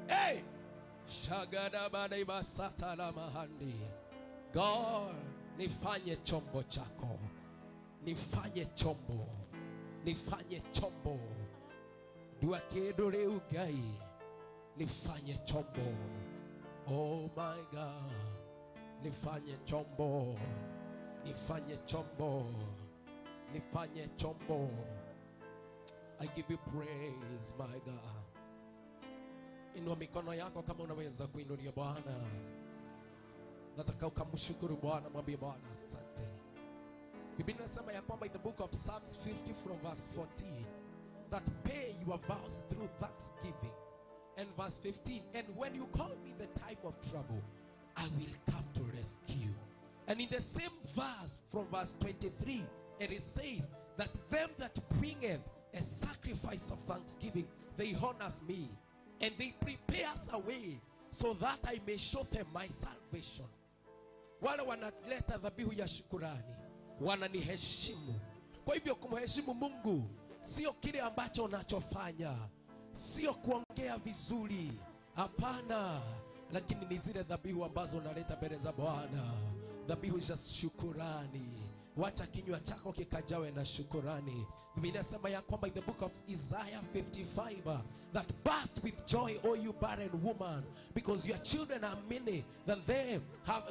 Hey! God, nifanye chombo chako. Nifanye chombo. Nifanye chombo. Dua kindu riu Ngai. Nifanye chombo. Oh my God. Nifanye chombo. Nifanye chombo. Nifanye chombo. I give you praise, my God. Inua mikono yako kama unaweza kuinulia Bwana. Nataka ukamshukuru Bwana, mwambie Bwana asante. Biblia inasema ya kwamba in the book of Psalms 50 from verse 14 that pay your vows through thanksgiving. And verse 15, and when you call me the time of trouble, I will come to rescue. And in the same verse from verse 23, and it says that them that bringeth a sacrifice of thanksgiving, they honors me, and they prepares a way so that I may show them my salvation. Wale wanaleta dhabihu ya shukurani wananiheshimu. Kwa hivyo kumheshimu Mungu sio kile ambacho unachofanya, sio kuongea vizuri, hapana, lakini ni zile dhabihu ambazo unaleta mbele za Bwana, dhabihu za shukurani. Wacha kinywa chako kikajawe na shukurani. Biblia inasema ya kwamba in the book of Isaiah 55 that burst with joy, O you barren woman, because your children are many than they have,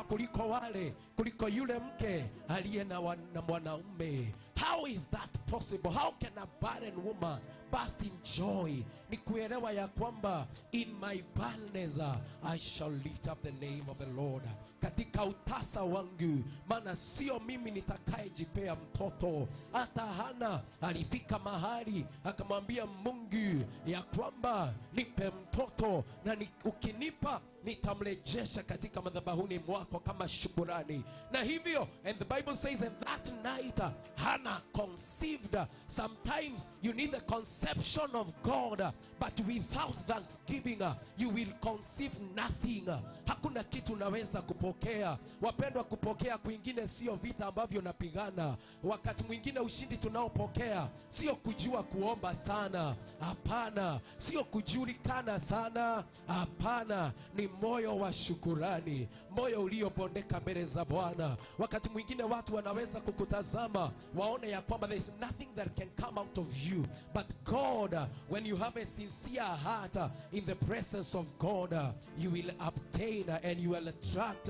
kuliko wale, kuliko yule mke aliye na mwanaume. How is that possible? How can a barren woman burst in joy? Ni kuelewa ya kwamba in my barrenness I shall lift up the name of the Lord. Katika utasa wangu, maana sio mimi nitakayejipea mtoto. Hata Hana alifika mahali akamwambia Mungu ya kwamba nipe mtoto, na ukinipa nitamrejesha katika madhabahuni mwako kama shukurani. Na hivyo, and the Bible says, and that night Hannah conceived. Sometimes you need the conception of God, but without thanksgiving you will conceive nothing. Hakuna kitu unaweza kupokea. Wapendwa, kupokea kwingine sio vita ambavyo napigana. Wakati mwingine ushindi tunaopokea sio kujua kuomba sana, hapana, sio kujulikana sana, hapana, ni moyo wa shukurani, moyo uliobondeka mbele za Bwana. Wakati mwingine watu wanaweza kukutazama waone ya kwamba there is nothing that can come out of you, but God, when you have a sincere heart in the presence of God, you will obtain and you will attract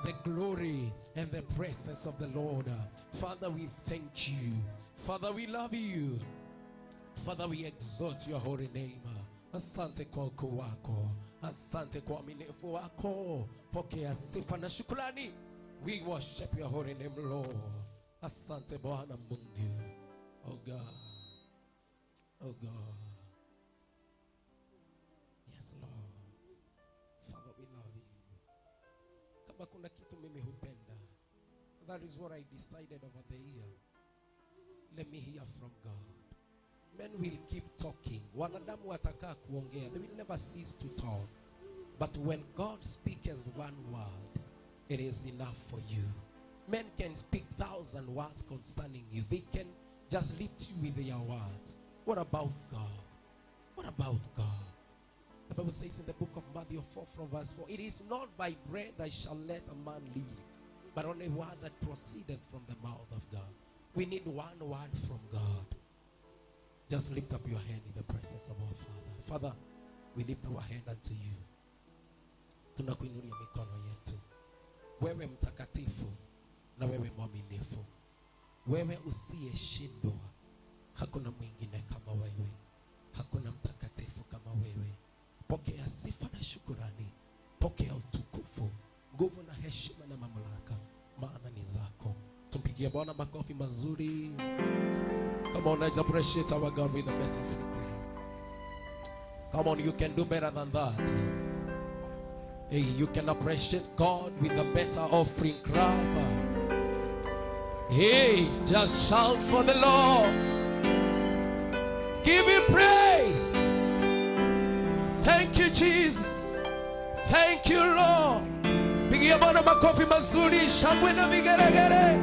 the glory and the presence of the Lord. Father, we thank you. Father, we love you. Father, we exalt your holy name. Asante kwa ukuu wako, asante kwa uaminifu wako. Pokea sifa na shukrani. We worship your holy name, Lord. Asante Bwana Mungu. Oh God. Oh God. Yes, Lord. Father, we love you. Kama kuna kitu mimi hupenda, that is what I decided over the year. Let me hear from God. Men will keep talking. Wanadamu watakaa kuongea. They will never cease to talk. But when God speaks one word, it is enough for you. Men can speak 1,000 words concerning you. They can just lift you with their words. What about God? What about God? The Bible says in the book of Matthew 4 from verse 4, it is not by bread that shall let a man live, but only word that proceedeth from the mouth of God. We need one word from God. Just lift up your hand in the presence of our Father. Father, we lift our hand unto you. Tunakuinulia mikono yetu. Wewe mtakatifu na wewe mwaminifu. Wewe usiyeshindwa. Hakuna mwingine kama wewe. Hakuna mtakatifu kama wewe. Pokea sifa na shukurani. Pokea utukufu, nguvu na heshima na mamlaka, maana ni zako. Tumpigie Bwana makofi mazuri. Come on, let's appreciate our God with a better prayer. Come on, you can do better than that. Hey, you can appreciate God with a better offering clap. Hey, just shout for the Lord. Give him praise. Thank you, Jesus. Thank you, Lord. Pigia Bwana makofi mazuri, shangwe na vigelegele.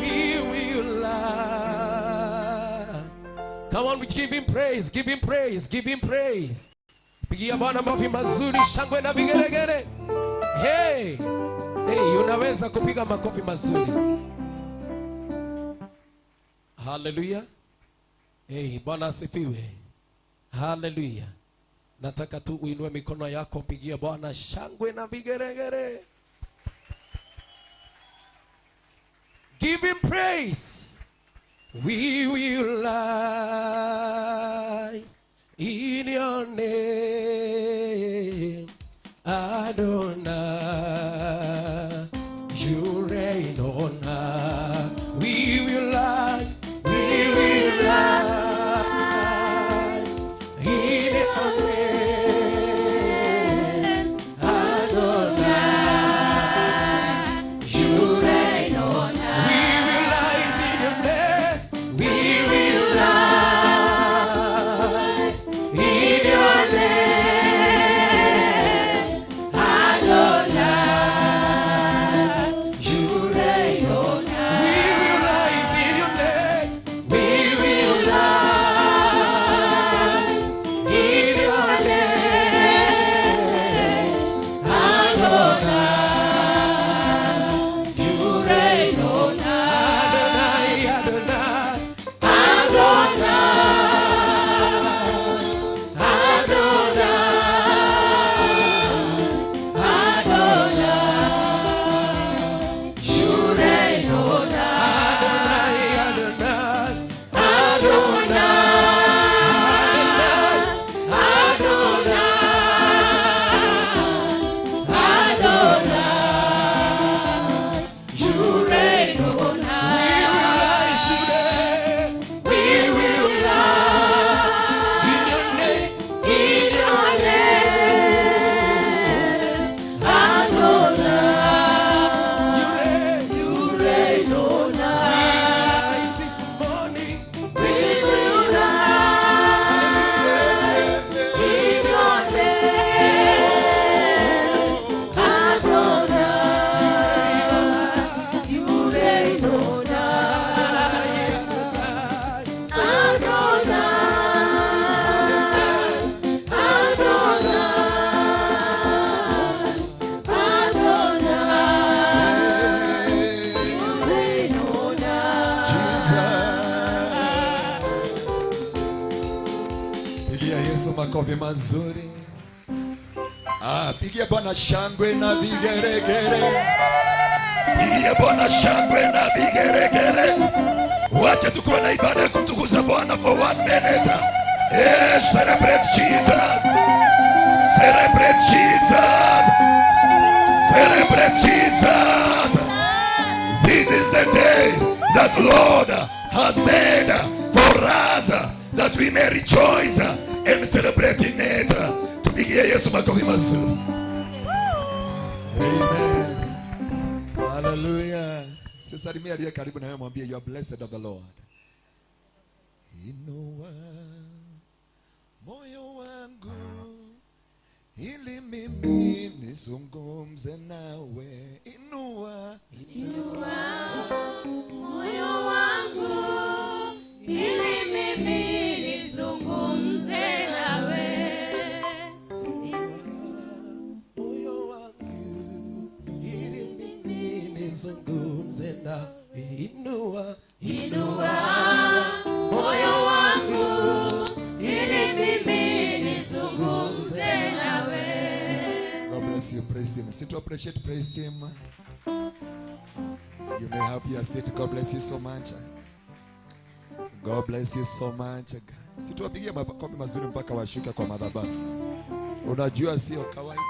We will lie. Come on, we give him praise, give him praise, give him praise. Pigia Bwana makofi mazuri, shangwe na vigelegele. Hey, hey, unaweza kupiga makofi mazuri. Hallelujah. Hey, Bwana asifiwe. Hallelujah. Nataka tu uinue mikono yako, pigia Bwana shangwe na vigelegele. Give him praise. We will rise in your name, Adonai. You reign on high. We will rise. We will rise in your name, Adonai. You reign on high. We will rise in your name. We will rise in your name, Adonai. You reign on high. We will rise in your name. We will rise in your name, Adonai. You reign on high. Adonai, Adonai, Adonai, Adonai, Adonai. You reign on high. Adonai, Adonai, Adonai, Adonai, Adonai. You reign on high. We will rise today. We will rise in your name. In your name, Adonai. You reign. You reign on high. We will rise this morning. We will rise in your name, Adonai. You reign on high. Adonai, Adonai, Adonai. You reign on high. Pigia Yesu makofi mazuri. Ah, pigia Bwana shangwe na vigeregere. Pigia Bwana shangwe na vigeregere. Wacha tukuwe na ibada ya kumtukuza Bwana for one minute. Eh, celebrate Jesus. Celebrate Jesus. Celebrate Jesus. This is the day that Lord has made for us, that we may rejoice and celebrate in it. Tupigie Yesu makofi mazuri. Amen. Hallelujah. Sisalimia aliye karibu na wewe, mwambie you are blessed of the Lord. Inua moyo wangu ili mimi nizungumze nawe. Inua Moyo wangu ili mimi nizungumze nawe. Moyo wangu ili mimi nizungumze nawe. Inua, Inua moyo wangu ili mimi nizungumze nawe. God bless you, praise team. Sit to appreciate praise team. You may have your seat. God bless you so much. God bless you so much. Si tuwapigie makofi mazuri mpaka washuke kwa madhabahu. Unajua sio kawaida.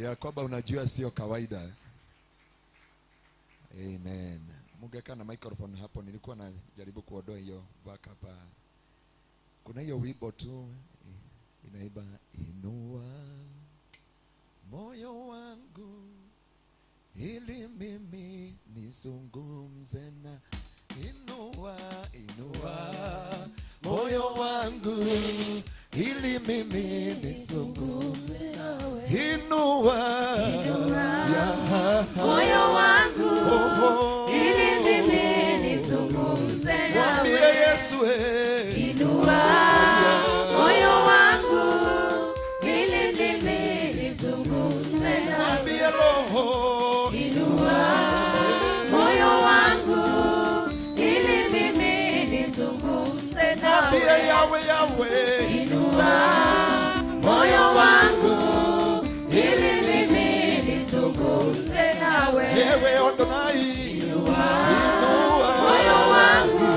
Ya kwamba unajua sio kawaida. Amen. Mungekaa na microphone hapo, nilikuwa najaribu kuondoa hiyo backup. Kuna hiyo wimbo tu inaiba, inua moyo wangu ili mimi nizungumze na, inua, inua moyo wangu ili mimi nizungumze nawe, inua, inua moyo wangu ili mimi nizungumze nawe, mwambie Yesu, inua moyo wangu ili mimi nizungumze nawe, mwambie Roho, inua moyo wangu ili mimi nizungumze nawe, mwambie Yahweh, Yahweh, inua moyo wangu ili mimi nizungumze nawe, Yewe Adonai, inua inua moyo wangu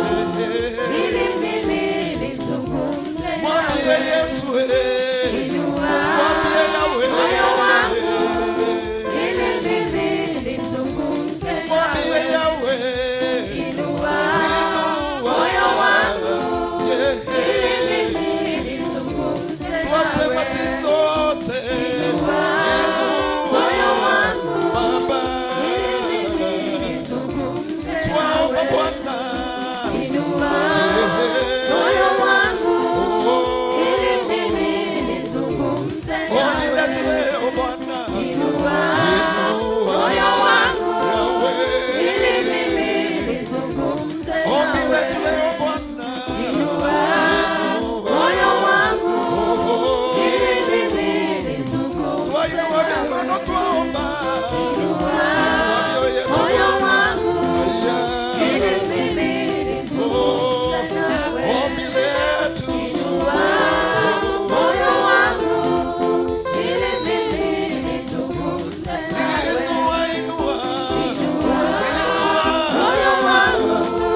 ili mimi nizungumze mwambie nawe, Yesu, inua mwambie Yahweh, moyo wangu ili mimi nizungumze mwambie nawe, Yahweh, inua inua moyo wangu ili mimi nizungumze twasema nawe, sisi sote, inua moyo wangu Baba, ili mimi nizungumze twaomba nawe, Bwana, inua moyo wangu ili mimi nizungumze ombi letu nawe, leo Bwana, inua inua moyo wangu Yahweh, ili mimi nizungumze ombi nawe, letu leo Bwana, inua moyo wangu ili mimi nizungumze twainua nawe, mikono twaomba, inua inua mioyo yetu moyo wangu Aya. ili mimi nizungumze nawe, Ombi letu inua moyo wangu ili mimi nizungumze nawe, inua, inua, inua inua moyo wangu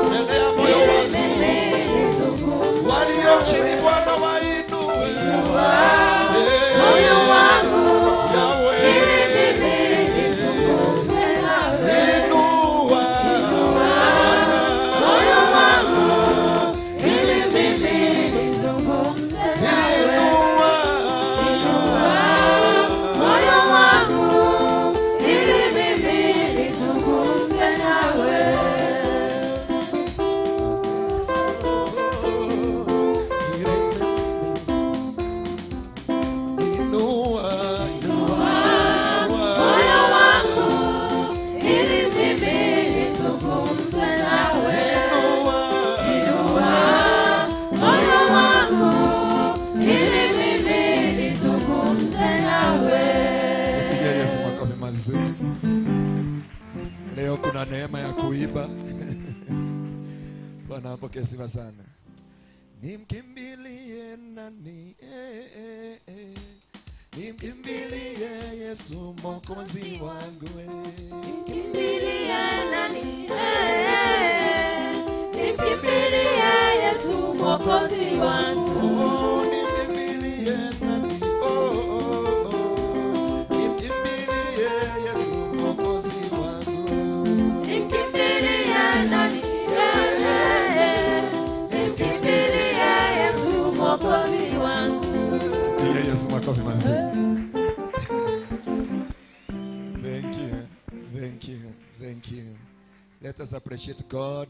mbele ya moyo ili wangu, mimi nizungumze walio chini Bwana wainue, inua moyo wangu Yahweh, ili mimi nizungumze nawe, inua moyo wangu ili mimi nizungumze nawe, inua moyo wangu ili mimi nizungumze nawe. Inua, inua, Moyo wangu ili mimi nizungumze nawe, inua, inua moyo wangu ili mimi nizungumze nawe. Pigia Yesu makofi mazuri. Leo kuna neema ya kuiba. Bwana apokee sifa sana. Nimkimbilie nani? Nimkimbilie Yesu Mwokozi wangu. Nimkimbilie nani? Nimkimbilie Yesu Mwokozi wangu. Oh, nimkimbilie nani? Oh, oh, oh. Nimkimbilie Yesu Mwokozi wangu. Nimkimbilie nani? Nimkimbilie Yesu Mwokozi wangu. Pigia Yesu makofi mazuri. Thank you. Thank you. Thank you. Let us appreciate God.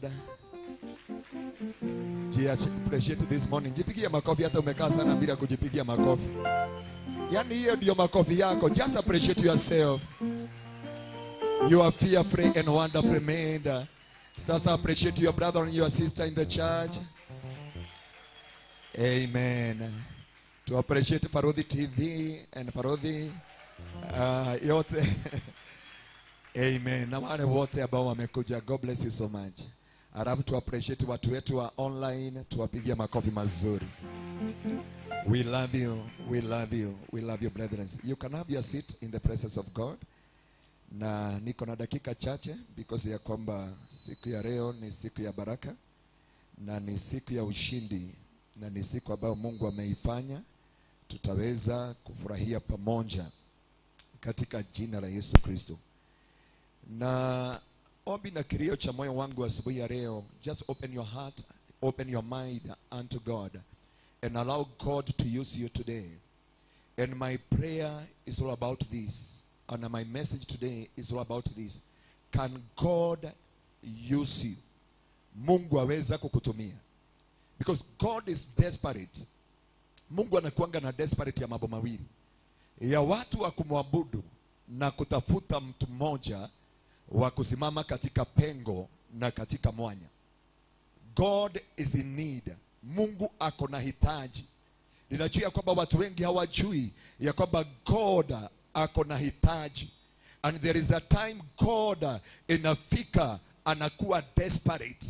Appreciate this morning. Jipigie makofi hata umekaa sana bila kujipigia makofi. Yaani hiyo ndio makofi yako. Just appreciate yourself. You are fearfully and wonderfully made. Sasa appreciate your brother and your sister in the church. Amen. To appreciate Farodhi TV and Farodhi yote. Amen. Na wale wote ambao wamekuja, God bless you so much. Alafu tu appreciate watu wetu wa online, tuwapigie makofi mazuri. We love you, we love you, we love you brethren. You can have your seat in the presence of God. Na niko na dakika chache because ya kwamba siku ya leo ni siku ya baraka na ni siku ya ushindi na ni siku ambayo Mungu ameifanya, tutaweza kufurahia pamoja katika jina la Yesu Kristo. Na ombi na kilio cha moyo wangu asubuhi ya leo, just open your heart, open your mind unto God. and allow God to use you today. And my prayer is all about this. And my message today is all about this. Can God use you? Mungu aweza kukutumia. Because God is desperate. Mungu anakuanga na desperate ya mambo mawili. Ya watu wa kumwabudu na kutafuta mtu mmoja wa kusimama katika pengo na katika mwanya. God is in need. Mungu ako na hitaji. Ninajua ya kwamba watu wengi hawajui ya kwamba God ako na hitaji. And there is a time God inafika anakuwa desperate.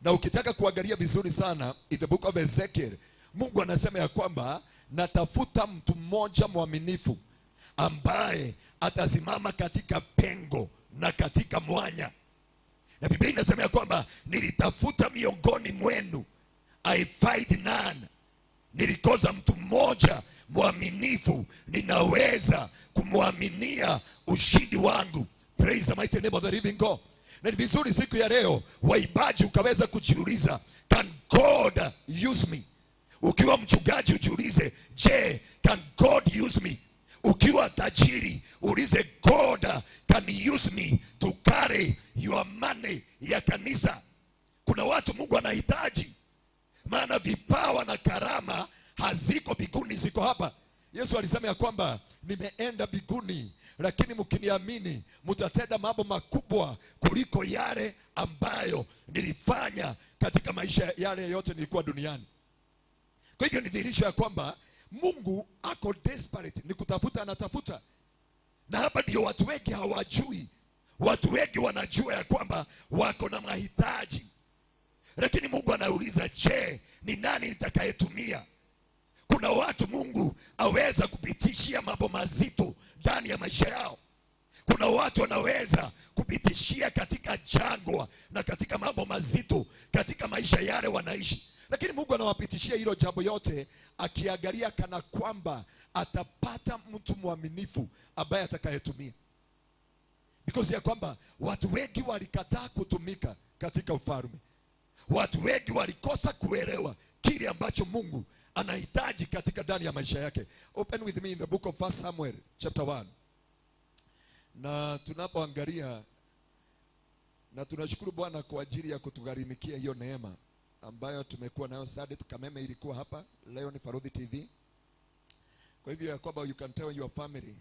Na ukitaka kuangalia vizuri sana in the book of Ezekiel, Mungu anasema ya kwamba natafuta mtu mmoja mwaminifu ambaye atasimama katika pengo na katika mwanya. Na Biblia inasema ya kwamba nilitafuta miongoni mwenu, I find none. Nilikosa mtu mmoja mwaminifu, ninaweza kumwaminia ushindi wangu. Praise the mighty name of the living God. Na ni vizuri siku ya leo waimbaji ukaweza kujiuliza, can God use me? Ukiwa mchungaji ujiulize, je, can God use me? Ukiwa tajiri ulize, God can use me to carry your money ya kanisa. Kuna watu Mungu anahitaji, maana vipawa na karama haziko mbinguni, ziko hapa. Yesu alisema ya kwamba nimeenda mbinguni, lakini mkiniamini mtatenda mambo makubwa kuliko yale ambayo nilifanya katika maisha yale yote nilikuwa duniani. Kwa hivyo ni dhihirisho ya kwamba Mungu ako desperate, ni kutafuta anatafuta. Na hapa ndio watu wengi hawajui. Watu wengi wanajua ya kwamba wako na mahitaji, lakini Mungu anauliza, je, ni nani nitakayetumia? Kuna watu Mungu aweza kupitishia mambo mazito ndani ya maisha yao. Kuna watu wanaweza kupitishia katika jangwa na katika mambo mazito katika maisha yale wanaishi, lakini Mungu anawapitishia hilo jambo yote akiangalia kana kwamba atapata mtu mwaminifu ambaye atakayetumia. Because ya kwamba watu wengi walikataa kutumika katika ufalme. Watu wengi walikosa kuelewa kile ambacho Mungu anahitaji katika ndani ya maisha yake. Open with me in the book of 1 Samuel chapter 1. Na tunapoangalia, na tunashukuru Bwana kwa ajili ya kutugharimikia hiyo neema ambayo tumekuwa nayo. Sadet Kameme ilikuwa hapa, leo ni Farudhi TV. Kwa hivyo ya kwamba you can tell your family,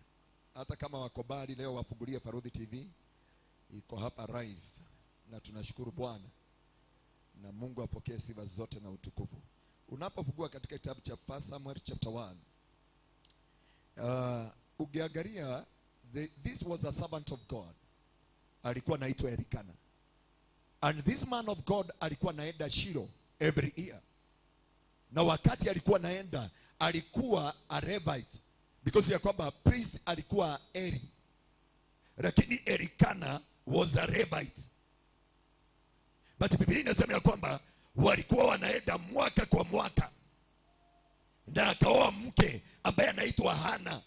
hata kama wako mbali leo wafungulie Farudhi TV, iko hapa live. Na tunashukuru Bwana, na Mungu apokee sifa zote na utukufu. Unapofungua katika kitabu cha 1 Samuel chapter 1, ukiangalia this was a servant of God. Alikuwa anaitwa Elikana. And this man of God alikuwa anaenda Shilo every year. Na wakati alikuwa anaenda, alikuwa a Levite, because ya kwamba priest alikuwa Eli. Lakini Elikana was a Levite. But Biblia inasema ya kwamba walikuwa wanaenda mwaka kwa mwaka. Na akaoa mke ambaye anaitwa Hana.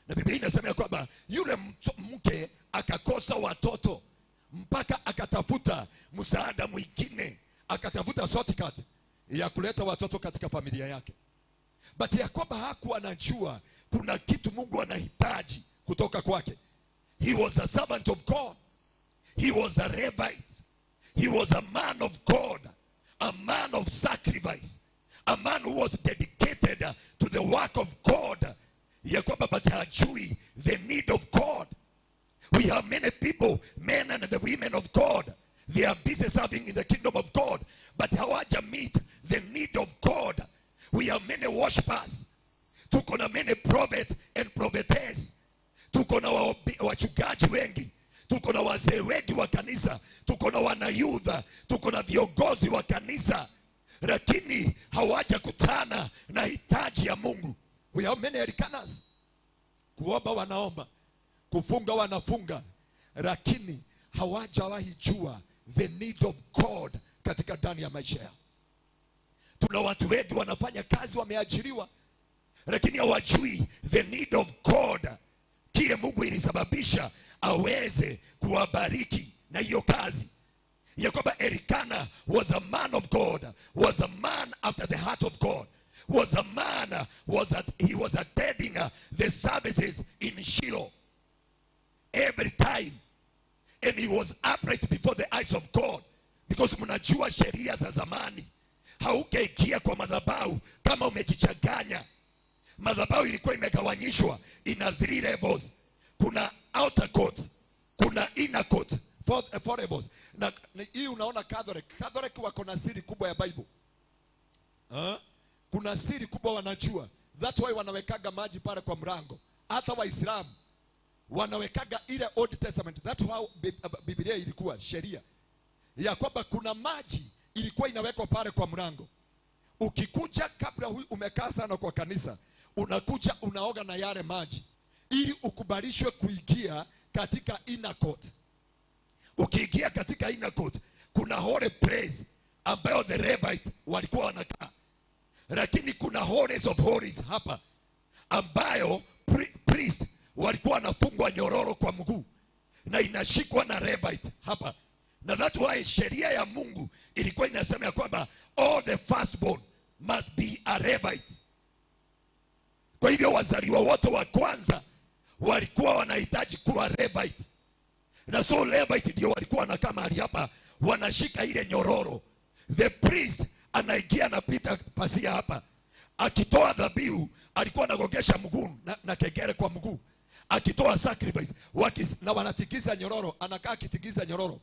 Na Biblia inasema ya kwamba yule mke akakosa watoto mpaka akatafuta msaada mwingine, akatafuta shortcut ya kuleta watoto katika familia yake. But ya kwamba hakuwa anajua kuna kitu Mungu anahitaji kutoka kwake. He was a servant of God. He was a Levite. He was a man of God, a man of sacrifice, a man who was dedicated to the work of God. Ya kwamba but hajui the need of God. We have many people, men and the women of God. They are busy serving in the kingdom of God, but hawaja meet the need of God. We have many worshipers. Tuko na many prophets and prophetess. Tuko na wachungaji wengi. Tuko na wazee wengi wa kanisa. Tuko na wanayudha. Tuko na viongozi wa kanisa. Lakini hawajakutana na hitaji ya Mungu. We have many Elkanas. Kuomba wanaomba, kufunga wanafunga, lakini hawajawahi jua the need of God katika ndani ya maisha yao. Tuna watu wengi wanafanya kazi, wameajiriwa, lakini hawajui the need of God, kile Mungu ilisababisha aweze kuwabariki na hiyo kazi. Ya kwamba Elikana was a man of God, was a man after the heart of God. was a man, he was attending the services in Shiloh every time, and he was upright before the eyes of God, because mnajua sheria za zamani, haungeingia kwa madhabahu kama umejichanganya. Madhabahu ilikuwa imegawanyishwa ina 3 levels. Kuna outer court, kuna inner court, four levels. Na hii unaona Catholic wako na siri kubwa ya Bible. Kuna siri kubwa wanajua. That's why wanawekaga maji pale kwa mlango. Hata Waislamu wanawekaga ile Old Testament. That's how Biblia ilikuwa sheria ya kwamba kuna maji ilikuwa inawekwa pale kwa mlango. Ukikuja kabla umekaa sana kwa kanisa, unakuja unaoga na yale maji ili ukubalishwe kuingia katika inner court. Ukiingia katika inner court, kuna holy place ambayo the Levite walikuwa wanakaa. Lakini kuna holies of holies hapa ambayo priest walikuwa wanafungwa nyororo kwa mguu na inashikwa na Levite hapa. Na that's why sheria ya Mungu ilikuwa inasema ya kwamba all the firstborn must be a Levite. Kwa hivyo wazaliwa wote wa kwanza walikuwa wanahitaji kuwa Levite. Na so Levite ndio walikuwa wanakaa mahali hapa, wanashika ile nyororo. The priest anaingia anapita pasia hapa. Akitoa dhabihu alikuwa anagogesha mguu na kengele kwa mguu. Akitoa sacrifice na wanatigiza nyororo, anakaa akitigiza nyororo.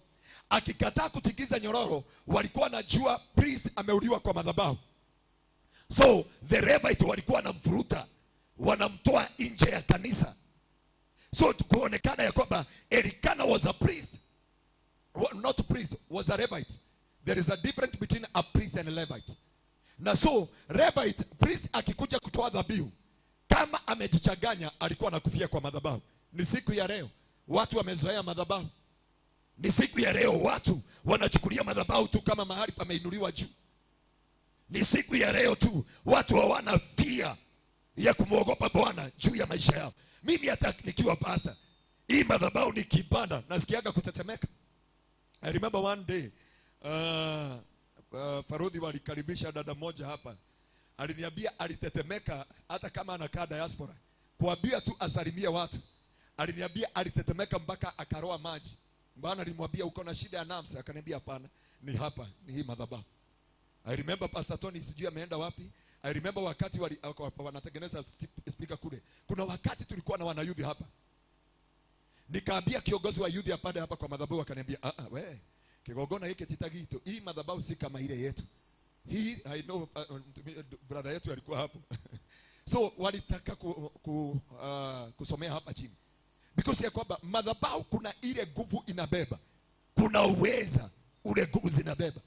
Akikataa kutigiza nyororo, walikuwa wanajua priest ameuliwa kwa madhabahu. So the Levite walikuwa wanamfuruta, wanamtoa nje ya kanisa. So kuonekana ya kwamba Elikana was a priest. Not priest, was a Levite. There is a difference between a priest and a Levite. Na so Levite, priest akikuja kutoa dhabihu, kama amejichanganya alikuwa anakufia kwa madhabahu. Ni siku ya leo watu wamezoea madhabahu. Ni siku ya leo watu wanachukulia madhabahu tu kama mahali pameinuliwa juu. Ni siku ya leo tu watu hawana fear ya kumwogopa Bwana juu ya maisha yao. Mimi hata nikiwa pastor, hii madhabahu nikipanda nasikiaga kutetemeka. I remember one day Farudhi walikaribisha dada moja hapa. Aliniambia alitetemeka hata kama anakaa diaspora. Kuambia tu asalimie watu. Aliniambia alitetemeka mpaka akaroa maji. Bwana alimwambia uko na shida ya nafsi, akaniambia hapana, ni hapa, ni hii madhabahu. I remember Pastor Tony sijui ameenda wapi. I remember wakati wanatengeneza speaker kule. Kuna wakati tulikuwa na wanayudhi hapa. Nikaambia kiongozi wa youth apande hapa kwa madhabahu, akaniambia we kigogona hiki titagito, hii madhabahu si kama ile yetu. Hii I know brother yetu alikuwa hapo. So walitaka kusomea hapa chini. Because ya kwamba madhabahu kuna ile nguvu inabeba. Kuna uweza ule nguvu zinabeba.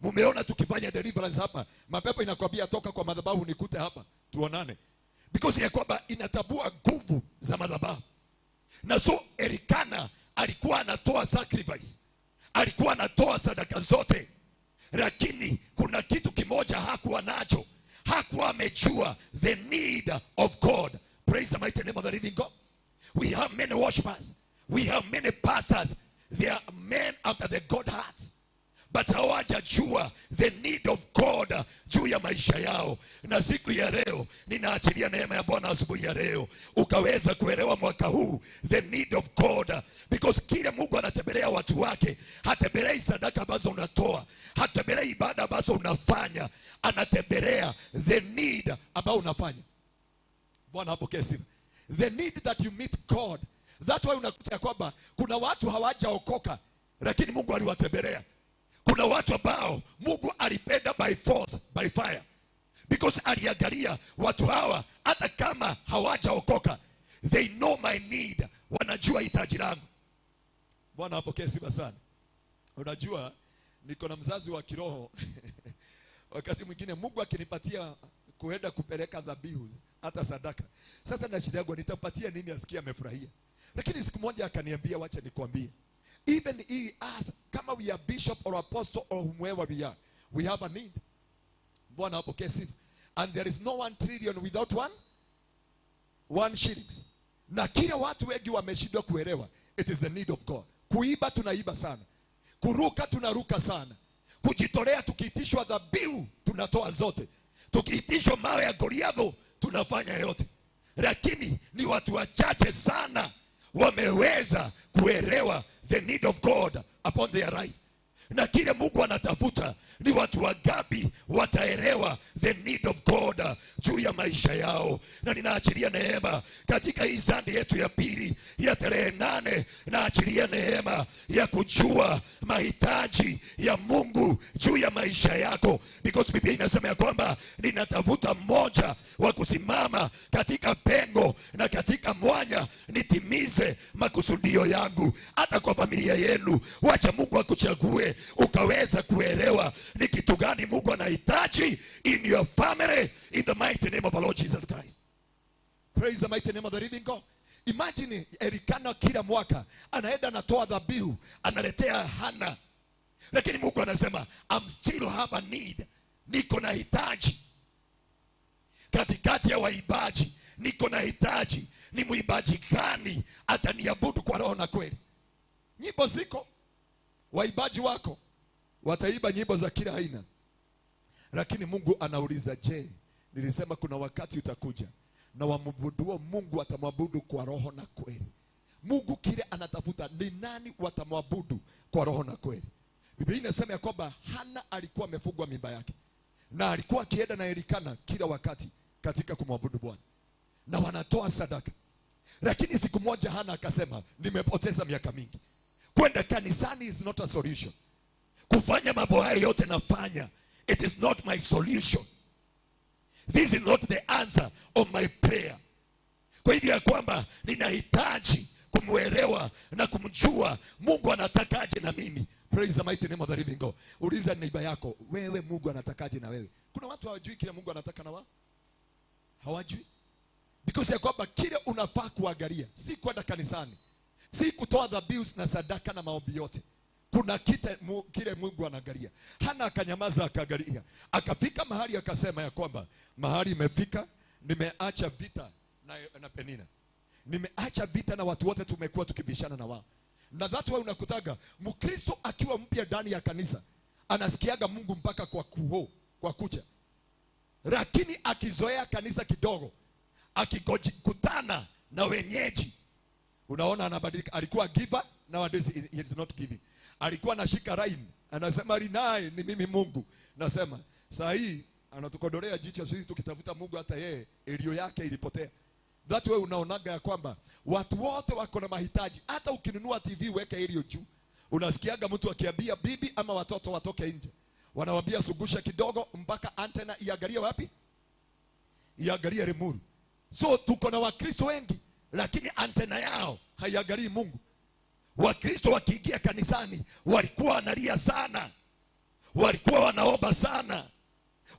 Mumeona tukifanya deliverance hapa, mapepo inakwambia toka kwa madhabahu nikute hapa, tuonane. Because ya kwamba inatabua nguvu za madhabahu. Na so Elikana alikuwa anatoa sacrifice. Alikuwa anatoa sadaka zote. Lakini kuna kitu kimoja hakuwa nacho. Hakuwa amejua the need of God. Praise the mighty name of the living God. We have many worshipers. We have many pastors. They are men after the God heart. But hawajajua the need of God juu ya maisha yao. Na siku ya leo ninaachilia neema ya Bwana asubuhi ya leo ukaweza kuelewa mwaka huu the need of God. Because kile Mungu anatembelea watu wake, hatembelei sadaka ambazo unatoa, hatembelei ibada ambazo unafanya, anatembelea the need ambao unafanya. Bwana apokee sifa. The need that you meet God. That's why unakuta kwamba kuna watu hawajaokoka lakini Mungu aliwatembelea. Kuna watu ambao Mungu alipenda by force, by fire. Because aliangalia watu hawa hata kama hawajaokoka, they know my need, wanajua hitaji langu. Bwana apokee sifa sana. Unajua niko na mzazi wa kiroho. Wakati mwingine Mungu akinipatia kuenda kupeleka dhabihu hata sadaka, sasa na shida yangu nitapatia nini asikie amefurahia. Lakini siku moja akaniambia, wacha nikwambie, even he us, kama we are bishop or apostle or whomever we are, we have a need. Bwana apokee sifa. And there is no 1 trillion without one shillings. Na kila watu wengi wameshindwa kuelewa, it is the need of God. Kuiba tunaiba sana, kuruka tunaruka sana, kujitolea tukiitishwa dhabihu tunatoa zote, Tukiitishwa mawe ya Goliatho tunafanya yote. Lakini ni watu wachache sana wameweza kuelewa the need of God upon their life. Na kile Mungu anatafuta ni watu wangapi wataelewa the need of God juu ya maisha yao. Na ninaachilia neema katika hii Sunday yetu ya pili ya tarehe 8, naachilia neema ya kujua mahitaji ya Mungu juu ya maisha yako, because Biblia inasema ya kwamba ninatafuta mmoja wa kusimama katika pengo na katika mwanya nitimize makusudio yangu. Hata kwa familia yenu, wacha Mungu akuchague ukaweza kuelewa ni kitu gani Mungu anahitaji in your family, in the mighty name of our Lord Jesus Christ. Praise the mighty name of the living God. Imagine Elikana kila mwaka anaenda anatoa dhabihu, analetea Hana. Lakini Mungu anasema I'm still have a need. Niko na hitaji. Katikati ya waimbaji niko na hitaji. Ni mwimbaji gani ataniabudu kwa roho na kweli? Nyimbo ziko, waimbaji wako wataiba nyimbo za kila aina. Lakini Mungu anauliza, je, nilisema kuna wakati utakuja na wamwabuduo Mungu atamwabudu kwa roho na kweli. Mungu kile anatafuta ni nani watamwabudu kwa roho na kweli. Biblia inasema ya kwamba Hana alikuwa amefungwa mimba yake, na alikuwa akienda na Elikana kila wakati katika kumwabudu Bwana, na wanatoa sadaka. Lakini siku moja Hana akasema, nimepoteza miaka mingi. Kwenda kanisani is not a solution. Kufanya mambo haya yote nafanya, it is not my solution. This is not the answer of my prayer. Kwa hivyo ya kwamba ninahitaji kumuelewa na kumjua Mungu anatakaje na mimi. Praise the mighty name of the living God. Uliza neighbor yako, wewe Mungu anatakaje na wewe? Kuna watu hawajui kile Mungu anataka na wao. Hawajui. Because ya kwamba kile unafaa kuangalia si kwenda kanisani, si kutoa dhabihu na sadaka na maombi yote. Kuna kile Mungu anaangalia. Hana akanyamaza akaangalia. Akafika mahali akasema ya kwamba mahali imefika, nimeacha vita na Penina. Nimeacha vita na watu wote tumekuwa tukibishana na wao. Na that way unakutaga Mkristo akiwa mpya ndani ya kanisa anasikiaga Mungu mpaka kwa kuho, kwa kucha. Lakini akizoea kanisa kidogo, akikutana na wenyeji, unaona anabadilika. Alikuwa giver, nowadays he is not giving. Alikuwa anashika line, anasema linae ni mimi Mungu. Nasema saa hii anatukodolea jicho sisi tukitafuta Mungu, hata yeye elio yake ilipotea. That way unaonaga ya kwamba watu wote wako na mahitaji. Hata ukinunua TV weka elio juu. Unasikiaga mtu akiambia bibi ama watoto watoke nje, wanawaambia sugusha kidogo mpaka antena iangalie wapi? Iangalie Limuru. So tuko na Wakristo wengi lakini antena yao haiangalii Mungu. Wakristo wakiingia kanisani walikuwa wanalia sana, walikuwa wanaomba sana,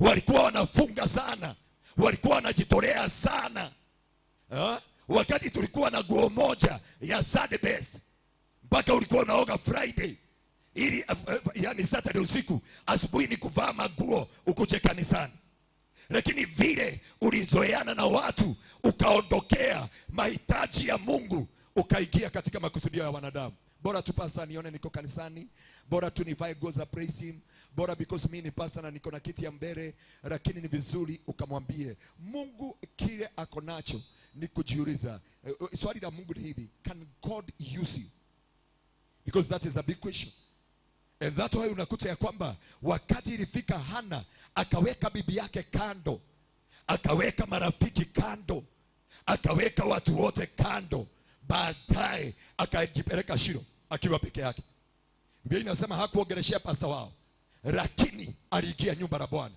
walikuwa wanafunga sana, walikuwa wanajitolea sana. Wakati tulikuwa na nguo moja ya Sunday best, mpaka ulikuwa unaoga Friday ili yani Saturday usiku, asubuhi ni kuvaa maguo ukuje kanisani. Lakini vile ulizoeana na watu ukaondokea mahitaji ya Mungu, ukaingia katika makusudio ya wanadamu. Bora tu pastor nione niko kanisani, bora tu nivae nguo za praise him, bora because mimi ni pastor na niko na kiti ya mbele. Lakini ni vizuri ukamwambie Mungu kile ako nacho. Ni kujiuliza swali la Mungu ni hivi, can God use you? Because that is a big question. And that's why unakuta ya kwamba wakati ilifika Hana akaweka bibi yake kando, akaweka marafiki kando, akaweka watu wote kando. Baadaye akajipeleka Shilo akiwa peke yake. Biblia inasema hakuongeleshea pasta wao, lakini aliingia nyumba ya Bwana.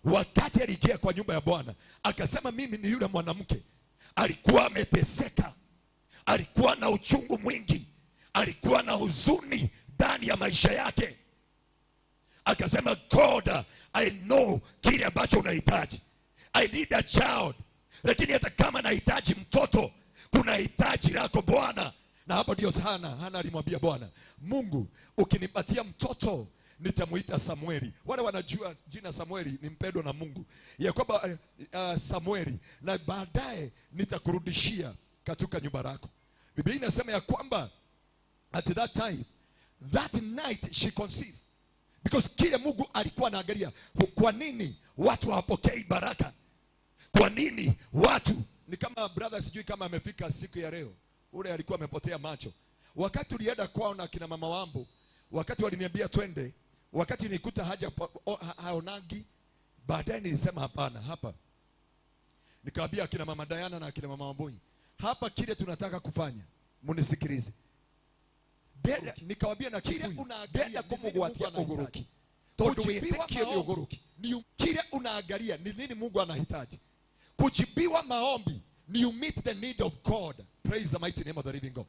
Wakati aliingia kwa nyumba ya Bwana akasema, mimi ni yule mwanamke alikuwa ameteseka, alikuwa na uchungu mwingi, alikuwa na huzuni ndani ya maisha yake. Akasema, God, I know kile ambacho unahitaji. I need a child. Lakini hata kama nahitaji mtoto, kuna hitaji lako Bwana. Na hapo ndio Hana alimwambia Bwana, Mungu ukinipatia mtoto nitamuita Samueli. Wale wanajua jina Samueli ni mpendwa na Mungu, ya kwamba Samueli, na baadaye nitakurudishia katika nyumba lako. Biblia inasema ya kwamba at that time, that night she conceived. Because kile Mungu alikuwa anaangalia, kwa nini watu hawapokei baraka? Kwa nini watu ni kama brother, sijui kama amefika siku ya leo, ule alikuwa amepotea macho. Wakati tulienda kwao na kina mama wambu, wakati waliniambia twende, wakati nilikuta haja haonagi, baadaye nilisema hapana, hapa. Nikaambia akina mama Diana na akina mama Wambui, hapa kile tunataka kufanya, munisikilize. Nikawaambia na kile unaangalia kumugwatia uguruki. Tondu witikie ni uguruki. Ni kile unaangalia ni nini Mungu anahitaji. Kujibiwa maombi ni you meet the need of God. Praise the mighty name of the living God.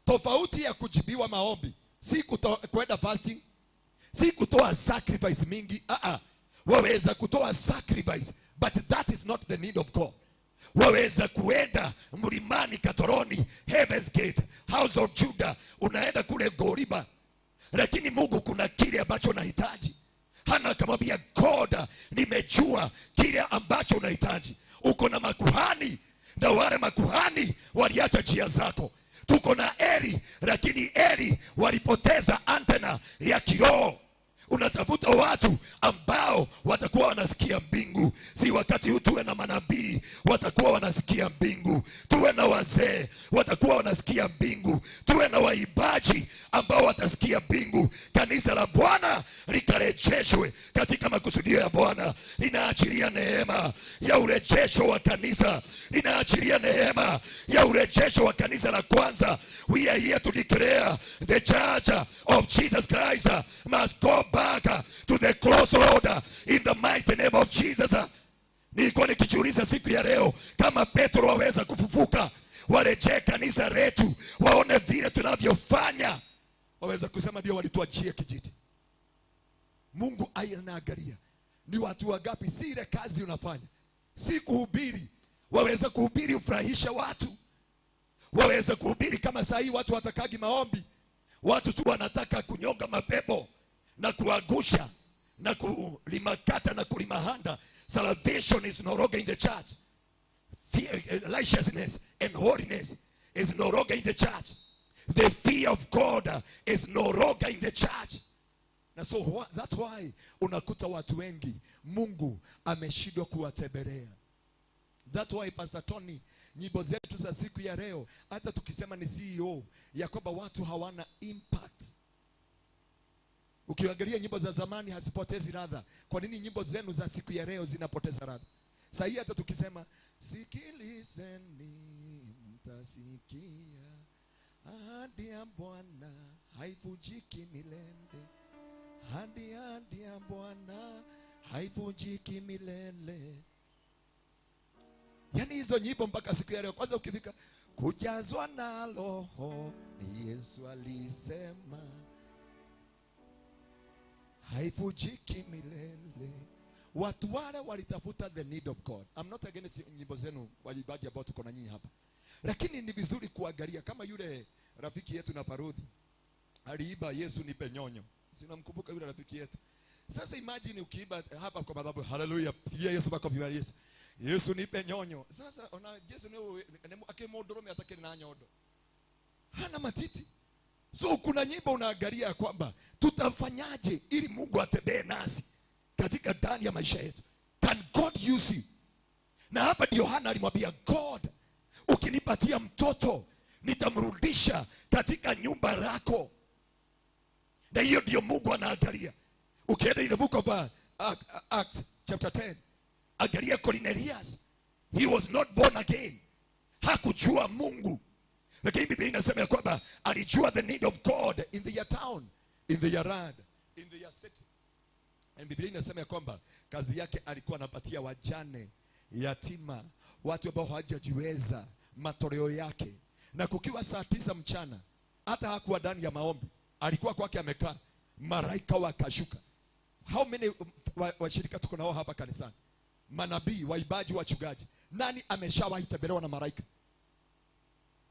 Tofauti ya kujibiwa maombi si kwenda fasting, si kutoa sacrifice mingi. Waweza kutoa sacrifice, but that is not the need of God. Waweza kuenda mlimani Katoroni, Heaven's Gate, House of Judah, unaenda kule Goriba, lakini Mungu kuna kile ambacho unahitaji. Hana akamwambia God, nimejua kile ambacho unahitaji. Uko na makuhani na wale makuhani waliacha njia zako. Tuko na Eli, lakini Eli walipoteza antena ya kiroho. Unatafuta watu ambao watakuwa wanasikia mbingu. Si wakati huu tuwe na manabii watakuwa wanasikia mbingu, tuwe na wazee watakuwa wanasikia mbingu, tuwe na waimbaji ambao watasikia mbingu. Kanisa la Bwana likarejeshwe katika makusudio ya Bwana. Linaachilia neema ya urejesho wa kanisa, linaachilia neema ya urejesho wa kanisa la kwanza. We are here to declare the church of Jesus Christ must go back to the crossroad in the mighty name of Jesus. Nilikuwa nikijiuliza siku ya leo kama Petro waweza kufufuka, warejee kanisa letu, waone vile tunavyofanya, waweza kusema ndio walituachia kijiti. Mungu anaangalia ni watu wangapi, si ile kazi unafanya, si kuhubiri. Waweza kuhubiri ufurahisha watu, waweza kuhubiri kama saa hii watu watakagi maombi, watu tu wanataka kunyonga mapepo na kuagusha na kulimakata na kulimahanda. Salvation is no longer in the church. Fear, righteousness and holiness is no longer in the church. The fear of God is no longer in the church. Na so that's why unakuta watu wengi Mungu ameshindwa kuwatembelea. That's why Pastor Tony, nyimbo zetu za siku ya leo, hata tukisema ni CEO, ya kwamba watu hawana impact. Ukiangalia nyimbo za zamani hazipotezi ladha. Kwa nini nyimbo zenu za siku ya leo zinapoteza ladha? Sasa hii hata tukisema sikilizeni mtasikia ahadi ya Bwana haivunjiki milele, ahadi ya Bwana haivunjiki milele. Yaani hizo nyimbo mpaka siku ya leo, kwanza ukifika kujazwa na Roho ni Yesu alisema haivunjiki milele. Watu wale walitafuta the need of God. I'm not against nyimbo zenu wajibaji ambao tuko na nyinyi hapa, lakini ni vizuri kuangalia kama yule rafiki yetu na Farudhi aliiba Yesu nipe nyonyo. Sinamkumbuka yule rafiki yetu. Sasa imagine ukiiba hapa kwa madhabahu, haleluya, pigia Yesu makofi ya Yesu. Yesu nipe nyonyo. Sasa ona Yesu ni akimodorome atake na nyodo. Hana matiti. So kuna nyimbo unaangalia kwamba tutafanyaje ili Mungu atembee nasi katika ndani ya maisha yetu. Can God use you? Na hapa ndio Yohana alimwambia God, ukinipatia mtoto nitamrudisha katika nyumba lako. Na hiyo ndio Mungu anaangalia. Ukienda in the book of Acts chapter 10, angalia Cornelius. He was not born again. Hakujua Mungu. Lakini Biblia inasema ya kwamba alijua the need of God in their town, in their land, in their city. And Biblia inasema ya kwamba kazi yake alikuwa anapatia wajane, yatima, watu ambao hawajajiweza matoleo yake. Na kukiwa saa 9 mchana, hata hakuwa ndani ya maombi, alikuwa kwake amekaa, malaika wakashuka. How many washirika tuko nao hapa kanisani? Manabii, waibaji, wachungaji. Nani ameshawahi tembelewa na malaika?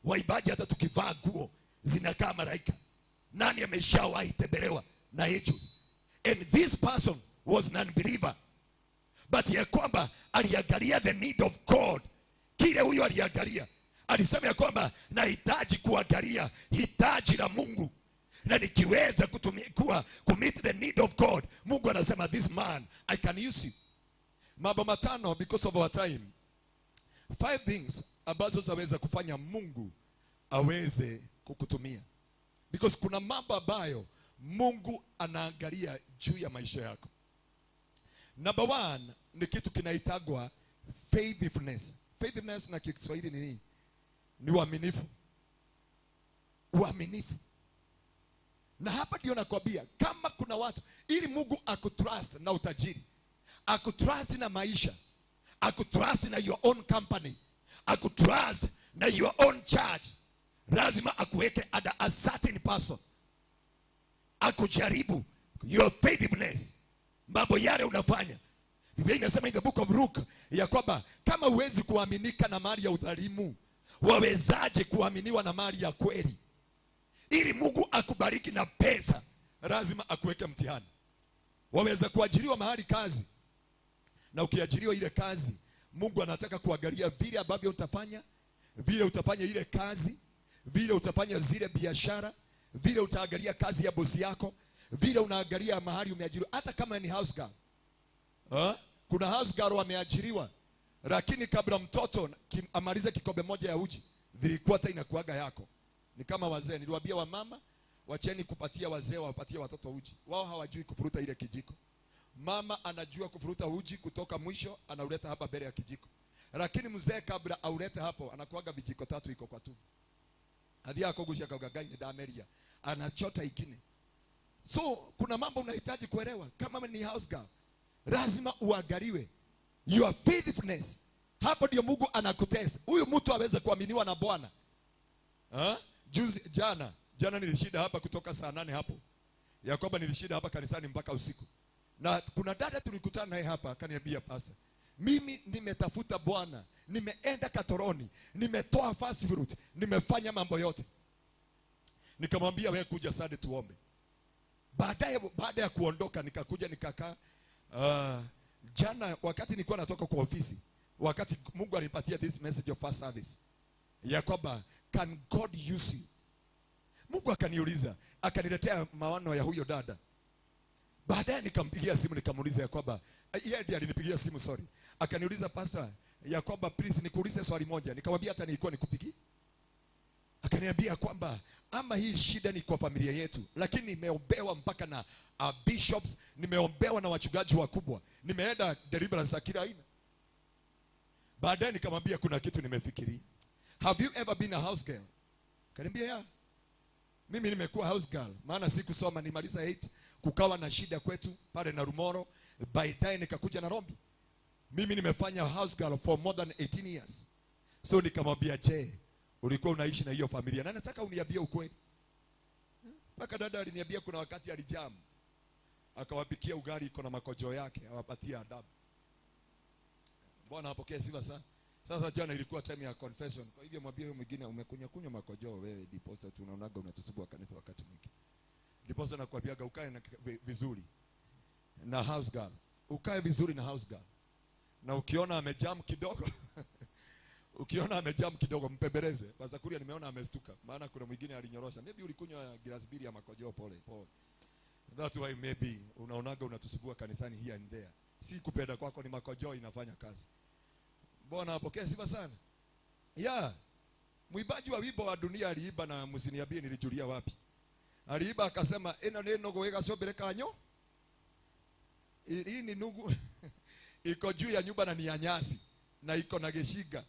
Waibaji hata tukivaa nguo zinakaa malaika. Nani ameshawahi tembelewa na angels? And this person was non-believer. But ya kwamba aliangalia the need of God. Kile huyo aliangalia, alisema ya kwamba nahitaji kuangalia hitaji la Mungu. Na nikiweza kutumia commit the need of God, Mungu anasema this man I can use you. Mambo matano because of our time. 5 things ambazo zaweza kufanya Mungu aweze kukutumia. Because kuna mambo ambayo Mungu anaangalia juu ya maisha yako. Number 1 ni kitu kinaitagwa faithfulness. Faithfulness na Kiswahili ni nini? Ni uaminifu. Uaminifu. Na hapa ndio nakwambia kama kuna watu, ili Mungu akutrust na utajiri, akutrust na maisha, akutrust na your own company, akutrust na your own church, lazima akuweke under a certain person. Akujaribu your faithfulness, mambo yale unafanya. Biblia inasema in the book of Luke ya kwamba kama huwezi kuaminika na mali ya udhalimu, wawezaje kuaminiwa na mali ya kweli? Ili Mungu akubariki na pesa, lazima akuweke mtihani. Waweza kuajiriwa mahali kazi, na ukiajiriwa ile kazi, Mungu anataka kuangalia vile ambavyo utafanya, vile utafanya ile kazi, vile utafanya zile biashara, vile utaangalia kazi ya bosi yako, vile unaangalia mahali umeajiriwa, hata kama ni house girl. Kuna house girl wameajiriwa, lakini kabla mtoto amalize kikombe moja ya uji, vilikuwa hata inakuaga yako. Ni kama wazee, niliwaambia wamama, wacheni kupatia wazee wapatie watoto uji. Wao hawajui kufuruta ile kijiko. Mama anajua kufuruta uji kutoka mwisho, anauleta hapa mbele ya kijiko. Lakini mzee kabla aulete hapo, anakuaga vijiko 3 iko kwa tu. Hadi akogushia kaugagai ni dameria. Anachota ikine. So kuna mambo unahitaji kuelewa. Kama ni house girl, lazima uangaliwe your faithfulness. Hapo ndio Mungu anakutest. Huyu mtu aweze kuaminiwa na Bwana. Juzi jana nilishida hapa kutoka saa 8 hapo. Ya kwamba nilishida hapa kanisani mpaka usiku. Na kuna dada tulikutana naye hapa akaniambia, pastor, mimi nimetafuta Bwana, nimeenda Katoroni, nimetoa fast fruit, nimefanya mambo yote. Nikamwambia wewe kuja Sunday tuombe. Baadaye baada ya kuondoka nikakuja nikakaa. Jana wakati nilikuwa natoka kwa ofisi, wakati Mungu alinipatia this message of first service ya kwamba can God use you? Mungu akaniuliza, akaniletea maono ya huyo dada. Baadaye nikampigia simu nikamuuliza ya kwamba, yeye ndiye alinipigia simu, sorry. Akaniuliza, pastor, ya kwamba please nikuulize swali moja. Nikamwambia hata nilikuwa nikupigie. Akaniambia kwamba ama hii shida ni kwa familia yetu, lakini nimeombewa mpaka na bishops, nimeombewa na wachungaji wakubwa, nimeenda deliverance kila aina. Baadaye nikamwambia kuna kitu nimefikiria. Have you ever been a house girl? Akaniambia yeah. Mimi nimekuwa house girl, maana sikusoma, nimaliza 8, kukawa na shida kwetu pale na Rumoro, baadaye nikakuja Nairobi. Mimi nimefanya house girl for more than 18 years. So nikamwambia, je, ulikuwa unaishi na hiyo familia? Na nataka uniambie ukweli. Mpaka dada aliniambia kuna wakati alijam, akawapikia ugali iko na makojo yake, awapatia adabu. Bwana apokee sifa sana. Sasa jana ilikuwa time ya confession. Kwa hivyo mwambie huyo mwingine umekunywa kunywa makojo wewe, diposa tunaonaga unatusumbua kanisa wakati mwingi. Diposa nakwambiaga ukae na vizuri na house girl. Ukae vizuri na house girl. Na ukiona amejam kidogo ukiona amejam kidogo mpembeleze. Pastor Kuria nimeona amestuka. Maana kuna mwingine alinyorosha. Maybe ulikunywa glass mbili ya makojo, pole pole. That's why maybe unaonaga unatusumbua kanisani here and there. Si kupenda kwako, ni makojo inafanya kazi. Bwana apokee sifa sana. Yeah. Mwimbaji wa wimbo wa dunia aliiba, na msiniambie nilijulia wapi. Aliiba akasema eno neno goega sobere kanyo. Hii ni nugu iko juu ya nyumba na ni ya nyasi na iko na geshiga.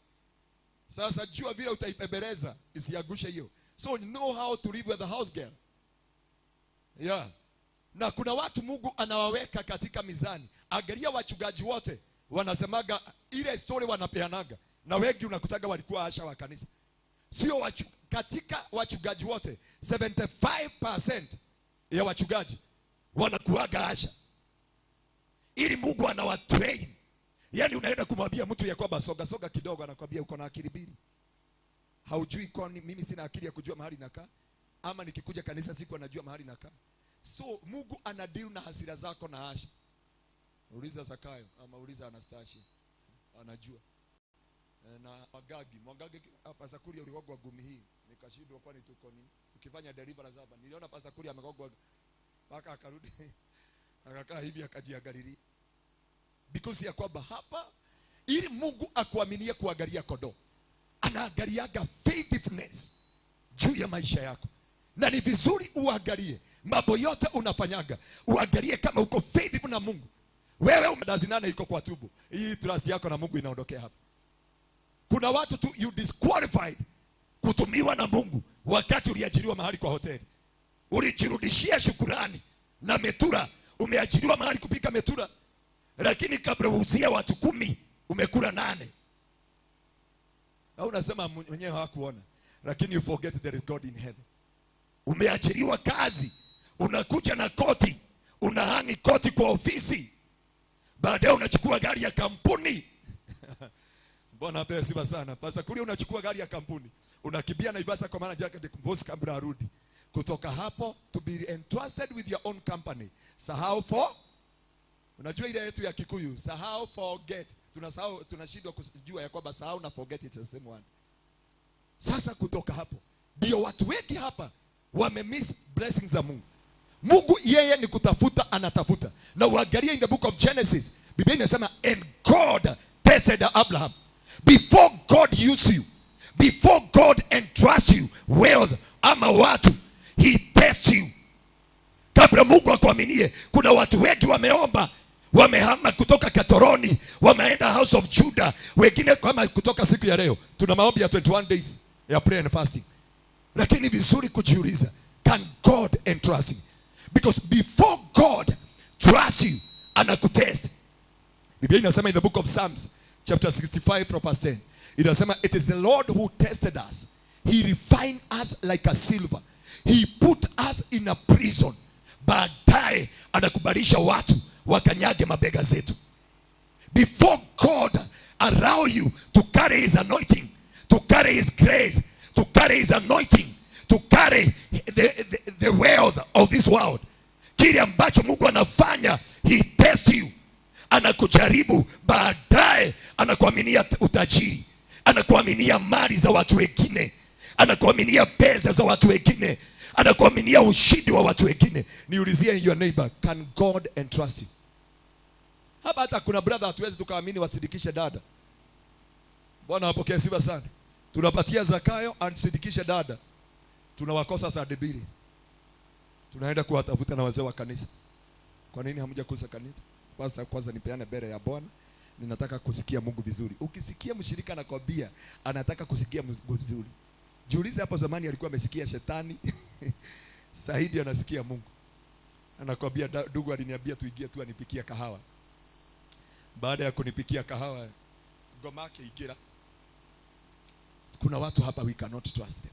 Sasa jua vile utaipembeleza isiagushe hiyo. So know how to live with the house girl. Yeah. Na kuna watu Mungu anawaweka katika mizani. Angalia wachungaji wote wanasemaga ile story wanapeanaga, na wengi unakutaga walikuwa asha wa kanisa. Sio katika wachungaji wote 75% ya wachungaji wanakuaga asha. Ili Mungu anawatrain. Yaani unaenda kumwambia mtu ya kwamba soga soga kidogo, anakuambia uko na akili mbili. Haujui kwani mimi sina akili ya kujua mahali nakaa, ama nikikuja kanisa siku anajua mahali nakaa. So Mungu ana deal na hasira zako na asha. Uliza Zakayo ama uliza Anastasia, anajua. Na Magagi, Magagi hapa Sakuria uliwogwa gumi hii, nikashindwa kwani tuko nini? Tukifanya deliverance hapa, niliona Pastor Kuria amegongwa mpaka akarudi akakaa hivi akajiangalilia. Because ya kwamba hapa ili Mungu akuaminie kuangalia kondoo, anaangaliaga faithfulness juu ya maisha yako. Na ni vizuri uangalie mambo yote unafanyaga, uangalie kama uko faithful na Mungu. Wewe umedazi nane iko kwa tubu, hii trust yako na Mungu inaondokea hapa. Kuna watu tu you disqualified kutumiwa na Mungu wakati uliajiriwa mahali kwa hoteli. Ulijirudishia shukurani na metura, umeajiriwa mahali kupika metura, lakini kabla uuzie watu 10 umekula 8. Na unasema mwenyewe hawakuona, lakini you forget there is God in heaven. Umeajiriwa kazi, unakuja na koti, unahangi koti kwa ofisi, baadaye unachukua gari ya kampuni. Bwana apewe sifa sana. Pastor Kuria, unachukua gari ya kampuni, unakimbia Naivasha kwa maana Jack boss kabla arudi. Kutoka hapo to be entrusted with your own company. Sahau for, unajua ile yetu ya Kikuyu, sahau forget. Tunasahau, tunashindwa kujua ya kwamba sahau na forget it's the same one. Sasa kutoka hapo ndio watu wengi hapa wamemiss blessings za Mungu. Mungu yeye ni kutafuta, anatafuta. Na uangalie in the book of Genesis, Biblia inasema and God tested Abraham. Before God use you, before God entrusts you wealth ama watu, he tests you. Kabla Mungu akuaminie, kuna watu wengi wameomba, wamehama kutoka Katoroni, wameenda House of Judah, wengine kama kutoka siku ya leo tuna maombi ya 21 days ya prayer and fasting. Lakini vizuri kujiuliza, can God entrust you? Because before God trusts you, anakutest. Biblia inasema in the book of Psalms chapter 65 from verse 10, inasema it is the Lord who tested us. He refined us like a silver. He put us in a prison. Baadaye anakubalisha watu wakanyage mabega zetu. Before God allow you to carry his anointing, to carry his grace, to carry his anointing, to carry the wealth of this world, kile ambacho Mungu anafanya, he tests you. Anakujaribu, baadaye anakuaminia utajiri, anakuaminia mali za watu wengine, anakuaminia pesa za watu wengine, anakuaminia ushindi wa watu wengine. Niulizie your neighbor, can God entrust you? Hapa hata kuna brother hatuwezi tukaamini wasindikishe dada. Bwana apokee sifa sana. Tunapatia Zakayo ansindikishe dada, tunawakosa saa mbili, tunaenda kuwatafuta na wazee wa kanisa. Kwa nini hamjakusa kanisa? Kwanza nipeane mbele ya Bwana, ninataka kusikia Mungu vizuri. Ukisikia mshirika anakwambia anataka kusikia Mungu vizuri, jiulize hapo zamani alikuwa amesikia shetani Saidi anasikia Mungu. Anakwambia ndugu aliniambia tuingie tu anipikia kahawa. Baada ya kunipikia kahawa, ngoma yake igira. Kuna watu hapa we cannot trust them.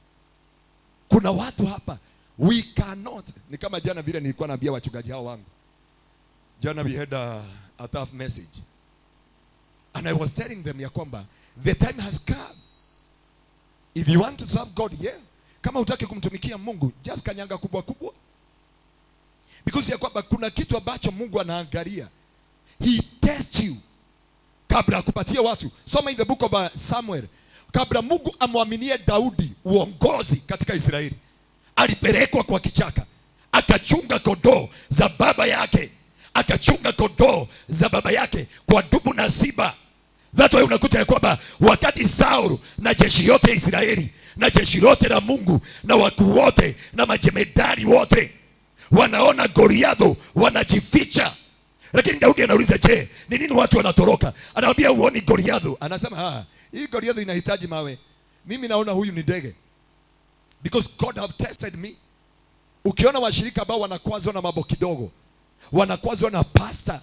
Kuna watu hapa we cannot. Ni kama jana vile nilikuwa naambia wachungaji hao wangu. Jana we had a tough message. And I was telling them ya kwamba the time has come. If you want to serve God, yeah. Kama hutaki kumtumikia Mungu, just kanyanga kubwa kubwa. Because ya kwamba kuna kitu ambacho Mungu anaangalia. He tests you kabla akupatie watu. Soma in the book of Samuel. Kabla Mungu amwaminie Daudi uongozi katika Israeli, alipelekwa kwa kichaka, akachunga kondoo za baba yake, akachunga kondoo za baba yake kwa dubu na simba. That's why unakuta ya kwamba wakati Saul na jeshi yote ya Israeli na jeshi lote la Mungu na wakuu wote na majemedari wote wanaona Goliatho wanajificha, lakini Daudi anauliza, je, ni nini watu wanatoroka? Anawaambia huoni Goliatho? Anasema hii Goliatho inahitaji mawe, mimi naona huyu ni ndege, because God have tested me. Ukiona washirika ambao wanakwazwa na mambo kidogo, wanakwazwa na pastor,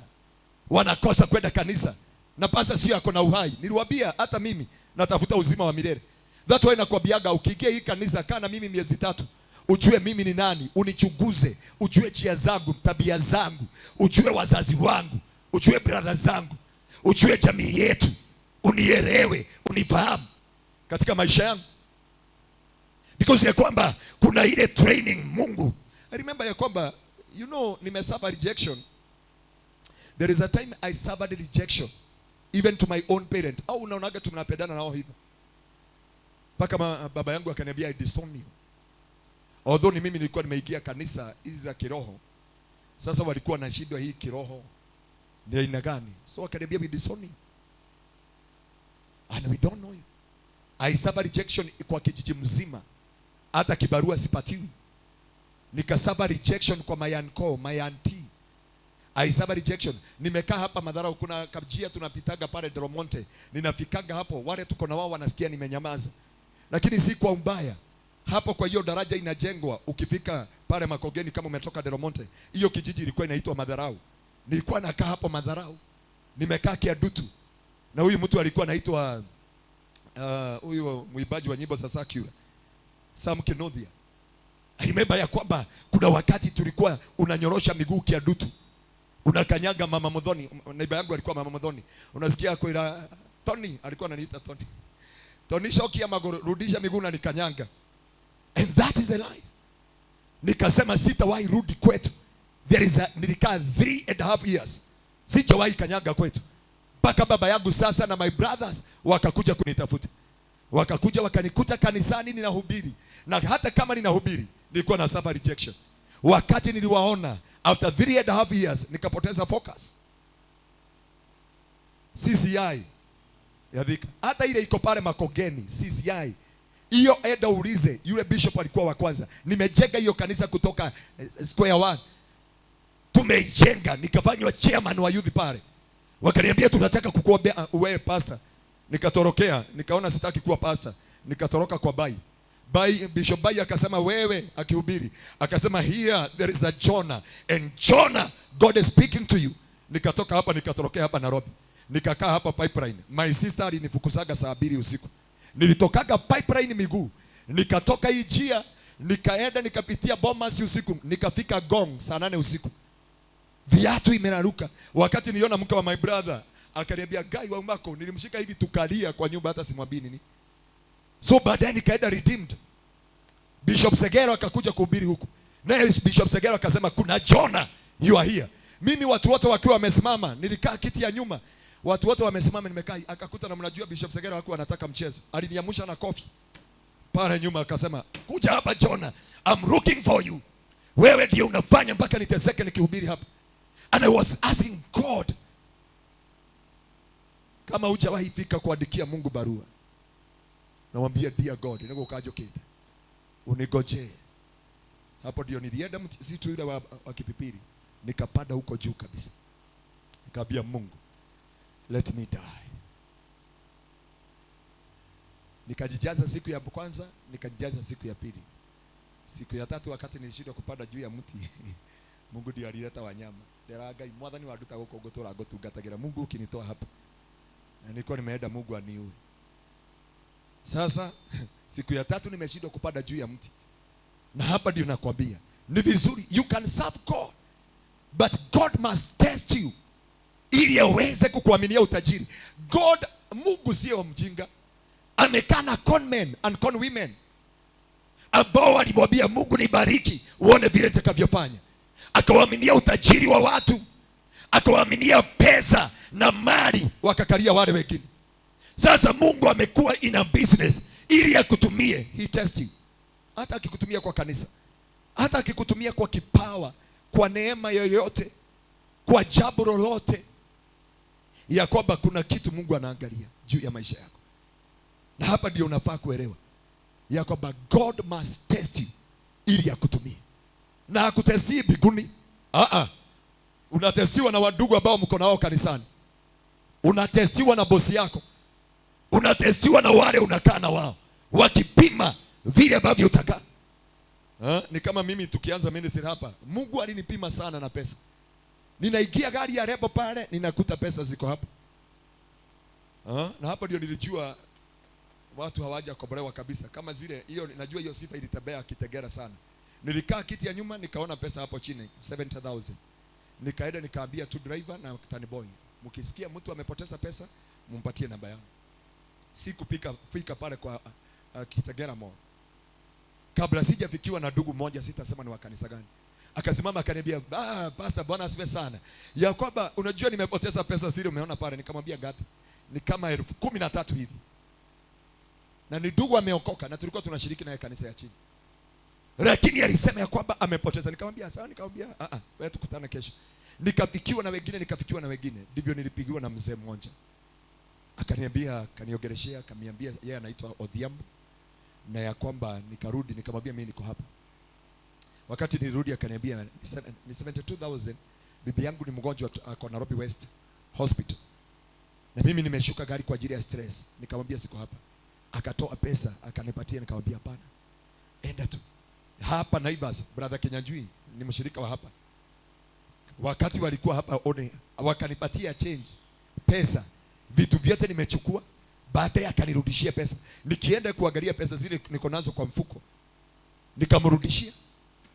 wanakosa kwenda kanisa, na pastor sio ako na uhai. Niliwaambia hata mimi natafuta uzima wa milele. That's why nakwambiaga ukiingia hii kanisa, kaa na mimi miezi 3, ujue mimi ni nani, unichunguze, ujue njia zangu, tabia zangu, ujue wazazi wangu, ujue brother zangu, ujue jamii yetu, unielewe, unifahamu katika maisha yangu. Because ya kwamba kuna ile training Mungu. I remember ya kwamba, you know, nimesuffer rejection. There is a time I suffered rejection even to my own parent. Au unaonaga tunapendana nao hivyo. Mpaka baba yangu akaniambia I disown you. Although ni mimi nilikuwa nimeingia kanisa hizi za kiroho. Sasa walikuwa na shida hii kiroho ni aina gani? So wakaniambia we disown you. And we don't know you. I suffer rejection kwa kijiji mzima. Hata kibarua sipatiwi. Nikasuffer rejection kwa my uncle, my auntie. I suffer rejection. Nimekaa hapa Madharau, kuna kabjia tunapitaga pale Dromonte. Ninafikaga hapo, wale tuko na wao wanasikia nimenyamaza. Lakini si kwa ubaya. Hapo kwa hiyo daraja inajengwa, ukifika pale Makogeni kama umetoka Dromonte, hiyo kijiji ilikuwa inaitwa Madharau. Nilikuwa nakaa hapo Madharau. Nimekaa Kiadutu. Na huyu mtu alikuwa anaitwa huyu mwimbaji wa nyimbo za secular, Sam Kinothia. I remember ya kwamba kuna wakati tulikuwa unanyorosha miguu Kiadutu. Unakanyaga Mama Muthoni, neighbor yangu alikuwa Mama Muthoni. Unasikia kwa Tony, alikuwa ananiita Tony. Tony shoki ya magoro, rudisha miguu na nikanyanga. And that is a lie. Nikasema sitawahi rudi kwetu. There is a, nilikaa 3.5 years. Sijawahi kanyaga kwetu. Mpaka baba yangu sasa na my brothers wakakuja kunitafuta. Wakakuja wakanikuta kanisani ninahubiri. Na hata kama ninahubiri, nilikuwa na suffer rejection. Wakati niliwaona after 3.5 years nikapoteza focus. CCI ya Thika. Hata ile iko pale Makogeni, CCI. Hiyo enda ulize, yule bishop alikuwa wa kwanza. Nimejenga hiyo kanisa kutoka square one. Tumeijenga, nikafanywa chairman wa youth pale. Wakaniambia tunataka kukuombea wewe pastor. Nikatorokea, nikaona sitaki kuwa pastor. Nikatoroka kwa Bai. Bai, Bishop Bai akasema wewe, akihubiri, akasema here there is a Jonah and Jonah God is speaking to you. Nikatoka hapa nikatorokea hapa Nairobi. Nikakaa hapa Pipeline. My sister alinifukuzaga saa 2 usiku. Nilitokaga Pipeline miguu. Nikatoka hii njia, nikaenda nikapitia Bomas usiku, nikafika Gong saa 8 usiku. Viatu imeraruka. Wakati niliona mke wa my brother, akaniambia Guy wa umako, nilimshika hivi tukalia kwa nyumba hata simwambii nini. So baadaye nikaenda Redeemed. Bishop Segero akakuja kuhubiri huku. Naye Bishop Segero akasema kuna Jonah, you are here. Mimi watu wote wakiwa wamesimama, nilikaa kiti ya nyuma. Watu wote wamesimama, nimekaa. Akakuta na mnajua Bishop Segero hakuwa anataka mchezo. Aliniamsha na kofi pale nyuma akasema kuja hapa Jonah, I'm looking for you. Wewe ndiye unafanya mpaka niteseke nikihubiri hapa. And I was asking God, kama hujawahi fika kuandikia Mungu barua, namwambia dear God, nigukajukite unigojee. Hapo ndio nilienda msitu yule wa Kipipiri, nikapanda huko juu kabisa, nikaambia Mungu let me die. Nikajijaza siku ya kwanza, nikajijaza siku ya pili. Siku ya tatu wakati nilishindwa kupanda juu ya mti, Mungu ndiye alileta wanyama. Ndera Ngai mwathani wanduta guku ngutura ngutungatagira, Mungu ukinitoa hapa. Na nilikuwa nimeenda Mungu aniue. Sasa siku ya tatu nimeshindwa kupanda juu ya mti. Na hapa ndio nakwambia ni vizuri you can serve God, but God must test you ili aweze kukuaminia utajiri. God, Mungu sio mjinga. Amekaa na con men and con women ambao walimwambia Mungu nibariki uone vile nitakavyofanya. Akawaaminia utajiri wa watu, akawaaminia pesa na mali, wakakalia wale wengine. Sasa Mungu amekuwa in a business ili akutumie. He test you. Hata akikutumia kwa kanisa, hata akikutumia kwa kipawa, kwa neema yoyote, kwa jambo lolote, ya kwamba kuna kitu Mungu anaangalia juu ya maisha yako. Na hapa ndio unafaa kuelewa ya kwamba God must test you ili akutumie. Na hakutestii mbinguni. Unatestiwa na wadugu ambao mko nao kanisani. Unatestiwa na bosi yako. Unatestiwa na wale unakaa na wao, wakipima vile ambavyo utakaa. Ni kama mimi tukianza ministry hapa, Mungu alinipima sana na pesa. Ninaingia gari ya Rebo pale, ninakuta pesa ziko hapa. Na hapo ndio nilijua watu hawajakombolewa kabisa. Kama zile hiyo, najua hiyo sifa ilitembea Kitegera sana. Nilikaa kiti ya nyuma nikaona pesa hapo chini 70,000. Nikaenda nikaambia tu driver na tani boy, mkisikia mtu amepoteza pesa mumpatie namba yangu. Sikupika fika pale kwa Kitegera Mall. Kabla sijafikiwa na ndugu mmoja, sitasema ni wa kanisa gani, akasimama akaniambia, pastor, Bwana asifiwe sana, ya kwamba unajua nimepoteza pesa zile umeona pale. Nikamwambia ngapi? Ni kama 13,000 hivi. Na ni ndugu ameokoka na tulikuwa tunashiriki naye kanisa ya chini. Lakini alisema ya kwamba amepoteza. Nikamwambia sawa, nikamwambia a a, wewe tukutane kesho. Nikafikiwa na wengine, nikafikiwa na wengine. Ndivyo nilipigiwa na mzee mmoja. Akaniambia, akaniongeleshea, akaniambia yeye anaitwa Odhiambo, na ya kwamba nikarudi, nikamwambia mimi niko hapa. Wakati nilirudi akaniambia ni 72,000, bibi yangu ni mgonjwa, ako Nairobi West Hospital. Na mimi nimeshuka gari kwa ajili ya stress. Nikamwambia siko hapa. Akatoa pesa akanipatia, nikamwambia hapana, enda tu. Hapa Naivas, brother Kenyanjui ni mshirika wa hapa. Wakati walikuwa hapa one, wakanipatia change, pesa, vitu vyote nimechukua. Baadaye akanirudishia pesa. Nikienda kuangalia pesa zile niko nazo kwa mfuko, nikamrudishia.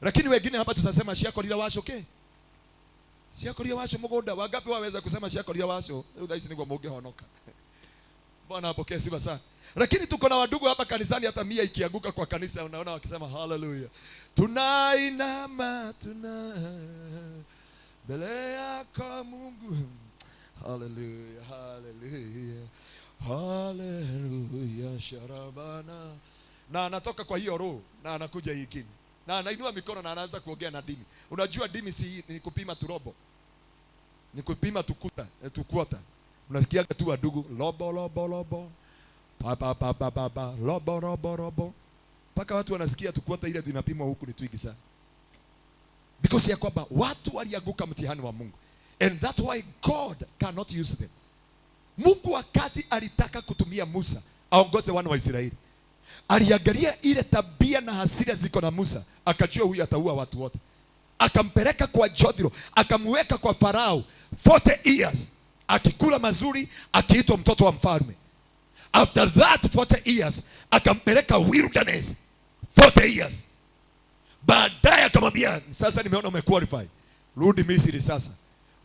Lakini wengine hapa tutasema ciakorire waco ke? Ciakorire waco mugunda. Wangapi waweza kusema ciakorire waco? Rĩu thaa ici nĩguo mũngĩhonoka. Bwana apokee sifa sana. Lakini tuko na wadugu hapa kanisani, hata mia ikianguka kwa kanisa unaona wakisema haleluya. Tunainama, tuna mbele yako Mungu. Haleluya, haleluya. Haleluya, sharabana. Na anatoka kwa hiyo roho na anakuja hii kini. Na anainua mikono na anaanza kuongea na dini. Unajua dini si ni kupima turobo. Ni kupima tukuta, tukuota. Unasikia tu wadugu lobo lobo lobo. Pa pa pa pa pa pa lobo robo robo. Paka watu wanasikia tukuota ile tunapimwa huku ni twingi sana. Because ya kwamba watu walianguka mtihani wa Mungu. And that's why God cannot use them. Mungu wakati alitaka kutumia Musa aongoze wana wa Israeli, aliangalia ile tabia na hasira ziko na Musa, akajua huyu ataua watu wote. Akampeleka kwa Jethro, akamweka kwa Farao 40 years, akikula mazuri, akiitwa mtoto wa mfalme. After that 40 years, akampeleka wilderness 40 years. Baadaye akamwambia, sasa nimeona umequalify, rudi Misri sasa,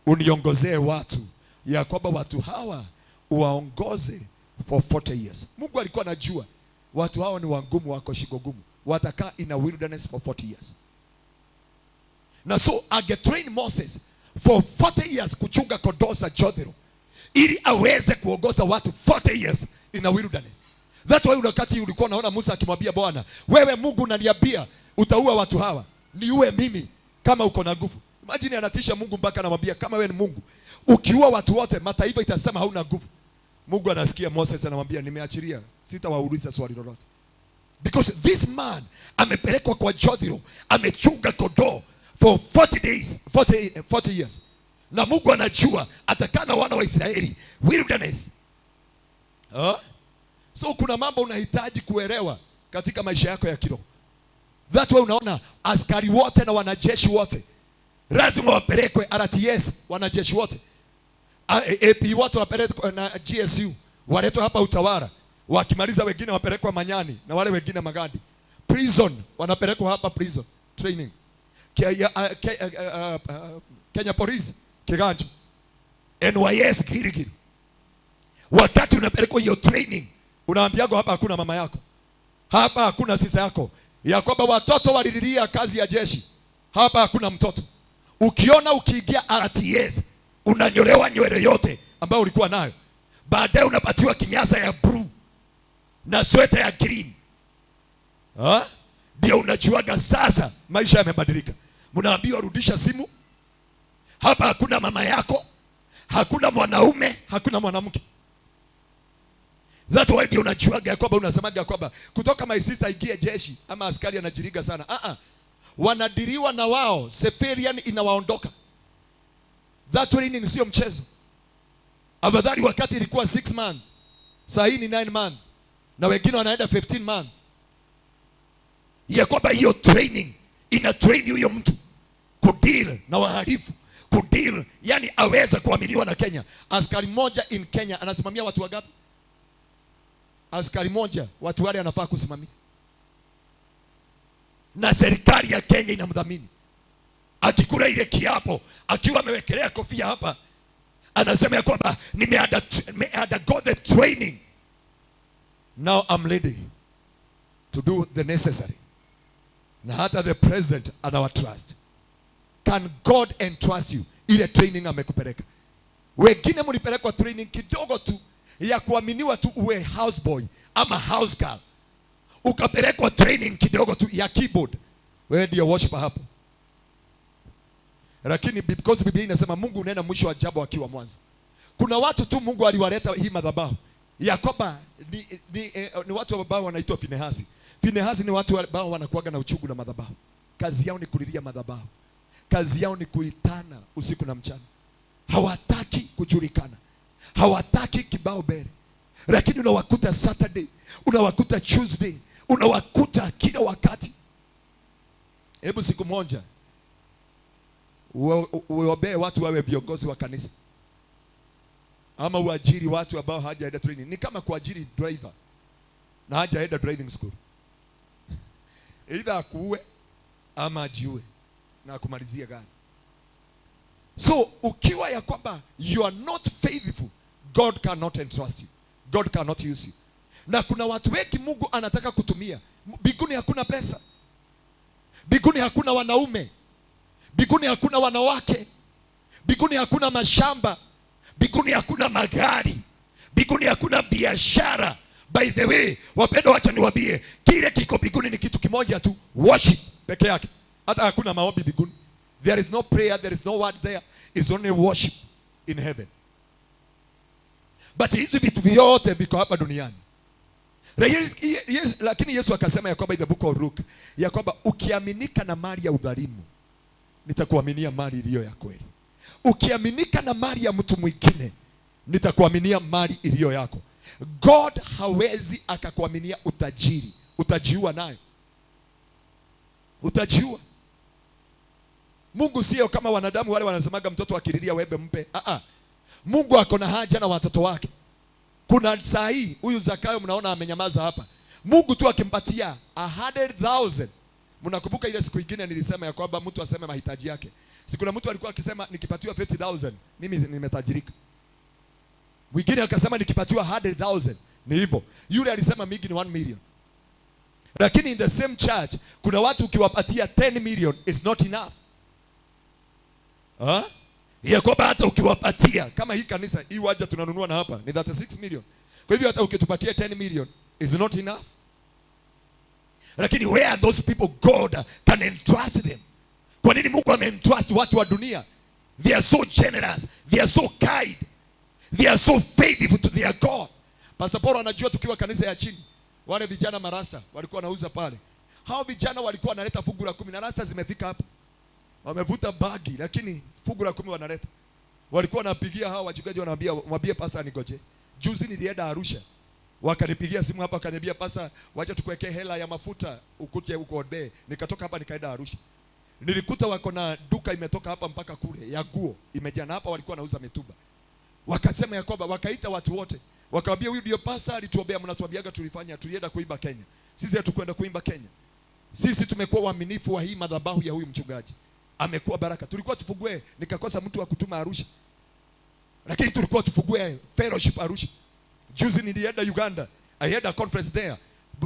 uniongozee watu, ya kwamba watu hawa uwaongoze for 40 years. Mungu alikuwa anajua watu hawa ni wangumu, wako shingo gumu, watakaa in a wilderness for 40 years. Na so angetrain Moses for 40 years kuchunga kondoo za Jethro ili aweze kuongoza watu 40 years in a wilderness. That's why wakati ulikuwa unaona Musa akimwambia Bwana, wewe Mungu unaniambia utaua watu hawa, niue mimi kama uko na nguvu. Imagine anatisha Mungu mpaka anamwambia kama wewe ni Mungu, ukiua watu wote mataifa itasema hauna nguvu. Mungu anasikia Moses anamwambia nimeachilia, sitawauliza swali lolote. Because this man amepelekwa kwa Jethro, amechunga kondoo for 40 days, 40 years. Na Mungu anajua atakaa na wana wa Israeli wilderness. Huh? So kuna mambo unahitaji kuelewa katika maisha yako ya kiroho. That's why unaona askari wote na wanajeshi wote lazima wapelekwe RTS, wanajeshi wote AP wote wapelekwe na GSU, waletwe hapa Utawala. Wakimaliza wengine wapelekwa Manyani na wale wengine Magadi. Prison wanapelekwa hapa prison training. Kenya Police Kiganjo, NYS Gilgil. Wakati unapelekwa hiyo training unaambiwa hapa hakuna mama yako, hapa hakuna sisa yako, ya kwamba watoto walililia kazi ya jeshi, hapa hakuna mtoto. Ukiona ukiingia RTS unanyolewa nywele yote ambayo ulikuwa nayo, baadaye unapatiwa kinyasa ya blue na sweta ya green. Ha? Ndio unajuaga sasa maisha yamebadilika. Mnaambiwa rudisha simu, hapa hakuna mama yako, hakuna mwanaume, hakuna mwanamke. That's why ndio unajuaga kwamba unasemaga kwamba kutoka my sister ingie jeshi ama askari anajiriga sana. Wanadiriwa na wao, civilian inawaondoka. That training sio mchezo. Afadhali wakati ilikuwa 6 month, saa hii ni 9 month, na wengine wanaenda 15 month. Ya kwamba hiyo training ina train huyo mtu kudeal na wahalifu, kudeal, yani aweza kuaminiwa na Kenya. Askari mmoja in Kenya anasimamia watu wangapi? Askari mmoja watu wale anafaa kusimamia, na serikali ya Kenya inamdhamini. Akikula ile kiapo akiwa amewekelea kofia hapa, anasema ya kwamba nime undergo the training, now I'm ready to do the necessary. Na hata the president anawa trust. Can God entrust you? Ile training amekupeleka. Wengine mlipelekwa training kidogo tu ya kuaminiwa tu uwe houseboy ama house girl. Ukapelekwa training kidogo tu ya keyboard. Wewe ndiye worshiper hapo. Lakini because Biblia inasema Mungu unena mwisho wa jambo akiwa mwanzo. Kuna watu tu Mungu aliwaleta hii madhabahu ya kwamba ni watu ambao wanaitwa Finehasi. Finehasi ni watu ambao wanakuaga na uchungu na madhabahu. Kazi yao ni kulilia madhabahu. Kazi yao ni kuitana usiku na mchana. Hawataki kujulikana. Hawataki kibao mbele. Lakini unawakuta Saturday, unawakuta Tuesday, unawakuta kila wakati. Hebu siku moja uombee watu wawe viongozi wa kanisa, ama uajiri watu ambao hawajaenda training. Ni kama kuajiri driver na hajaenda driving school. Either akuue ama ajiue na akumalizie gari. So ukiwa ya kwamba you are not faithful, God cannot entrust you. God cannot use you. Na kuna watu wengi Mungu anataka kutumia. Mbinguni hakuna pesa. Mbinguni hakuna wanaume. Mbinguni hakuna wanawake. Mbinguni hakuna mashamba. Mbinguni hakuna magari. Mbinguni hakuna biashara. By the way, wapendwa, wacha niwaambie, kile kiko mbinguni ni kitu kimoja tu, worship peke yake. Hata hakuna maombi mbinguni. There is no prayer, there is no word there. It's only worship in heaven. But hizi vitu vyote viko hapa duniani. Lakini Yesu akasema ya kwamba in the book of Luke, ya kwamba ukiaminika na mali ya udhalimu, nitakuaminia mali iliyo ya kweli. Ukiaminika na mali ya mtu mwingine, nitakuaminia mali iliyo yako. God hawezi akakuaminia utajiri. Utajiua nayo. Utajiua. Mungu sio kama wanadamu wale wanasemaga mtoto akililia wembe mpe. Mungu ako na haja na watoto wake. Kuna saa hii huyu Zakayo mnaona amenyamaza hapa. Mungu tu akimpatia 100,000. Mnakumbuka ile siku nyingine nilisema ya kwamba mtu aseme mahitaji yake. Si kuna mtu alikuwa akisema nikipatiwa 50,000 mimi nimetajirika. Mwingine akasema nikipatiwa 100,000 ni hivyo. Yule alisema mingi ni 1 million. Lakini in the same church kuna watu ukiwapatia 10 million is not enough. Ha? Ya kwamba hata ukiwapatia kama hii kanisa hii waja tunanunua na hapa ni 36 million. Kwa hivyo hata ukitupatia 10 million is not enough. Lakini where are those people God can entrust them? Kwa nini Mungu ameentrust watu wa dunia? They are so generous, they are so kind, they are so faithful to their God. Pastor Paul anajua tukiwa kanisa ya chini, wale vijana marasta walikuwa wanauza pale. Hao vijana walikuwa wanaleta fungu la 10 na rasta zimefika hapa. Wamevuta bagi lakini fungu la 10 wanaleta. Walikuwa wanapigia hao wachungaji wanawaambia, mwambie pastor nigoje. Juzi nilienda Arusha. Wakanipigia simu hapa wakaniambia pastor, wacha tukuwekee hela ya mafuta ukuje huko Obe. Nikatoka hapa nikaenda Arusha. Nilikuta wako na duka imetoka hapa mpaka kule ya nguo imejaa, na hapa walikuwa wanauza mituba. Wakasema ya kwamba wakaita watu wote. Wakawaambia huyu ndio pastor alituombea, mnatuambiaga tulifanya, tulienda kuimba Kenya. Sisi hatukwenda kuimba Kenya. Sisi tumekuwa waaminifu wa hii madhabahu ya huyu mchungaji. Amekuwa baraka. Tulikuwa tufugue, nikakosa mtu wa kutuma Arusha. Lakini tulikuwa tufugue fellowship Arusha. Juzi nilienda Uganda. I had a conference there.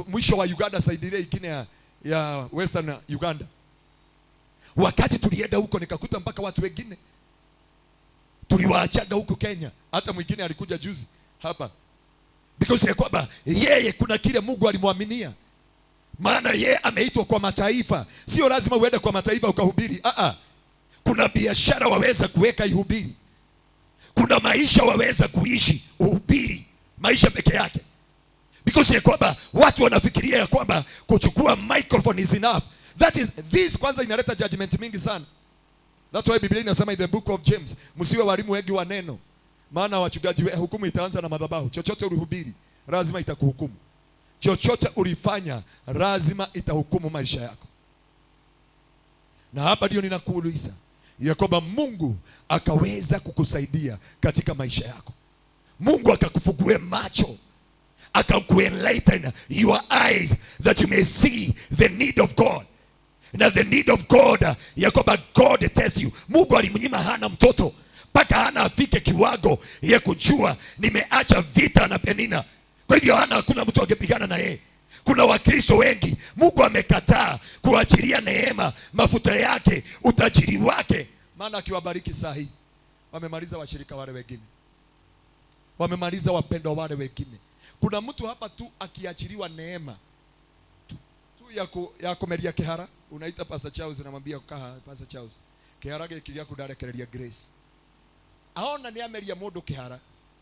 Mwisho wa Uganda, side ile ingine ya Western Uganda. Wakati tulienda huko nikakuta mpaka watu wengine tuliwaachaga huko Kenya. Hata mwingine alikuja juzi hapa. Because ya kwamba yeye kuna kile Mungu alimwaminia. Maana yeye ameitwa kwa mataifa. Sio lazima uende kwa mataifa ukahubiri. Kuna biashara waweza kuweka ihubiri. Kuna maisha waweza kuishi uhubiri. Maisha peke yake. Because ya kwamba watu wanafikiria ya kwamba kuchukua microphone is enough. That is, this kwanza inaleta judgment mingi sana. That's why Biblia inasema in the book of James, msiwe walimu wengi wa neno. Maana wachungaji hukumu itaanza na madhabahu. Chochote ulihubiri lazima itakuhukumu. Chochote ulifanya lazima itahukumu maisha yako. Na hapa ndio ninakuuliza ya kwamba Mungu akaweza kukusaidia katika maisha yako. Mungu akakufungue macho, akakuenlighten your eyes that you may see the need of God. Na the need of God ya kwamba God tests you. Mungu alimnyima Hana mtoto mpaka Hana afike kiwango ya kujua nimeacha vita na Penina. Kwa hivyo Hana hakuna mtu angepigana na yeye. Kuna Wakristo wengi Mungu amekataa kuachilia neema, mafuta yake, utajiri wake. Maana akiwabariki saa hii wamemaliza washirika wale wengine, wamemaliza wapendwa wale wengine. Kuna mtu hapa tu akiachiliwa neema tu ya kumeria kihara, Unaita Pastor Charles, unamwambia kaa Pastor Charles, kihara gĩkĩ gĩaku ndarekereria Grace. Aona nĩ ameria mũndũ kihara,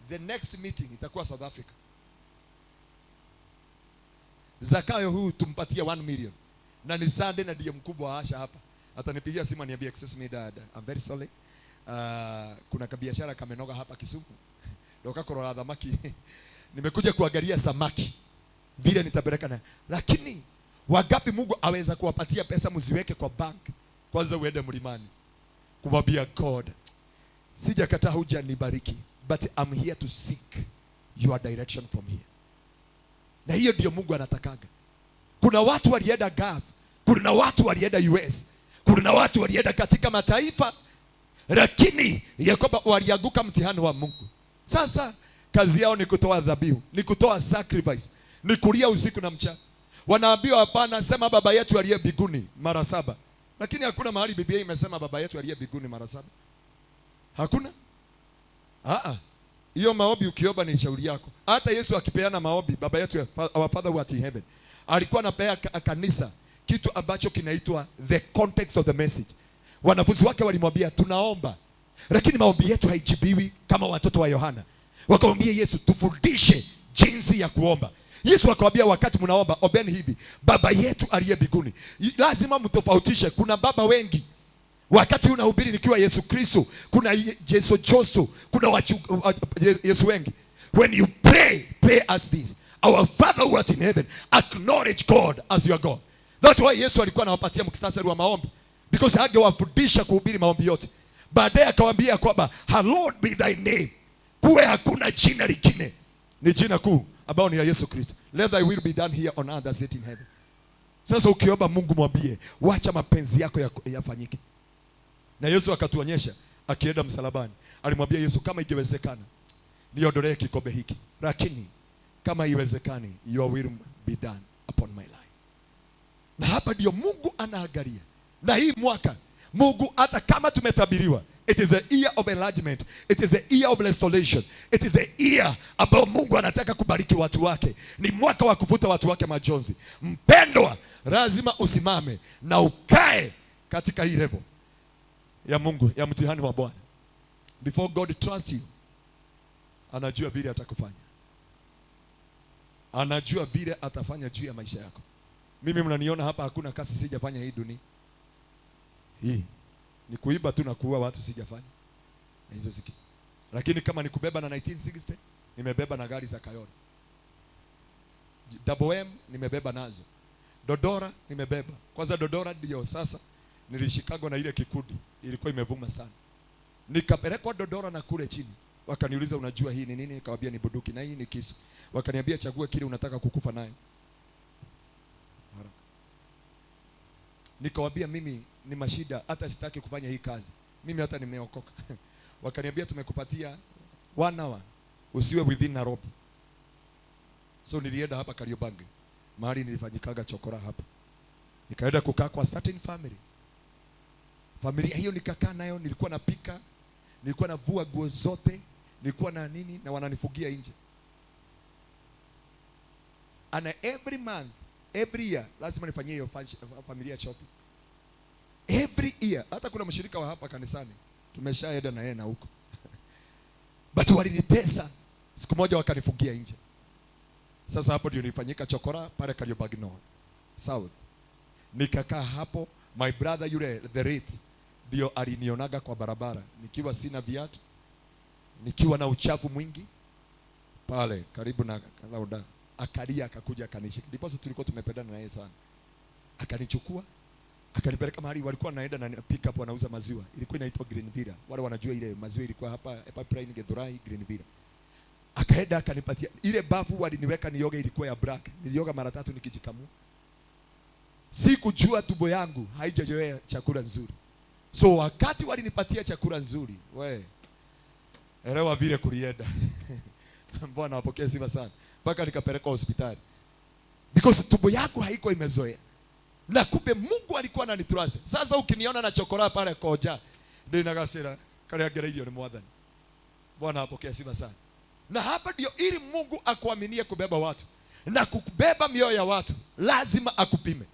the next meeting itakuwa South Africa. Zakayo huyu tumpatie 1 million na ni Sunday na ndiye mkubwa wa Asha hapa. Atanipigia simu aniambie, excuse me dad, I'm very sorry. Kuna kabiashara kamenoga hapa Kisumu. Ndoka kurora thamaki. Nimekuja kuangalia samaki vile nitapeleka na. Lakini wangapi Mungu aweza kuwapatia pesa mziweke kwa bank? Kwanza uende mlimani kumwambia God, sijakataa hujanibariki, but I'm here to seek your direction from here. Na hiyo ndio Mungu anatakaga. Kuna watu walienda Gulf, kuna watu walienda US, kuna watu walienda katika mataifa, lakini ya kwamba walianguka mtihani wa Mungu. Sasa kazi yao ni kutoa dhabihu, ni kutoa sacrifice, ni kulia usiku na mchana. Wanaambiwa hapana, sema baba yetu aliye mbinguni mara 7. Lakini hakuna mahali Biblia imesema baba yetu aliye mbinguni mara 7. Hakuna. Hiyo maombi ukiomba ni shauri yako. Hata Yesu akipeana maombi, baba yetu, our Father who art in heaven, alikuwa anapea kanisa kitu ambacho kinaitwa the context of the message. Wanafunzi wake walimwambia tunaomba, lakini maombi yetu haijibiwi kama watoto wa Yohana. Wakamwambia Yesu, tufundishe jinsi ya kuomba. Yesu akawaambia wakati mnaomba ombeni hivi, baba yetu aliye mbinguni. Lazima mtofautishe, kuna baba wengi. Wakati unahubiri nikiwa Yesu Kristo, kuna Yesu Joso, kuna Yesu wengi. When you pray, pray as this. Our Father who art in heaven, acknowledge God as your God. That's why Yesu alikuwa anawapatia muktasari wa maombi, because hangewafundisha kuhubiri maombi yote. Baadaye akawaambia kwamba hallowed be thy name, kuwe hakuna jina lingine, ni jina kuu ambao ni ya Yesu Kristo. Let thy will be done here on earth as it in heaven. Sasa ukiomba Mungu mwambie wacha mapenzi yako yafanyike. Na Yesu akatuonyesha akienda msalabani, alimwambia Yesu, kama ingewezekana niondolee kikombe hiki, lakini kama haiwezekani, your will be done upon my life. Na hapa ndio Mungu anaangalia. Na hii mwaka Mungu, hata kama tumetabiriwa, it is a year of enlargement, it is a year of restoration, it is a year ambao Mungu anataka kubariki watu wake. Ni mwaka wa kuvuta watu wake majonzi. Mpendwa, lazima usimame na ukae katika hii level ya Mungu, ya mtihani wa Bwana. Before God trusts you, anajua vile atakufanya, anajua vile atafanya juu ya maisha yako. Mimi mnaniona hapa, hakuna kazi sijafanya hii dunia. Hii ni kuiba tu na kuua watu sijafanya. Na hizo ziki. Lakini kama ni kubeba na 1960, nimebeba na gari za Kayole. Double M nimebeba nazo. Dodora nimebeba. Kwanza Dodora ndio sasa nilishikagwa na ile kikundi, ilikuwa imevuma sana. Nikapelekwa Dodora na kule chini. Wakaniuliza unajua hii ni nini? Nikamwambia ni bunduki na hii ni kisu. Wakaniambia chagua kile unataka kukufa nayo. Nikamwambia mimi ni mashida, hata sitaki kufanya hii kazi. Mimi hata nimeokoka. Wakaniambia tumekupatia 1 hour usiwe within Nairobi. So nilienda hapa Kariobangi, mahali nilifanyikaga chokora hapa. Nikaenda kukaa kwa certain family. Familia hiyo nikakaa nayo, nilikuwa napika, nilikuwa navua nguo zote, nilikuwa na nini, na wananifugia nje. And every month, every year, lazima nifanyie hiyo familia shopping. Every year. Hata kuna mshirika wa hapa kanisani, tumeshaenda na yeye na huko. But walinitesa. Siku moja wakanifugia nje. Sasa hapo ndio nilifanyika chokora pale Kariobangi North South. Nikakaa hapo, my brother yule the rate ndio alinionaga kwa barabara nikiwa sina viatu, nikiwa na uchafu mwingi pale karibu na Lauda. Akalia akakuja akanishika. Ndipo sasa tulikuwa tumependana na yeye sana. Akanichukua, akanipeleka mahali walikuwa wanaenda na pick up wanauza maziwa. Ilikuwa inaitwa Green Villa. Wale wanajua ile maziwa ilikuwa hapa Pipeline Githurai Green Villa. Akaenda akanipatia ile bafu waliniweka nioge, ilikuwa ya black. Nilioga mara 3 nikijikamua. Sikujua tumbo yangu haijazoea chakula nzuri. So wakati walinipatia chakula nzuri, we elewa vile kulienda. Bwana apokee sifa sana. Mpaka nikapelekwa hospitali. Because tumbo yangu haiko imezoea. Na kumbe Mungu alikuwa ananitrust. Sasa ukiniona na chokora pale koja, ndio nagasira kale agereirio ni mwathani. Bwana apokee sifa sana. Na hapa ndio ili Mungu akuaminie kubeba watu na kubeba mioyo ya watu, lazima akupime.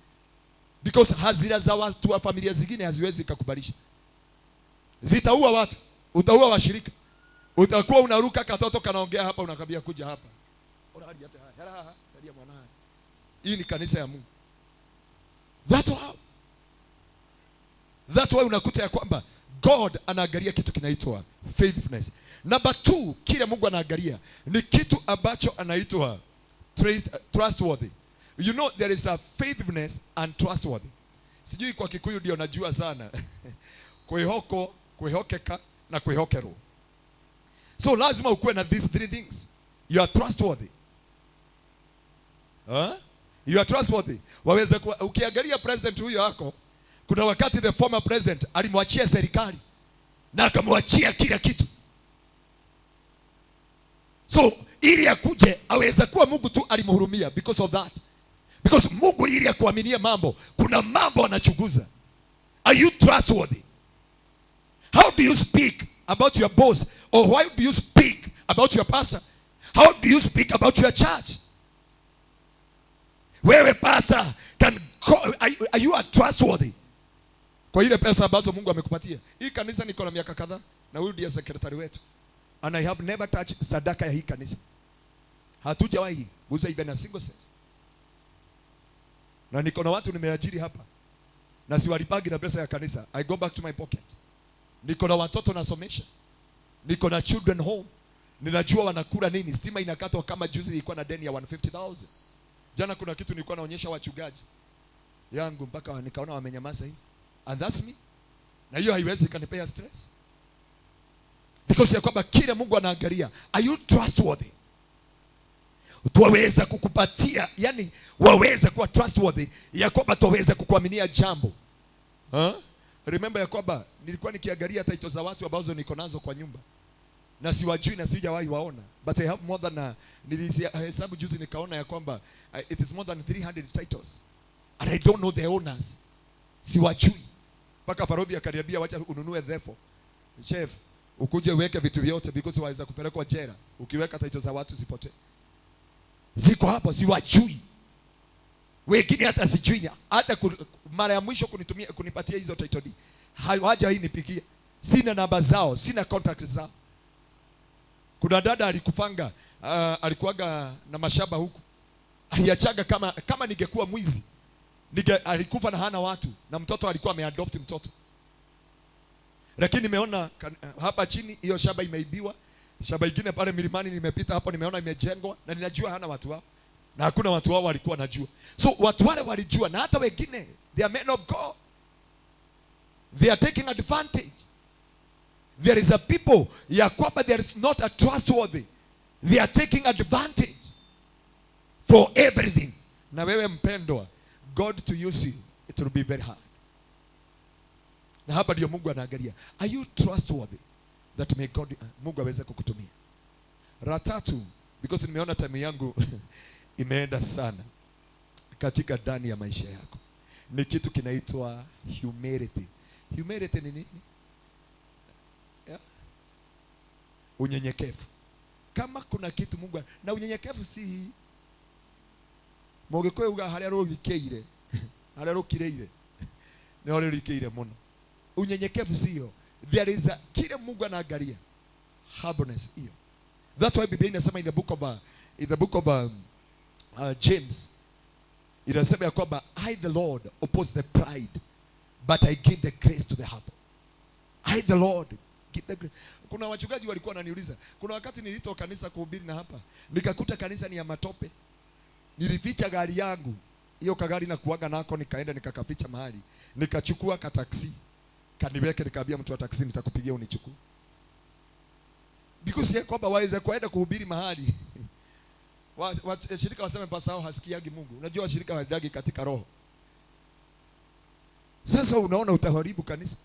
Because hasira za watu wa familia zingine haziwezi kukubalisha. Zitaua watu, utaua washirika. Utakuwa unaruka katoto kanaongea hapa, unakambia kuja hapa. Hii ni kanisa ya Mungu. That's how. That's why unakuta ya kwamba God anaangalia kitu kinaitwa faithfulness. Number 2, kile Mungu anaangalia ni kitu ambacho anaitwa trustworthy. You know there is a faithfulness and trustworthy. Sijui kwa Kikuyu ndio najua sana. Kwihoko, kwihokeka na kwihokero. So lazima ukuwe na these three things. You are trustworthy. Huh? You are trustworthy. Waweza ukiangalia president huyo wako, kuna wakati the former president alimwachia serikali na akamwachia kila kitu. So ili akuje aweza kuwa Mungu tu alimhurumia because of that. Because Mungu ili akuaminie mambo, kuna mambo anachunguza. Are you trustworthy? How do you speak about your boss? Or why do you speak about your pastor? How do you speak about your church? Wewe pastor, are you a trustworthy? Kwa ile pesa ambazo Mungu amekupatia. Hii kanisa niko na miaka kadhaa na huyu ndiye secretary wetu. And I have never touched sadaka ya hii kanisa. Hatujawahi guza even a single cent. Na niko na watu nimeajiri hapa. Na siwalipagi na pesa ya kanisa. I go back to my pocket. Niko na watoto nasomesha. Niko na children home. Ninajua wanakula nini. Stima inakatwa kama juzi ilikuwa na deni ya 150,000. Jana kuna kitu nilikuwa naonyesha wachungaji yangu mpaka nikaona wamenyamaza hivi. And that's me. Na hiyo haiwezi kanipea stress. Because ya kwamba kile Mungu anaangalia, are you trustworthy? Tuwaweza kukupatia, yani waweza kuwa trustworthy ya kwamba tuwaweza kukuaminia jambo. Huh? Remember ya kwamba nilikuwa nikiangalia title za watu ambazo niko nazo kwa nyumba. Na siwajui na sijawahi waona. But I have more than nilihesabu juzi nikaona ya kwamba it is more than 300 titles. And I don't know the owners. Siwajui. Mpaka Farodhi akaniambia wacha ununue therefore. Chef, ukuje uweke vitu vyote because waweza kupelekwa jela ukiweka title za watu zipotee. Ziko hapo siwajui. Wengine hata sijui, hata mara ya mwisho kunitumia kunipatia hizo title deed. Hawajawahi nipigia. Sina namba zao, sina contact zao. Kuna dada alikufanga, alikuwaga na mashamba huku. Aliachaga kama ningekuwa mwizi. Alikufa na hana watu na mtoto alikuwa ameadopt mtoto. Lakini nimeona hapa chini hiyo shamba imeibiwa. Shamba ingine pale milimani nimepita hapo nimeona imejengwa na ninajua hana watu wao. Na hakuna watu wao walikuwa wanajua. So watu wale walijua na hata wengine they are men of God. They are taking advantage. There is a people ya kwamba there is not a trustworthy. They are taking advantage for everything. Na wewe mpendwa, God to use you, it will be very hard. Na hapa ndio Mungu anaangalia. Are you trustworthy that may God, Mungu aweze kukutumia? La tatu, because nimeona time yangu imeenda sana katika ndani ya maisha yako, ni kitu kinaitwa humility. Humility ni nini? Yeah? Unyenyekevu. Kama kuna kitu Mungu, na unyenyekevu si Mũgĩkũyũ uga harĩa rũgĩkĩire, harĩa rũkirĩire, nĩho rũrikĩire mũno. Unyenyekevu sio. There is a kile Mungu anaangalia. Humbleness hiyo. That's why Biblia inasema in the book of James, inasema ya kwamba I the Lord oppose the pride, but I give the grace to the humble. I the Lord give the grace. Kuna wachungaji walikuwa wananiuliza, kuna wakati nilitoka kanisa kuhubiri na hapa, nikakuta kanisa ni ya matope. Nilificha gari yangu. Hiyo kagari na kuaga nako nikaenda nikakaficha mahali. Nikachukua ka taxi. Kaniweke nikaambia mtu wa taxi nitakupigia unichukue. Because yeye kwamba waweza kuenda kuhubiri mahali. Washirika waseme pasa hao hasikiagi Mungu. Unajua washirika hawadagi katika roho. Sasa unaona utaharibu kanisa.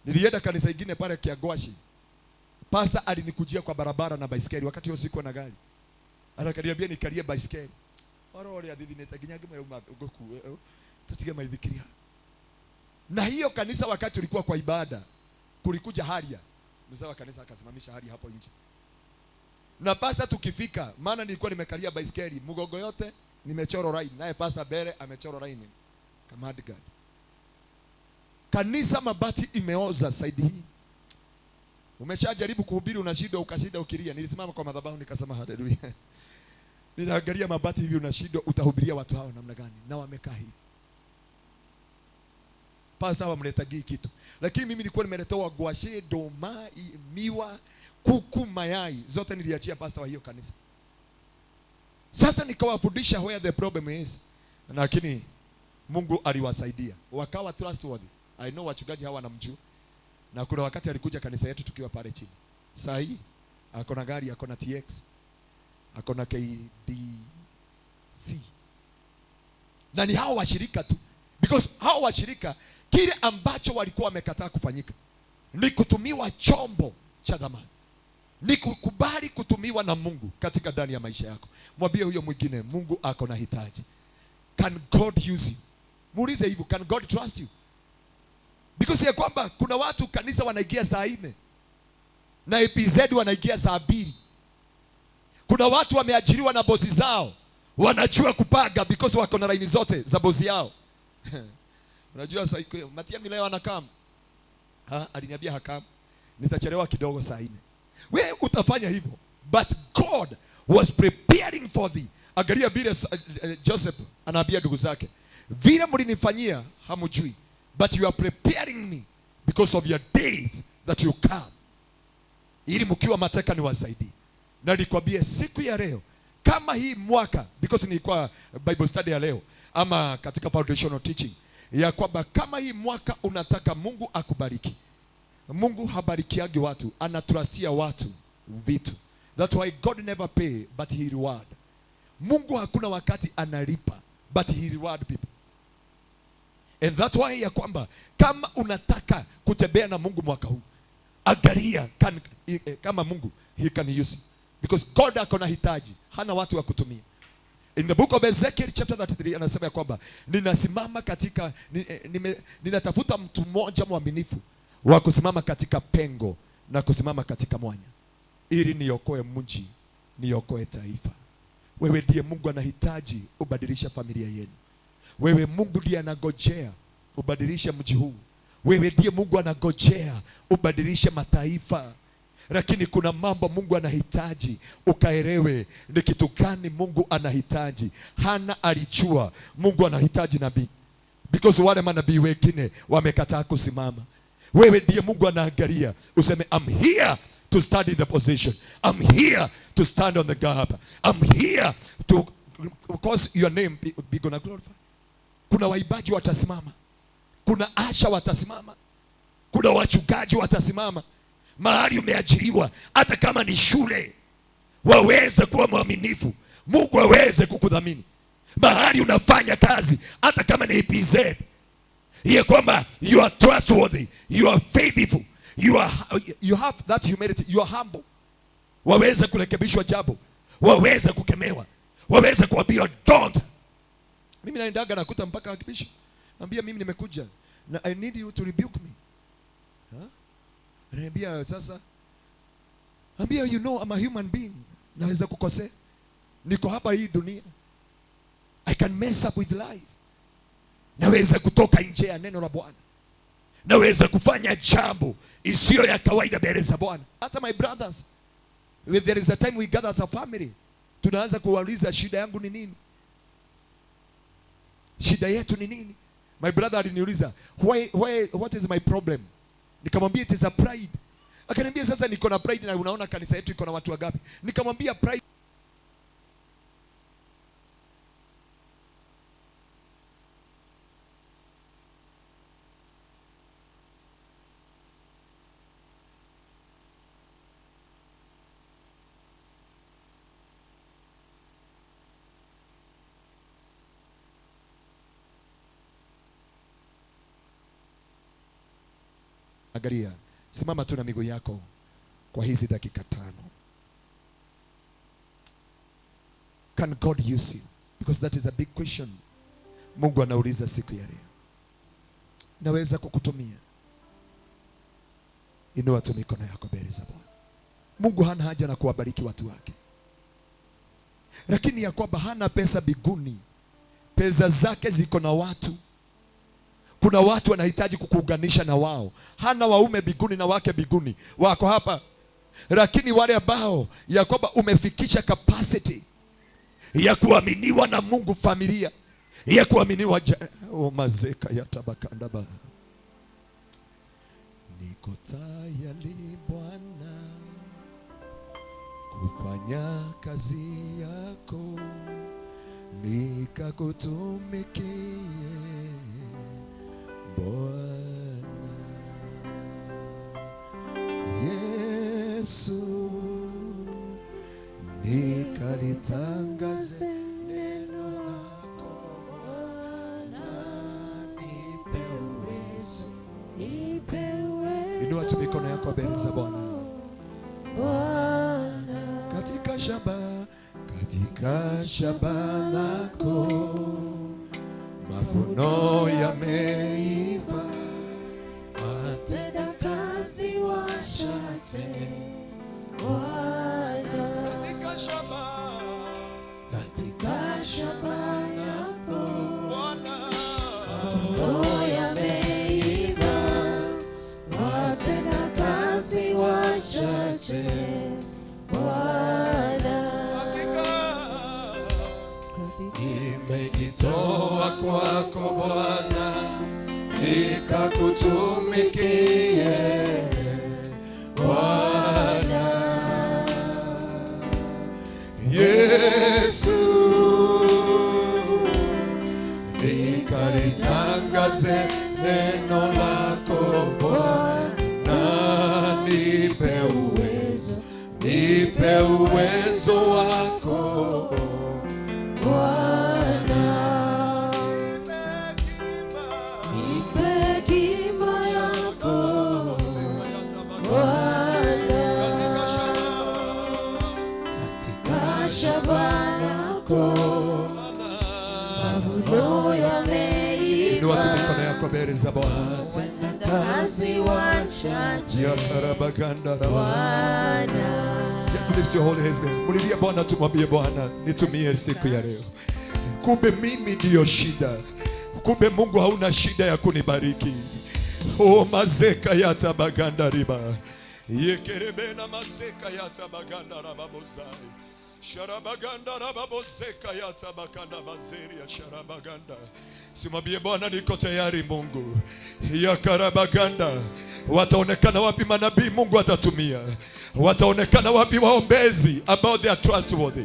Nilienda kanisa ingine pale Kiagwashi. Pastor alinikujia kwa barabara na baiskeli wakati huo sikuwa na gari. Anakaniambia nikalie baiskeli. Oro ya thithi nitaginya ngimwe nguku tutige maithikiria. Na hiyo kanisa wakati ulikuwa kwa ibada kulikuja haria. Mzee wa kanisa akasimamisha haria hapo nje. Na pasa tukifika, maana nilikuwa nimekalia baiskeli, mgongo yote nimechoro line, naye pasa mbele amechoro line. Mudguard. Kanisa mabati imeoza side hii. Umeshajaribu kuhubiri unashindwa, ukashinda ukilia. Nilisimama kwa madhabahu nikasema haleluya. Ninaangalia mabati hivi unashindwa, utahubiria watu hao namna gani? Na wamekaa hivi. Pasa wamletagi kitu. Lakini mimi nilikuwa nimeletewa gwashe, doma, miwa, kuku, mayai. Zote niliachia pastor wa hiyo kanisa. Sasa nikawafundisha where the problem is. Lakini Mungu aliwasaidia. Wakawa trustworthy. I know wachungaji hawa wanamjua. Na kuna wakati alikuja kanisa yetu tukiwa pale chini. Saa hii ako na gari, ako na TX, ako na KDC. Na ni hao washirika tu. Because hao washirika kile ambacho walikuwa wamekataa kufanyika ni kutumiwa chombo cha dhamani. Ni kukubali kutumiwa na Mungu katika ndani ya maisha yako. Mwambie huyo mwingine, Mungu ako na hitaji. Can God use you? Muulize hivyo, can God trust you? Because ya kwamba kuna watu kanisa wanaingia saa 4 na EPZ wanaingia saa 2. Kuna watu wameajiriwa na bosi zao, wanajua kupaga because wako na laini zote za bosi yao. Unajua sasa Matiang'i leo anakam. Aliniambia hakam. Nitachelewa kidogo saa 4. Wewe utafanya hivyo. But God was preparing for thee. Angalia vile Joseph anaambia ndugu zake, vile mlinifanyia hamjui, but you are preparing me because of your days that you come, ili mkiwa mateka niwasaidie. Na nilikwambia siku ya leo kama hii mwaka, because nilikuwa Bible study ya leo ama katika foundational teaching, ya kwamba kama hii mwaka unataka Mungu akubariki, Mungu habarikiagi watu, anatrustia watu vitu. That's why God never pay but he reward. Mungu hakuna wakati analipa but he reward people. And that's why ya kwamba kama unataka kutembea na Mungu mwaka huu, angalia kama Mungu he can use you. Because God akona hitaji, hana watu wa kutumia. In the book of Ezekiel chapter 33 anasema ya kwamba ninasimama katika ninatafuta mtu mmoja mwaminifu wa kusimama katika pengo na kusimama katika mwanya, ili niokoe mji, niokoe taifa. Wewe ndiye Mungu anahitaji ubadilisha familia yenu. Wewe Mungu ndiye anagojea ubadilishe mji huu. Wewe ndiye Mungu anagojea ubadilishe mataifa. Lakini kuna mambo Mungu anahitaji ukaelewe ni kitu gani Mungu anahitaji. Hana alijua Mungu anahitaji nabii, because wale manabii wengine wamekataa kusimama. Wewe ndiye Mungu anaangalia useme, I'm here to study the position. I'm here to stand on the gap. I'm here to cause your name be gonna glorify. Kuna waibaji watasimama, kuna asha watasimama, kuna wachungaji watasimama. Mahali umeajiriwa, hata kama ni shule, waweze kuwa mwaminifu, Mungu aweze kukudhamini. Mahali unafanya kazi, hata kama ni EPZ, ya kwamba you are trustworthy, you are faithful, you have that humility, you are humble. Waweze kurekebishwa jambo, waweze kukemewa, waweze kuambiwa don't. Mimi naendaga nakuta mpaka hakikisho, naambia mimi nimekuja na I need you to rebuke me. Huh? Ananiambia sasa, ambia you know I'm a human being, naweza kukosea, niko hapa hii dunia, I can mess up with life, naweza kutoka nje ya neno la Bwana, naweza kufanya jambo isiyo ya kawaida mbele za Bwana. Hata my brothers, when there is a time we gather as a family, tunaanza kuwauliza shida yangu ni nini, shida yetu ni nini. My brother aliniuliza why, what is my problem? Nikamwambia it is a pride. Akaniambia sasa niko na pride na unaona kanisa yetu iko na watu wangapi? Nikamwambia pride Angalia, simama tu na miguu yako kwa hizi dakika 5. Can God use you? Because that is a big question. Mungu anauliza siku ya leo. Naweza kukutumia? Inua tu mikono yako mbele za Bwana. Mungu hana haja na kuwabariki watu wake, lakini ya kwamba hana pesa biguni, pesa zake ziko na watu. Kuna watu wanahitaji kukuunganisha na wao. Hana waume biguni na wake biguni wako hapa, lakini wale ambao ya kwamba umefikisha capacity ya kuaminiwa na Mungu, familia ya kuaminiwa mazeka ya tabakandaba. Niko tayari Bwana kufanya kazi yako, nikakutumikie Bwana Yesu, nikalitangaze neno lako Bwana, nipe uwezo. Inua tu mikono yako mbele za Bwana. Katika shamba, katika shamba lako mavuno yameiva, Watenda kazi wachache Bwana, katika shamba, katika shamba lako Bwana, mavuno yameiva, watenda kazi wachache Bwana. Hakika nimejitoa kwako Bwana, nikakutumikie Bwana Yesu, nikalitangaze neno lako Bwana, nipe uwezo, nipe uwezo wako Bwana, nipe hekima yako Bwana, katika shamba lako mavuno yameiva, Inua tu mikono yako mbele za Bwana. watenda kazi wachache Yakarabaganda rabas. Bwana. Just lift your holy hands. Mulilie Bwana, tumwambie Bwana, nitumie siku ya leo. Kumbe mimi ndiyo shida. Kumbe Mungu hauna shida ya kunibariki. O mazeka ya tabaganda riba. Yekerebena mazeka ya tabaganda rababozai. Sharabaganda rababozeka ya tabakanda bazeria sharabaganda. Simwambie Bwana, niko tayari Mungu. Yakarabaganda. Wataonekana wapi manabii Mungu atatumia? Wataonekana wapi waombezi ambao they are trustworthy?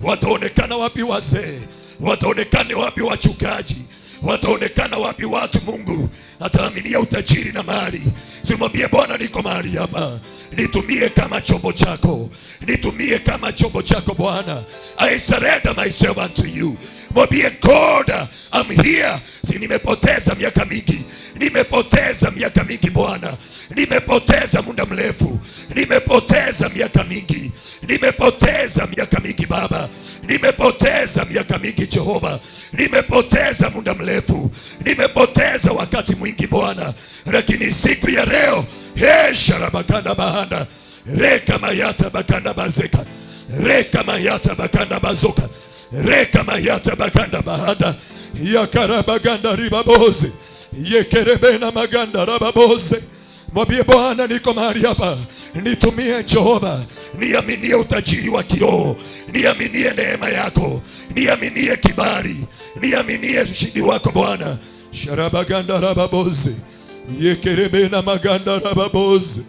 Wataonekana wapi wazee? Wataonekana wapi wachungaji? Wataonekana wapi watu Mungu ataaminia utajiri na mali? Simwambie Bwana, niko mahali hapa, nitumie kama chombo chako, nitumie kama chombo chako Bwana. I surrender myself unto you. Mwambie God, I'm here. Si nimepoteza miaka mingi, nimepoteza miaka mingi Bwana, nimepoteza muda mrefu, nimepoteza miaka mingi, nimepoteza miaka mingi Baba, nimepoteza miaka mingi Jehova, nimepoteza muda mrefu, nimepoteza wakati mwingi Bwana, lakini siku ya leo he sharabakanda bahanda reka mayata bakanda bazeka reka mayata bakanda bazoka reka mayata bakanda bahanda yakarabaganda ribaboze yekerebena maganda rababoze. Mwambie Bwana, niko mahali hapa, nitumie Jehova, niaminie utajiri wa kiroho, niaminie neema yako, niaminie kibali, niaminie ushindi wako Bwana. Sharabaganda rababoze yekerebena maganda rababoze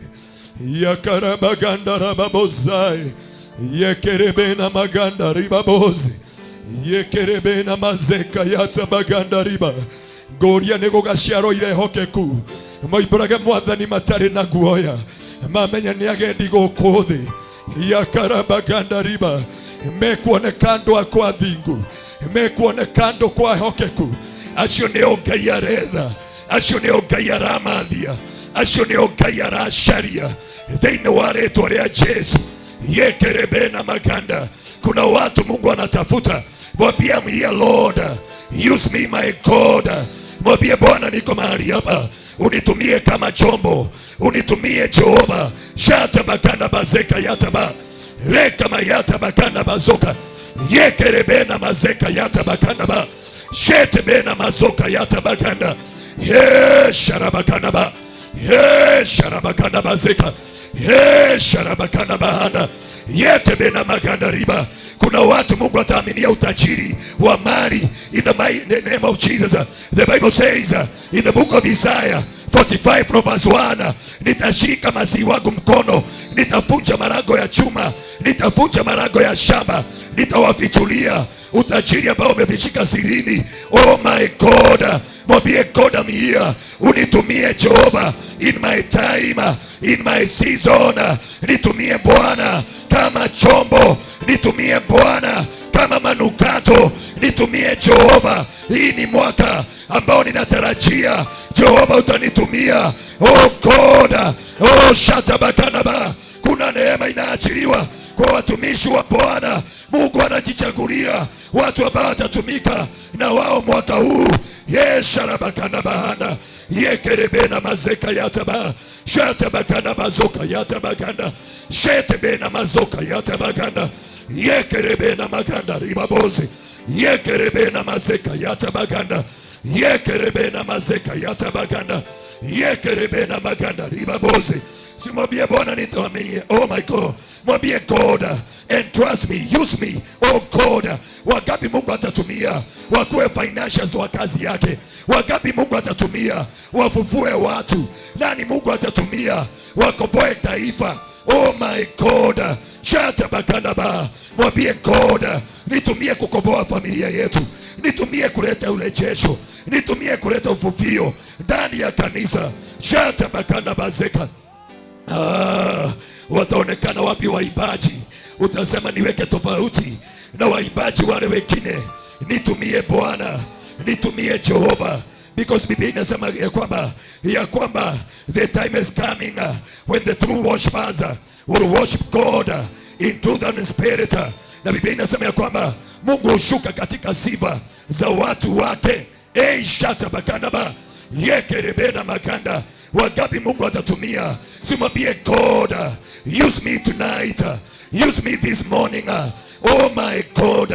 yakarabaganda rababozai yekerebena maganda ribaboze yekerebena mazeka yatabaganda riba ngoria nĩ gũgaciarwo irehokeku moimbũrage mwathani matarĩ na guoya, mamenya nĩ agendi gũkũ thĩ yakarabaganda riba, mekuoneka andũ akwa thingu, mekuoneka andũ kwa hokeku, acio nĩo Ngai aretha, acio nĩo Ngai aramathia, acio nĩo Ngai aracaria thĩinĩ wa rĩtwa rĩa Jesu. Yekerebena maganda. Kuna watu Mungu anatafuta, mwambie I'm here Lord, use me my God. Mwambie Bwana, niko mahali hapa, unitumie kama chombo, unitumie Jehova. Shata bakanda bazeka yataba reka mayata bakanda bazoka yekerebena mazeka yata bakanda ba shete bena mazoka yata bakanda. Ye sharabakanaba. Ye sharabakanabazeka. Ye sharabakanabahanda. Yetebena maganda riba. Kuna watu Mungu ataaminia utajiri wa mali in the name of Jesus. The Bible says in the book of Isaiah 45 from verse 1, nitashika masihi wangu mkono, nitavunja marago ya chuma, nitavunja marago ya shamba, nitawafichulia utajiri ambao umefichika sirini. Oh my God, mwambie God, I'm here, unitumie Jehova in my time, in my season, nitumie Bwana kama chombo, nitumie Bwana kama manukato, nitumie Jehova. Hii ni mwaka ambao ninatarajia Jehova utanitumia. Oh God, oh shatabakanaba, kuna neema inaachiliwa kwa watumishi wa Bwana. Mungu anajichagulia watu ambao watatumika na wao mwaka huu. Yesharabakana yekerebena mazeka yataba shatabakana bazoka yatabakanda shetebena mazoka yatabakanda yekerebena maganda ribabozi yekerebena mazeka yatabaganda yekerebena mazeka yatabaganda yekerebena maganda ribabozi. Simwambie Bwana nitaaminie. Oh my God, mwambie God and trust me, use me. Oh God, wangapi Mungu atatumia wakuwe financials wa kazi yake? Wangapi Mungu atatumia wafufue watu? Nani Mungu atatumia wakomboe taifa? Oh my God, shatabakanaba. Mwambie God, nitumie kukomboa familia yetu, nitumie kuleta urejesho, nitumie kuleta ufufio ndani ya kanisa. Shatabakanabazeka. Ah, wataonekana wapi waimbaji? Utasema niweke tofauti na waimbaji wale wengine. Nitumie Bwana, nitumie Jehova, because Biblia inasema ya kwamba the time is coming when the true worshipers will worship God in truth and spirit. Na Biblia inasema ya kwamba Mungu hushuka katika sifa za watu wake. Ei shata bakandaba yekerebena makanda. Wangapi Mungu atatumia? Simwambie God, use me tonight, use me this morning. Oh my God,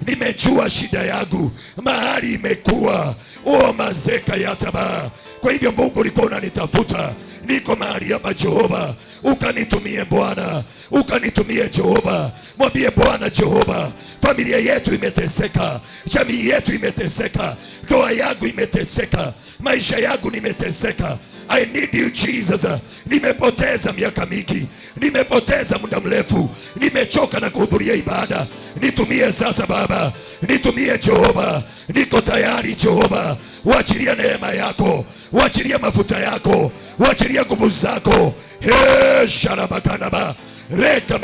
nimejua shida yangu mahali imekuwa. Oh mazeka yataba. Kwa hivyo Mungu, ulikuwa unanitafuta, niko mahali hapa Jehova, ukanitumie Bwana, ukanitumie Jehova. Mwambie Bwana Jehova, familia yetu imeteseka, jamii yetu imeteseka, ndoa yangu imeteseka, maisha yangu nimeteseka. I need you Jesus. Nimepoteza miaka mingi, nimepoteza muda mrefu, nimechoka na kuhudhuria ibada. Nitumie sasa Baba, nitumie Jehova, niko tayari Jehova. Wachilia neema yako, wachilia mafuta yako, wachilia nguvu zako. He sharabakanaba reka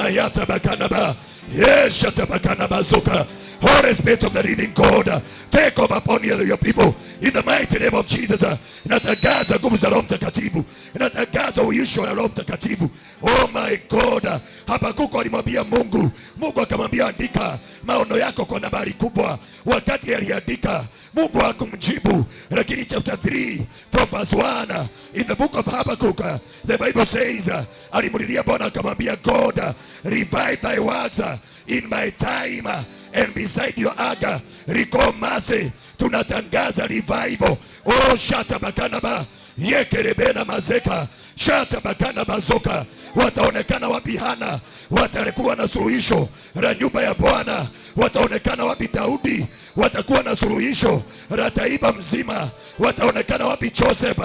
bakanaba yeshatabakanabazoka. Holy Spirit of the living God, take over upon your people in the mighty name of Jesus. Natangaza nguvu za Roho Mtakatifu, natangaza uisho wa Roho Mtakatifu. Oh my God, Habakuku alimwambia Mungu, Mungu akamwambia andika maono yako kwa nambari kubwa. Wakati aliandika, Mungu hakumjibu, lakini chapter 3 from verse 1 in the book of Habakkuk, the Bible says, alimlilia Bwana akamwambia, God, revive thy works in my time and beside your anger recall mercy. Tunatangaza revival. Oh, shata bakanaba yekerebena mazeka shata bakana bazoka. Wataonekana wapi Hana? Watakuwa na suluhisho la nyumba ya Bwana. Wataonekana wapi Daudi? Watakuwa na suluhisho la taifa mzima. Wataonekana wapi Joseph?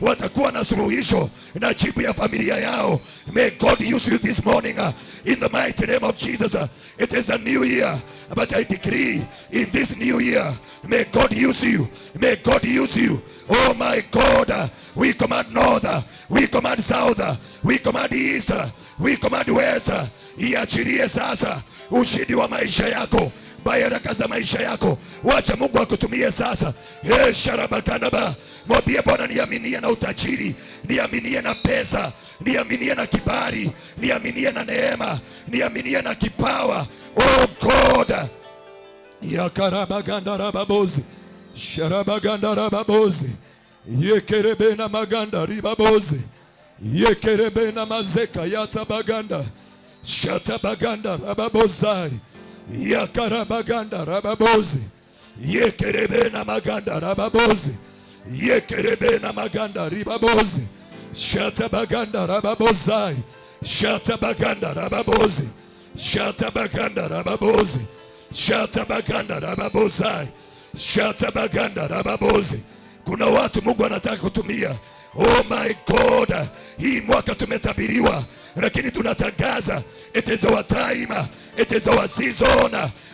Watakuwa na suluhisho na jibu ya familia yao. May God use you this morning in the mighty name of Jesus. It is a new year, but I decree in this new year, may God use you. May God use you. Oh my God, we command north, we command south, we command east, we command west. Iachilie sasa ushindi wa maisha yako, baraka za maisha yako. Wacha Mungu akutumie sasa. Eh, sharabakanaba. Mwambie Bwana, niaminie na utajiri, niaminie na pesa, niaminie na kibali, niaminie na neema, niaminie na kipawa. Oh God, yakarabagandarababozi sharabagandarababozi yekerebena maganda ribabozi yekerebena mazeka yatabaganda shatabaganda rababozai yakarabaganda rababozi yekerebena maganda rababozi. Yekerebe na maganda ribabozi. Shata baganda rababozai. Shata baganda rababozi. Shata baganda rababozi. Shata baganda rababozai. Shata baganda rababozi. Kuna watu Mungu anataka kutumia. Oh my God, hii mwaka tumetabiriwa, lakini tunatangaza, it is our time, it is our season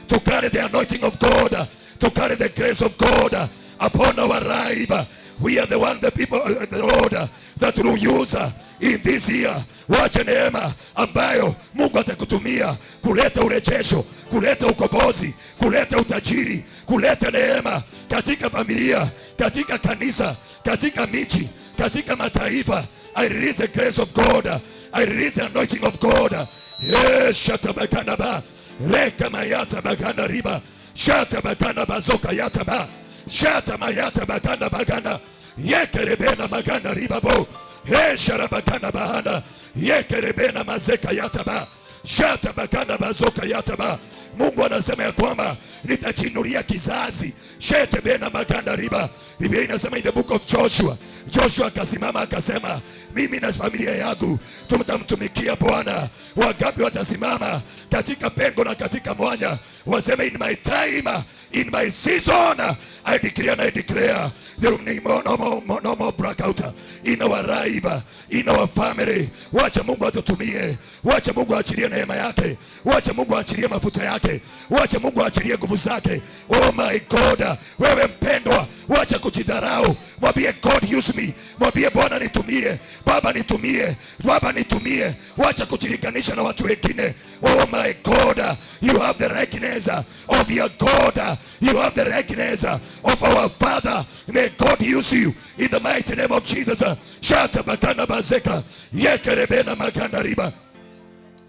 to carry the anointing of God, to carry the grace of God upon our life. We are the one, the people, the Lord that will use in this year. Wacha neema ambayo Mungu atakutumia kuleta urejesho, kuleta ukombozi, kuleta utajiri, kuleta neema katika familia, katika kanisa, katika miji, katika mataifa. I release the grace of God. I release the anointing of God. Yes, shatabakandaba. Reka mayata baganda riba. Shatabakanda bazoka yataba. Shata mayata baganda baganda. Yekerebena maganda ribabo. He sharabakanda bahanda. Yekerebena mazeka yataba. Shata bakanda bazoka yataba. Mungu anasema ya kwamba nitajiinulia kizazi. Shete bena maganda riba. Biblia inasema in the book of Joshua. Joshua akasimama akasema, mimi na familia yangu tutamtumikia Bwana. Wangapi watasimama katika pengo na katika mwanya, waseme, in my time, in my season, I declare and I declare there will be no more, no more blackout in our life, in our family. Wacha Mungu atutumie, wacha Mungu aachilie neema yake, wacha Mungu aachilie mafuta yake, wacha Mungu aachilie nguvu zake. Oh my God, wewe mpendwa, wacha kujidharau, mwambie, "God, use me," mwambie, "Bwana, nitumie, Baba, nitumie, Baba, nitumie." Wacha kujilinganisha na watu wengine. Oh my God, you have the likeness of your God, you have the likeness of our Father. May God use you in the mighty name of Jesus. Shata bakanda bazeka yekerebena maganda riba.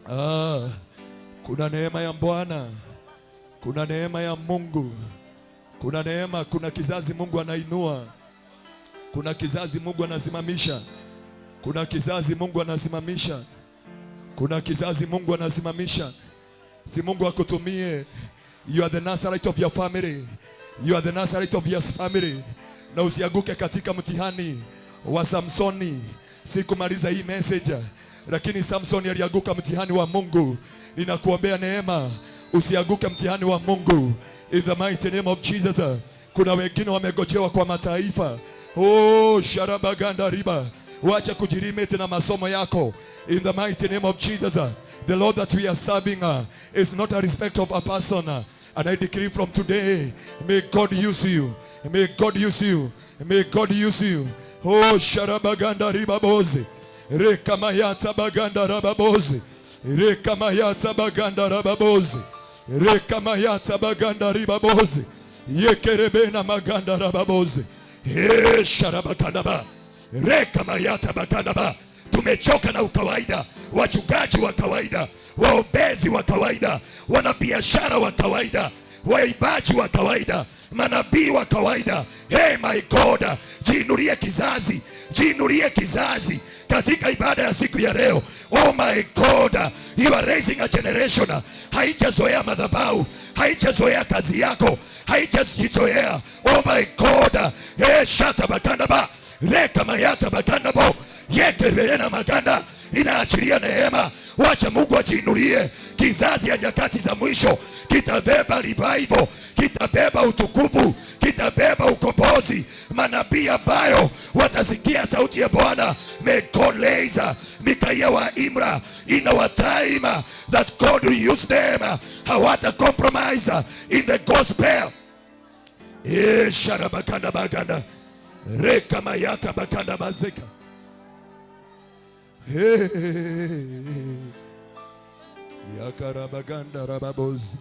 Ah, kuna neema ya Bwana, kuna neema ya Mungu, kuna neema, kuna kizazi Mungu anainua, kuna kizazi Mungu anasimamisha, kuna kizazi Mungu anasimamisha, kuna kizazi Mungu anasimamisha. Si Mungu akutumie. You are the Nazarite of your family. You are the Nazarite of your family. Na usianguke katika mtihani wa Samsoni. Sikumaliza hii message, lakini Samsoni alianguka mtihani wa Mungu. Ninakuombea neema, usianguke mtihani wa Mungu. In the mighty name of Jesus. Kuna wengine wamegojewa kwa mataifa. Oh, sharabaganda riba. Wacha kujilimit na masomo yako. In the mighty name of Jesus. The Lord that we are serving is not a respect of a person. And I decree from today, may God use you. May God use you. May God use you. Oh, sharabaganda ribabozi. Rekamayata baganda rababozi. Rekamayata baganda rababozi. Rekamayata baganda ribabozi. Yekerebena maganda rababozi. He sharabakandaba. Rekamayata baganda. Tumechoka na ukawaida, wachungaji wa kawaida, waombezi wa kawaida, wanabiashara wa kawaida, waimbaji wa kawaida, manabii wa kawaida. Hey my God, jiinulie kizazi, jiinulie kizazi katika ibada ya siku ya leo. Oh my God, you are raising a generation haijazoea madhabahu, haijazoea kazi yako, haijazoea. Oh my God, hey, shata bakanda ba reka mayata bakanda bo yekevelena maganda, inaachilia neema. Wacha Mungu ajiinulie kizazi ya nyakati za mwisho, kitabeba revival, kitabeba utukufu, kitabeba ukombozi, manabii ambayo watasikia sauti ya Bwana. May God raise Mikaia wa Imla in our time that God will use them. Hawata compromise in the gospel. Eh, sharabakanda baganda reka mayata bakanda bazeka. Hey. Yakarabaganda rababozi,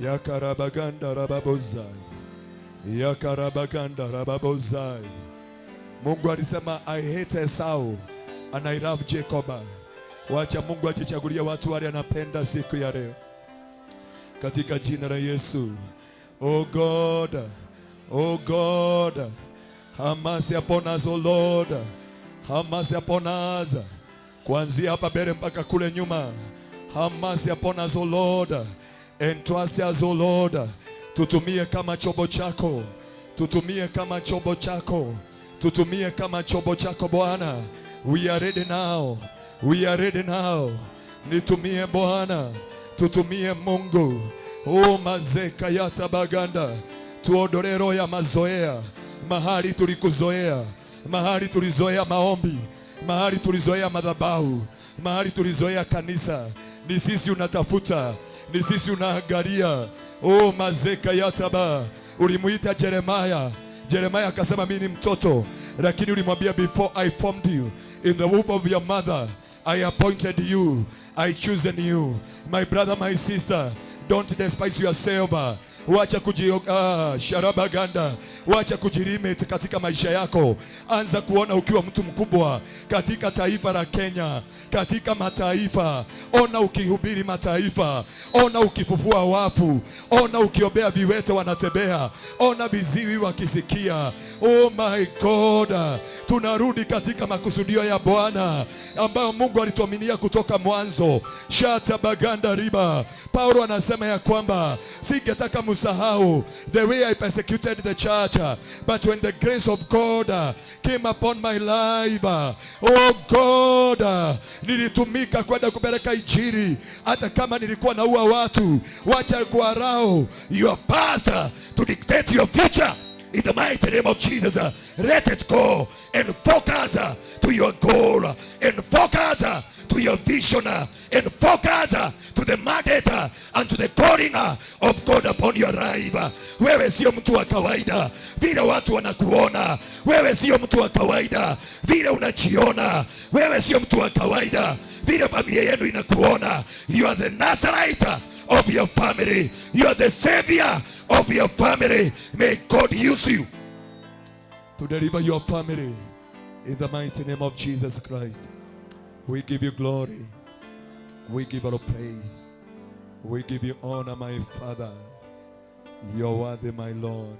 yakarabaganda rababozai, yakarabaganda rababozai. Mungu alisema, "I hate Esau and I love Jacob." Wacha Mungu ajichagulie watu wale anapenda siku ya leo, katika jina la Yesu. Oh God, oh God, have mercy upon us, oh Lord, have mercy upon us. Kuanzia hapa mbele mpaka kule nyuma. Have mercy upon us, O Lord. Entrust us, O Lord. Tutumie kama chombo chako. Tutumie kama chombo chako. Tutumie kama chombo chako Bwana. We are ready now. We are ready now. Nitumie Bwana. Tutumie Mungu. O mazeka ya tabaganda. Tuondolee roho ya mazoea. Mahali tulikuzoea, mahali tulizoea maombi, mahali tulizoea madhabahu, mahali tulizoea kanisa. Ni sisi unatafuta, ni sisi unaangalia. O mazeka ya taba. Ulimuita Jeremiah. Jeremiah akasema mimi ni mtoto, lakini ulimwambia before I formed you in the womb of your mother, I appointed you, I chosen you. My brother, my sister, don't despise yourself. Wacha sharabaganda. Wacha kujilimit katika maisha yako. Anza kuona ukiwa mtu mkubwa katika taifa la Kenya, katika mataifa. Ona ukihubiri mataifa, ona ukifufua wafu, ona ukiombea viwete wanatembea, ona viziwi wakisikia. Oh my God, tunarudi katika makusudio ya Bwana ambayo Mungu alituaminia kutoka mwanzo. Shata baganda riba. Paulo anasema ya kwamba singetaka msahau the way I persecuted the church, but when the grace of God came upon my life, oh God, nilitumika kwenda kupeleka injili hata kama nilikuwa naua watu. Wacha kuallow your past to dictate your future. In the mighty name of Jesus, let it go and focus to your goal, and focus to your vision, and focus to the mandate and to the calling of God upon your life. Wewe sio mtu wa kawaida vile watu wanakuona. Wewe sio mtu wa kawaida vile unajiona. Wewe sio mtu wa kawaida vile familia yenu inakuona. You are the Nazarite of your family. You are the savior of your family. May God use you to deliver your family. In the mighty name of Jesus Christ, we give you glory. We give you praise. We give you honor, my Father. You are worthy, my Lord.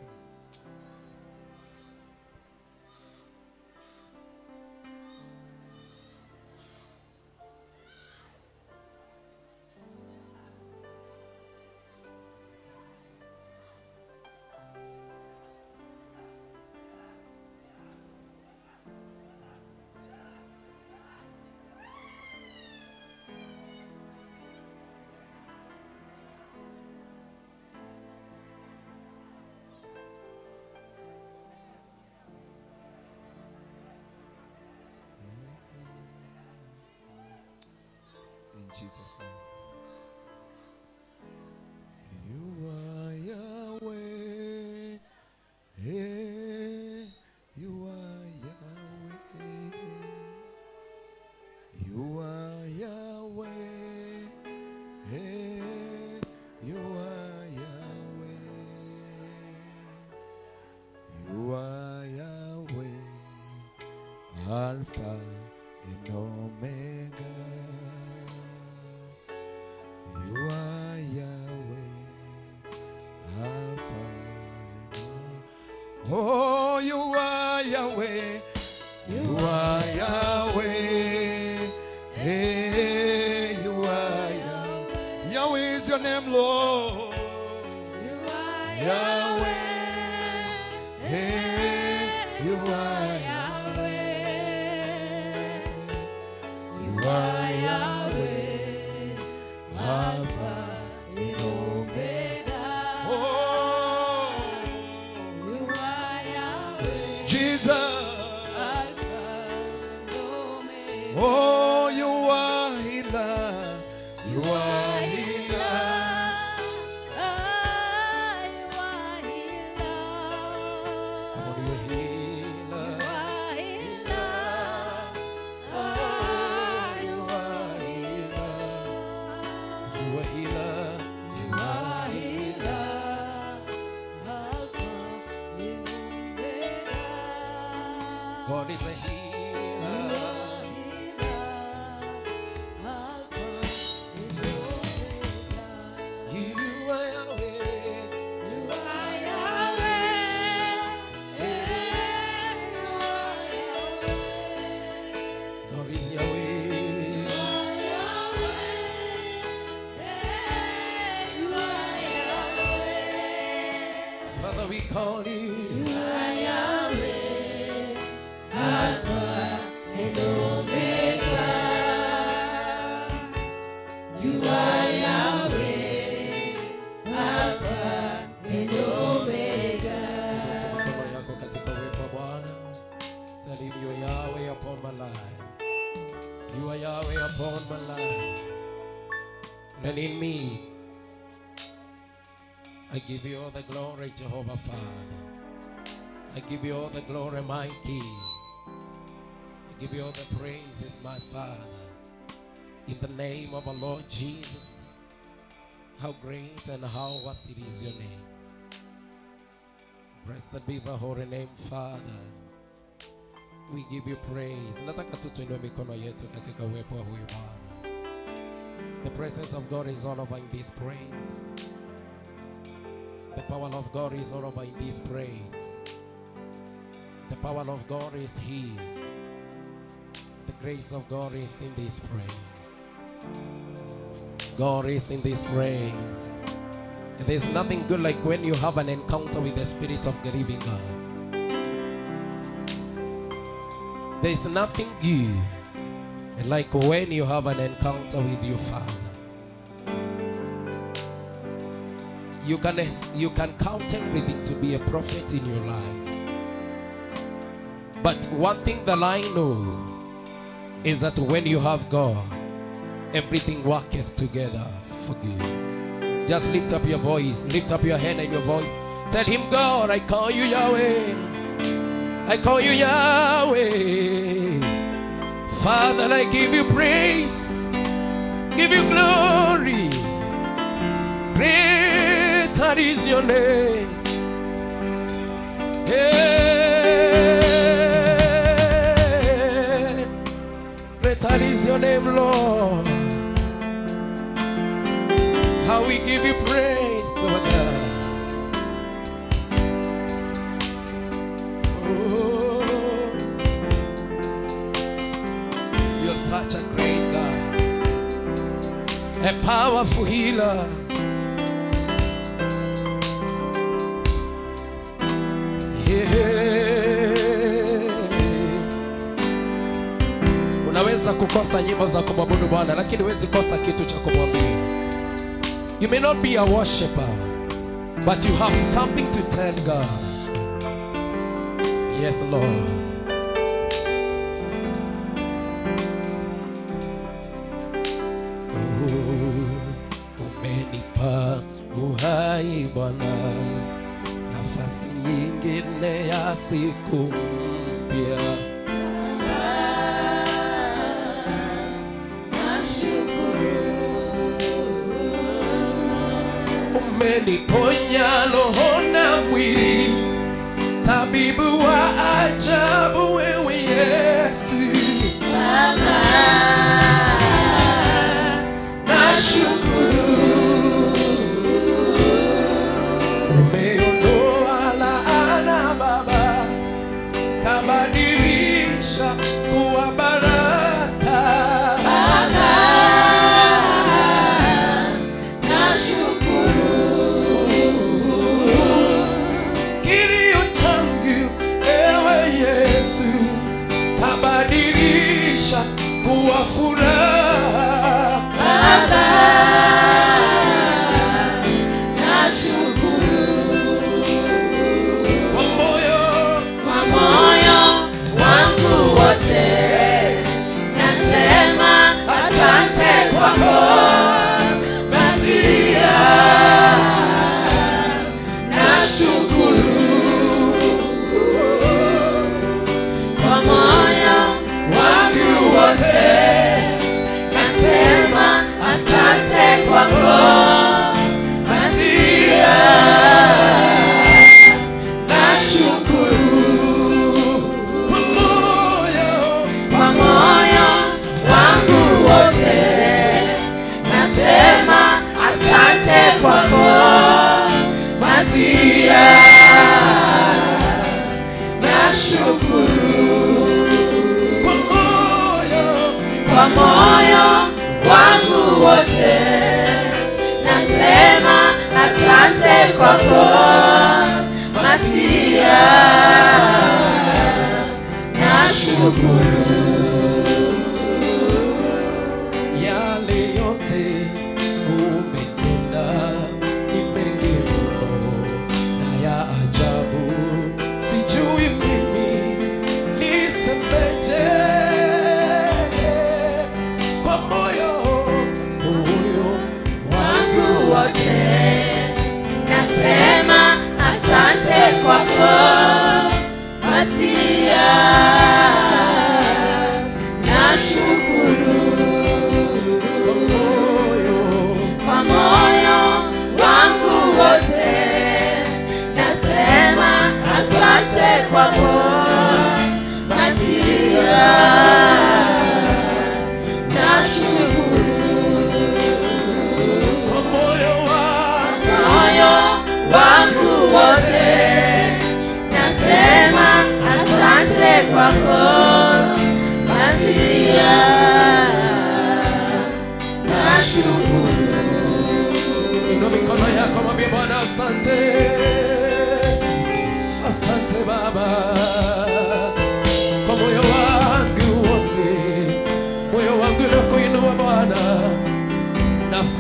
In Jesus' name. You are Yahweh. Hey, you are Yahweh. You are Yahweh. Hey, you are Yahweh. You are Yahweh. Alpha and Omega. You are Yahweh, Alpha and Omega. Oh, you are Yahweh. You are Yahweh. Hey, you are Yahweh. Yahweh is your name, Lord. You are Yahweh. Hey, you are Yahweh. You are Yahweh, Alpha and Omega. Oh, You are Yahweh, Jesus. Alpha and Omega. Oh, you are healer. You are healer. You are healer. Come on, you healer. You are healer. You are healer. You are healer. You are healer. Alpha and Omega. God is a healer. Alpha and Omega. You are Yahweh. You are Yahweh. You are Yahweh. God is Yahweh. You are Yahweh. You are Yahweh. Father, we call you. You are Yahweh, Alpha and Omega. You are Yahweh, Alpha and Omega. Inua mikono yako katika uwepo wa Bwana. Tell him you are Yahweh upon my life. You are Yahweh upon my life. And in me, I give you all the glory, Jehovah Father. I give you all the glory, my King. I give you all the praises, my Father. In the name of our Lord Jesus, how great and how worthy is your name. Blessed be the holy name, Father. We give you praise. Nataka tu tuinue mikono yetu katika uwepo wa huyu Bwana. The presence of God is all over in this place. The power of God is all over in this place. The power of God is here. The grace of God is in this place. God is in this place. And there's nothing good like when you have an encounter with the Spirit of the living God. There's nothing good like when you have an encounter with your Father. You can count everything to be a prophet in your life. But one thing that I know is that when you have God, everything worketh together for good. Just lift up your voice, lift up your hand and your voice. Tell him, "God, I call you Yahweh. I call you Yahweh. Father, I give you praise, give you glory. Greater is your name." Hey, greater is your name, Lord. How we give you praise, oh God. Oh, you're such a great God, a powerful healer. Yeah. Unaweza kukosa nyimbo za kumwabudu Bwana, lakini huwezi kosa kitu cha kumwambia. You may not be a worshiper, but you have something to tell God. Yes, Lord. Oh, umenipa uhai Bwana, nafasi nyingine ya siku mpya. Nashukuru. Umeniponya roho na mwili, tabibu wa ajabu wewe Yesu. Baba, Nashukuru, umeondoa laana Baba, kabadilisha kuwa baraka. Baba, nashukuru. Kilio changu ewe Yesu, kabadilisha kuwa furaha. Baba, nashukuru. Kwa moyo Kwa moyo wangu wote nasema asante kwako Masia, nashukuru. Kwa moyo wangu wote nasema asante kwako Masia, nashukuru. Kwa moyo Kwa moyo wangu wote nasema asante kwako Masia, nashukuru. Kwa moyo Kwa moyo wangu wote nasema asante kwako.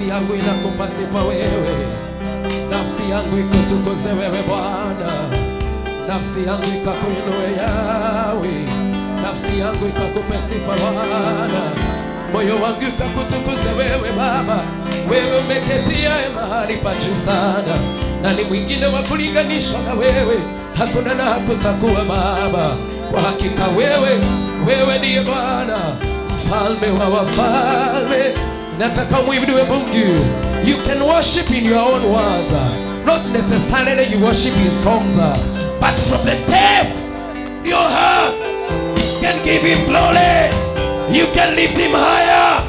Nafsi yangu inakupa sifa wewe, nafsi yangu ikutukuze wewe Bwana, nafsi yangu ikakuinue Yawe, nafsi yangu ikakupe sifa Bwana, moyo wangu ikakutukuze wewe Baba. Wewe umeketia mahali pa juu sana, na ni mwingine wa kulinganishwa na wewe? Hakuna na hakutakuwa Baba. Kwa hakika wewe, wewe ndiye Bwana, mfalme wa wafalme. Nataka muibiwe Mungu. You can worship in your own words, not necessarily you worship in songs, but from the depth your heart can give him glory. You can lift him higher.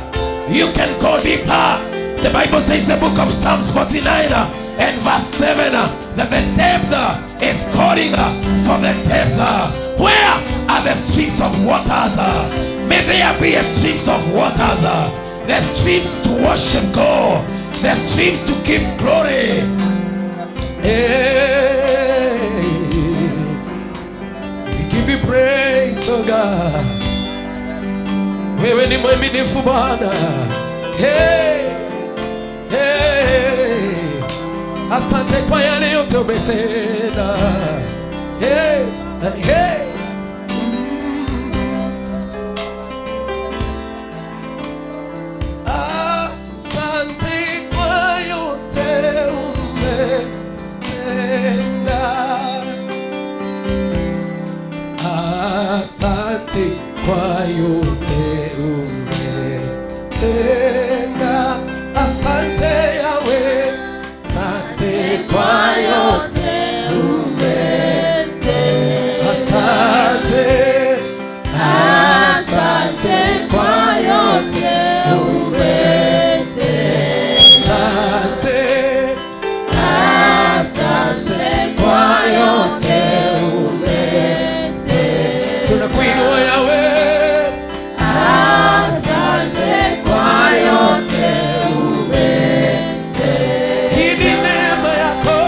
You can go deeper. The Bible says, the book of Psalms 49 and verse 7, that the depth is calling for the depth. Where are the streams of waters? May there be a streams of waters. The streams to worship God. The streams to give glory. Hey, we give you praise, oh God. Wewe ni mwaminifu Bwana. Hey, hey. Asante kwa yale yote umetenda. Hey, hey. Asante kwa yote umetenda. Asante kwa yote umetenda. Asante Yawe, asante kwa yote umetenda. Asante, asante kwa yote umetenda. Asante, asante kwa yote umetenda. Tunakuinua Yawe. Asante kwa yote umetenda. Hii ni neema yako.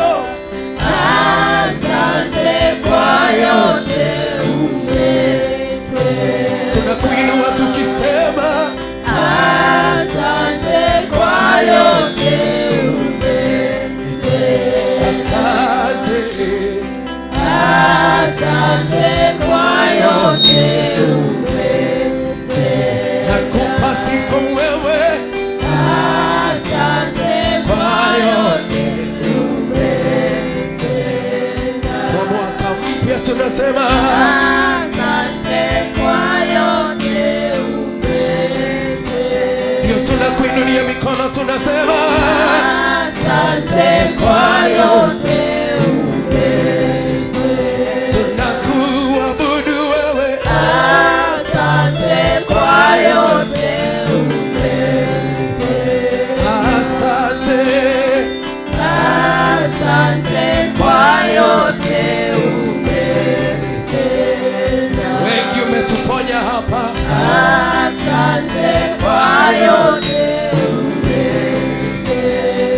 Asante kwa yote umetenda. Tunakuinua tukisema Asante kwa yote umetenda. Asante, Asante kwa yote umetenda. Nakupa sifa wewe Asante kwa yote umetenda. Kwa mwaka mpya tunasema Asante kwa yote umetenda. Ndio tunakuinulia mikono tunasema Asante kwa yote umetenda. Tunakuabudu wewe. Asante kwa yote umetenda. Asante, Asante kwa yote umetenda. Wengi umetuponya hapa. Asante kwa yote umetenda.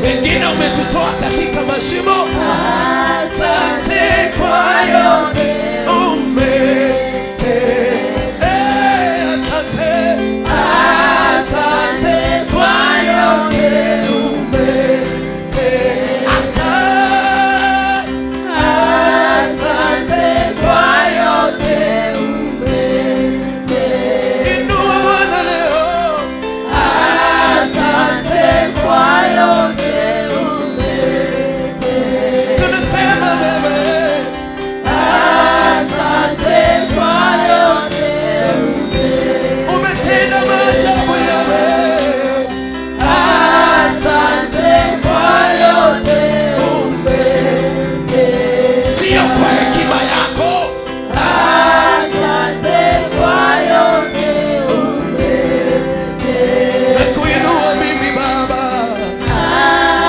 Wengine umetutoa katika mashimo. Asante kwa yote umetenda. Asante, Asante kwa yote umetenda. Asante, Asante kwa yote umetenda. Inua Bwana leo. Asante kwa yote umetenda. Tunasema wewe Asante kwa yote umetenda. Umetenda maajabu yawe. Asante kwa yote umetenda. Sio kwa hekima yako. Asante kwa yote umetenda. Nakuinua mimi Baba.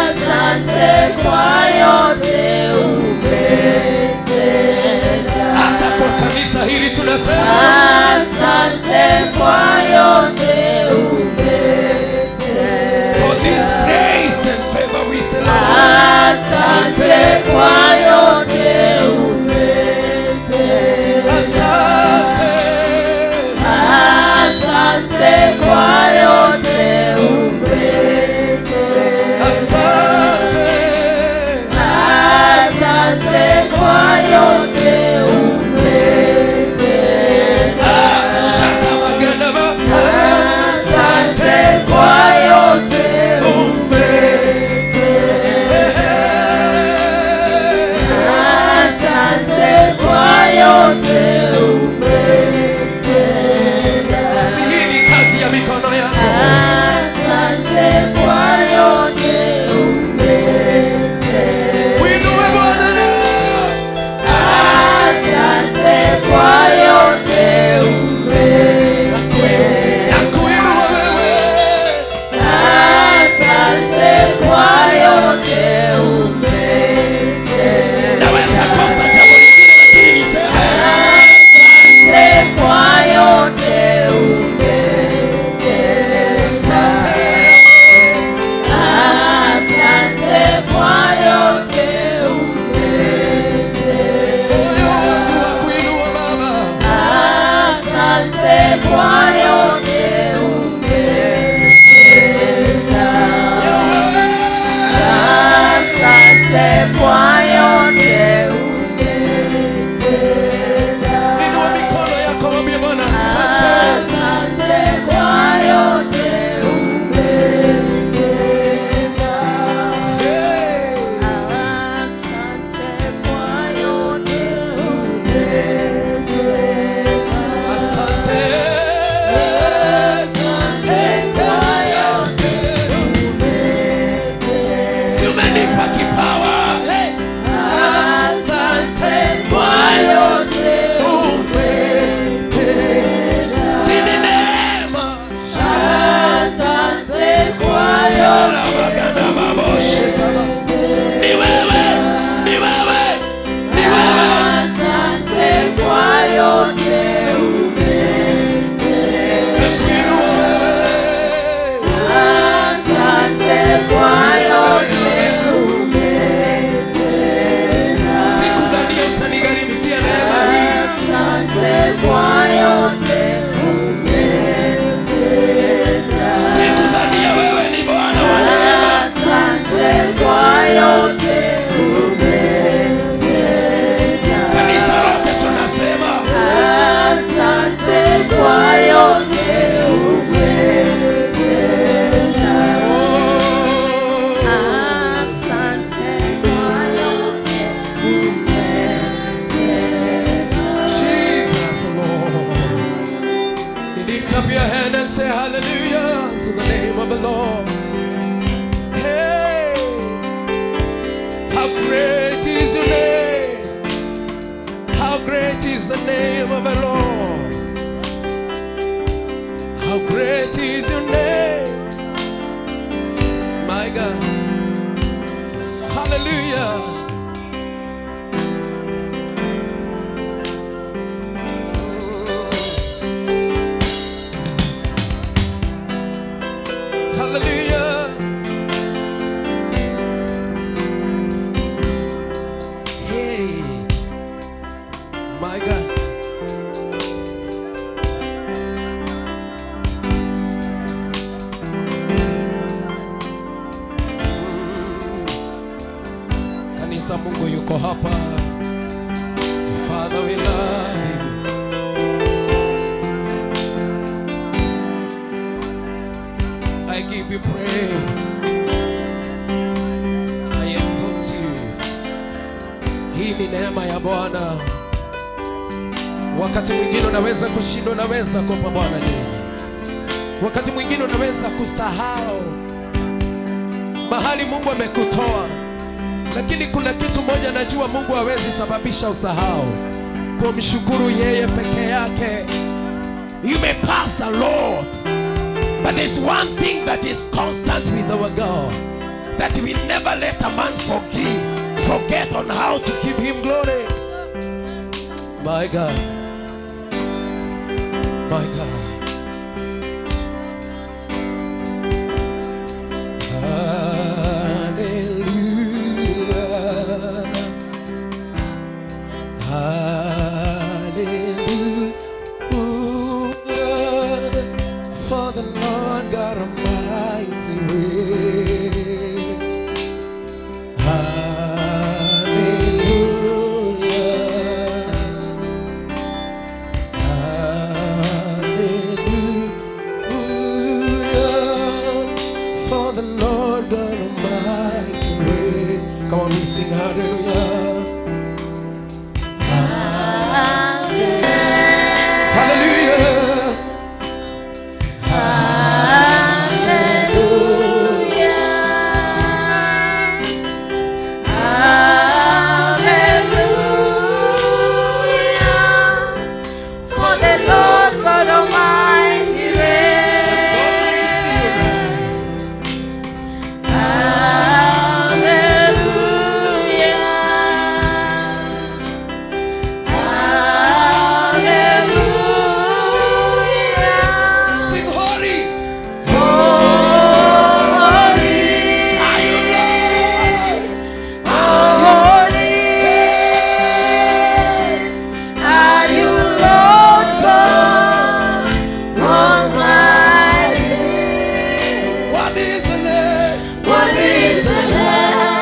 Asante kwa yote umetenda. Hata kwa kanisa hili tunasema Asante kwa yote umetenda. For this grace and favor we say, Lord. Asante kwa yote umetenda. Asante, Asante kwa yote umetenda. Umetenda. Jesus, Lord. You lift up your hand and say hallelujah to the name of the Lord. Hey, how great is your name? How great is the name of the Lord? How great is your name? My God. Hallelujah. Hallelujah. Hey, my God. Kanisa, Mungu yuko hapa. Father, we love you. I give you praise. I exalt you. Hii ni neema ya Bwana. Wakati mwingine unaweza kushindwa, unaweza kumpa Bwana nini. Wakati mwingine unaweza kusahau mahali Mungu amekutoa, lakini kuna kitu moja najua Mungu hawezi sababisha usahau: kumshukuru yeye peke yake. You may pass a lot, but there's one thing that is constant with our God, that we never let a man forget on how to give him glory. My God, my God. Hallelujah. Hallelujah. For the Lord God Almighty reigns. Hallelujah. Hallelujah. For the Lord God Almighty reigns. Come on, we sing hallelujah. Hallelujah. Hallelujah. Hallelujah. For the Lord God Almighty reigns. Hallelujah. Hallelujah. Sing holy. Holy, Are you Lord? holy, are you Lord God Almighty? What is the name? What is the Lamb?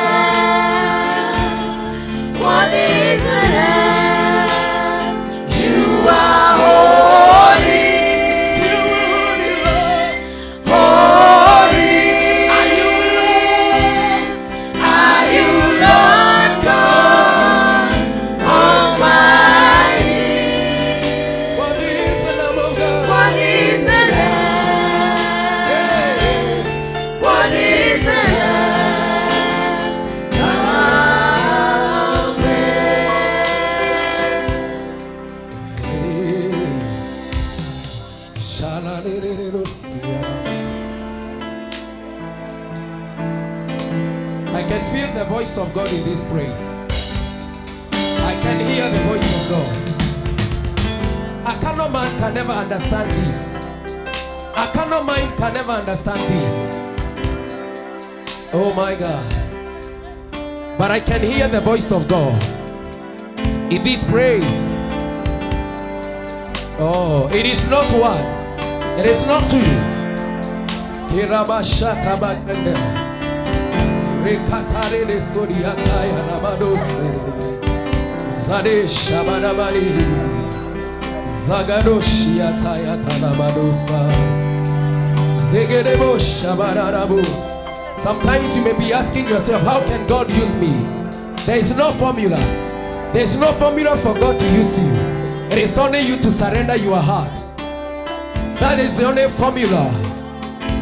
What is the Lamb? You are holy, Sing holy, Lord. holy. Are you Lord? Are you Lord God Almighty? What is the Lamb of God? What is the Lamb? Hey. What is the Lamb? Amen. Hey. Shalalelelelosiya. I can feel the voice of God in this place. I can hear the voice of God. A carnal man can never understand this. A carnal mind can never understand this. Oh my God. But I can hear the voice of God in this praise. Oh, it is not one. It is not two. Kirabashatabagende. Rekatarele soriataya rabadose. Zade shabadabali. Zagadoshiataya talabadosa. Zegedebo shabararabu. Sometimes you may be asking yourself, how can God use me? There is no formula. There is no formula for God to use you. It is only you to surrender your heart. That is the only formula.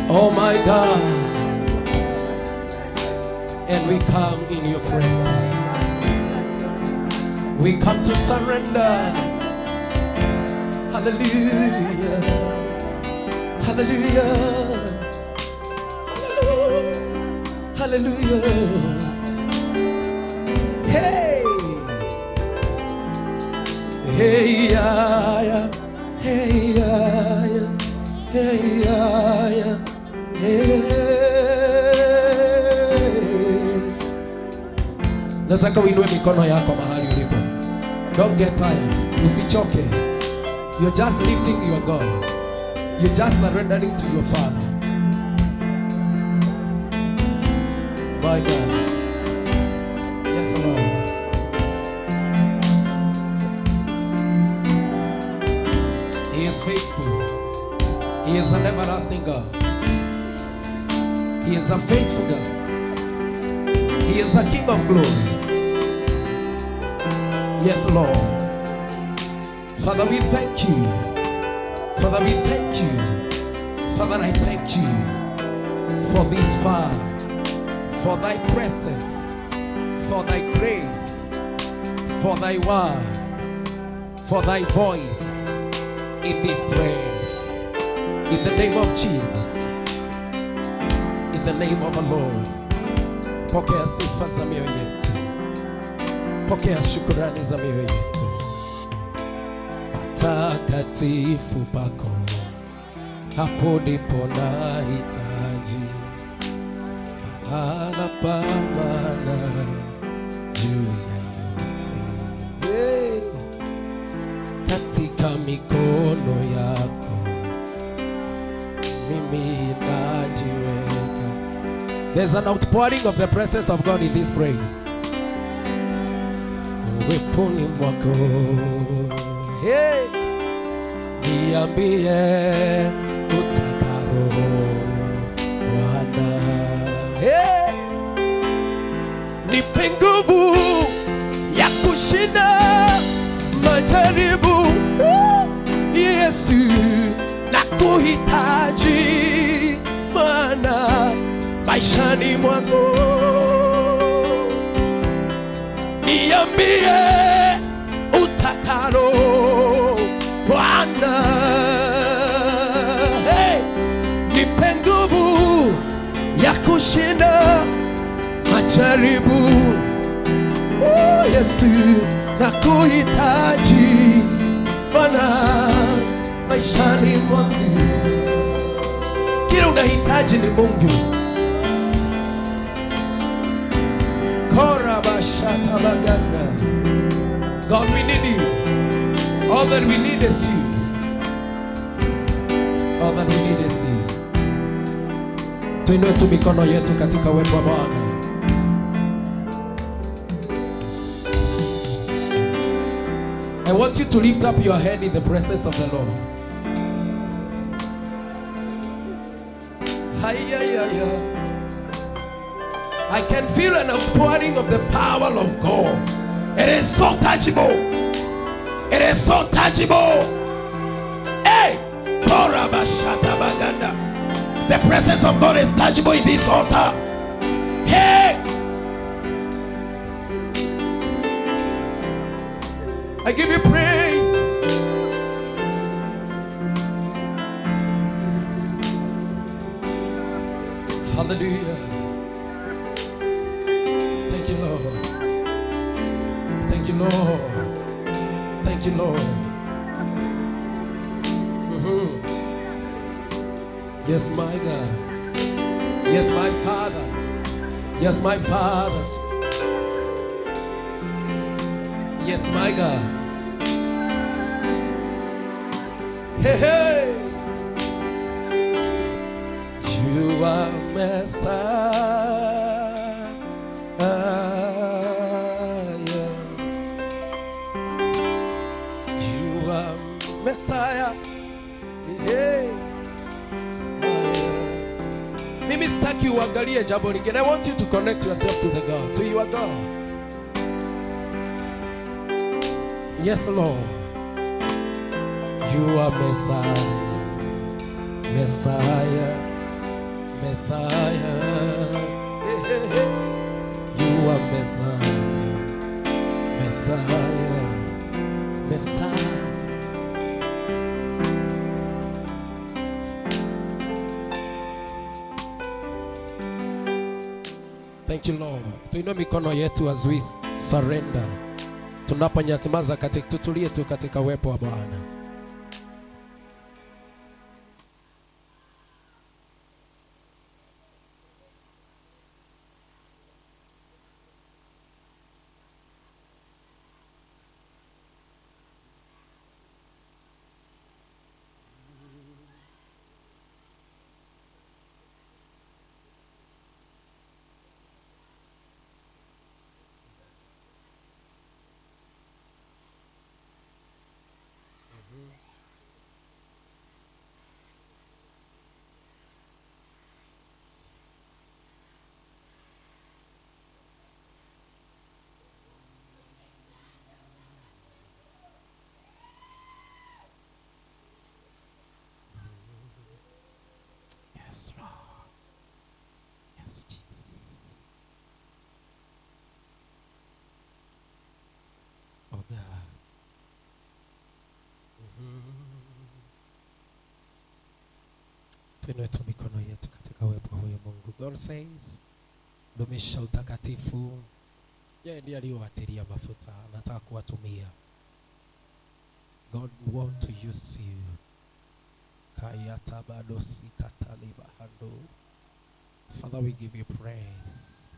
Oh my God. And we come in your presence. We come to surrender. Hallelujah. Hallelujah. Hallelujah. Hallelujah. Hey. Hey, yeah, yeah. Hey, yeah, yeah. Hey, yeah, yeah. Hey. Nataka uinue mikono yako mahali ulipo. Don't get tired. Usichoke. You're just lifting your God. You're just surrendering to your Father. My God. Yes, Lord. He is faithful. He is an everlasting God. He is a faithful God. He is a King of glory. Yes, Lord. Father, we thank you. Father, we thank you. Father, I thank you for this far, for thy presence, for thy grace, for thy word, for thy voice in this place. In the name of Jesus, in the name of the Lord, pokea sifa za mioyo yetu, pokea shukurani za mioyo yetu. Patakatifu pako, hapo ndipo nahitaji mahala pa maana juu ya yote. Hey. Katika mikono yako mimi najiweka. There's an outpouring of the presence of God in this place. Uweponi mwako, hey, niambie utakalo Bwana. Hey, nipe nguvu ya kushinda majaribu. Yesu, nakuhitaji Bwana maishani mwangu. Niambie utakalo Bwana. Hey, nipe nguvu ya kushinda majaribu. Oh, Yesu, nakuhitaji Bwana maishani mwangu. Kile unahitaji ni Mungu. Korabashatabaganda. God, we need you. All that we need is you. All that we need is you. Tuinue tu mikono yetu katika uwepo wa Bwana. I want you to lift up your hand in the presence of the Lord. Hi-ya-ya-ya. I can feel an outpouring of the power of God. It is so tangible. It is so tangible. Hey! Korabashatabaganda. The presence of God is tangible in this altar. Hey! I give you praise. Hallelujah. Thank you, Lord. Thank you, Lord. Thank you, Lord. Mhm. Yes, my God. Yes, my Father. Yes, my Father. Yes, my God. Hey, hey. You are Messiah. You are Messiah. Hey. Mimi sitaki uangalie jambo lingine. I want you to connect yourself to the God, to your God. Yes, Lord. You are Messiah, Messiah, Messiah. Hey, hey, hey. You are Messiah, Messiah, Messiah. Thank you, Lord. Tuinue mikono yetu as we surrender. Tunaponyamaza katika, tutulie tu katika uwepo wa Bwana. Yes, Lord. Yes, Jesus. Oh, God. Tuinue tu mikono yetu katika uwepo wa huyo Mungu. God says, dumisha utakatifu. Yeye ndiye aliyowatilia mafuta, anataka kuwatumia. God want to use you. Father, we give you praise.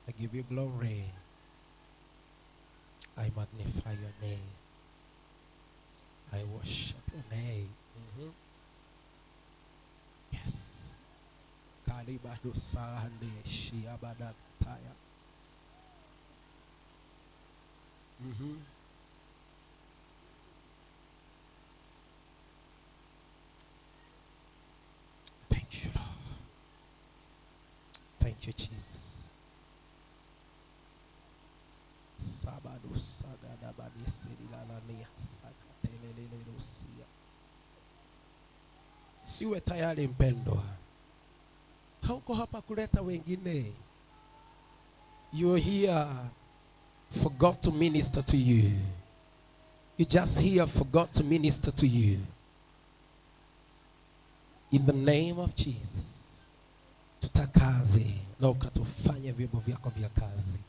I give you glory. I magnify your name. I worship your name. Yes. Thank you, Lord. Thank you, Jesus. Siwe tayari mpendwa. Hauko hapa kuleta wengine. You're here for God to minister to you. You're just here for God to minister to you. In the name of Jesus, tutakaze na ukatufanye vyombo vyako vya kazi.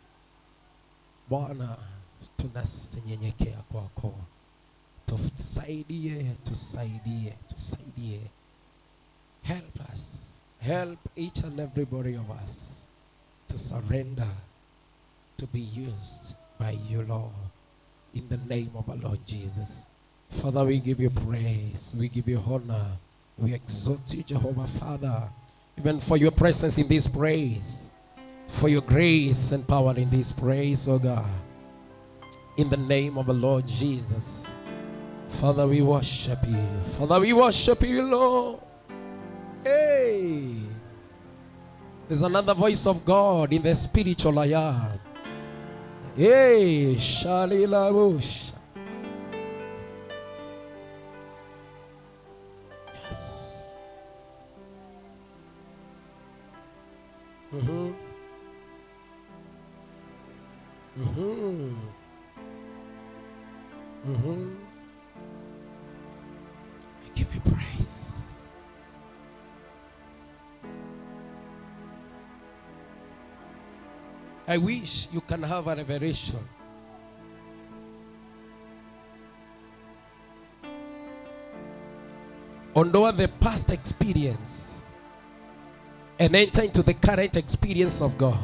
Bwana, tunanyenyekea kwako. Tusaidie, tusaidie, tusaidie. Help us. Help each and everybody of us to surrender, to be used by you, Lord. In the name of our Lord Jesus. Father, we give you praise. We give you honor. We exalt you, Jehovah Father, even for your presence in this praise, for your grace and power in this praise, oh God. In the name of the Lord Jesus. Father, we worship you. Father, we worship you, Lord. Hey! There's another voice of God in the spiritual I am. Hey! Shalilabush. Yes. Mm-hmm. Mm-hmm. Mm-hmm. I give you praise. I wish you can have a revelation. Ondoa the past experience and enter into the current experience of God.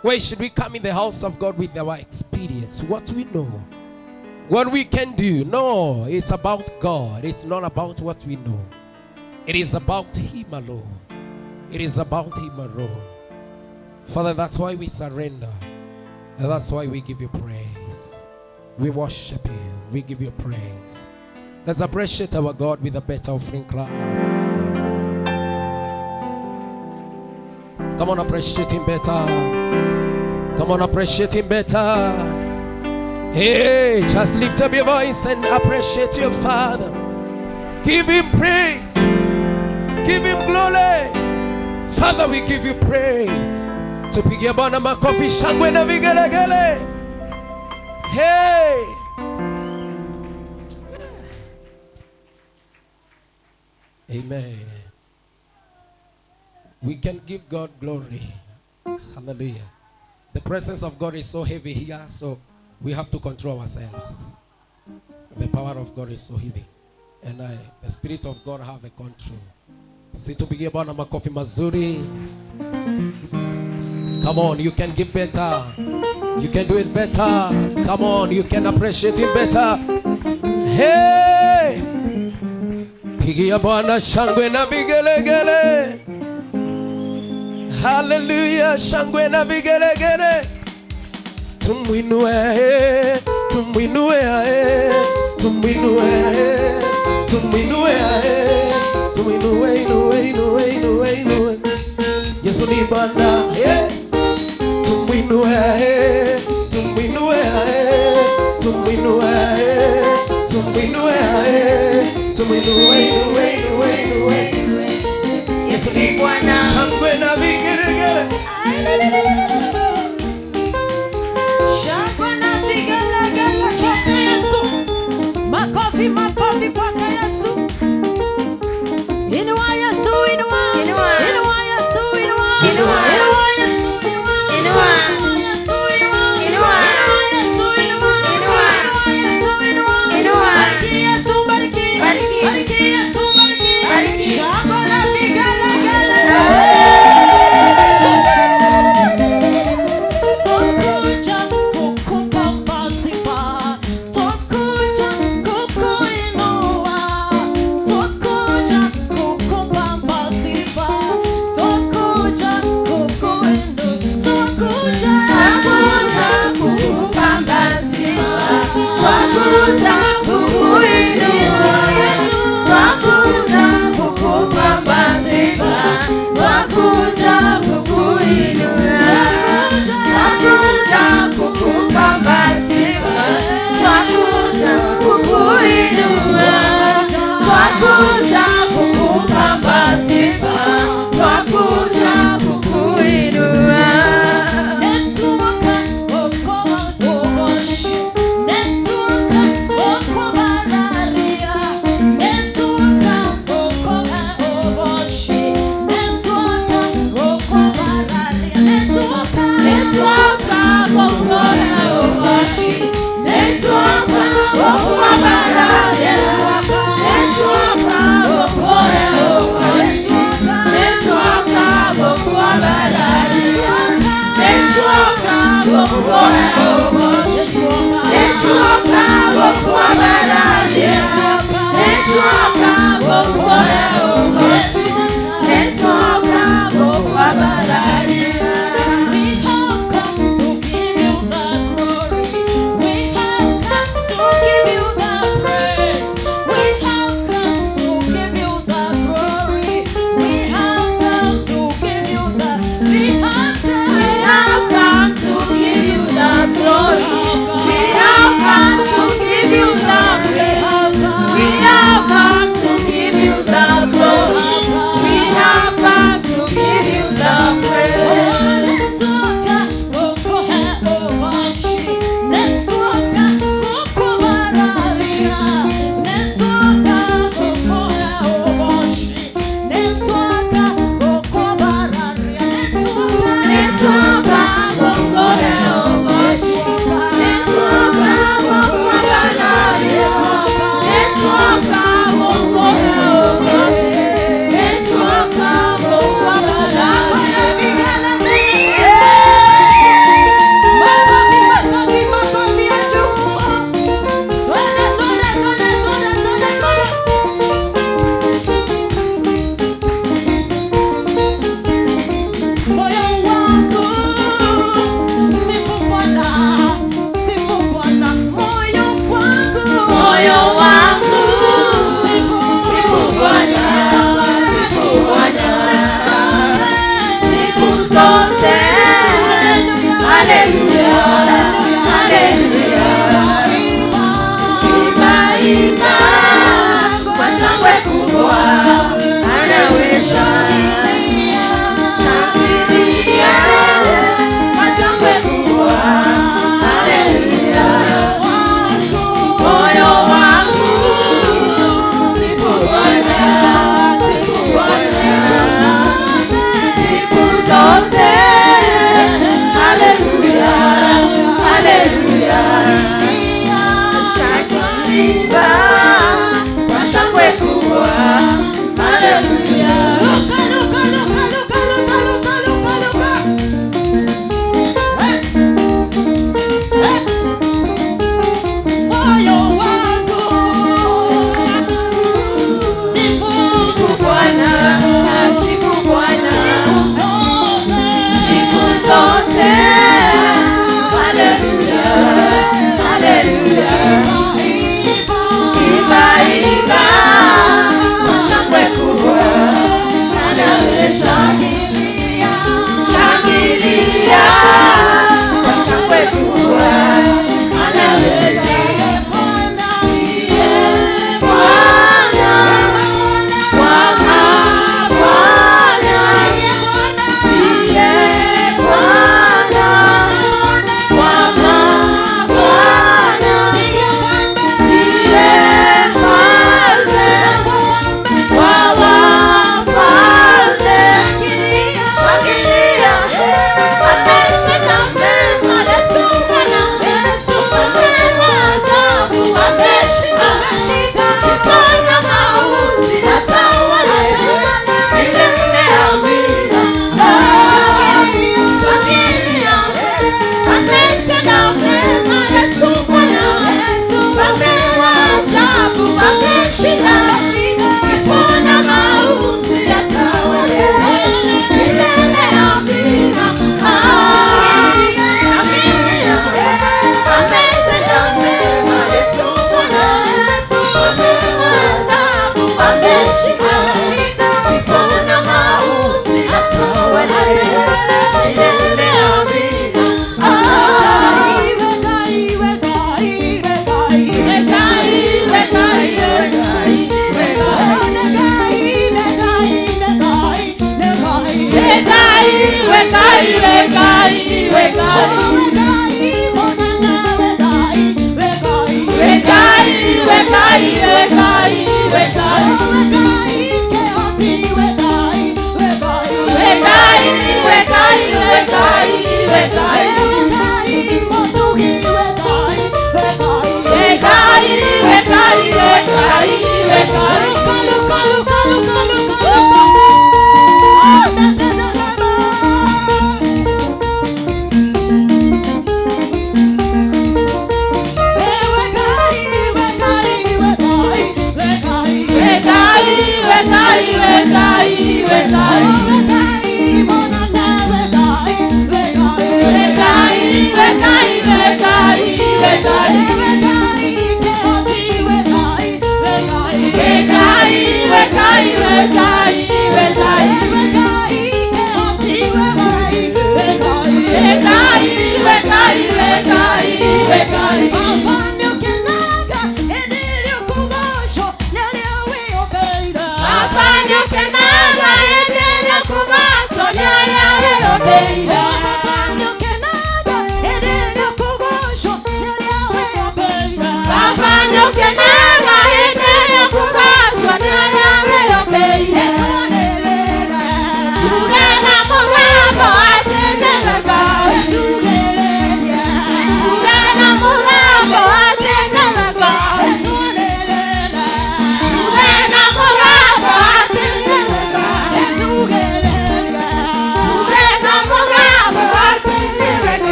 Why should we come in the house of God with our experience? What we know, what we can do? No, it's about God. It's not about what we know. It is about Him alone. It is about Him alone. Father, that's why we surrender. And that's why we give you praise. We worship you. We give you praise. Let's appreciate our God with a better offering clap. Come on, appreciate Him better. Come on, appreciate Him better. Hey, just lift up your voice and appreciate your Father. Give him praise. Give him glory. Father, we give you praise. Tupigie Bwana makofi, shangwe na vigelegele. Hey. Amen. We can give God glory. Hallelujah. The presence of God is so heavy here, so we have to control ourselves. The power of God is so heavy. And the Spirit of God have a control. Situpigie Bwana makofi mazuri. Come on, you can give better. You can do it better. Come on, you can appreciate it better. Hey! Pigia Bwana shangwe na vigelegele. Hallelujah, shangwe na vigelegele. Tumuinue, tumuinue, tumuinue, tumuinue, tumuinue, inue, inue, inue, inue. Yesu ni Bwana, eh. Tumuinue, tumuinue, tumuinue, tumuinue, tumuinue, inue, inue, inue. Yesu ni Bwana. Shangwe na vigelegele. Shangwe na vigelegele kwake Yesu. Makofi, makofi kwake Yesu. Inua Yesu, inua. Inua. Inua Yesu, inua. Inua. Inua Yesu, inua. Inua. Yesu, inua. Inua. Yesu, inua. Inua. Yesu, inua. Inua. Bariki Yesu, bariki. Bariki. Bariki Yesu, bariki. Bariki. Shangwe na vigelegele.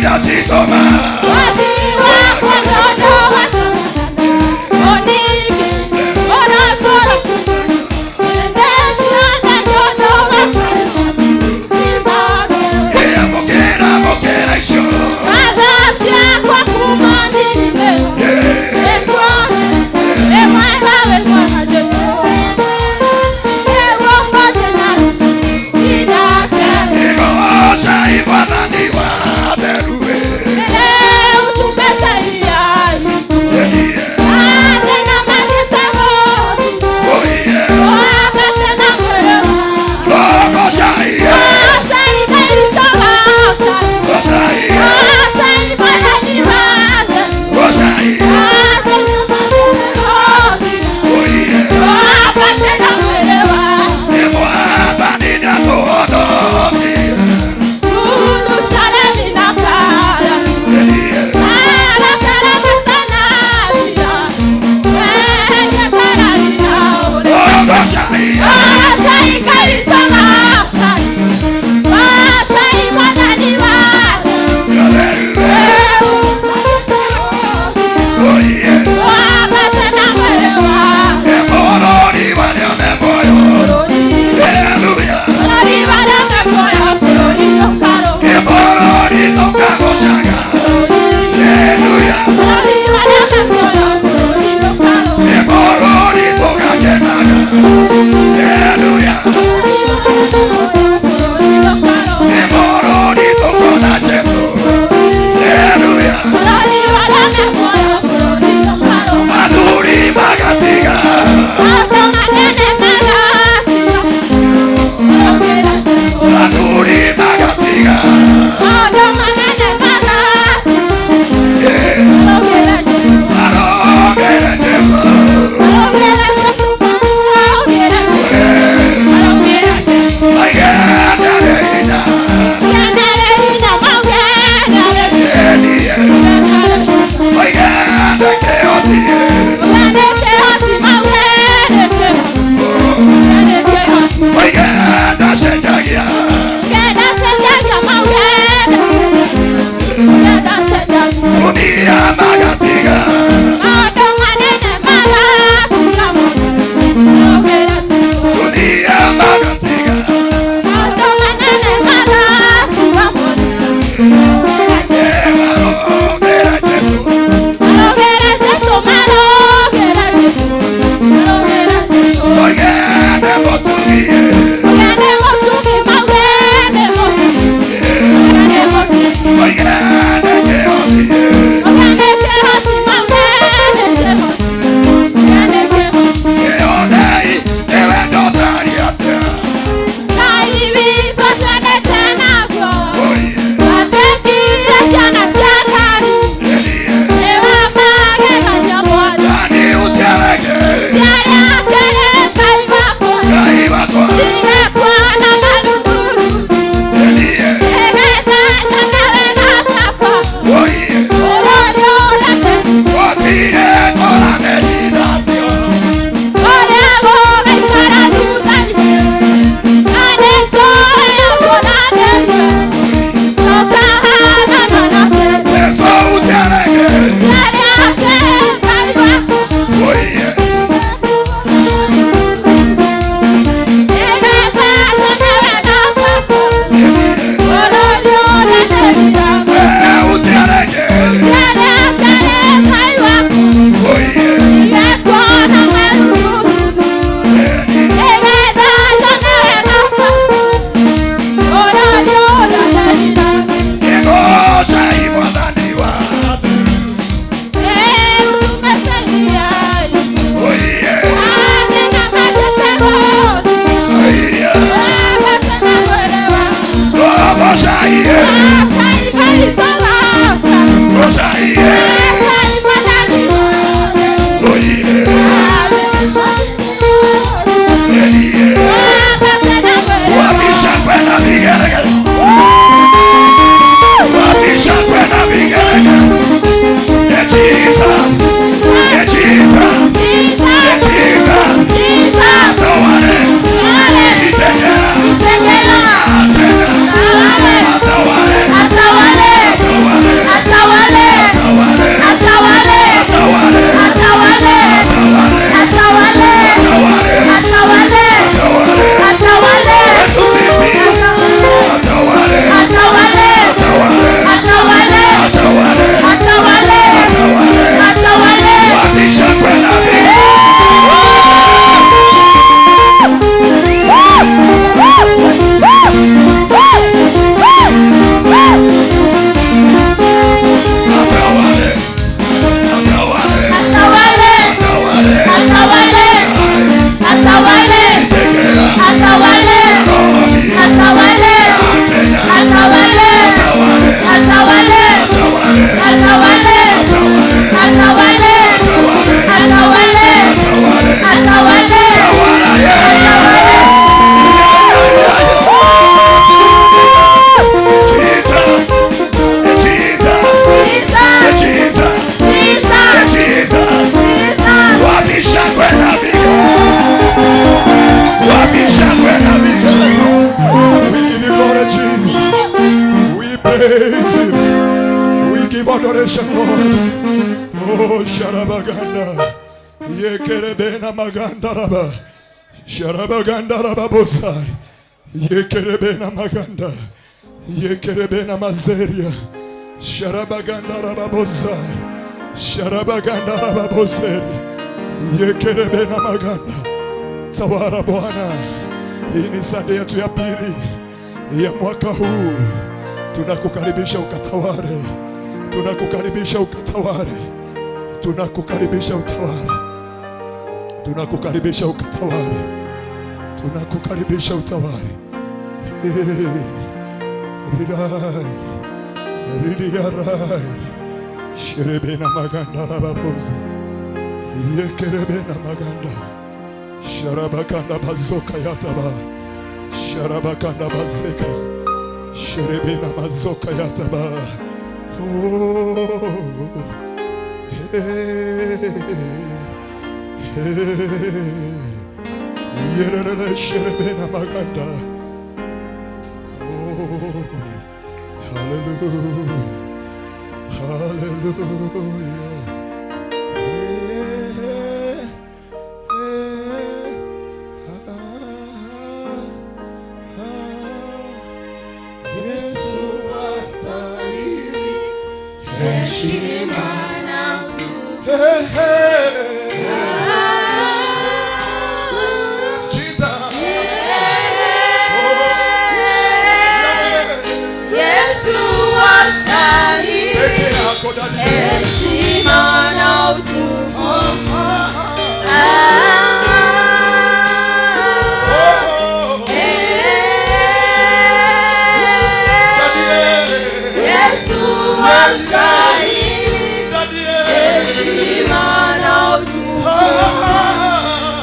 Ndacitũma. Amũkĩra, amũkĩra icio. Igooca Mwathani wa theru. Receive adoration, Lord. Oh, Sharabaganda. Yekerebena maganda raba. Sharabaganda raba bosai. Yekerebena maganda. Yekerebena mazeria. Sharabaganda raba bosai. Sharabaganda raba boseri. Yekerebena maganda. Tawala Bwana. Hii ni Sunday yetu ya pili ya mwaka huu. Tunakukaribisha ukatawale. Tunakukaribisha ukatawale. Tunakukaribisha utawale. Tunakukaribisha ukatawale. Tunakukaribisha utawale. Ridai. Ridiarai. Sherebena maganda rababoza. Yekerebena maganda. Sharabakanda bazoka yataba. Sharabakanda bazeka. Sherebena mazoka yataba. Oh. Hey. Hey. Yerere sherebena maganda. Oh. Hallelujah. Hallelujah. Hey. Hey. Ah, ah. Yesu astahili heshima. Hey, hey. Jesus. Oh, yeah. Yesu astahili Peke yako Daddy. heshima na utukufu. Ah, ah, Ah, oh, Daddy. Yesu astahili Daddy. heshima na utukufu. Ah, ah,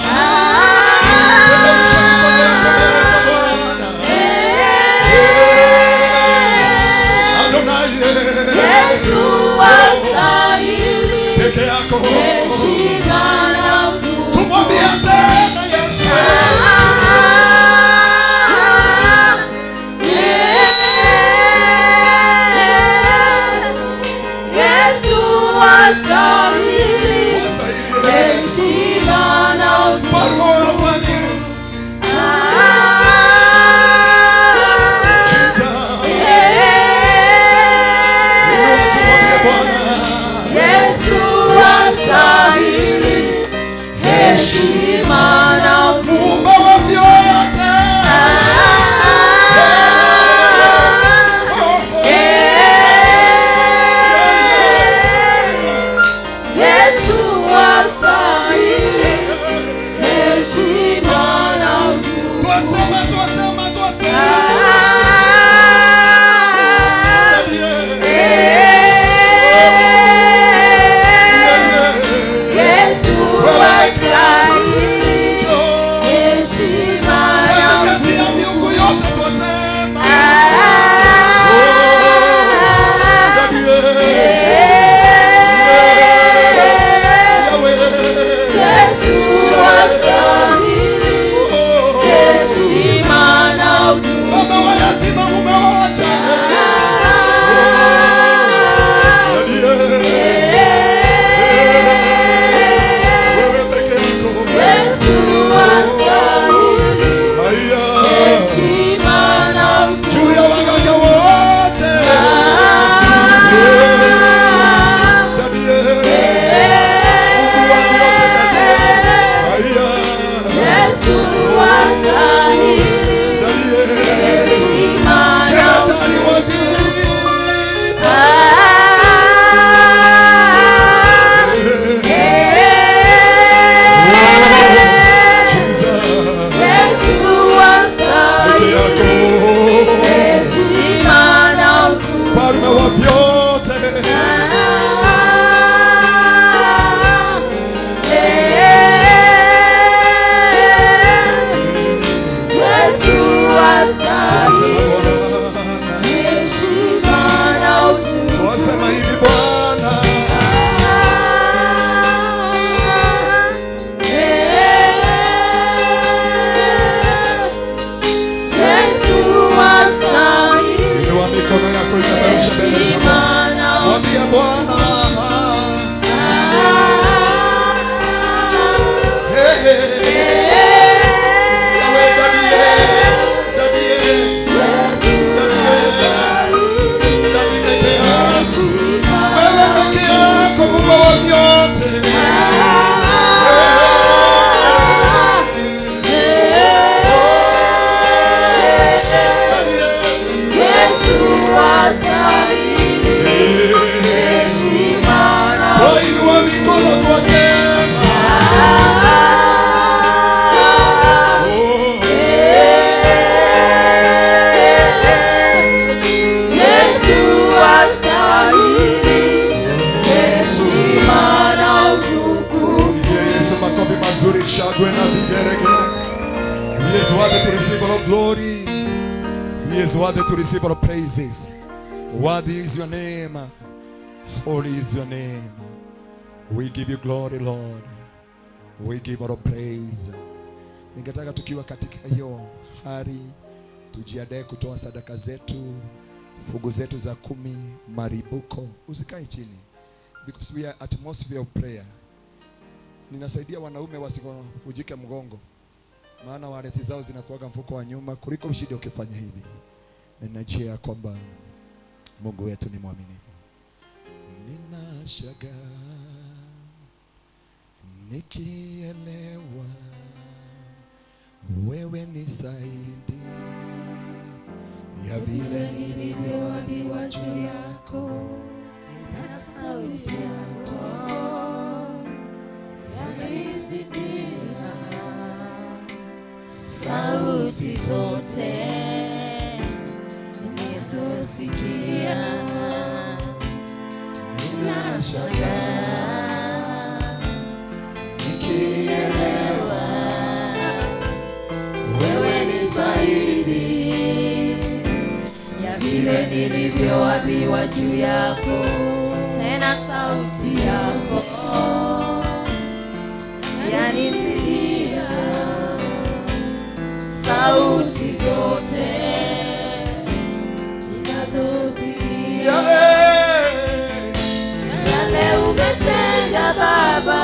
ah. Peperusha mikono yako mbele za Bwana. Adonai. Yesu astahili Peke yako. heshima na utukufu. Tumwambie tena Yesu. Yesu astahili Astahili. heshima na utukufu. Mfalme wa amani. Jesus. Inua tumwambie Bwana. Yesu astahili heshima na utukufu. Muumba wa vyote. Oh, oh. Bwana. Hey, hey. Yawe dadie, dadie, dadie, dadie peke yako. Wewe peke yako Muumba wa vyote. Yesu astahili heshima na Twainua mikono twasema, oh, Yesu astahili heshima na utukufu. Yesu, makofi mazuri, shangwe na vigeregere. He is worthy to receive all glory. He is worthy to receive all praises. Worthy is your name. Holy is your name. We give you glory, Lord. We give all praise. Ningetaka tukiwa katika hiyo hali tujiandae kutoa sadaka zetu, fungu zetu za 10, maribuko. Usikae chini because we are atmosphere of prayer. Ninasaidia wanaume wasivunjike mgongo, maana waleti zao zinakuwaga mfuko wa nyuma kuliko ushindi ukifanya hivi. Ninajua ya kwamba Mungu wetu ni mwaminifu. Ninashangaa nikielewa wewe ni zaidi ya vile nilivyoambiwa juu yako, na sauti yako yanizidia sauti zote nilizosikia. Ninashangaa nikielewa wewe ni zaidi ya vile nilivyoambiwa juu yako, tena sauti yako yanizidia sauti zote ninazosikia. Yale Yale umetenda Baba,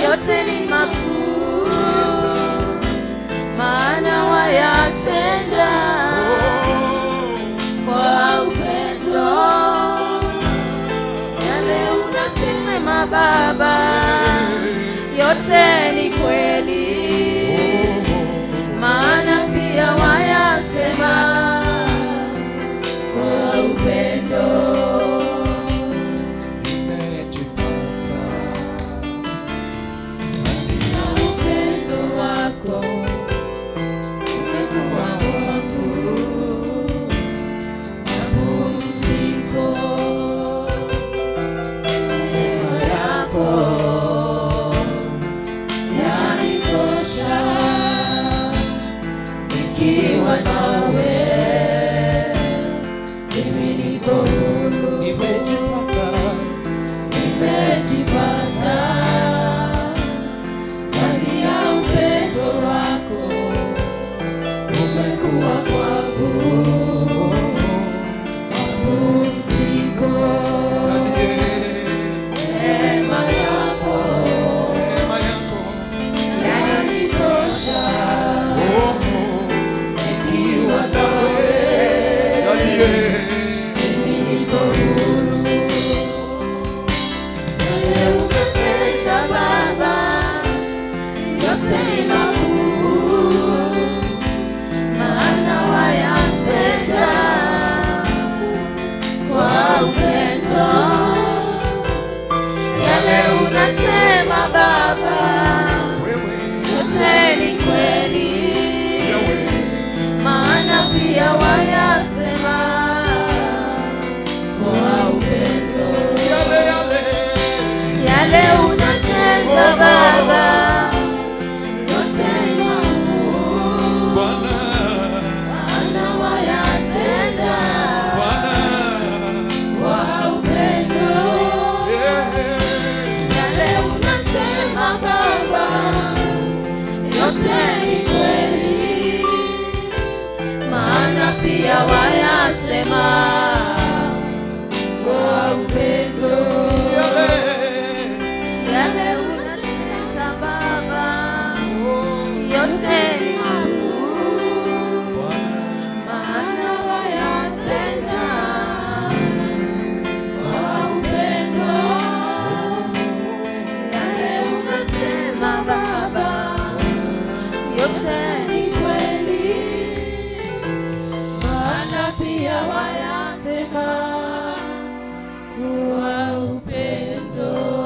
yote ni makuu, maana wayatenda kwa upendo. Yale unasema Baba, yote ni kweli, maana pia wayasema kwa upendo. Nimejipata Na upendo wako umekuwa wangu na pumziko. Neema yako yanitosha, nikiwa nawe mimi niko huru. Nimejipata Nimejipata ndani ya upendo wako, umekuwa kwangu mapumziko. Neema yako neema yako yanitosha, oh, nikiwa nawe mimi niko huru. Yale umetenda Baba, yote ni makuu, maana wayatenda kwa upendo. Yale unasema Baba, wewe yote ni kweli, Yawe maana pia wayasema kwa upendo. yale yale Yale unatenda Baba, yote ni makuu, Bwana maana wayatenda Bwana kwa upendo. yeah. Yale unasema Baba, yote ni kweli, maana pia wayasema kwa upendo. Yale unatenda Baba, yote ni makuu, maana wayatenda kwa upendo. Yale unasema Baba, yote ni kweli, maana pia wayasema kwa upendo.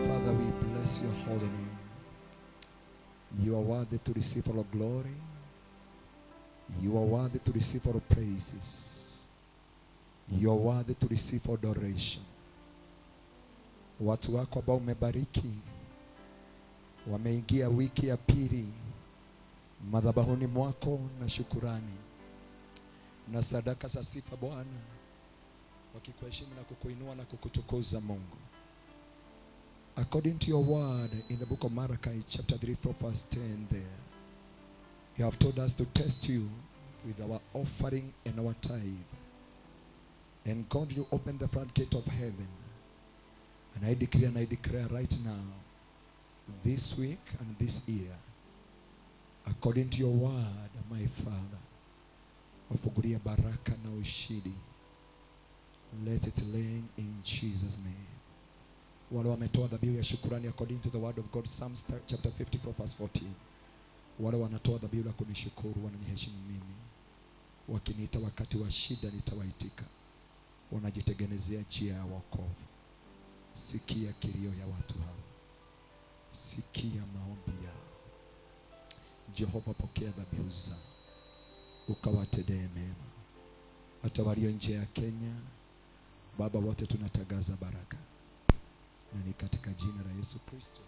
Father, we bless your holy name. You are worthy to receive all glory. You are worthy to receive all praises. You are worthy to receive adoration. Watu wako ambao umebariki wameingia wiki ya pili madhabahuni mwako na shukurani na sadaka za sifa Bwana, wakikuheshimu na kukuinua na kukutukuza Mungu. According to your word in the book of Malachi chapter 3 verse 10 there, you have told us to test you with our offering and our tithe. And God, you open the floodgate of heaven. And I decree and I declare right now, this week and this year, according to your word, my Father, wafungulia baraka na ushindi. Let it rain in Jesus' name. Wale wametoa dhabihu ya shukurani according to the word of God, Psalms chapter 54 verse 14. Wale wanatoa dhabihu la kunishukuru wananiheshimu mimi, wakiniita wakati wa shida nitawaitika. Wanajitengenezea njia ya wokovu. Sikia kilio ya watu hawa, sikia maombi yao. Jehova, pokea dhabihu zao, ukawatendee mema. Hata walio nje ya Kenya, Baba, wote tunatangaza baraka, na ni katika jina la Yesu Kristo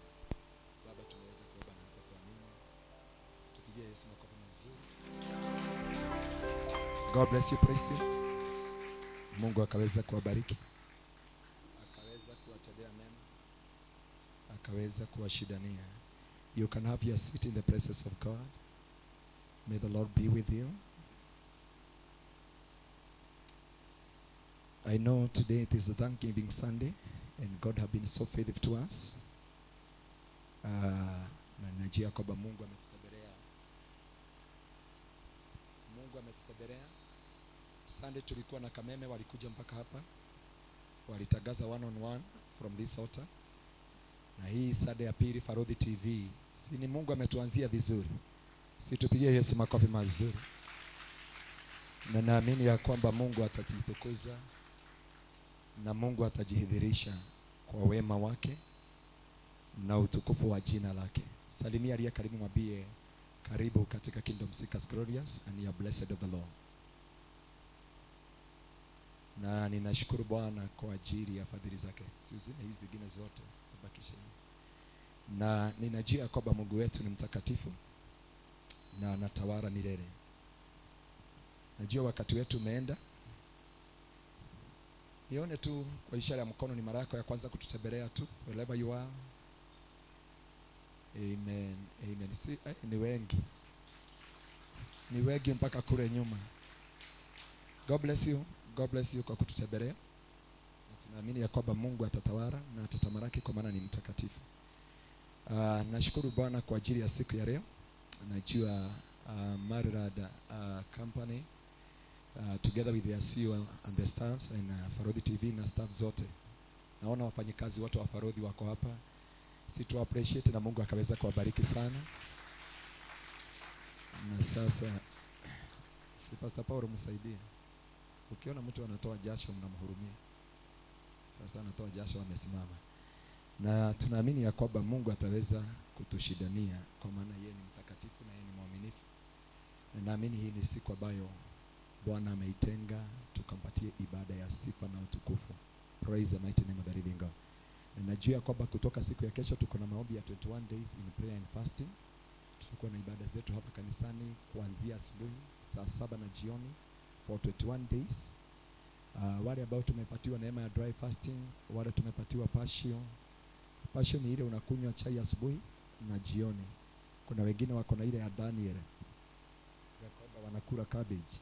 Baba tumeweza kuomba na hata kuamini. Tupigie Yesu makofi mazuri. God bless you, praise you. Mungu akaweza kuwabariki, akaweza kuwatendea mema, akaweza kuwashidania. You can have your seat in the presence of God. May the Lord be with you. I know today it is a Thanksgiving Sunday, and God have been so faithful to us. Na ninajua kwamba Mungu ametutembelea. Mungu ametutembelea. Sunday tulikuwa na Kameme, walikuja mpaka hapa, walitangaza one on one from this altar. Na hii Sunday ya pili Farodhi TV, si ni Mungu ametuanzia vizuri? Si tupigie Yesu makofi mazuri. Na naamini ya kwamba Mungu atajitukuza na Mungu atajidhihirisha kwa wema wake na utukufu wa jina lake. Salimia aliye karibu, mwambie karibu katika Kingdom Seekers Glorious, and you are blessed of the Lord. Na ninashukuru Bwana kwa ajili ya fadhili zake. Si hizi zingine zote nibakishe. Na ninajua kwamba Mungu wetu ni mtakatifu na anatawala milele. Najua wakati wetu umeenda. Nione tu kwa ishara ya mkono, ni mara yako ya kwanza kututembelea tu, wherever you are. Amen. Amen. Si, ni wengi. Ni wengi mpaka kule nyuma. God bless you. God bless you kwa kututembelea. Na tunaamini ya kwamba Mungu atatawala na atatamalaki kwa maana ni mtakatifu. Nashukuru Bwana kwa ajili ya siku ya leo. Najua Marirad Company together with their CEO and the staffs and Farodhi TV na staff zote. Naona wafanyikazi wote wa Farodhi wako hapa. Si tu appreciate na Mungu akaweza kuwabariki sana. Na sasa si Pastor Paul msaidie. Ukiona mtu anatoa jasho mnamhurumia. Sasa anatoa jasho amesimama. Na tunaamini ya kwamba Mungu ataweza kutushindania, kwa maana yeye ni mtakatifu na yeye ni mwaminifu. Na naamini hii ni siku ambayo Bwana ameitenga tukampatie ibada ya sifa na utukufu. Praise the mighty name of the living God. Na najua ya kwamba kutoka siku ya kesho tuko na maombi ya 21 days in prayer and fasting. Tutakuwa na ibada zetu hapa kanisani kuanzia asubuhi saa 7 na jioni for 21 days. Wale ambao tumepatiwa neema ya dry fasting, wale tumepatiwa passion. Passion ni ile unakunywa chai asubuhi na jioni. Kuna wengine wako na ile ya Daniel ya kwamba wanakula cabbage.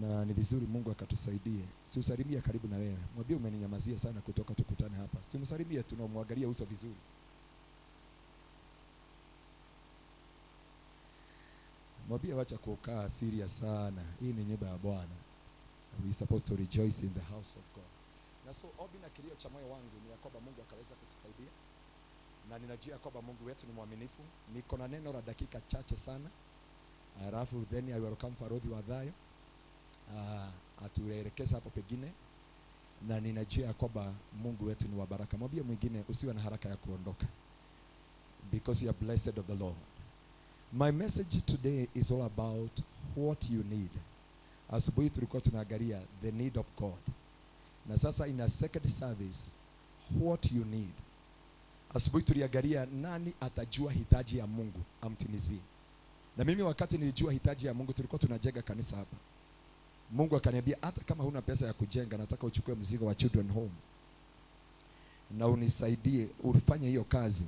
Na ni vizuri Mungu akatusaidie. Si usalimie karibu na wewe. Mwambie umeninyamazia sana kutoka tukutane hapa. Si umsalimie, tunamwangalia uso vizuri. Mwambie wacha kukaa serious sana. Hii ni nyumba ya Bwana. We supposed to rejoice in the house of God. Na so ombi na kilio cha moyo wangu ni ya kwamba Mungu akaweza kutusaidia. Na ninajua kwamba Mungu wetu ni mwaminifu. Niko na neno la dakika chache sana. Alafu then I will come Farodhi wa Dhayo. Atuelekeza hapo pengine. Na ninajua kwamba Mungu wetu ni wa baraka. Mwambie mwingine usiwe na haraka ya kuondoka. Because you are blessed of the Lord. My message today is all about what you need. Asubuhi tulikuwa tunaangalia the need of God. Na sasa in a second service, what you need. Asubuhi tuliangalia nani atajua hitaji ya Mungu amtimizie. Na mimi wakati nilijua hitaji ya Mungu, tulikuwa tunajenga kanisa hapa. Mungu akaniambia hata kama huna pesa ya kujenga, nataka uchukue mzigo wa Children Home na unisaidie ufanye hiyo kazi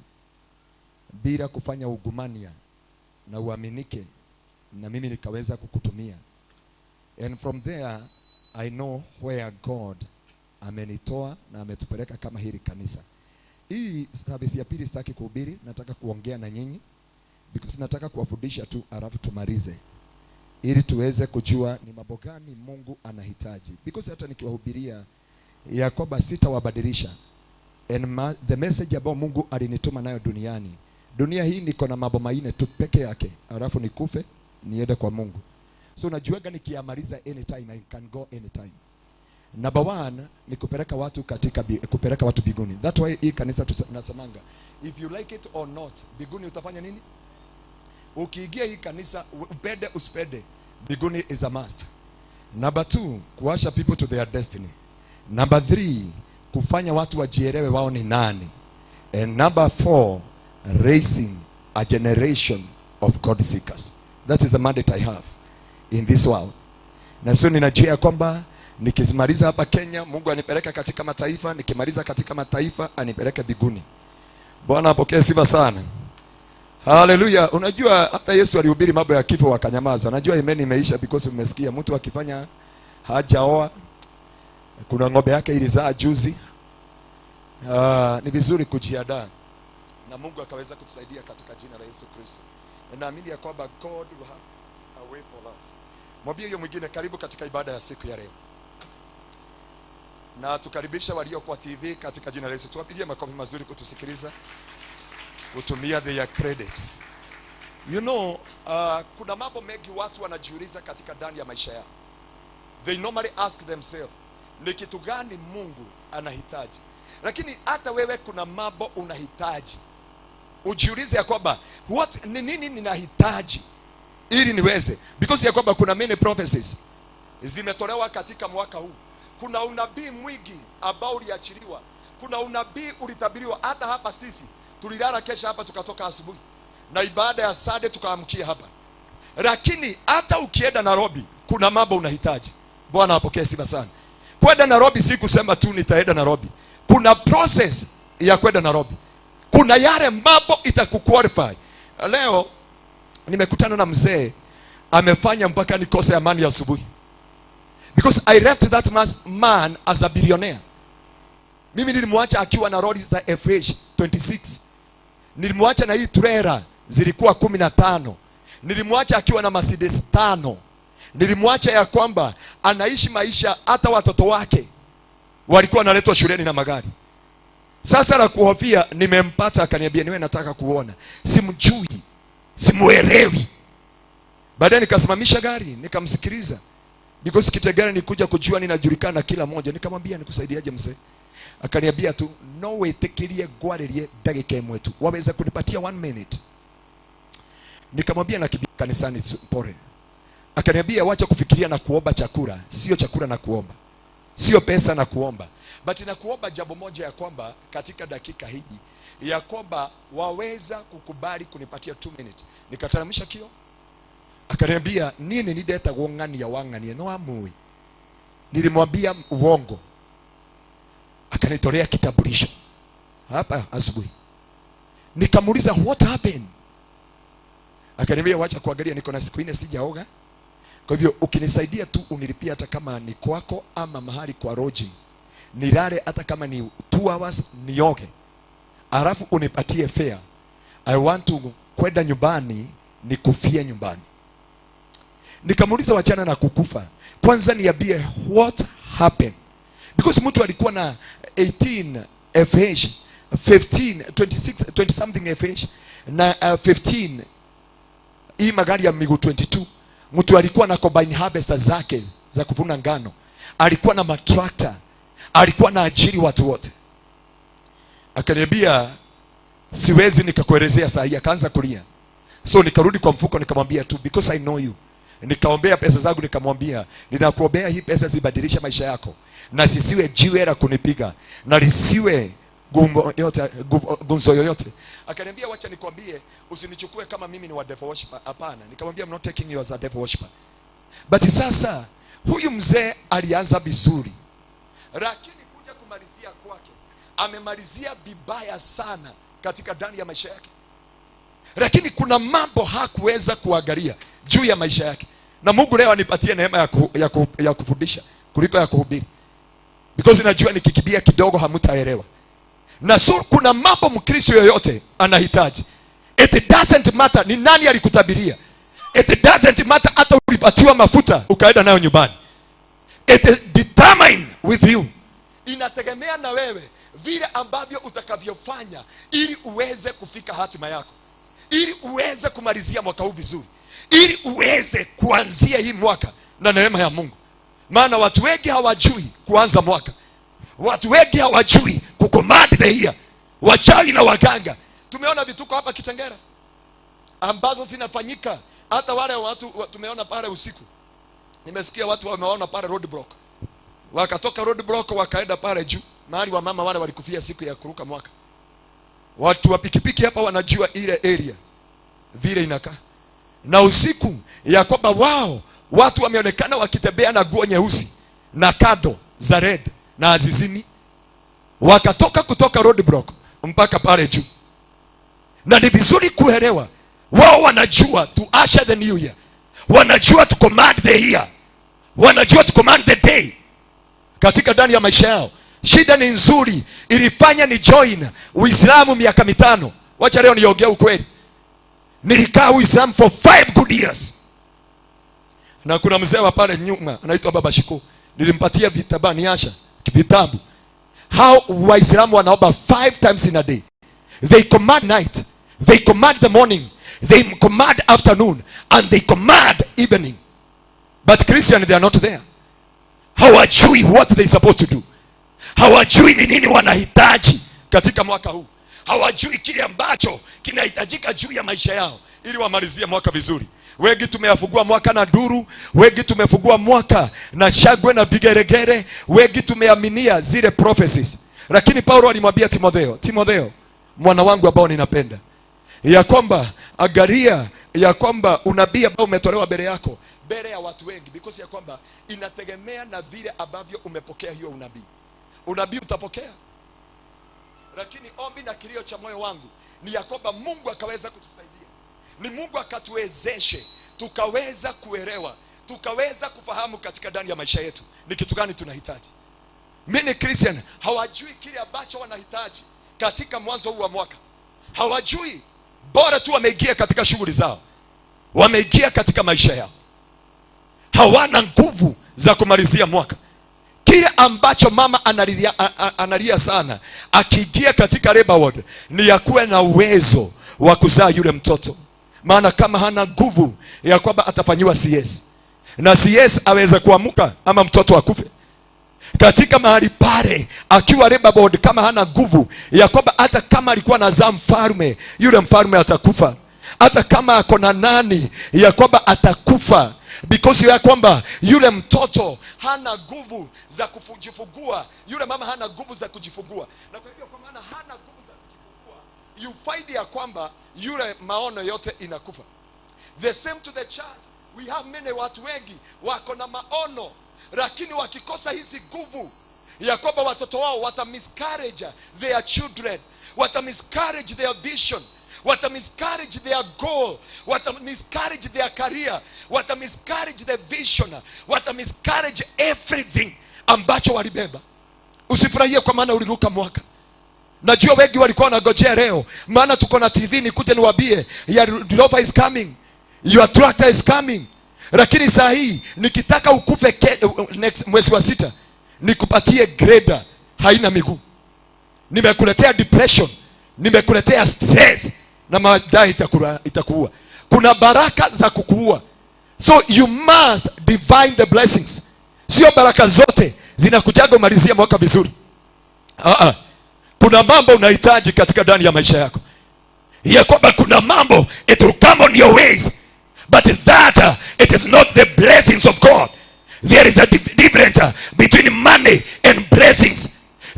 bila kufanya ugumania, na uaminike, na mimi nikaweza kukutumia. And from there I know where God amenitoa na ametupeleka kama hili kanisa. Hii service ya pili sitaki kuhubiri, nataka kuongea na nyinyi because nataka kuwafundisha tu alafu tumalize, ili tuweze kujua ni mambo gani Mungu anahitaji. Because hata nikiwahubiria ya kwamba sitawabadilisha, and the message ambao Mungu alinituma nayo duniani, dunia hii niko na mambo manne tu peke yake, alafu nikufe niende kwa Mungu. So najuaga nikiamaliza anytime I can go anytime. Number one ni kupeleka watu katika kupeleka watu biguni. That's why hii kanisa tunasemanga, if you like it or not, biguni utafanya nini? Ukiingia hii kanisa, upende usipende, biguni is a must. Number two, kuwasha people to their destiny. Number three, kufanya watu wajielewe wao ni nani. And number four, raising a generation of God seekers. That is the mandate I have in this world. Na sio ninajua kwamba nikimaliza hapa Kenya, Mungu anipeleka katika mataifa, nikimaliza katika mataifa anipeleke biguni. Bwana apokee sifa sana. Haleluya. Unajua hata Yesu alihubiri mambo ya kifo wakanyamaza. Najua imani imeisha because umesikia mtu akifanya hajaoa, kuna ng'ombe yake ilizaa juzi. Ni vizuri kujiandaa. Na Mungu akaweza kutusaidia katika jina la Yesu Kristo. Na naamini ya kwamba God will have a way for us. Mwambie huyo mwingine karibu katika ibada ya siku ya leo. Na tukaribisha walio kwa TV katika jina la Yesu. Tuwapigie makofi mazuri kutusikiliza, kutumia their credit. You know, kuna mambo mengi watu wanajiuliza katika ndani ya maisha yao. They normally ask themselves, ni kitu gani Mungu anahitaji? Lakini hata wewe kuna mambo unahitaji. Ujiulize ya kwamba what ni nini ninahitaji ili niweze, because ya kwamba kuna many prophecies zimetolewa katika mwaka huu. Kuna unabii mwingi ambao uliachiliwa. Kuna unabii ulitabiriwa. Hata hapa sisi tulilala kesha hapa tukatoka asubuhi, na ibada ya Sunday tukaamkia hapa. Lakini hata ukienda Nairobi kuna mambo unahitaji. Bwana apokee sifa sana. Kwenda Nairobi si kusema tu nitaenda Nairobi. Kuna process ya kwenda Nairobi. Kuna yale mambo itakuqualify. Leo nimekutana na mzee amefanya mpaka nikose amani asubuhi. Because I left that man as a billionaire. Mimi nilimwacha akiwa na lori za FH 26. Nilimwacha na hii trailer zilikuwa 15. Nilimwacha akiwa na Mercedes 5. Nilimwacha ya kwamba anaishi maisha hata watoto wake walikuwa wanaletwa shuleni na magari. Sasa la kuhofia nimempata, akaniambia niwe nataka kuona. Simjui, simuelewi. Baadaye nikasimamisha gari, nikamsikiliza. Because Kitegera nikuja kujua ninajulikana kila mmoja. Nikamwambia nikusaidiaje mzee? Akaniambia tu no wĩtĩkĩrie ngwarĩrie ndagĩka ĩmwe tu, waweza kunipatia 1 minute? Nikamwambia nakimbia kanisani pole. Akaniambia wacha kufikiria na kuomba chakula, sio chakula na kuomba, sio pesa na kuomba, but na kuomba jambo moja, ya kwamba katika dakika hii ya kwamba waweza kukubali kunipatia 2 minutes. Nikateremsha kio. Akaniambia nini nindetagwo ng'ania wa ng'ania no amui. Nilimwambia uongo. Akanitolea kitambulisho hapa asubuhi. Nikamuuliza what happened? Akaniambia wacha kuangalia, niko na siku 4 sijaoga. Kwa hivyo ukinisaidia tu unilipia hata kama ni kwako ama mahali kwa lodging, nilale hata kama ni 2 hours nioge, alafu unipatie fare. I want to kwenda nyumbani nikufie nyumbani. Nikamuuliza wachana na kukufa, kwanza niambie what happened. Because mtu alikuwa na 18 FH, 15, 26, 20 something FH na 15 hii magari ya miguu 22. Mtu alikuwa na combine harvester zake za kuvuna ngano, alikuwa na matrakta, alikuwa na ajiri watu wote. Akaniambia siwezi nikakuelezea saa hii. Akaanza kulia. So nikarudi kwa mfuko nikamwambia tu because I know you. Nikaombea pesa zangu, nikamwambia ninakuombea hii pesa zibadilishe maisha yako, na sisiwe jiwe la kunipiga, na lisiwe gumzo yoyote. Akaniambia wacha nikwambie, usinichukue kama mimi ni wa devil worshiper. Hapana. Nikamwambia I'm not taking you as a devil worshiper. But sasa huyu mzee alianza vizuri, lakini kuja kumalizia kwake amemalizia vibaya sana katika ndani ya maisha yake. Lakini kuna mambo hakuweza kuangalia juu ya maisha yake. Na Mungu leo anipatie neema ya kufundisha kuliko ya kuhubiri, because najua nikikimbia kidogo hamtaelewa. Na so kuna mambo Mkristo yoyote anahitaji. It doesn't matter ni nani alikutabiria. It doesn't matter hata ulipatiwa mafuta ukaenda nayo nyumbani. It determine with you. Inategemea na wewe vile ambavyo utakavyofanya ili uweze kufika hatima yako, ili uweze kumalizia mwaka huu vizuri, ili uweze kuanzia hii mwaka na neema ya Mungu. Maana watu wengi hawajui kuanza mwaka, watu wengi hawajui kucommand the year. Wachawi na waganga, tumeona vituko hapa Kitengela ambazo zinafanyika. Hata wale watu tumeona pale usiku, nimesikia watu wameona pale roadblock, wakatoka roadblock wakaenda pale juu mahali wa mama wale walikufia siku ya kuruka mwaka. Watu wa pikipiki hapa wanajua ile area vile inakaa, na usiku ya kwamba wao watu wameonekana wakitembea na nguo nyeusi na kado za red na azizimi, wakatoka kutoka roadblock mpaka pale juu. Na ni vizuri kuelewa, wao wanajua to usher the new year, wanajua to command the year, wanajua to command the day katika ndani ya maisha yao. Shida ni nzuri, ilifanya ni join Uislamu miaka 5. Wacha leo niongee ukweli, nilikaa Uislamu for 5 good years. Na kuna mzee wa pale nyuma anaitwa Baba Shiku, nilimpatia vitabu niasha vitabu how Waislamu wanaomba 5 times in a day. They command night, they command the morning, they command afternoon, and they command evening. But Christian, they are not there. Hawajui what they supposed to do. Hawajui ni nini wanahitaji katika mwaka huu. Hawajui kile ambacho kinahitajika juu ya maisha yao ili wamalizie mwaka vizuri. Wengi tumeyafungua mwaka na duru, wengi tumefungua mwaka na shangwe na vigeregere, wengi tumeaminia zile prophecies. Lakini Paulo alimwambia Timotheo, Timotheo mwana wangu ambao ninapenda, ya kwamba angalia ya kwamba unabii ambao umetolewa mbele yako, mbele ya watu wengi, because ya kwamba inategemea na vile ambavyo umepokea hiyo unabii. Unabii utapokea, lakini ombi na kilio cha moyo wangu ni ya kwamba Mungu akaweza kutusaidia, ni Mungu akatuwezeshe tukaweza kuelewa, tukaweza kufahamu katika ndani ya maisha yetu ni kitu gani tunahitaji. Many Christian hawajui kile ambacho wanahitaji katika mwanzo huu wa mwaka, hawajui. Bora tu wameingia katika shughuli zao, wameingia katika maisha yao, hawana nguvu za kumalizia mwaka. Kile ambacho mama analia sana akiingia katika labor ward ni ya kuwa na uwezo wa kuzaa yule mtoto, maana kama hana nguvu ya kwamba atafanyiwa CS, na CS aweze kuamka ama mtoto akufe. Katika mahali pale akiwa labor board, kama hana nguvu ya kwamba hata kama alikuwa anazaa mfalme, yule mfalme atakufa. Hata kama ako na nani, ya kwamba atakufa, because ya kwamba yule mtoto hana nguvu za kujifungua, yule mama hana nguvu za kujifungua. Na kwa hivyo, kwa maana hana nguvu za kujifungua, you find ya kwamba yule maono yote inakufa. The same to the church. We have many, watu wengi wako na maono, lakini wakikosa hizi nguvu ya kwamba watoto wao wata miscarriage their children, wata miscarriage their vision, wata miscarriage their goal, wata miscarriage their career, wata miscarriage the vision, wata miscarriage everything ambacho walibeba. Usifurahie kwa maana uliruka mwaka. Najua wengi walikuwa wanagojea leo, maana tuko na TV, nikuje niwaambie your Rover is coming, your tractor is coming. Lakini saa hii nikitaka ukufe next mwezi wa sita, nikupatie grader haina miguu. Nimekuletea depression, nimekuletea stress na madai itakuua. Kuna baraka za kukuua. So you must divine the blessings. Sio baraka zote zinakujaga umalizie mwaka vizuri. Uh-uh. Kuna mambo unahitaji katika ndani ya maisha yako, ya kwamba kuna mambo it will come on your ways, but that it is not the blessings of God. There is a difference between money and blessings.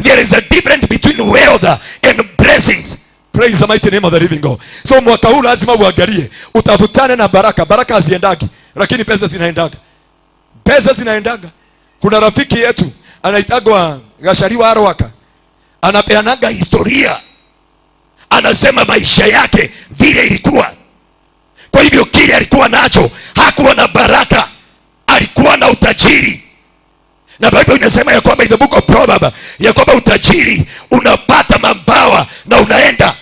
There is a difference between wealth and blessings. Praise the mighty name of the living God. So mwaka huu lazima uangalie, utafutane na baraka. Baraka haziendagi, lakini pesa zinaendaga. Pesa zinaendaga. Kuna rafiki yetu anaitagwa Gashariwa Arwaka, anapeanaga historia, anasema maisha yake vile ilikuwa. Kwa hivyo kile alikuwa nacho, hakuwa na baraka, alikuwa na utajiri. Na Bible inasema ya kwamba in the book of Proverbs ya kwamba utajiri unapata mabawa na unaenda.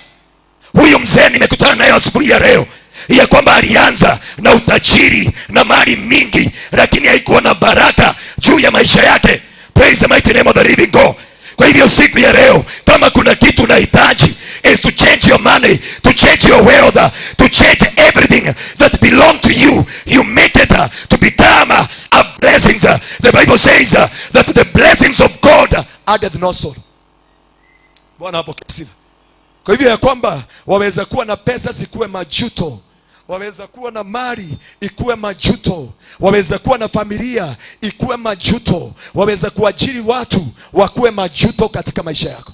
Huyu mzee nimekutana naye asubuhi ya leo, ya kwamba alianza na utajiri na mali mingi, lakini haikuwa na baraka juu ya maisha yake. Praise the mighty name of the living God. Kwa hivyo siku ya leo, kama kuna kitu unahitaji, is to change your money, to change your wealth, to change everything that belong to you. You make it to become a blessings. The Bible says that the blessings of God addeth no sorrow. Bwana apokee sifa. Kwa hivyo ya kwamba waweza kuwa na pesa zikuwe majuto, waweza kuwa na mali ikuwe majuto, waweza kuwa na familia ikuwe majuto, waweza kuajiri watu wakuwe majuto katika maisha yako,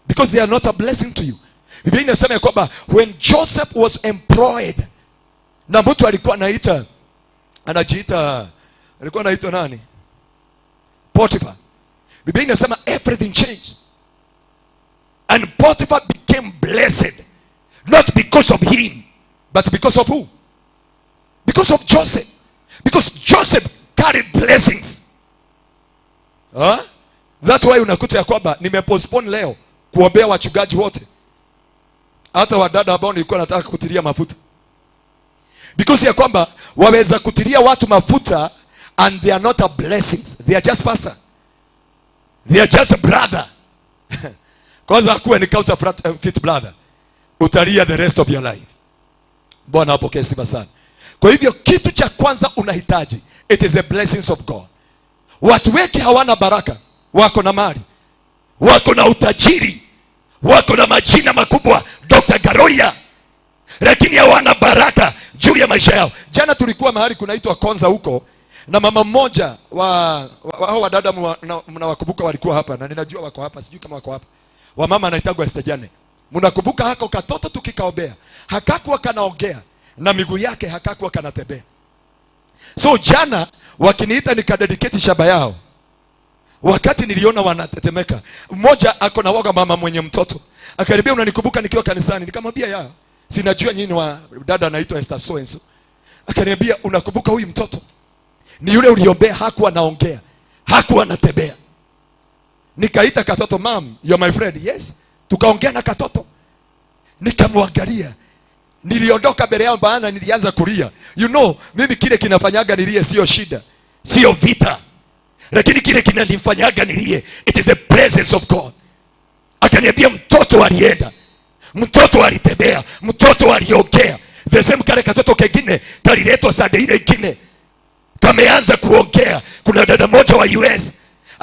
because they are not a blessing to you. Biblia inasema ya kwamba when Joseph was employed na mtu alikuwa anaita anajiita alikuwa anaitwa nani? Potiphar. Biblia inasema everything changed. And Potiphar became blessed, not because of him, but because of who? Because of Joseph. Because Joseph carried blessings. Huh? That's why unakuta ya kwamba nimepostpone leo kuombea wachungaji wote, hata wadada ambao nilikuwa nataka kutilia mafuta, because ya kwamba waweza kutilia watu mafuta and they are not a blessings, they are just pastor, they are just a brother. Kwanza akuwe ni counterfeit brother, utalia the rest of your life. Bwana apokee sifa sana. Kwa hivyo kitu cha kwanza unahitaji, it is the blessings of God. Watu wengi hawana baraka, wako na mali, wako na utajiri, wako na majina makubwa, Dr. Garoya, lakini hawana baraka juu ya maisha yao. Jana tulikuwa mahali kunaitwa Konza huko, na mama mmoja wa wadada mnawakumbuka walikuwa hapa, na ninajua wako hapa, sijui kama wako hapa. Wamama anaitagwa Esther Jane. Mnakumbuka hako katoto tukikaombea, hakakuwa kanaongea na miguu yake hakakuwa kanatembea. So jana wakiniita nikadedicate shamba yao, wakati niliona wanatetemeka, mmoja ako na woga, mama mwenye mtoto akaribia, "Unanikumbuka nikiwa kanisani?" Nikamwambia, "Ya, sinajua nyinyi wa dada anaitwa Esther so and so." Akaniambia, "Unakumbuka huyu mtoto? Ni yule uliombea, hakuwa anaongea, hakuwa anatembea." Nikaita katoto, "Mom, you are my friend." "Yes." Tukaongea na katoto, nikamwangalia. Niliondoka mbele yao maana nilianza kulia. Mimi kile kinafanyaga nilie sio shida, sio vita, lakini kile kinanifanyaga nilie, it is the presence of God. Akaniambia mtoto alienda, mtoto alitembea, mtoto aliongea. The same kale katoto kengine kaliletwa Sunday ile ingine, kameanza kuongea. Kuna dada moja wa US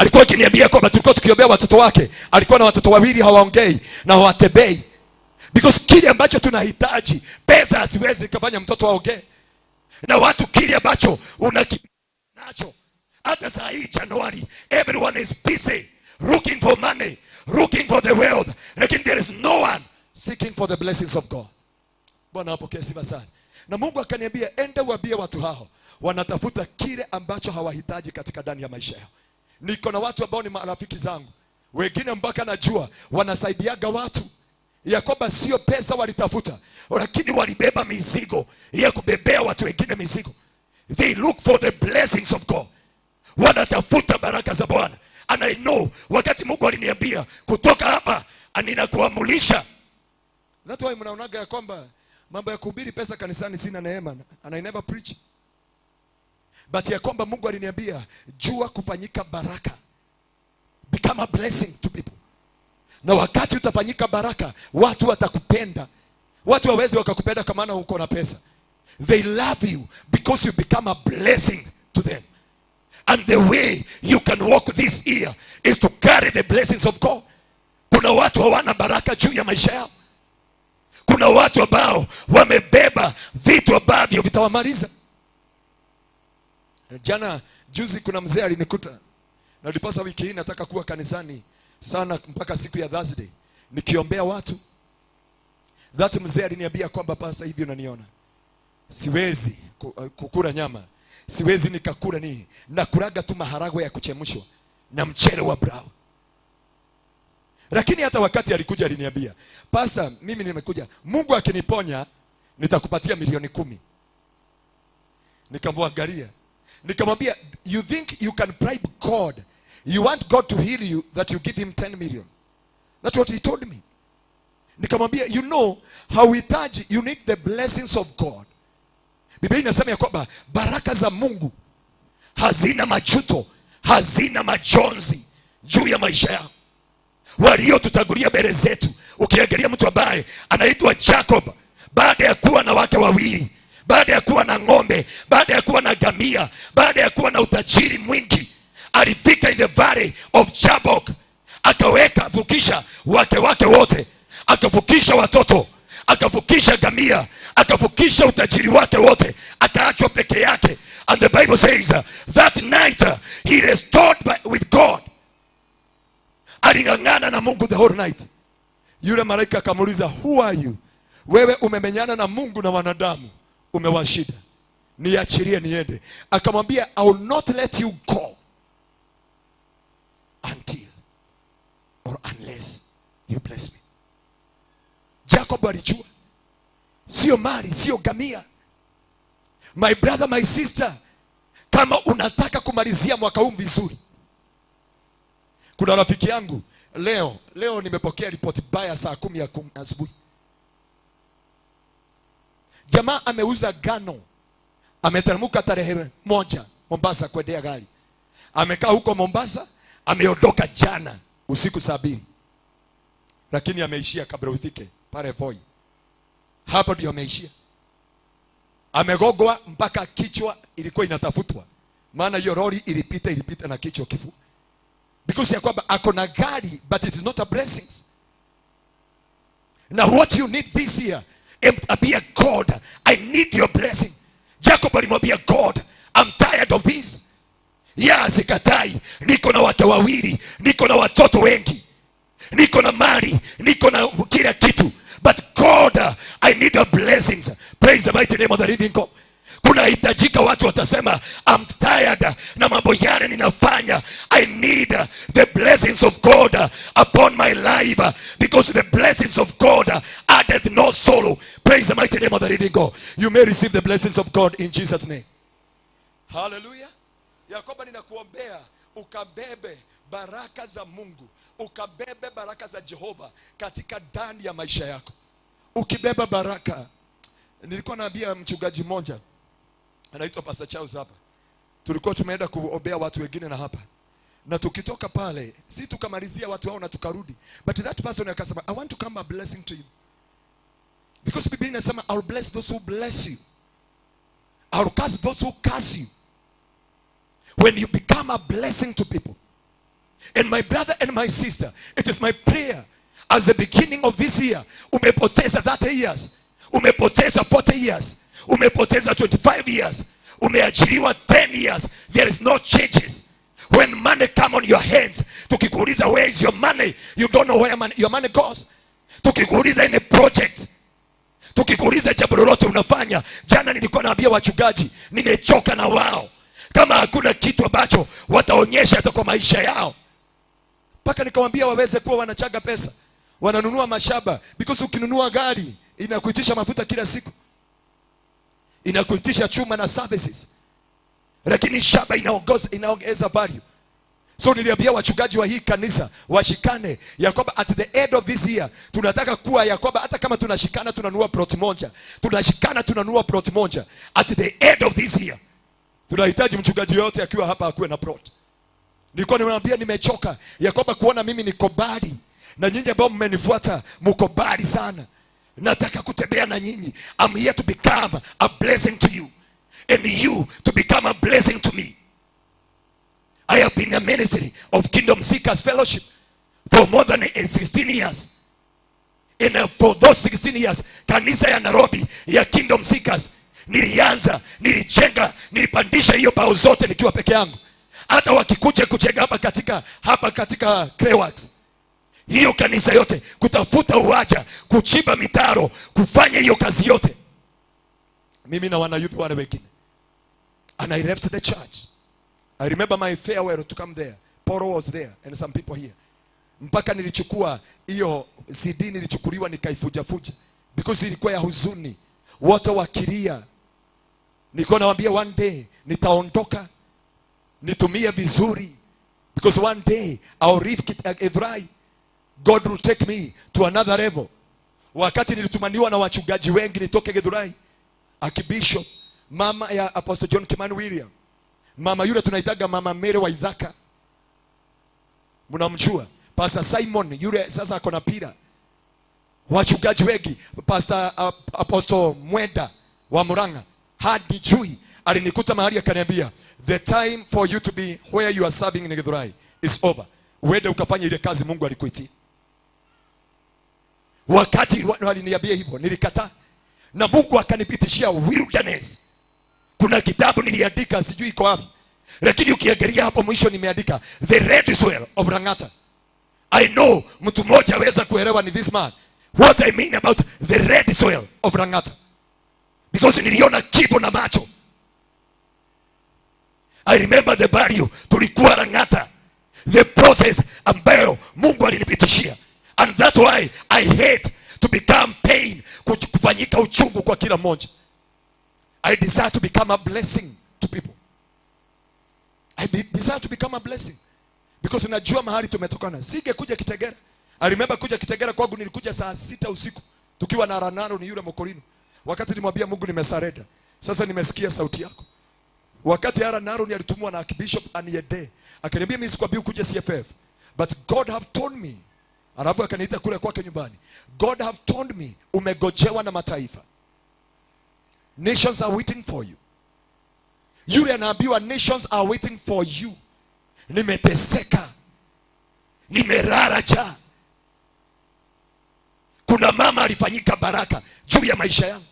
Alikuwa akiniambia kwamba tulikuwa tukiombea watoto wake, alikuwa na watoto wawili hawaongei na hawatembei. Because kile ambacho tunahitaji, pesa haziwezi kufanya mtoto aongee. Na watu kile ambacho unakinacho, hata saa hii Januari, everyone is busy looking for money, looking for the wealth, lakini there is no one seeking for the blessings of God. Bwana apokee sifa sana. Na Mungu akaniambia, enda uambie watu hao wanatafuta kile ambacho hawahitaji katika ndani ya maisha yao. Niko na watu ambao ni marafiki zangu, wengine mpaka najua wanasaidiaga watu ya kwamba sio pesa walitafuta, lakini walibeba mizigo ya kubebea watu wengine mizigo. They look for the blessings of God, wanatafuta baraka za Bwana. And I know wakati Mungu aliniambia kutoka hapa ninakuamulisha. That's why mnaonaga ya kwamba mambo ya kuhubiri pesa kanisani sina neema, and I never preach. But ya kwamba Mungu aliniambia jua kufanyika baraka, become a blessing to people. Na wakati utafanyika baraka, watu watakupenda. Watu hawawezi wakakupenda kwa maana uko na pesa. They love you because you become a blessing to them. And the way you can walk this year is to carry the blessings of God. Kuna watu hawana baraka juu ya maisha yao. Kuna watu ambao wamebeba vitu ambavyo vitawamaliza. Jana juzi kuna mzee alinikuta, na ndiposa wiki hii nataka kuwa kanisani sana mpaka siku ya Thursday nikiombea watu. That mzee aliniambia kwamba pasa hivi unaniona, siwezi kukula nyama, siwezi nikakula nini, nakulaga tu maharagwe ya kuchemshwa na mchele wa brown. Lakini hata wakati alikuja aliniambia, pasa, mimi nimekuja, Mungu akiniponya nitakupatia 10,000,000. Nikamwangalia, nikamwambia, you think you can bribe God? You want God to heal you that you give him 10 million? That's what he told me. Nikamwambia, you know, hauhitaji, you need the blessings of God. Biblia inasema ya kwamba baraka za Mungu hazina majuto, hazina majonzi juu ya maisha yao. Waliotutangulia mbele zetu, ukiangalia mtu ambaye anaitwa Jacob, baada ya kuwa na wake wawili, baada ya kuwa na ng'ombe, baada ya kuwa na gamia, baada ya kuwa na utajiri mwingi, alifika in the valley of Jabbok, akaweka vukisha wake wake wote, akavukisha watoto, akavukisha gamia, akavukisha utajiri wake wote, akaachwa peke yake. And the Bible says that night he restored with God. Aling'ang'ana na Mungu the whole night. Yule malaika akamuuliza, who are you? Wewe umemenyana na Mungu na wanadamu, umewashinda, niachilie niende. Akamwambia, I will not let you go until or unless you bless me. Jacob alijua sio mali, sio gamia. My brother, my sister, kama unataka kumalizia mwaka huu vizuri. Kuna rafiki yangu leo nimepokea ripoti baya saa 10 ya asubuhi. Jamaa ameuza gano, ameteremka tarehe 1 Mombasa kuendea gari. Amekaa huko Mombasa, ameondoka jana usiku saa 2. Lakini ameishia kabla ufike pale Voi. Hapo ndio ameishia. Amegogwa mpaka kichwa ilikuwa inatafutwa. Maana hiyo lori ilipita na kichwa kifua. Because ya kwamba ako na gari, but it is not a blessing. Now what you need this year, ambia God, I need your blessing. Jacob alimwambia God, I'm tired of this. Ya sikatai, niko na wake wawili, niko na watoto wengi, niko na mali, niko na kila kitu, but God, I need your blessings. Praise the mighty name of the living God. Kunahitajika watu watasema, I'm tired na mambo yale ninafanya. I need the blessings of God upon my life, because the blessings of God addeth no sorrow. Praise the mighty name of the living God. You may receive the blessings of God in Jesus' name. Hallelujah. Yakoba, ninakuombea ukabebe baraka za Mungu, ukabebe baraka za Jehova katika ndani ya maisha yako. Ukibeba baraka, nilikuwa naambia mchungaji mmoja anaitwa Pastor Charles hapa, tulikuwa tumeenda kuombea watu wengine na hapa, na tukitoka pale si tukamalizia watu hao na tukarudi, but that person akasema, I want to come a blessing to you, because Biblia inasema I'll bless those who bless you, I'll curse those who curse you. When you become a blessing to people, And my brother and my sister, it is my prayer as the beginning of this year, umepoteza 30 years, umepoteza 40 years, umepoteza 25 years, umeajiriwa 10 years, there is no changes. When money come on your hands, tukikuuliza where is your money, you don't know where your money goes. Tukikuuliza in a project, tukikuuliza jambo lolote unafanya. Jana nilikuwa naambia wachungaji, nimechoka na wao, kama hakuna kitu ambacho wataonyesha hata kwa maisha yao. Mpaka nikamwambia waweze kuwa wanachaga pesa, wananunua mashamba, because ukinunua gari inakuitisha mafuta kila siku, inakuitisha chuma na services, lakini shamba inaongeza value. So niliambia wachungaji wa hii kanisa washikane ya kwamba at the end of this year tunataka kuwa ya kwamba hata kama tunashikana tunanunua plot moja, tunashikana tunanunua plot moja. At the end of this year tunahitaji mchungaji yote akiwa hapa akuwe na plot. Nilikuwa nimewambia nimechoka ya kwamba kuona mimi niko mbali na nyinyi ambao mmenifuata mko mbali sana. Nataka kutembea na nyinyi. I'm here to become a blessing to you and you to become a blessing to me. I have been a ministry of Kingdom Seekers Fellowship for more than 16 years. And for those 16 years, kanisa ya Nairobi ya Kingdom Seekers nilianza, nilijenga, nilipandisha hiyo bao zote nikiwa peke yangu. Hata wakikuja kujenga hapa katika Clayworks, hiyo kanisa yote, kutafuta uwanja, kuchimba mitaro, kufanya hiyo kazi yote, mimi na wanayouth wale wengine. And I left the church. I remember my farewell to come there. Poro was there and some people here. Mpaka nilichukua hiyo CD, nilichukuliwa nikaifujafuja because ilikuwa ya huzuni, wote wakilia. Nilikuwa nawaambia one day nitaondoka, nitumie vizuri because one day I'll leave Githurai. God will take me to another level. Wakati nilitumaniwa na wachungaji wengi nitoke Githurai, Archbishop, mama ya Apostle John Kimani William, mama yule tunaitaga Mama Mary wa Ithaka, mnamjua. Pastor Simon yule sasa ako na pira, wachungaji wengi, Pastor Apostle Mwenda wa Murang'a hadi jui alinikuta mahali akaniambia, "The time for you to be where you are serving in Githurai is over. Uende ukafanya ile kazi Mungu alikuitia." Wakati waliniambia hivyo nilikataa, na Mungu akanipitishia wilderness. Kuna kitabu niliandika, sijui iko wapi, lakini ukiangalia hapo mwisho nimeandika "The Red Soil of Lang'ata". I know mtu mmoja aweza kuelewa ni this man, what I mean about the red soil of Lang'ata, because niliona kifo na macho. I remember the value tulikuwa Lang'ata, the process ambayo Mungu alinipitishia, and that's why I hate to become pain, kufanyika uchungu kwa kila mmoja. I desire to become a blessing to people. I desire to become a blessing because najua mahali tumetokana. Singekuja Kitegera. I remember kuja Kitegera kwangu nilikuja saa 6 usiku tukiwa na Ranaro ni yule Mokorino. Wakati nilimwambia Mungu nimesurrender. Sasa nimesikia sauti yako. Wakati Ranaro ni alitumwa na Archbishop Aniede, akaniambia, "Mimi sikwambii ukuje CFF. But God have told me." Alafu akaniita kule kwake nyumbani. "God have told me umegojewa na mataifa. Nations are waiting for you." Yule anaambiwa nations are waiting for you. Nimeteseka, nimelala njaa. Kuna mama alifanyika baraka juu ya maisha yangu,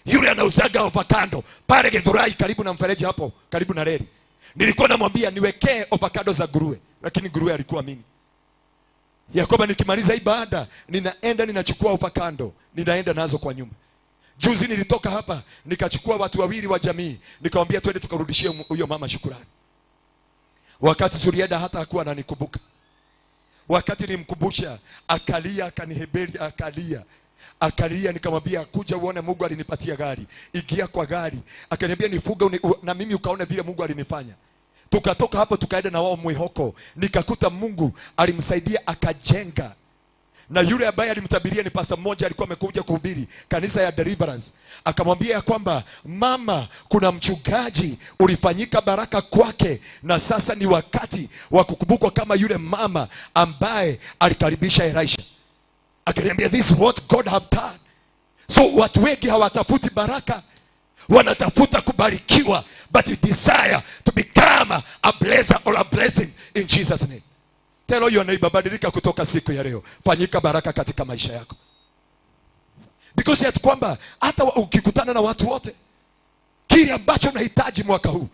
yule anauzaga avocado pale Githurai karibu na mfereji hapo karibu na reli. Nilikuwa namwambia niwekee avocado za nguruwe, lakini nguruwe alikuwa mimi, ya kwamba nikimaliza ibada ninaenda ninachukua avocado, ninaenda nazo kwa nyumba. Juzi nilitoka hapa nikachukua watu wawili wa jamii, nikamwambia twende tukarudishie huyo mama shukurani. Wakati tulienda hata hakuwa ananikumbuka. Wakati nilimkumbusha akalia, akaniheberi, akalia, akalia. Nikamwambia, "Kuja uone Mungu alinipatia gari, ingia kwa gari." Akaniambia, "Nifuga na mimi ukaone vile Mungu alinifanya." Tukatoka hapo tukaenda na wao Mwihoko, nikakuta Mungu alimsaidia akajenga, na yule ambaye alimtabiria ni pasta mmoja alikuwa amekuja kuhubiri kanisa ya Deliverance, akamwambia ya kwamba, "Mama, kuna mchungaji ulifanyika baraka kwake, na sasa ni wakati wa kukumbukwa kama yule mama ambaye alikaribisha Elisha." Akaniambia, "This is what God have done." So watu wengi hawatafuti baraka, wanatafuta kubarikiwa, but you desire to become a blesser or a blessing in Jesus' name. Tell your neighbor, badilika kutoka siku ya leo. Fanyika baraka katika maisha yako. Because yet kwamba hata ukikutana na watu wote, kile ambacho unahitaji mwaka huu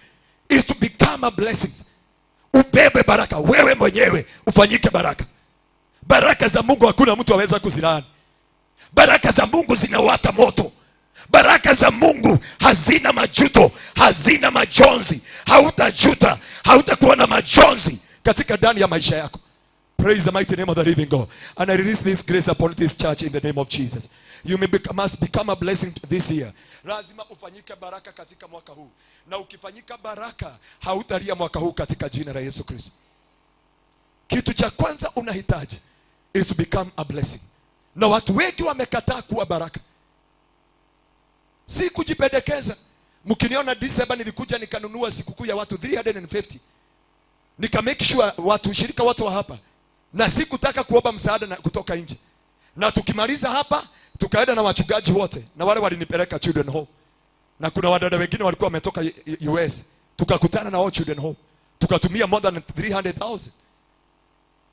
is to become a blessing. Ubebe baraka wewe mwenyewe, ufanyike baraka. Baraka za Mungu hakuna mtu aweza kuzilaani. Baraka za Mungu zinawaka moto. Baraka za Mungu hazina majuto, hazina majonzi. Hautajuta, hautakuwa na majonzi katika ndani ya maisha yako. Praise the mighty name of the living God. And I release this grace upon this church in the name of Jesus. You must become a blessing this year. Lazima ufanyike baraka katika mwaka huu. Na ukifanyika baraka, hautalia mwaka huu katika jina la Yesu Kristo. Kitu cha kwanza unahitaji is to become a blessing. Na watu wengi wamekataa kuwa baraka. Si kujipendekeza. Mkiniona December nilikuja nikanunua sikukuu ya watu 350. Nika make sure watu shirika watu wa hapa. Na sikutaka kuomba msaada na kutoka nje. Na tukimaliza hapa tukaenda na wachungaji wote na wale walinipeleka Children Home. Na kuna wadada wengine walikuwa wametoka US. Tukakutana na wao Children Home. Tukatumia more than 300,000.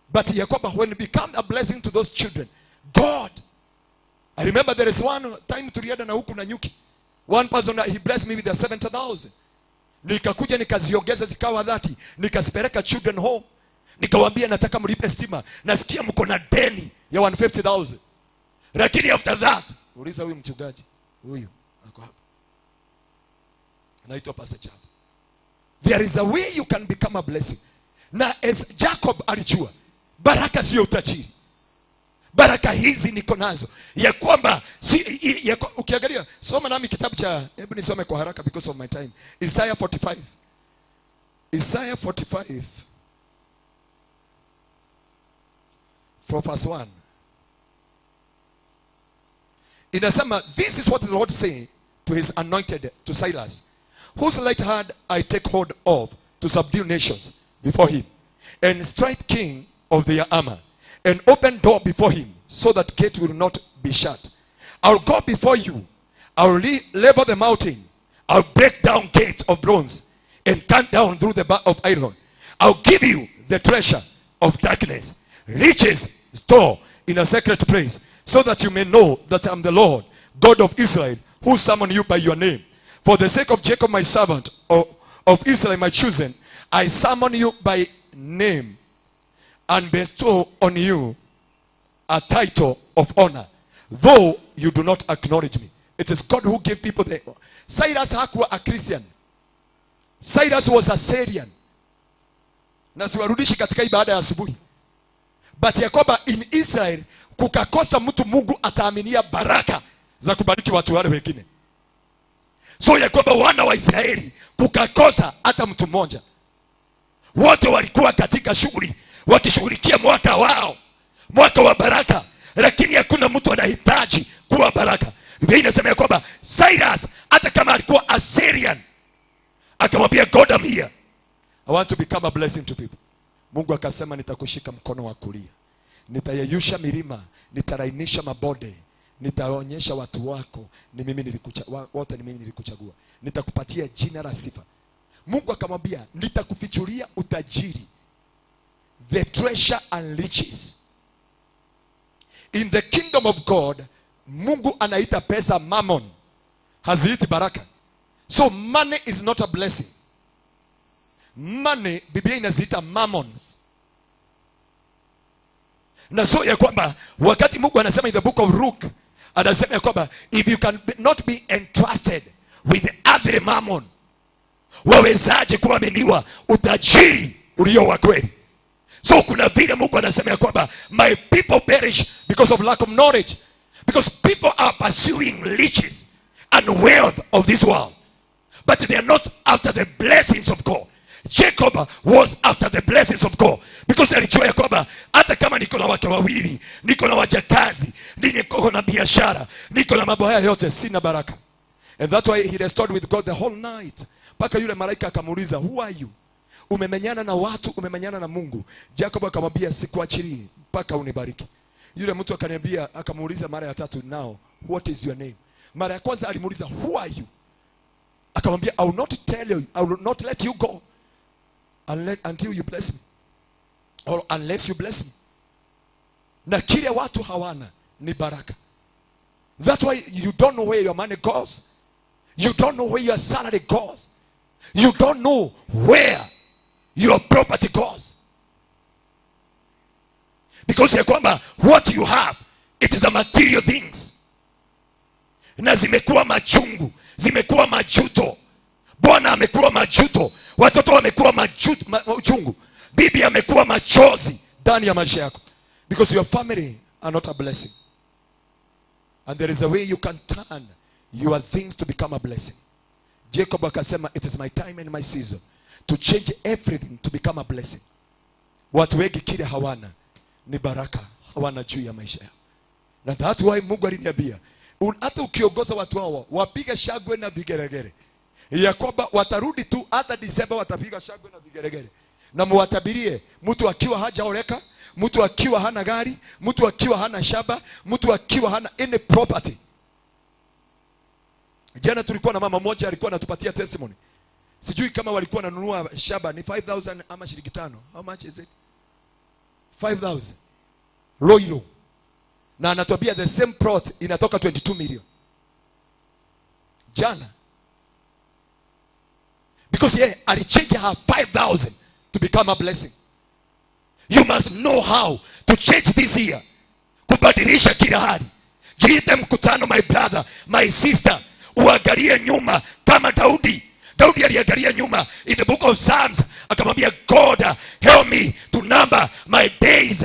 But ya kwamba when you become a blessing to those children, God. I remember there is one time tulienda na huku na nyuki. One person, he blessed me with the 70,000. Nikakuja nikaziongeza zikawa 30. Nikazipeleka Children Home. Nikawaambia nataka mlipe stima. Nasikia mko na deni ya 150,000. Lakini after that, uliza huyu mchungaji, huyu ako hapa. Anaitwa Pastor Charles. There is a way you can become a blessing. Na as Jacob alijua, baraka sio utajiri. Baraka hizi niko nazo. Ya kwamba si ya, ukiangalia soma nami kitabu cha, hebu nisome kwa haraka because of my time. Isaiah 45. Isaiah 45 from verse 1. Inasema, this is what the Lord say to his anointed, to Cyrus, whose right hand I take hold of to subdue nations before him, and strike king of their armor, and open door before him, so that gate will not be shut. I'll go before you. I'll level the mountain. I'll break down gates of bronze and cut down through the bar of iron. I'll give you the treasure of darkness, riches stored in a secret place, so that you may know that I am the Lord, God of Israel, who summoned you by your name. For the sake of Jacob my servant, of Israel my chosen, I summon you by name and bestow on you a title of honor, though you do not acknowledge me. It is God who gave people the... Cyrus hakuwa a Christian. Cyrus was a Syrian. Na siwarudishi katika ibada ya asubuhi. But ya kwamba in Israel kukakosa mtu Mungu ataaminia baraka za kubariki watu wale wengine. So ya kwamba wana wa Israeli kukakosa hata mtu mmoja. Wote walikuwa katika shughuli, wakishughulikia mwaka wao, mwaka wa baraka, lakini hakuna mtu anahitaji kuwa baraka. Biblia inasema ya kwamba Cyrus hata kama alikuwa Assyrian akamwambia God, I'm here. I want to become a blessing to people. Mungu akasema nitakushika mkono wa kulia, nitayeyusha milima, nitalainisha mabonde, nitaonyesha watu wako ni mimi wote ni mimi nilikuchagua, nitakupatia jina la sifa. Mungu akamwambia nitakufichulia utajiri, the treasure and riches. In the kingdom of God, Mungu anaita pesa mammon, haziiti baraka. So money is not a blessing. Money, Biblia inaziita mammons. Na so ya kwamba wakati Mungu anasema in the book of Luke, anasema ya kwamba if you can not be entrusted with the earthly mammon, wawezaje kuaminiwa utajiri ulio wa kweli? So kuna vile Mungu anasema ya kwamba my people perish because of lack of knowledge, because people are pursuing riches and wealth of this world, but they are not after the blessings of God. Jacob was after the blessings of God, because alijua ya kwamba hata kama niko na wake wawili, niko na wajakazi, niko na biashara, niko na mambo haya yote, sina baraka. And that's why he restored with God the whole night. Mpaka yule malaika akamuuliza, who are you? Umemenyana na watu, umemenyana na Mungu. Jacob akamwambia sikuachilii mpaka unibariki. Yule mtu akaniambia, akamuuliza mara ya tatu, now what is your name? Mara ya kwanza alimuuliza who are you? Akamwambia I will not tell you, I will not let you go until you bless me. Or unless you bless me. Na kile watu hawana ni baraka. That's why you don't know where your money goes. You don't know where your salary goes. You don't know where your property goes. Because ya kwamba what you have, it is a material things, na zimekuwa machungu, zimekuwa majuto. Bwana amekuwa majuto, watoto wamekuwa uchungu, bibi amekuwa machozi ndani ya maisha yako, because your family are not a blessing. And there is a way you can turn your things to become a blessing. Jacob akasema, it is my time and my season to change everything to become a blessing. Watu wengi kile hawana ni baraka, hawana juu ya maisha yao. Na that's why Mungu aliniambia, hata ukiongoza watu hawa wapiga shangwe na vigeregere, ya kwamba watarudi tu hata Disemba watapiga shangwe na vigeregere. Na muwatabirie, mtu akiwa hajaoleka, mtu akiwa hana gari, mtu akiwa hana shamba, mtu akiwa hana any property. Jana tulikuwa na mama mmoja alikuwa anatupatia testimony. Sijui kama walikuwa wananunua shamba ni 5,000 ama shilingi 5. How much is it? 5,000. Royal. Na anatuambia the same plot inatoka 22 million. Jana. Because yeah, alichange her 5,000 to become a blessing. You must know how to change this year. Kubadilisha kila hali. Jiite mkutano, my brother, my sister. Uangalie nyuma kama Daudi. Daudi aliangalia nyuma in the book of Psalms, akamwambia God, help me to number my days,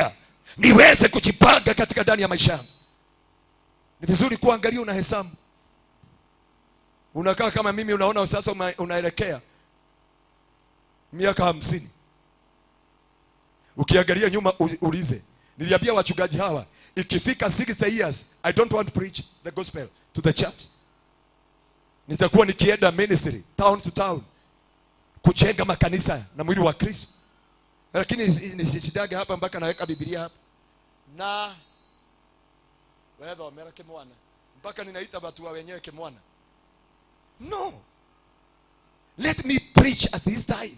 niweze kujipanga katika ndani ya maisha yangu. Ni vizuri kuangalia, unahesabu. Unakaa kama mimi, unaona sasa unaelekea miaka 50. Ukiangalia nyuma ulize. Niliambia wachungaji hawa, ikifika 60 years I don't want to preach the gospel to the church. Nitakuwa nikienda ministry town to town kujenga makanisa na mwili wa Kristo. Lakini nisishidage hapa mpaka naweka Biblia hapa. Na wewe omera kimwana mpaka ninaita watu wa wenyewe kimwana. No. Let me preach at this time.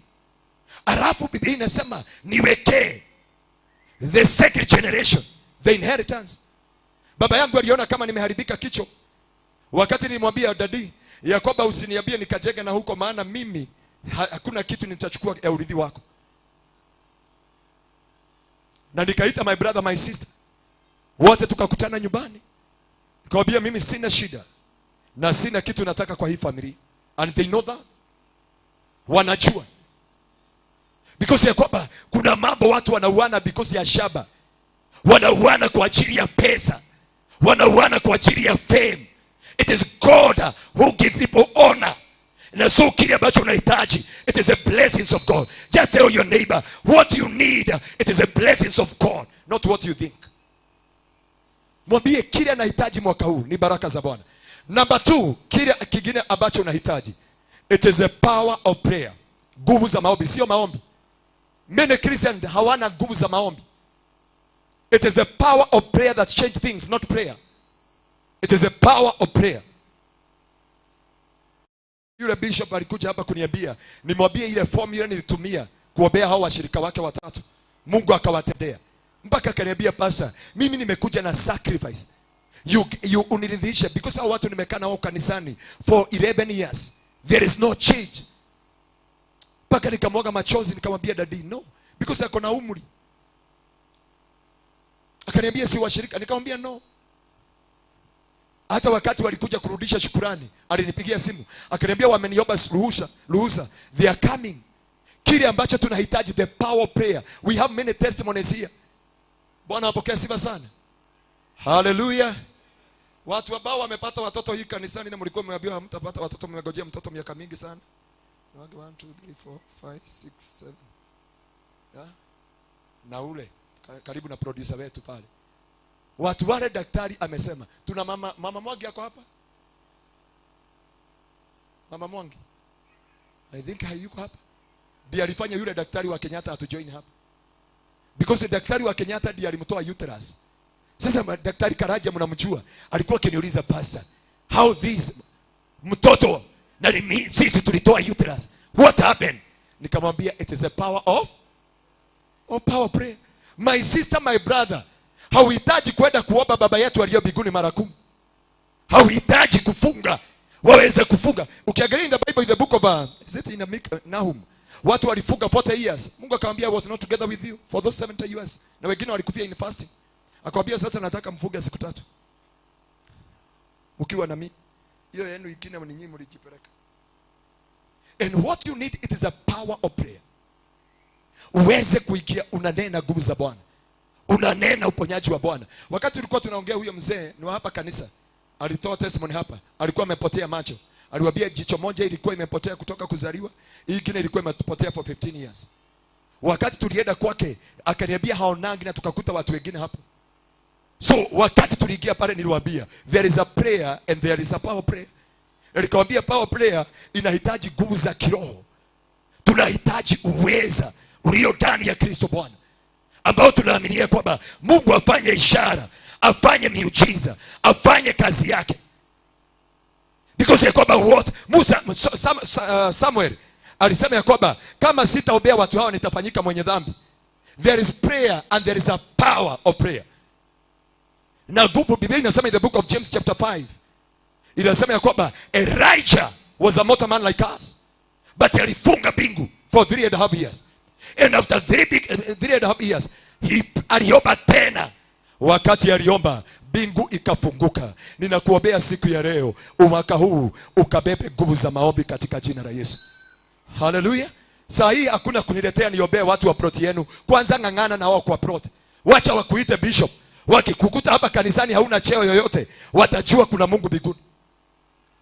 Alafu Biblia inasema niwekee the second generation the inheritance. Baba yangu aliona kama nimeharibika kichwa wakati nilimwambia dadi ya kwamba usiniambie nikajenge na huko, maana mimi hakuna kitu nitachukua ya urithi wako. Na nikaita my brother, my sister, wote tukakutana nyumbani. Nikamwambia mimi sina shida na sina kitu nataka kwa hii familia. And they know that. Wanajua. Because ya kwamba kuna mambo watu wanauana because ya shaba. Wanauana kwa ajili ya pesa. Wanauana kwa ajili ya fame. It is God who give people honor. Na so kile ambacho unahitaji, it is a blessings of God. Just tell your neighbor what you need, it is a blessings of God, not what you think. Mwambie kile anahitaji mwaka huu ni baraka za Bwana. Number 2, kile kingine ambacho unahitaji, it is a power of prayer. Nguvu za maombi, sio maombi. Many Christians hawana nguvu za maombi. It is a power of prayer that change things, not prayer. It is a power of prayer. Yule bishop alikuja hapa kuniambia, nimwambie ile formula nilitumia kuombea hao washirika wake watatu. Mungu akawatendea. Mpaka akaniambia, pastor, mimi nimekuja na sacrifice. You uniridhishe because hao watu nimekaa nao kanisani for 11 years. There is no change. Mpaka nikamwaga machozi nikamwambia daddy no, because ako na umri. Akaniambia si washirika, nikamwambia no. Hata wakati walikuja kurudisha shukurani, alinipigia simu akaniambia wameniomba ruhusa, they are coming. Kile ambacho tunahitaji, the power of prayer. We have many testimonies here. Bwana apokee sifa sana. Hallelujah. Watu ambao wamepata watoto hii kanisani na mlikuwa mmeambiwa hamtapata watoto, mmegojea mtoto miaka mingi sana. 1, 2, 3, 4, 5, 6, 7. Yeah? Na ule karibu na producer wetu pale. Watu wale daktari amesema, tuna mama Mwangi yako hapa? Mama Mwangi. I think hayuko hapa. Ndiye alifanya yule daktari wa Kenyatta atujoin hapa. Because daktari wa Kenyatta ndiye alimtoa uterus. Sasa daktari Karaja mnamjua, alikuwa akiniuliza pastor, how this mtoto na sisi tulitoa uterus, what happened? Nikamwambia it is a power of. Oh, power prayer. My sister, my brother, hauhitaji kwenda kuomba baba yetu aliye mbinguni mara 10. Hauhitaji kufunga. Waweze kufunga. Ukiangalia in the Bible, in the book of is it in Nahum? Watu walifunga 40 years. Mungu akamwambia I was not together with you for those 70 years. Na wengine walikufia in fasting. Akamwambia sasa nataka mfunge siku 3. Ukiwa na mimi. Hiyo yenu ikina ni nyinyi mlijipeleka. And what you need, it is a power of prayer. Uweze kuingia, unanena nguvu za Bwana. Unanena uponyaji wa Bwana. Wakati tulikuwa tunaongea, huyo mzee ni wa hapa kanisa. Alitoa testimony hapa. Alikuwa amepotea macho. Aliwaambia jicho moja ilikuwa imepotea kutoka kuzaliwa, hii nyingine ilikuwa imepotea for 15 years. Wakati tulienda kwake, akaniambia haonangi na tukakuta watu wengine hapo. So wakati tuliingia pale niliwaambia there is a prayer and there is a power prayer. Nilikwambia power prayer inahitaji nguvu za kiroho. Tunahitaji uweza ulio ndani ya Kristo Bwana, ambao tunaaminia kwamba Mungu afanye ishara, afanye miujiza, afanye kazi yake. Because ya kwamba what Musa Samuel alisema ya kwamba kama sitaombea watu hao nitafanyika mwenye dhambi. There is prayer and there is a power of prayer. Na nguvu, Biblia inasema in the book of James chapter 5, inasema ya kwamba Elijah was a mortal man like us, but alifunga mbingu for 3.5 years. And after 3.5 years he aliomba tena. Wakati aliomba mbingu ikafunguka. Ninakuombea siku ya leo, mwaka huu ukabebe nguvu za maombi katika jina la Yesu. Hallelujah. Saa hii hakuna kuniletea niombee watu wa plot yenu. Kwanza ng'ang'ana na wao kwa plot. Wacha wakuite bishop. Wakikukuta hapa kanisani hauna cheo yoyote, watajua kuna Mungu mbinguni.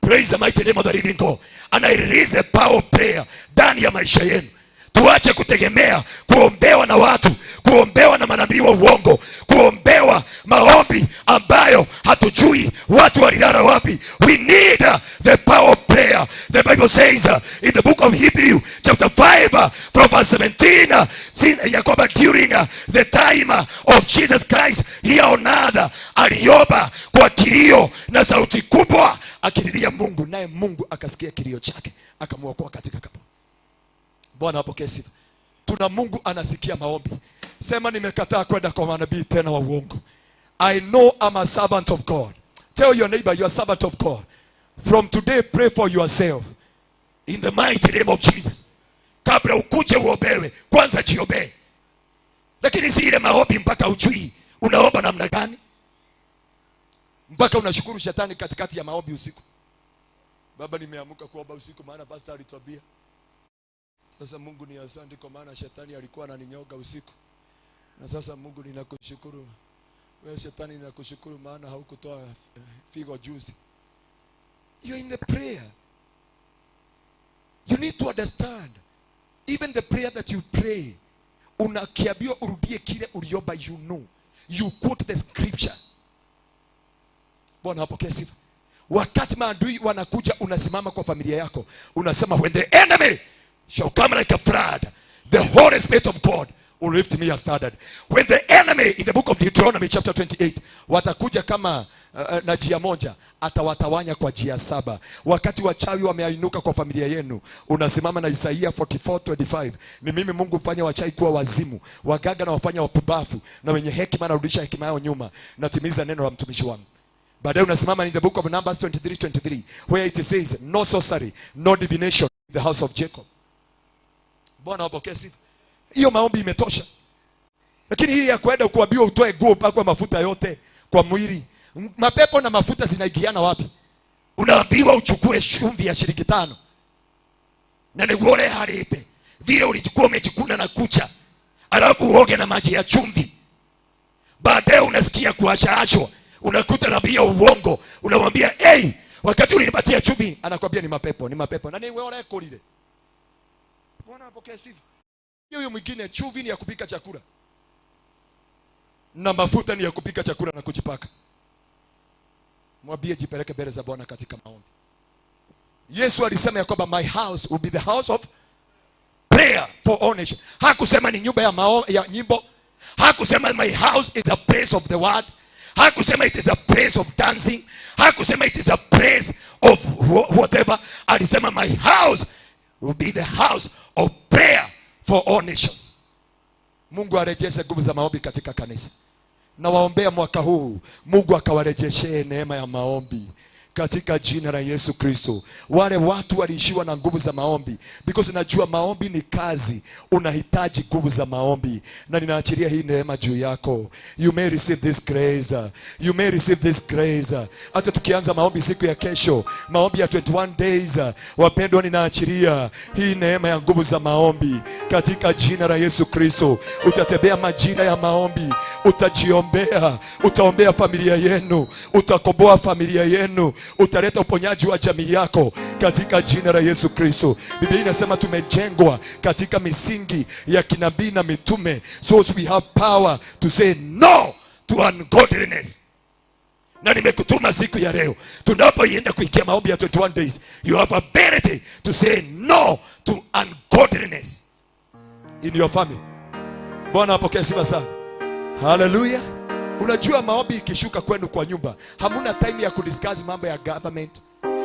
Praise the mighty name of the living God. And I release the power of prayer ndani ya maisha yenu. Tuache kutegemea kuombewa na watu, kuombewa na manabii wa uongo, kuombewa maombi ambayo hatujui watu walilala wapi. We need the power of prayer. The Bible says in the book of Hebrew chapter 5 from verse 17, ya kwamba during the time of Jesus Christ here on earth aliomba kwa kilio na sauti kubwa akililia Mungu, naye Mungu akasikia kilio chake akamwokoa katika kaburi. Bwana apokee sifa. Tuna Mungu anasikia maombi. Sema nimekataa kwenda kwa manabii tena wa uongo. I know I'm a servant of God. Tell your neighbor you are a servant of God. From today pray for yourself. In the mighty name of Jesus. Kabla ukuje uombewe, kwanza jiombee. Lakini si ile maombi mpaka ujui unaomba namna gani. Mpaka unashukuru shetani katikati ya maombi usiku. Baba, nimeamka kuomba usiku maana pastor alituambia. Sasa Mungu ni asante kwa maana shetani alikuwa ananinyoga usiku. Na sasa Mungu ninakushukuru. Wewe shetani ninakushukuru maana haukutoa figo juzi. You're in the prayer. You need to understand. Even the prayer that you pray, unakiambiwa urudie kile uliomba, you know. You quote the scripture. Bwana apokee sifa. Wakati maadui wanakuja, unasimama kwa familia yako. Unasema when the enemy shall come like a flood, the Holy Spirit of God will lift me a standard. When the enemy, in the book of Deuteronomy chapter 28, watakuja kama na njia moja, atawatawanya kwa njia 7. Wakati wachawi wameinuka kwa familia yenu, unasimama na Isaia 44:25. Ni mimi Mungu mfanya wachawi kuwa wazimu, waganga na wafanya wapumbavu, na wenye hekima narudisha hekima yao nyuma, natimiza neno la mtumishi wangu. Baadaye unasimama in the book of Numbers 23:23, where it says no sorcery, no divination in the house of Jacob. Bwana apokee sifa. Hiyo maombi imetosha. Lakini hii ya kwenda kuambiwa utoe nguo upakwe mafuta yote kwa mwili, mapepo na mafuta zinaingiana wapi? Unaambiwa uchukue chumvi ya shilingi 5 na niguo ureharĩte vile ulikuwa umejikuna na kucha, alafu uoge na maji ya chumvi. Baadaye unasikia kuashaashwa, unakuta nabii ya uongo, unamwambia hey, wakati ulinipatia chumvi, anakwambia ni mapepo, ni mapepo. Na ni wewe urekorire. Bwana apokee sifa. Huyo mwingine chumvi ni ya kupika chakula na mafuta ni ya kupika chakula na kujipaka. Mwambie jipeleke mbele za Bwana katika maombi. Yesu alisema ya kwamba my house will be the house of prayer for all nations. Hakusema ni nyumba ya nyimbo. Hakusema my house is a place of the word. Hakusema it is a place of dancing. Hakusema it is a place of whatever. Alisema my house will be the house of prayer for all nations. Mungu arejeshe nguvu za maombi katika kanisa. Nawaombea mwaka huu Mungu akawarejeshee neema ya maombi katika jina la Yesu Kristo. Wale watu waliishiwa na nguvu za maombi, because najua maombi ni kazi, unahitaji nguvu za maombi, na ninaachilia hii neema juu yako. You may receive this grace, you may receive this grace. Hata tukianza maombi siku ya kesho, maombi ya 21 days, wapendwa, ninaachilia hii neema ya nguvu za maombi katika jina la Yesu Kristo. Utatembea majira ya maombi, utajiombea, utaombea familia yenu, utakomboa familia yenu, utaleta uponyaji wa jamii yako katika jina la Yesu Kristo. Biblia inasema tumejengwa katika misingi ya kinabii na mitume, so we have power to say no to ungodliness. Na nimekutuma siku ya leo, tunapoienda kuingia maombi ya 21 days, you have ability to say no to ungodliness in your family. Bwana apokee sifa sana. Haleluya. Unajua maombi ikishuka kwenu kwa nyumba, hamuna time ya kudiscuss mambo ya government,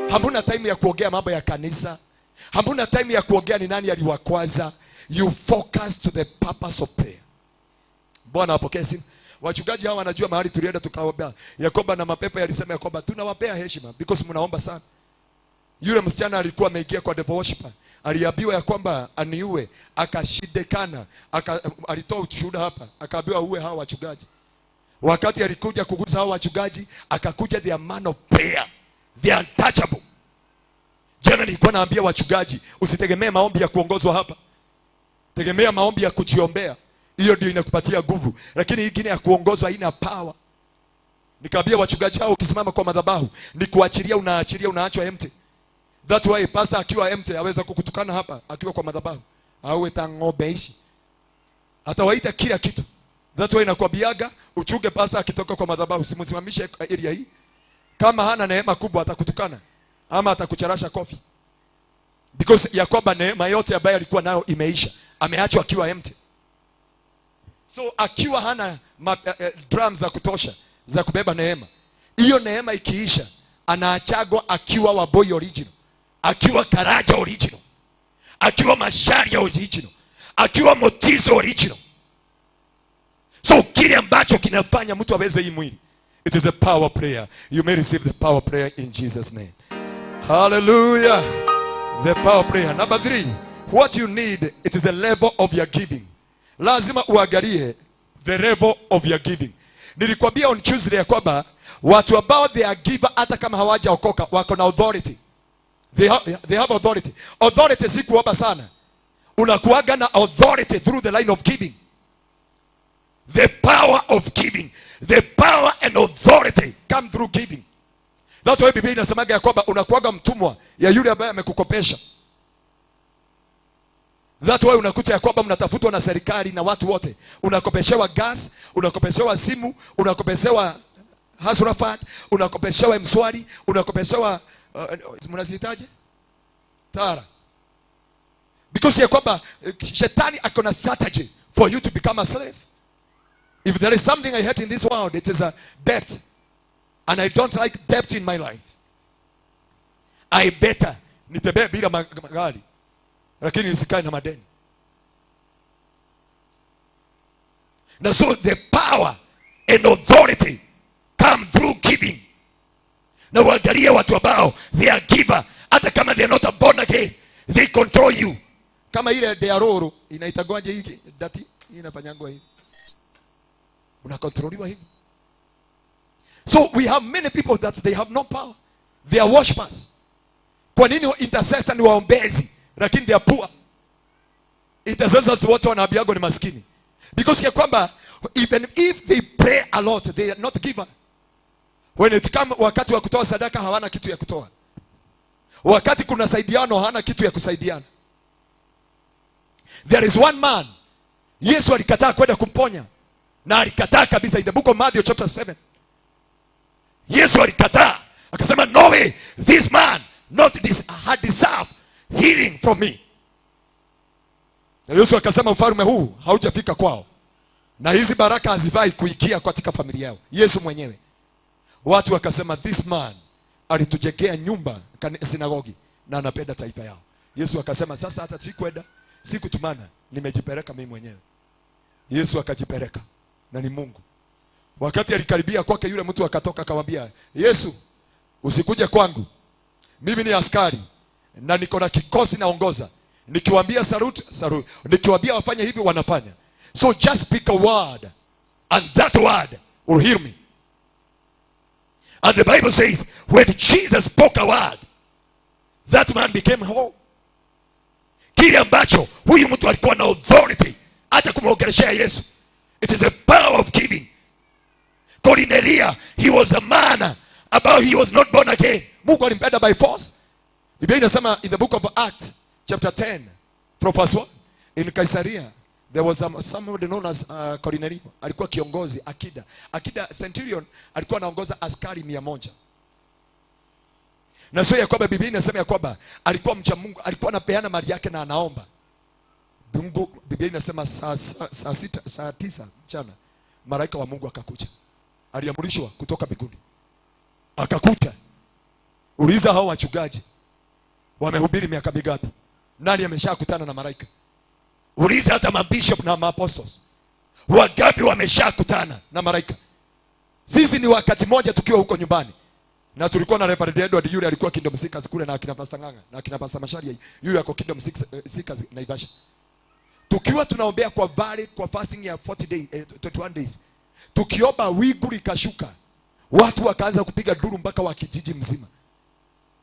hamuna time ya kuongea mambo ya kanisa, hamuna time ya kuongea ni nani aliwakwaza. You focus to the purpose of prayer. Bwana apokee sifa. Wachungaji hawa wanajua mahali tulienda tukaombea ya kwamba na mapepo yalisema ya kwamba tunawapea heshima because mnaomba sana. Yule msichana alikuwa ameingia kwa devil worshiper, aliambiwa ya kwamba aniue, akashindikana, alitoa ushuhuda hapa, akaambiwa uue hawa wachungaji. Wakati alikuja kugusa hawa wachungaji, akakuja their man of prayer, they are untouchable. Jana nilikuwa naambia wachungaji, usitegemee maombi ya kuongozwa hapa, tegemea maombi ya kujiombea. Hiyo ndio inakupatia nguvu, lakini hii ingine ya kuongozwa haina power. Nikaambia wachungaji hao, ukisimama kwa madhabahu ni kuachilia, unaachilia, unaachwa empty. That's why pastor akiwa empty aweza kukutukana hapa akiwa kwa madhabahu, awe ng'ombe ishi, atawaita kila kitu. That's why nakwambiaga uchunge pastor akitoka kwa madhabahu, usimsimamishe area hii. Kama hana neema kubwa atakutukana ama atakucharasha kofi, because ya kwamba neema yote ambayo alikuwa nayo imeisha, ameachwa akiwa empty. So akiwa hana drums za kutosha za kubeba neema, hiyo neema ikiisha, anaachagwa akiwa Waboi original, akiwa Karaja original, akiwa Macharia original, akiwa Motizo original. So kile ambacho kinafanya mtu aweze hii mwili, it is a power prayer. You may receive the power prayer in Jesus name. Hallelujah. The power prayer. Number 3, what you need, it is a level of your giving. Lazima uangalie the level of your giving. Nilikwambia on Tuesday ya kwamba watu ambao they are giver, hata kama hawajaokoka, wako na authority. They have authority. Authority si kuomba sana. Unakuaga na authority through the line of giving. The power of giving. The power and authority come through giving. That's why Biblia inasemaga ya kwamba unakuaga mtumwa ya yule ambaye amekukopesha. That's why unakuta ya kwamba mnatafutwa na serikali na watu wote. Unakopeshewa gas, unakopeshewa simu, unakopeshewa Hustler Fund, unakopeshewa M-Shwari, unakopeshewa mnazihitaji? Tara. Because ya kwamba shetani ako na strategy for you to become a slave. If there is something I hate in this world, it is a debt. And I don't like debt in my life. I better nitembee bila magari, lakini nisikae na madeni. Na so the power and authority come through giving. Na uangalie watu ambao they are giver, hata kama they are not a born again, they control you. Kama ile dearoro inaitagwaje hiki dati inafanyangwa hivi, unakontroliwa hivi. So we have many people that they have no power. They are worshippers. Kwa nini intercessor ni waombezi lakini they are poor? Intercessors wote wanaambiago ni maskini. Because ya kwamba even if they pray a lot, they are not giver. When it come wakati wa kutoa sadaka hawana kitu ya kutoa. Wakati kuna saidiano hawana kitu ya kusaidiana. There is one man Yesu alikataa kwenda kumponya, na alikataa kabisa. In the book of Matthew chapter 7, Yesu alikataa akasema, no way, this man not this had deserved healing from me. Na Yesu akasema ufalme huu haujafika kwao, na hizi baraka hazifai kuingia katika familia yao. Yesu mwenyewe. Watu wakasema this man alitujengea nyumba sinagogi na anapenda taifa yao. Yesu akasema sasa hata sikwenda, sikutumana, nimejipeleka mimi mwenyewe. Yesu akajipeleka na ni Mungu. Wakati alikaribia kwake, yule mtu akatoka akamwambia, Yesu, usikuje kwangu, mimi ni askari na niko na kikosi naongoza, nikiwaambia salute, salute, nikiwaambia wafanye hivi wanafanya, so just speak a word and that word will heal me. And the Bible says when Jesus spoke a word, that man became whole. Kile ambacho huyu mtu alikuwa na authority hata kumwongeleshea Yesu. It is a power of giving. Cornelia, he was a man about he was not born again. Mungu alimpenda by force. Biblia inasema in the book of Acts chapter 10 from verse 1, in Caesarea there was somebody known as Cornelio. Alikuwa kiongozi akida. Akida centurion alikuwa anaongoza askari 100. Na sio ya kwamba Biblia inasema ya kwamba alikuwa mcha Mungu, alikuwa anapeana mali yake na anaomba. Mungu, Biblia inasema saa 6, saa 9 mchana malaika wa Mungu akakuja. Aliamrishwa kutoka mbinguni. Akakuja. Uliza hao wachungaji wamehubiri miaka mingapi? Nani ameshakutana na malaika? Uliza hata mabishop na maapostles wangapi wameshakutana na malaika. Sisi ni wakati moja tukiwa huko nyumbani, na tulikuwa na Reverend Edward yule alikuwa Kingdom Seekers kule, na akina Pastor Nganga na akina Pastor Masharia yule ako Kingdom Seekers Naivasha. Tukiwa tunaombea kwa valley, kwa fasting ya 40 day, 21 days, tukiomba wingu likashuka, watu wakaanza kupiga duru mpaka wa kijiji mzima.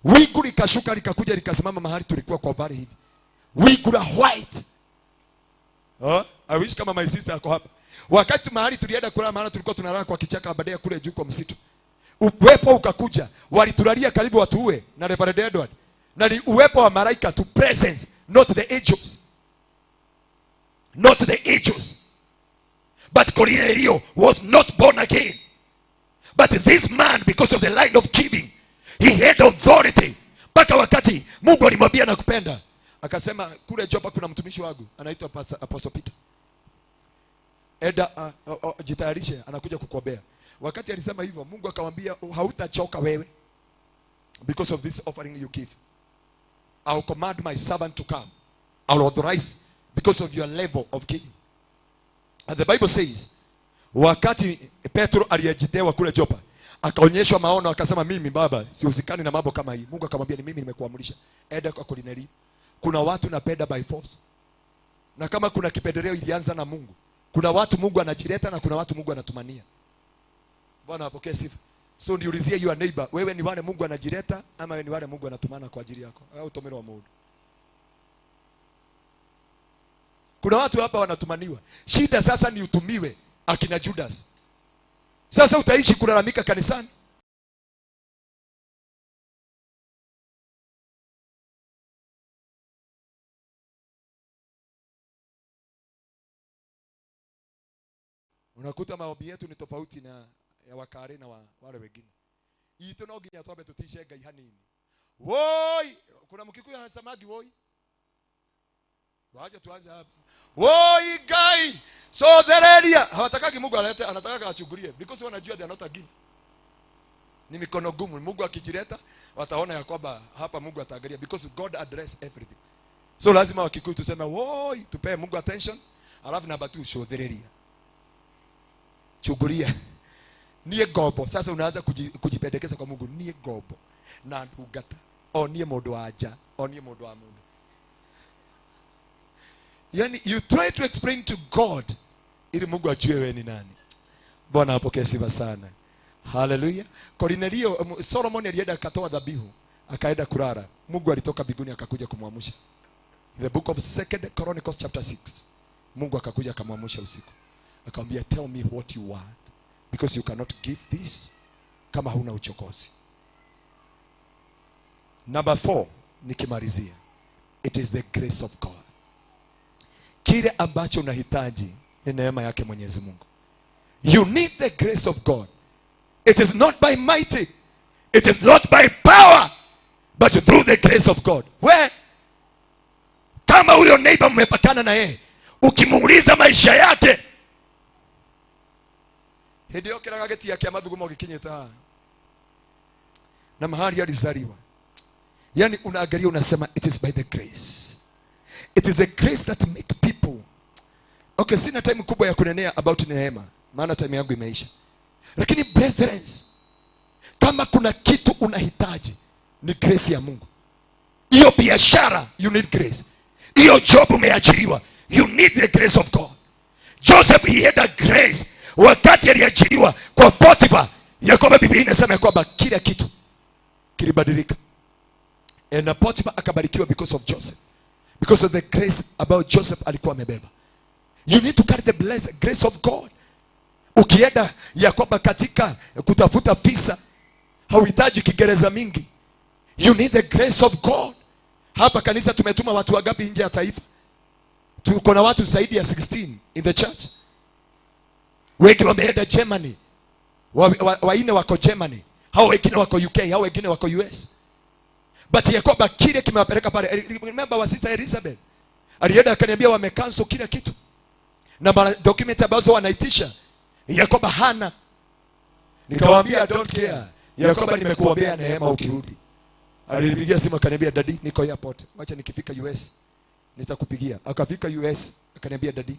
Wingu likashuka likakuja likasimama mahali tulikuwa kwa valley hivi, wingu la white. I wish kama my sister ako hapa. Wakati mahali tulienda kulala, maana tulikuwa tunalala kwa kichaka, baadaye kule juu kwa msitu, uwepo ukakuja, walitulalia karibu watu uwe na Reverend Edward, na ni uwepo wa malaika to presence, not the angels, not the angels. But Cornelio was not born again. But this man, because of the line of giving, he had authority. Mpaka wakati Mungu alimwambia nakupenda, akasema kule Jopa kuna mtumishi wangu anaitwa Apostle Peter. Eda, jitayarishe, anakuja kukuombea. Wakati alisema hivyo, Mungu akamwambia hautachoka wewe because of this offering you give. I'll command my servant to come. I'll authorize because of your level of giving. And the Bible says, wakati Petro aliyejidewa kule Jopa, akaonyeshwa maono, akasema mimi baba sihusikani na mambo kama hii. Mungu akamwambia ni mimi nimekuamrisha, enda kwa Kornelio. Kuna watu napenda by force. Na kama kuna kipendeleo ilianza na Mungu. Kuna watu Mungu anajileta na kuna watu Mungu anatumania. Bwana apokee sifa. So niulizie your neighbor, wewe ni wale Mungu anajileta ama wewe ni wale Mungu anatumana kwa ajili yako? Au utomero wa Mungu. Kuna watu hapa wanatumaniwa. Shida sasa ni utumiwe akina Judas. Sasa utaishi kulalamika kanisani. Unakuta maombi yetu ni tofauti na ya wakare na wale wengine. Itu no nginya twambe tutishe Ngai hanini. Woi, kuna Mkikuyu anasemagi woi. Wacha tuanze hapa. Woi Ngai, so thereria. Hawatakagi Mungu alete, anataka achungulie because wanajua they are not a giver. Ni mikono gumu. Mungu akijileta wataona ya kwamba hapa Mungu ataangalia because God address everything. So lazima Wakikuyu tuseme woi, tupee Mungu attention, alafu namba 2 show thereria. Chungulia. Nie gobo. Sasa unaanza kujipendekeza kwa Mungu. Nie gobo na ndungata. O nie mundu wa nja, o nie mundu wa mundu. Yani you try to explain to God ili Mungu ajue wewe ni nani. Bwana apokee sifa sana. Hallelujah. Kornelio, Solomon alienda akatoa dhabihu, akaenda kulala. Mungu alitoka mbinguni akakuja kumwamsha. In the book of 2 Chronicles chapter 6. Mungu akakuja akamwamsha usiku. Akamwambia tell me what you want because you cannot give this kama huna uchokozi. Number 4, nikimalizia. It is the grace of God. Kile ambacho unahitaji ni neema yake Mwenyezi Mungu. You need the grace of God. It is not by mighty. It is not by power, but through the grace of God. Where? Kama huyo neighbor mmepatana na yeye, ukimuuliza maisha yake, hĩndĩ ĩyo kĩraga gĩtia kĩa mathugumo gĩkinyĩte haha na mahali alizaliwa, yani unaangalia unasema it is by the grace. It is a grace that make people Okay, sina time kubwa ya kunenea about neema, maana time yangu imeisha. Lakini brethren, kama kuna kitu unahitaji ni grace ya Mungu. Hiyo biashara, you need grace. Hiyo job umeajiriwa, you need the grace of God. Joseph, he had a grace wakati aliajiriwa kwa Potiphar. Ya kwamba Biblia inasema ya kwamba kila kitu kilibadilika. And Potiphar akabarikiwa because of Joseph. Because of the grace about Joseph alikuwa amebeba. You need to carry the grace of God. Ukienda ya kwamba katika kutafuta visa hauhitaji Kiingereza mingi. You need the grace of God. Hapa kanisa tumetuma watu wangapi nje ya taifa? Tuko na watu zaidi ya 16 in the church. Wengi wameenda Germany. Waine wako Germany. Hao wengine wako UK, hao wengine wako US. But ya kwamba kile kimewapeleka pale. Remember wa sister Elizabeth alienda akaniambia wamecancel kila kitu. Na document ambazo wanaitisha ya kwamba hana. Nikamwambia I don't care. Ya kwamba nimekuombea neema ukirudi. Alinipigia simu akaniambia daddy niko airport. Wacha nikifika US nitakupigia. Akafika US akaniambia daddy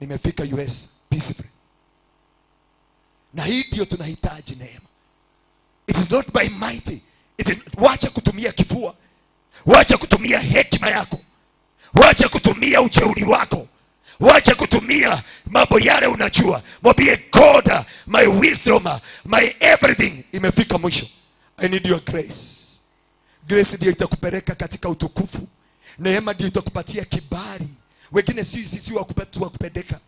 nimefika US peacefully. Na hii ndio tunahitaji neema. It is not by might. It is, wacha kutumia kifua. Wacha kutumia hekima yako. Wacha kutumia ujeuri wako. Wacha kutumia mambo yale unajua. Mwambie God, my wisdom, my everything imefika mwisho. I need your grace. Grace ndio itakupeleka katika utukufu. Neema ndio itakupatia kibali. Wengine sisi wa kupendeka.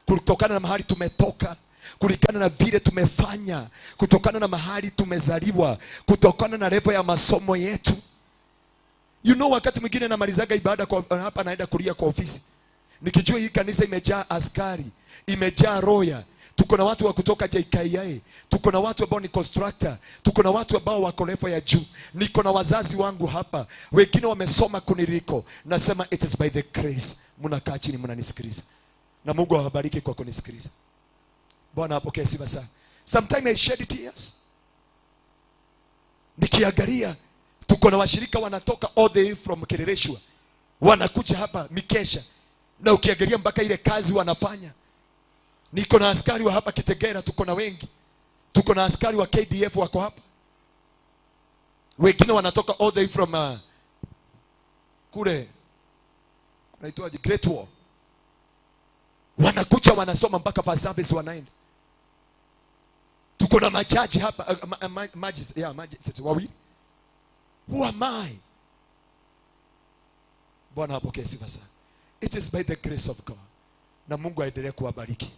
Kutokana na mahali tumetoka, kulingana na vile tumefanya, kutokana na mahali tumezaliwa, kutokana na level ya masomo yetu. You know, wakati mwingine namalizaga ibada kwa hapa naenda kulia kwa ofisi. Nikijua hii kanisa imejaa askari, imejaa roya. Tuko na watu wa kutoka JKIA, tuko na watu ambao ni constructor, tuko na watu ambao wako level ya juu. Niko na wazazi wangu hapa, wengine wamesoma kuniliko. Nasema it is by the grace. Mnakaa chini mnanisikiliza. Na Mungu awabariki kwa kunisikiliza. Bwana apokee sifa sana. Sometimes I shed tears. Nikiangalia tuko na washirika wanatoka all the way from Kileleshwa. Wanakuja hapa Mikesha. Na ukiangalia mpaka ile kazi wanafanya. Niko na askari wa hapa Kitegera, tuko na wengi. Tuko na askari wa KDF wako hapa. Wengine wanatoka all the way from kule kunaitwaje Great Wall. Wanakuja wanasoma mpaka first service wanaenda. Tuko na majaji hapa, maji wawili. Who am I? Bwana apokee sifa sana. It is by the grace of God. Na Mungu aendelee kuwabariki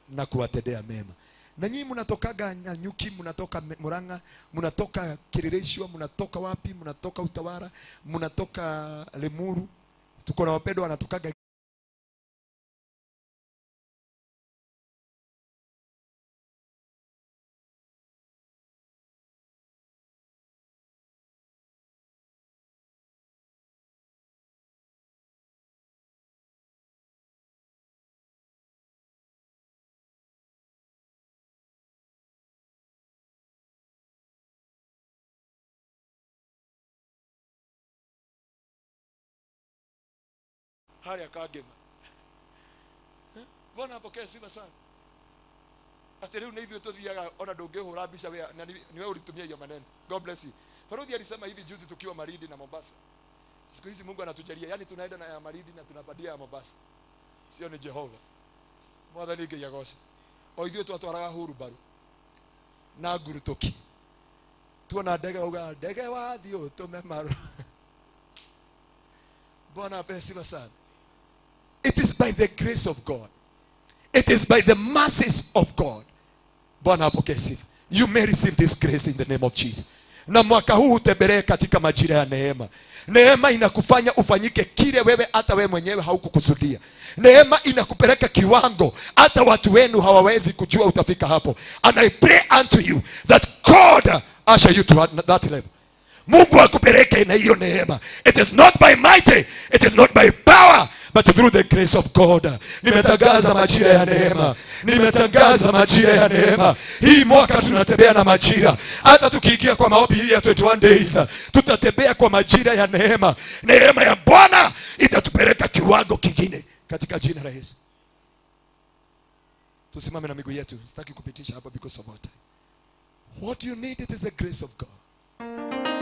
na kuwatendea mema. Na nyinyi mnatokaga Nanyuki, mnatoka Murang'a, mnatoka Kileleshwa, mnatoka wapi? Mnatoka Utawala, mnatoka Limuru. Tuko na wapendwa wanatokaga hali ya Kagema. Bwana apokee sifa sana. Ati leo na tuthiaga ona ndungihura mbica we na ni wewe ulitumia hiyo maneno. God bless you. Farudhi alisema hivi juzi tukiwa Maridi na Mombasa. Siku hizi Mungu anatujalia, yani tunaenda na ya Maridi na tunapadia ya Mombasa. Sio ni Jehova. Mwathani Ngai agoce. O ithuĩ twatwaraga hurumbaru na ngurutoki. Tuona ndege uga ndege wathiĩ ũtũme maru. Bwana apewe sifa sana. It is by the grace of God. It is by the mercies of God. Bwana apokee sifa. You may receive this grace in the name of Jesus. Na mwaka huu utembelee katika majira ya neema. Neema inakufanya ufanyike kile wewe hata wewe mwenyewe haukukusudia. Neema inakupeleka kiwango hata watu wenu hawawezi kujua utafika hapo. And I pray unto you that God usher you to that level. Mungu akupeleke na hiyo neema. It is not by might, it is not by power, but through the grace of God. Nimetangaza majira ya neema. Nimetangaza majira ya neema. Hii mwaka tunatembea na majira. Hata tukiingia kwa maombi hii ya 21 days, tutatembea kwa majira ya neema. Neema ya Bwana itatupeleka kiwango kingine katika jina la Yesu. Tusimame na miguu yetu. Sitaki kupitisha hapa because of our time. What you need, it is the grace of God.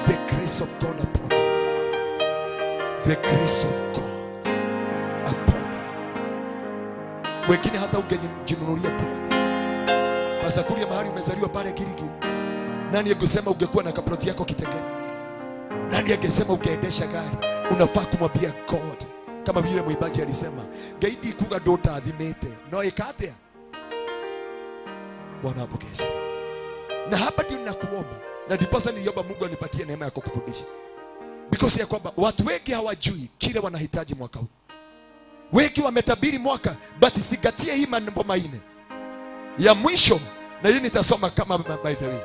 The grace of God upon you. The grace of God upon you. Wengine hata ungejinunulia plot. Pasakuria mahali umezaliwa pale Kirigi. Nani angesema ungekuwa na kaploti yako Kitengela? Nani angesema ungeendesha gari? Unafaa kumwambia God. Kama vile mwimbaji alisema, Ngai kuga ndũndathimĩte, no ĩka atĩa? Bwana apokee sifa. Na hapa ndio ninakuomba, na ndiposa niliomba Mungu anipatie neema ya kukufundisha. Because ya kwamba watu wengi hawajui kile wanahitaji mwaka huu. Wengi wametabiri mwaka, but zingatie hii mambo manne ya mwisho, na hii nitasoma kama by the way,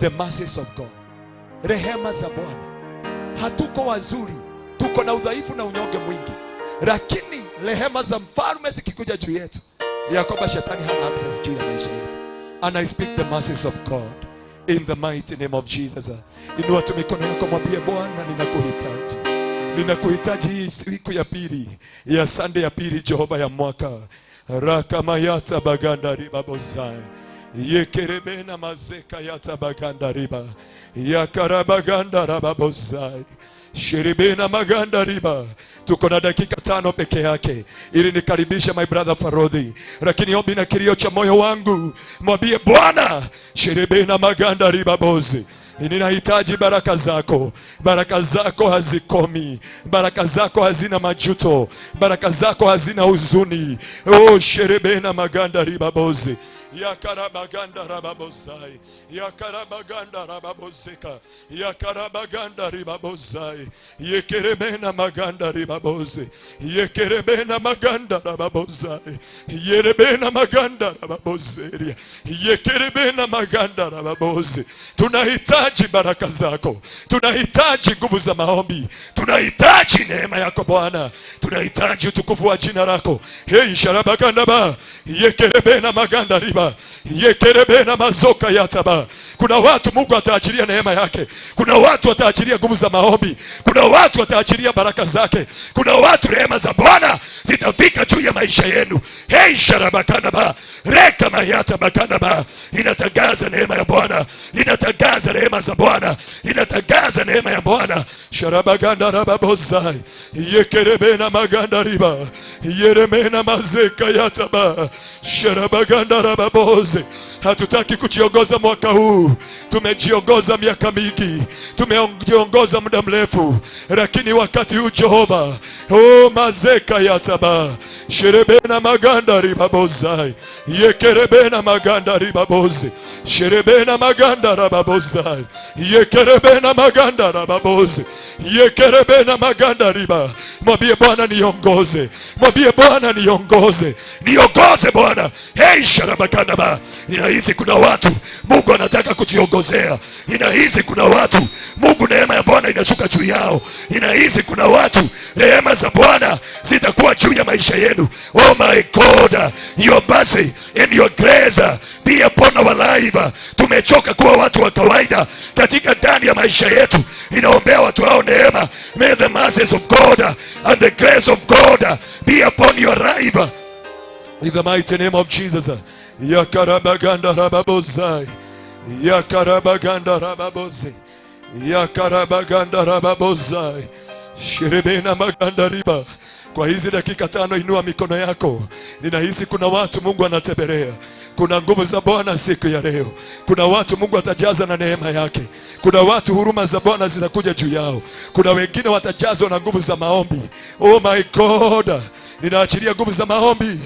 the mercies of God, rehema za Bwana. Hatuko wazuri, tuko na udhaifu na unyonge mwingi, lakini rehema za mfalme zikikuja juu yetu, ya kwamba shetani hana access juu ya maisha yetu. And I speak the mercies of God in the mighty name of Jesus. Inua tu mikono yako, mwambie Bwana, ninakuhitaji. Ninakuhitaji hii siku ya pili ya Sunday ya pili, Jehova, ya mwaka. Rakamayata baganda riba bozai yekerebena mazeka yata baganda riba yakarabaganda rababozai shiribena maganda riba. Tuko na dakika 5 peke yake ili nikaribishe my brother Farodhi, lakini ombi na kilio cha moyo wangu, mwambie Bwana, shiribena maganda riba bozi, ninahitaji baraka zako. Baraka zako hazikomi, baraka zako hazina majuto, baraka zako hazina huzuni. Oh, sherebena maganda riba bozi yakarabaganda rababozai yakarabaganda rababozeka yakarabaganda ribabozai yekerebena maganda ribaboze yekerebena maganda rababozai yerebena maganda rababozeria yekerebena maganda rababoze. Tunahitaji baraka zako, tunahitaji nguvu za maombi, tunahitaji neema yako Bwana, tunahitaji utukufu wa jina lako. Hey sharabaganda ba yekerebena maganda riba yekerebena mazoka yataba. Kuna watu Mungu ataachilia neema yake, kuna watu ataachilia nguvu za maombi, kuna watu ataachilia baraka zake, kuna watu rehema za Bwana zitafika juu ya maisha yenu. Hey sharabakanda ba reka mayata bakanda ba. Ninatangaza neema ya Bwana, ninatangaza rehema za Bwana, ninatangaza neema ya Bwana. Sharabaganda rababozai yekerebena maganda riba yeremena mazeka yataba sharabaganda rababoze. Hatutaki kujiongoza mwaka huu, tumejiongoza miaka mingi, tumejiongoza muda mrefu, lakini wakati huu Jehova, oh mazeka yataba sherebena maganda ribabozai yekerebena maganda ribaboze sherebena maganda rababozai yekerebena maganda rababoze yekerebena maganda riba. Mwambie Bwana niongoze, mwambie Bwana niongoze, niongoze Bwana. Hey sharabakanda ba. Ninahisi kuna watu Mungu anataka kujiongozea. Ninahisi kuna watu Mungu neema ya Bwana inashuka juu yao. Ninahisi kuna watu rehema za Bwana zitakuwa juu ya maisha yenu. Oh my God, your mercy and your grace be upon our life. Tumechoka kuwa watu wa kawaida katika ndani ya maisha yetu. Ninaombea watu hao neema. May the mercies of God and the grace of God be upon your life. In the mighty name of Jesus. Yakarabaganda rababozai yakarabaganda rababoze yakarabaganda rababozai sherebena maganda riba. Kwa hizi dakika 5 inua mikono yako. Ninahisi kuna watu Mungu anatembelea. Kuna nguvu za Bwana siku ya leo. Kuna watu Mungu atajaza na neema yake. Kuna watu huruma za Bwana zitakuja juu yao. Kuna wengine watajazwa na nguvu za maombi. Oh my God, ninaachilia nguvu za maombi,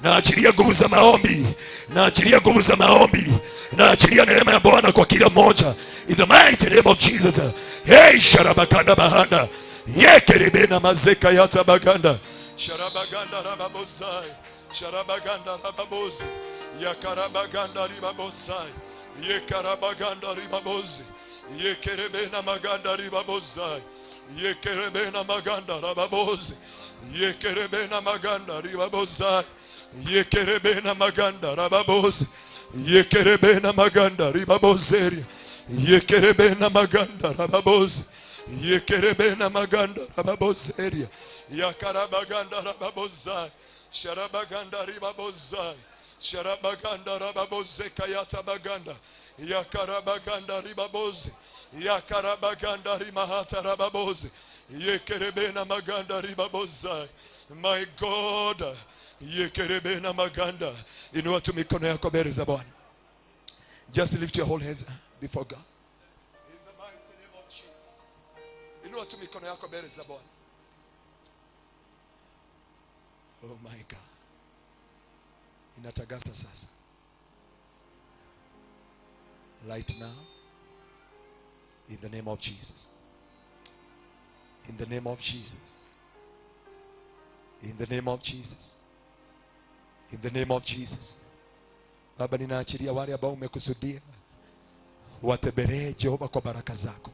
naachilia nguvu za maombi, naachilia nguvu za maombi, naachilia neema ya Bwana kwa kila mmoja. In the mighty name of Jesus. Hey sharabakanda bahanda yekerebena mazeka yatabaganda sharabaganda rababozai sharabaganda rababozi yakarabaganda ribabozai yekarabaganda ribabozi yekerebena maganda ribabozai yekerebena maganda rababozi yekerebena maganda ribabozai yekerebena maganda rababozi yekerebena maganda ribabozeria yekerebena maganda rababozi yekerebena maganda rababozeria yakarabaganda rababozai sharabaganda ribabozai Sharabaganda rababoze kayata baganda. Yakarabaganda ribaboze. Yakarabaganda rimahata rababoze. Yekerebena maganda ribaboza. My God. Yekerebena maganda. Inua tu mikono yako mbele za Bwana. Just lift your whole hands before God. In the mighty name of Jesus. Inua tu mikono yako mbele za Bwana. Oh my God. Inatangaza sasa. Right now. In the name of Jesus. In the name of Jesus. In the name of Jesus. In the name of Jesus. Baba, ninaachilia wale ambao umekusudia watembelee Jehova kwa baraka zako.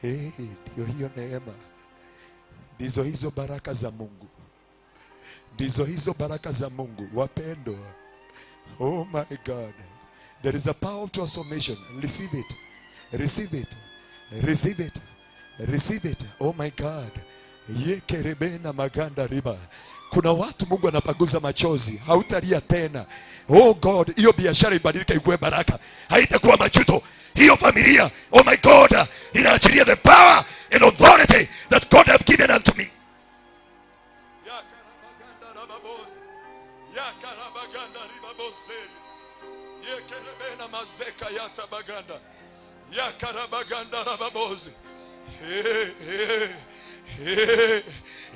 Hey, ndio hiyo neema. Ndizo hizo baraka za Mungu. Ndizo hizo baraka za Mungu, wapendwa. Oh my God. There is a power of transformation. Receive it. Receive it. Receive it. Receive it. Oh my God. Yekerebena maganda riba. Kuna watu Mungu anapaguza machozi, hautalia tena. Oh God, hiyo biashara ibadilike ikuwe baraka. Haitakuwa majuto. Hiyo familia, oh my God, inaachilia the power and authority that God have given unto me. Yakarabaganda rababoze. Yakarabaganda ribaboze. Yekerebena mazeka yatabaganda. Yakarabaganda rababoze. Hey, hey, hey.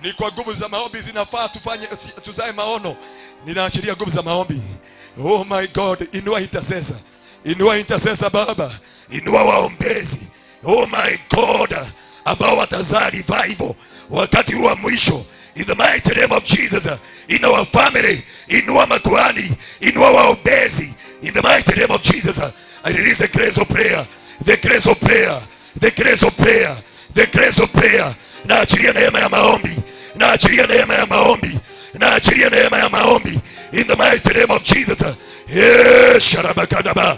Ni kwa nguvu za maombi zinafaa tufanye, tuzae maono. Ninaachilia nguvu za maombi. Oh my God, inua intercessor. Inua intercessor Baba. Inua waombezi. Oh my God, ambao watazaa revival wakati wa mwisho. In the mighty name of Jesus, in our family, inua makuhani, inua waombezi. In the mighty name of Jesus, I release the grace of prayer, the grace of prayer, the grace of prayer, the grace of prayer. Naachilia neema ya maombi, naachilia neema ya maombi, naachilia neema ya maombi. In the mighty name of Jesus. Eh, sharabakadaba.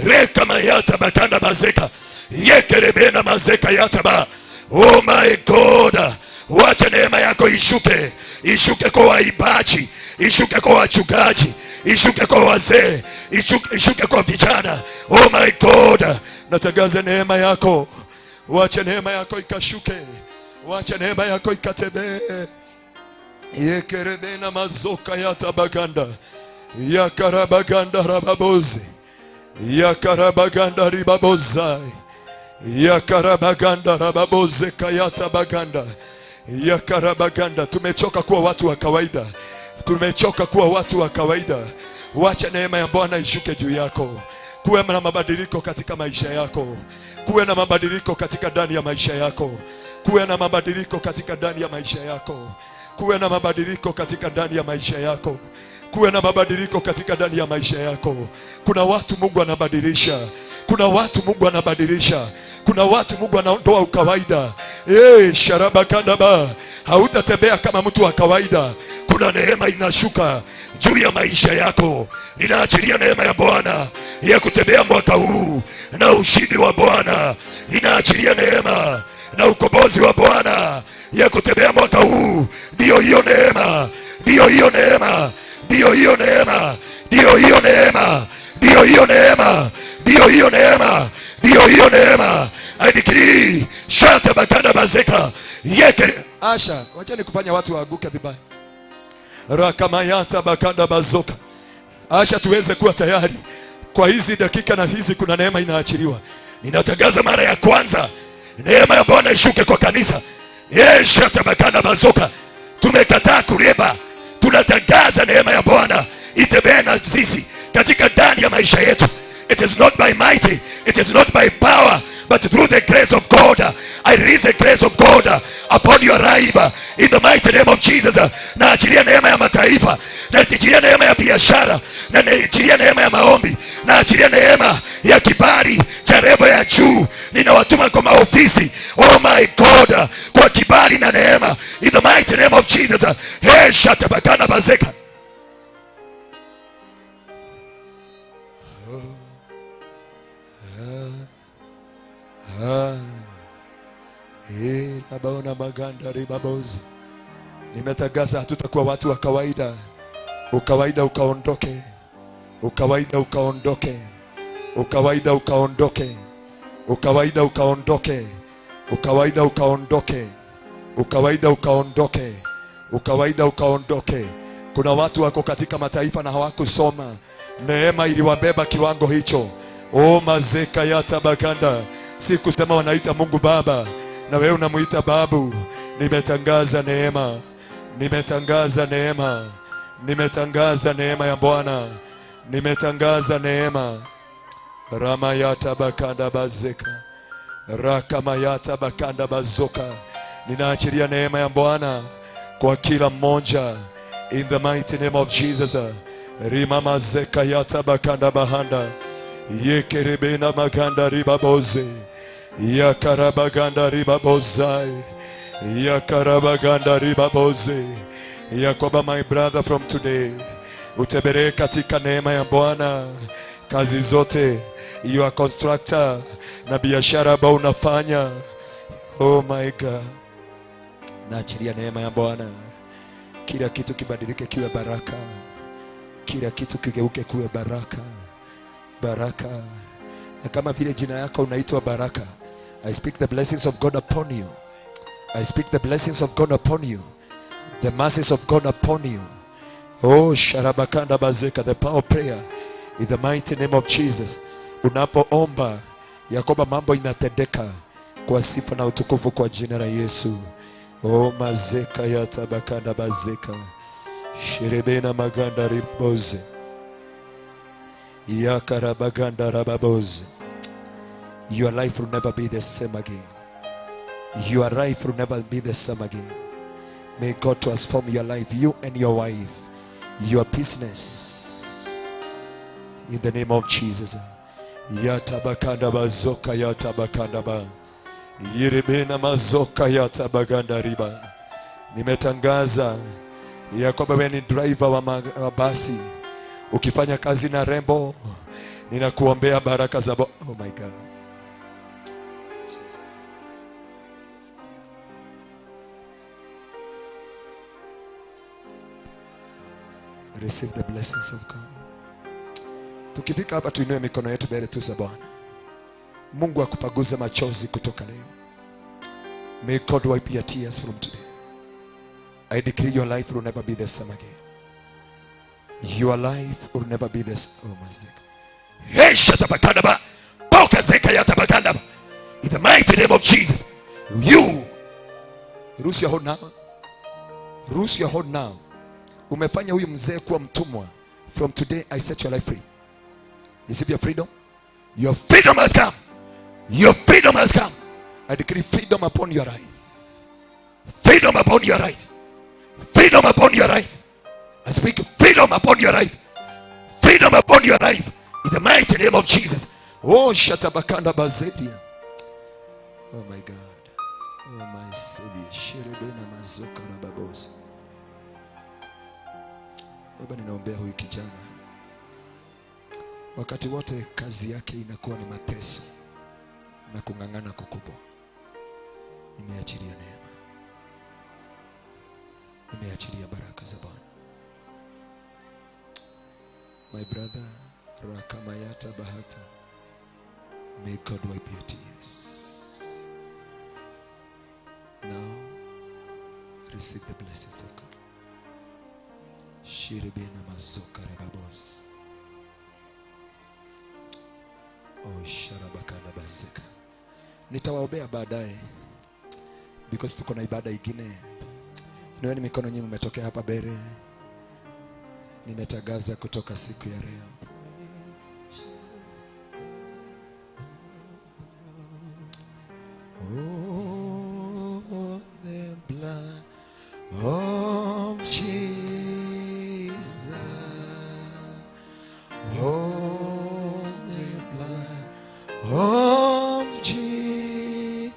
Reka mayata bakanda mazeka. Yekerebena mazeka yataba. Oh my God. Wacha neema yako ishuke. Ishuke kwa waimbaji, ishuke kwa wachungaji, ishuke kwa wazee, ishuke kwa vijana. Oh my God. Natangaza neema yako. Wacha neema yako ikashuke. Wacha neema yako ikatembee. Yekerebena mazoka yatabaganda. Yakarabaganda rababozi. Yakarabaganda ribabozai. Yakarabaganda rababoze kayatabaganda. Yakarabaganda. Tumechoka kuwa watu wa kawaida. Tumechoka kuwa watu wa kawaida. Wacha neema ya Bwana ishuke juu yako. Kuwe na mabadiliko katika maisha yako. Kuwe na mabadiliko katika ndani ya maisha yako. Kuwe na mabadiliko katika ndani ya maisha yako. Kuwe na mabadiliko katika ndani ya maisha yako. Kuwe na mabadiliko katika ndani ya maisha yako. Kuna watu Mungu anabadilisha. Kuna watu Mungu anabadilisha. Kuna watu Mungu anaondoa ukawaida. Eh, sharabakandaba. Hautatembea kama mtu wa kawaida. Kuna neema inashuka juu ya maisha yako. Ninaachilia neema ya Bwana ya kutembea mwaka huu na ushindi wa Bwana. Ninaachilia neema na ukombozi wa Bwana ya kutembea mwaka huu. Ndiyo hiyo neema, ndiyo hiyo neema, ndiyo hiyo neema, ndiyo hiyo neema, ndiyo hiyo neema, ndiyo hiyo neema, ndiyo hiyo neema. I decree shata bakanda bazeka yeke. Asha, wacheni kufanya watu waaguke vibaya. Rakamayata bakanda bazoka. Asha, tuweze kuwa tayari kwa hizi dakika na hizi, kuna neema inaachiliwa. Ninatangaza mara ya kwanza neema ya Bwana ishuke kwa kanisa. Shata bakanda bazoka. Tumekataa kureba. Tunatangaza neema ya Bwana itembee na sisi katika ndani ya maisha yetu. It is not by might, it is not by power, but through the grace of God. I release the grace of God upon your life in the mighty name of Jesus. Naachilia neema ya mataifa, naachilia neema ya biashara, na naachilia neema ya maombi, naachilia neema ya kibali cha level ya juu. Ninawatuma kwa maofisi, oh my God, kwa kibali na neema in the mighty name of Jesus. Hey, shatabakana bazeka. Labaona maganda ribabozi. Nimetangaza hatutakuwa watu wa kawaida. Ukawaida ukaondoke. Ukawaida ukaondoke. Ukawaida ukaondoke. Ukawaida ukaondoke. Ukawaida ukaondoke. Ukawaida ukaondoke. Ukawaida ukaondoke. Kuna watu wako katika mataifa na hawakusoma. Neema iliwabeba kiwango hicho. O mazeka ya tabakanda. Si kusema wanaita Mungu Baba na wewe unamuita babu. Nimetangaza neema. Nimetangaza neema. Nimetangaza neema ya Bwana. Nimetangaza neema. Ramayata bakanda bazeka. Rakamayata bakanda bazoka. Ninaachilia neema ya Bwana kwa kila mmoja. In the mighty name of Jesus. Rimama zeka yata bakanda bahanda. Yekerebena maganda ribaboze. Yakarabaganda ribabozai. Yakarabaganda ribaboze. Ya kwamba my brother, from today uteberee katika neema ya Bwana. Kazi zote, you are constructor na biashara ambayo unafanya, oh my God, naachilia neema ya Bwana. Kila kitu kibadilike kiwe baraka. Kila kitu kigeuke kuwe baraka. Baraka. Na kama vile jina yako unaitwa Baraka, I speak the blessings of God upon you. I speak the blessings of God upon you. The mercies of God upon you. Oh, sharabakanda bazeka, the power of prayer in the mighty name of Jesus. Unapoomba ya kwamba mambo inatendeka kwa sifa na utukufu kwa jina la Yesu. Oh, mazeka ya tabakanda bazeka. Sherebena maganda riboze. Yakarabaganda rababoze. Your life will never be the same again. Your life will never be the same again. May God transform your life, you and your wife, your business. In the name of Jesus. Yatabakanda bazoka yatabakanda ba. Yirebena mazoka yatabaganda riba. Nimetangaza ya kwamba wewe ni driver wa basi. Ukifanya kazi na rembo, ninakuombea baraka za oh my God. Jesus. Receive the blessings of God. Tukifika hapa tuinue mikono yetu mbele tu za Bwana. Mungu akupaguze machozi kutoka leo. May God wipe your tears from today. I decree your life will never be the same again. Your life will never be the same. Oh my God. Hey, shatabakandaba. Boka zeka yatabakandaba. In the mighty name of Jesus. You Ruhusu your hold now. Ruhusu your hold now. Umefanya huyu mzee kuwa mtumwa. From today I set your life free. Receive your freedom. Your freedom has come. Your freedom has come. I decree freedom upon your life. Freedom upon your life. Freedom upon your life. I speak freedom upon your life. Freedom upon your life. In the mighty name of Jesus. Oh, shatabakanda bazedia. Oh my God. Oh my Savior. Sherebena mazoka rababosa. Baba, ninaombea huyu kijana. Wakati wote kazi yake inakuwa ni mateso na kung'ang'ana kukubwa. Nimeachilia neema. Nimeachilia baraka za Bwana. My brother, Rakamayata Bahata, may God wipe your tears. Now, receive the blessings of God. Shirebena mazoka rababos. Oh, sharabakanda bazeka. Nitawaombea baadaye because tuko na ibada ingine. Inueni mikono nyinyi mmetokea hapa mbele. Nimetangaza kutoka siku ya leo. Oh, the blood of Jesus. Oh, the blood of Jesus.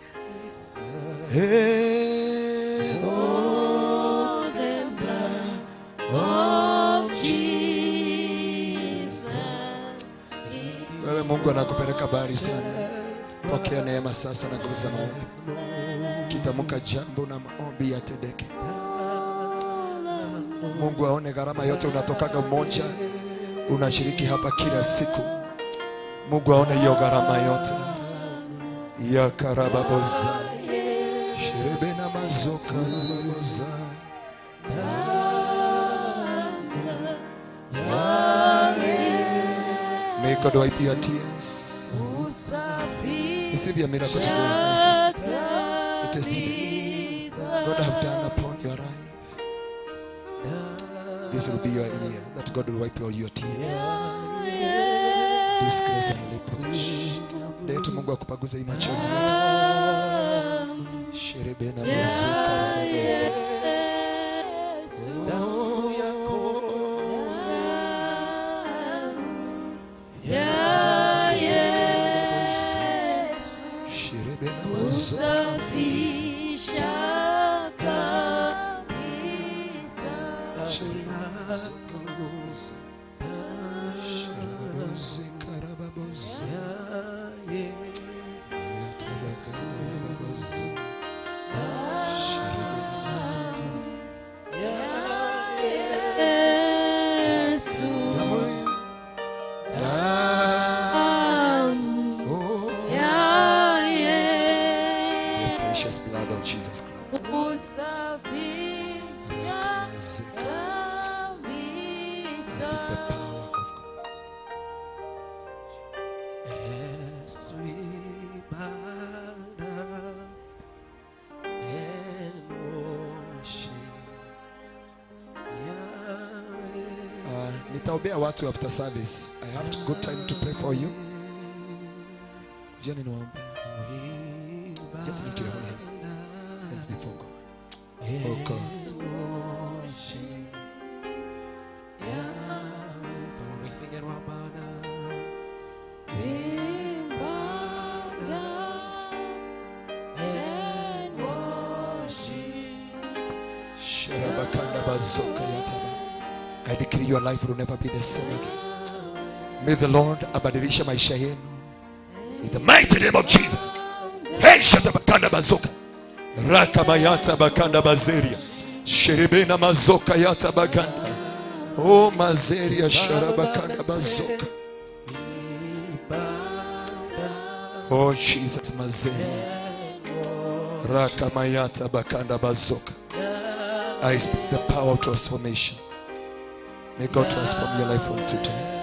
Hey, oh, the blood of Jesus. Wewe Mungu anakupeleka mbali sana. Pokea neema sasa na nguvu za maombi. Kitamka jambo na maombi yatendeke. Mungu aone gharama yote unatokaga mmoja, unashiriki hapa kila siku. Mungu aone hiyo gharama yote. Ya karababoza shirebe na mazoka baboza. May God wipe your tears. Receive your miracle today, my sister. It is today. God have done upon your life. This will be your year that God will wipe all your tears. Disgrace and reproach. Ndio Mungu akupaguze hii machozi yote. Sherebe na mazuka baboza. Usafisha kabisa. Yesu, damu ya The Yesu precious blood of Jesus Christ. usafisha I speak the kabisa. power of God. As we bow down and worship Yahweh. Nitaombea watu after service. I have good time to pray for you. Jioni niwaombe. Just lift your hands. Let's before God. Oh God. Come on, we sing it one bow down. We bow down and worship. Sharabakanda bazoka yataba. I decree your life will never be the same again. May the Lord abadilisha maisha yenu. In the mighty name of Jesus. Hey, shatabakanda bazoka. Rakabayata bakanda bazeria. Sherebena mazoka yata bakanda. Oh mazeria sharabakanda bazoka. Oh Jesus mazeria. Rakamayata bakanda bazoka. I speak the power of transformation. May God transform your life from today.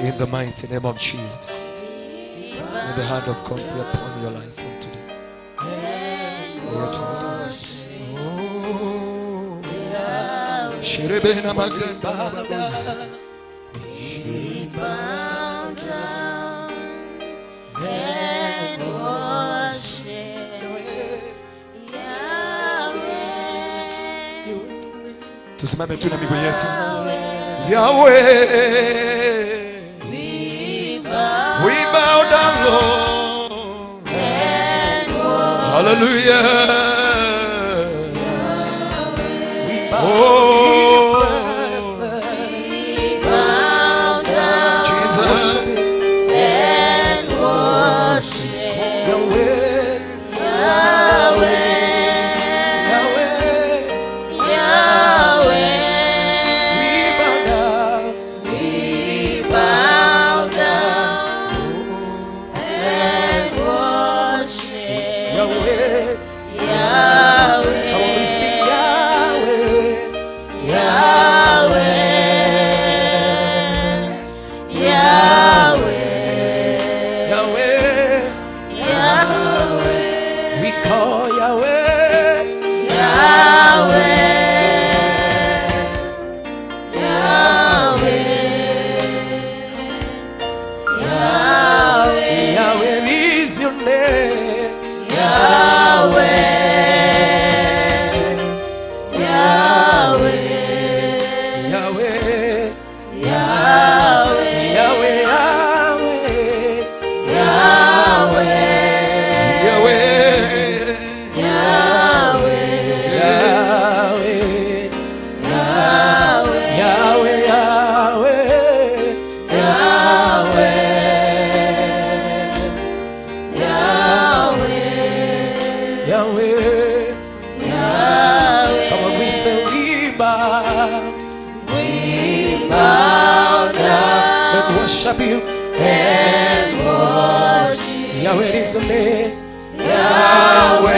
In the mighty name of Jesus. May the hand of God be upon your life from today. May your Oh. Sherebena maganda baboz. We bow down and worship Yahweh. Tusimame tu na miguu yetu. Yahweh. We bow We bow down, Lord. and worship Hallelujah. Oh, We bow down Jesus. and worship Yahweh, Yahweh. Yahweh, Yahweh. we bow down. We bow down and worship Yahweh, Yahweh. come on, we sing Yahweh. Yahweh. Yahweh. Yahweh, Yahweh. we call Yahweh. Yahweh. Yahweh. Yahweh. Yahweh is your name. Yahweh. Yahweh. Yahweh, Yahweh. Yahweh, Yahweh. Yahweh. Yahweh. Yahweh. Yahweh, Yahweh. Yahweh, Yahweh. Yahweh. Yahweh. Yahweh. Yahweh. Come on, we say we bow. We bow down And worship you. and worship Yahweh is your name. Yahweh.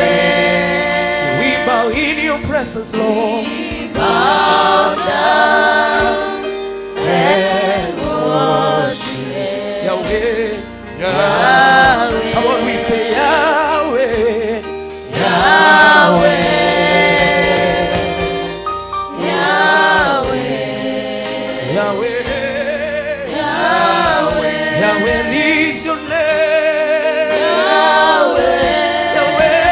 Yahweh. We bow in your presence, Lord. We bow down and worship Yahweh. Yahweh. Come on, we say Yahweh. Yahweh. Yahweh. Yahweh. Yahweh. Yahweh is your name. Yahweh. Yahweh.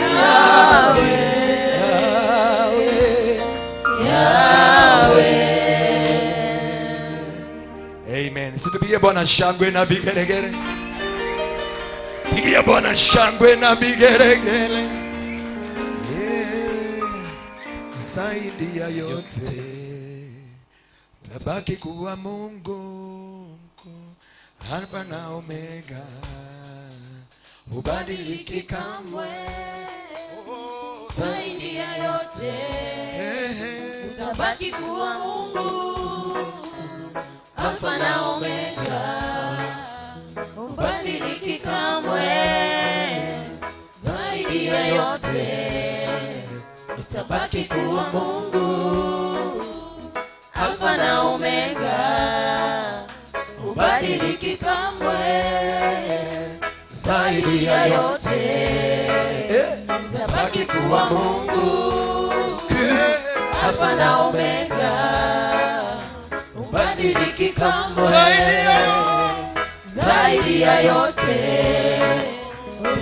Yahweh. Yahweh. Yahweh. Amen. Situpigie Bwana shangwe na vigelegele. Pigia Bwana shangwe na vigelegele. Yeah. Zaidi ya yote tabaki kuwa Mungu mkuu, Alfa na Omega, hubadiliki kamwe. Kamwe. Zaidi ya yote Eh, eh. utabaki kuwa Mungu, Alfa na Omega, hubadiliki kamwe. Zaidi ya yote utabaki kuwa Mungu, Alfa na Omega, hubadiliki kamwe. Zaidi ya yote utabaki kuwa Mungu, Alfa na Omega, hubadiliki kamwe. Zaidi ya yote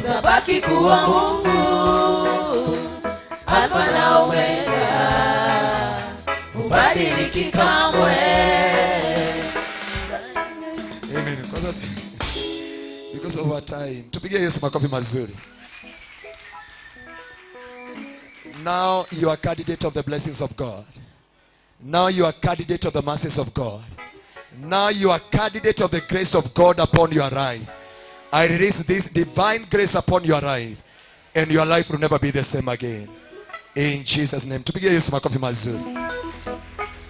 utabaki kuwa Mungu, Alfa na Omega, hubadiliki kamwe. Amen. Kwanza because of our time. Tupigie Yesu makofi mazuri. Now you are candidate of the blessings of God. Now you are candidate of the mercies of God. Now you are candidate of the grace of God upon your life. I release this divine grace upon your life, and your life will never be the same again. In Jesus' name. Tupigie Yesu makofi mazuri.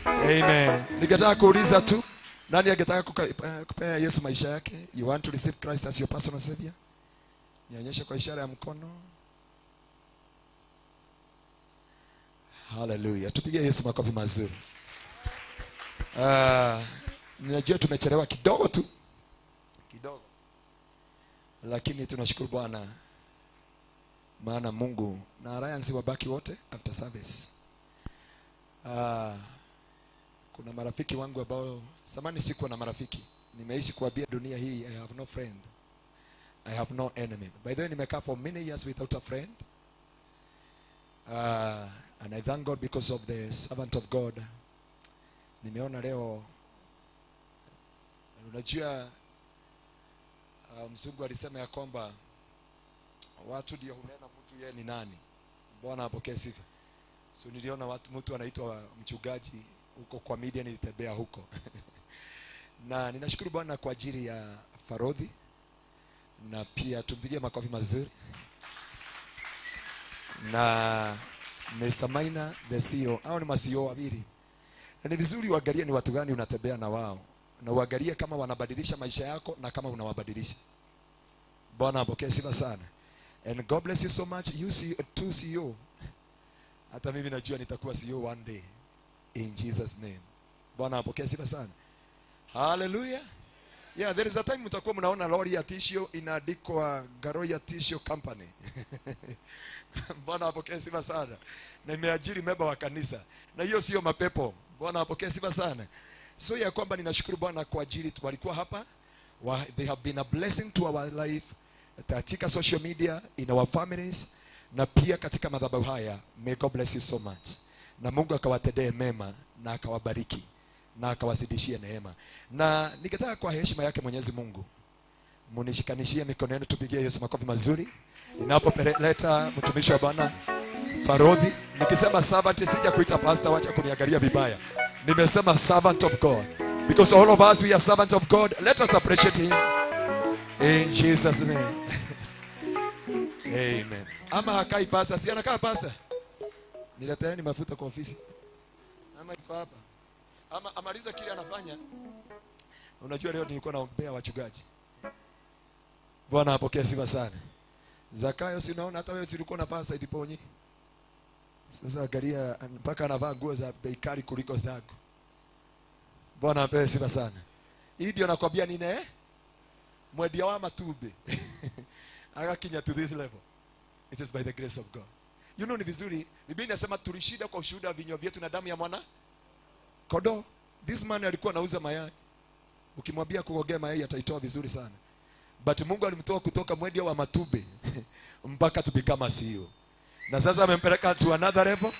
Amen. Ningetaka kuuliza tu, nani angetaka kupea Yesu maisha yake? You want to receive Christ as your personal savior? Nionyeshe kwa ishara ya mkono. Hallelujah. Tupige Yesu makofi mazuri. Ninajua tumechelewa kidogo tu. Kidogo. Lakini tunashukuru Bwana maana Mungu na Alliance wabaki wote after service. Kuna marafiki wangu ambao samani sikuwa na marafiki. Nimeishi kuambia dunia hii, I have no friend. I have no enemy. By the way, nimekaa for many years without a friend. And I thank God because of the servant of God. Nimeona leo, unajua, mzungu alisema ya kwamba watu ndio hunena mtu yeye ni nani. Bwana apokee sifa. So niliona watu, mtu anaitwa mchungaji huko kwa media, nilitembea huko. Na ninashukuru Bwana kwa ajili ya Farodhi, na pia tumpigie makofi mazuri. Na Mr. Maina the CEO, hao ni ma CEO wawili. Na ni vizuri uangalie ni watu gani unatembea na wao, na uangalie kama wanabadilisha maisha yako na kama unawabadilisha. Bwana apokee sifa sana. And God bless you so much. You see two CEO. Hata mimi najua nitakuwa CEO one day. In Jesus' name. Bwana apokee sifa sana. Hallelujah. Yeah, there is a time mtakuwa mnaona lori ya tissue inaandikwa Garoya Tissue Company. Bwana apokee sifa sana. Na imeajiri memba wa kanisa. Na hiyo sio mapepo. Bwana apokee sifa sana. So ya kwamba ninashukuru Bwana kwa ajili walikuwa hapa. They have been a blessing to our life katika social media, in our families, na pia katika madhabahu haya. May God bless you so much. Na Mungu akawatendee mema na akawabariki na akawazidishie neema. Na ningetaka kwa heshima yake Mwenyezi Mungu munishikanishie mikono yenu, tupigie Yesu makofi mazuri ninapoleta mtumishi wa Bwana Farodhi. Nikisema servant, sija kuita pastor, wacha kuniangalia vibaya. Nimesema servant of God, because all of us we are servants of God. Let us appreciate him in Jesus' name. Amen. Ama hakai pasa, si anakaa pasa. Nileteeni mafuta kwa ofisi. Ama iko hapa. Ama amaliza kile anafanya. Unajua leo nilikuwa naombea wachungaji. Bwana apokee sifa sana. Zakayo, si unaona hata wewe si ulikuwa unavaa side ponyi. Sasa angalia mpaka anavaa nguo za bei kali kuliko zako. Bwana apewe sifa sana. Hii ndio nakwambia nini Mwendia wa matumbi. Akakinya to this level. It is by the grace of God. You know ni vizuri. Biblia inasema tulishinda kwa ushuhuda wa vinywa vyetu na damu ya mwana kondoo. This man alikuwa anauza mayai. Ukimwambia kuogea mayai ataitoa vizuri sana. But Mungu alimtoa kutoka mwendia wa matumbi mpaka to become a CEO. Na sasa amempeleka to another level.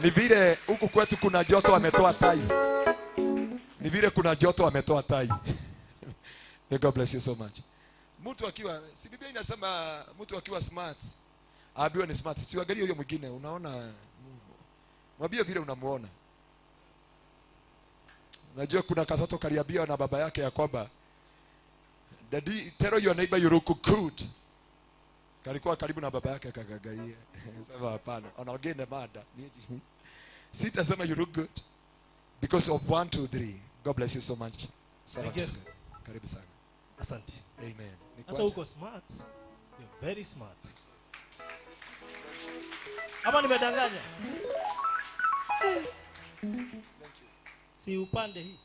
Ni vile huku kwetu kuna joto ametoa tai. Ni vile kuna joto ametoa tai. May God bless you so much. Mtu akiwa, si Biblia inasema mtu akiwa smart, aambiwe ni smart. Si angalie huyo mwingine, unaona, mwambie vile unamuona. Unajua kuna katoto kaliambiwa na baba yake ya kwamba, "Daddy, tell your neighbor you look good." Kalikuwa karibu na baba yake akakaangalia. Sema hapana, anaongea mada. Sitasema you look good because of 1 2 3. God bless you so much. Thank you. Karibu sana. Asante. Amen. Hata uko smart. You're very smart. Ama nimedanganya? Thank you. Si upande hii.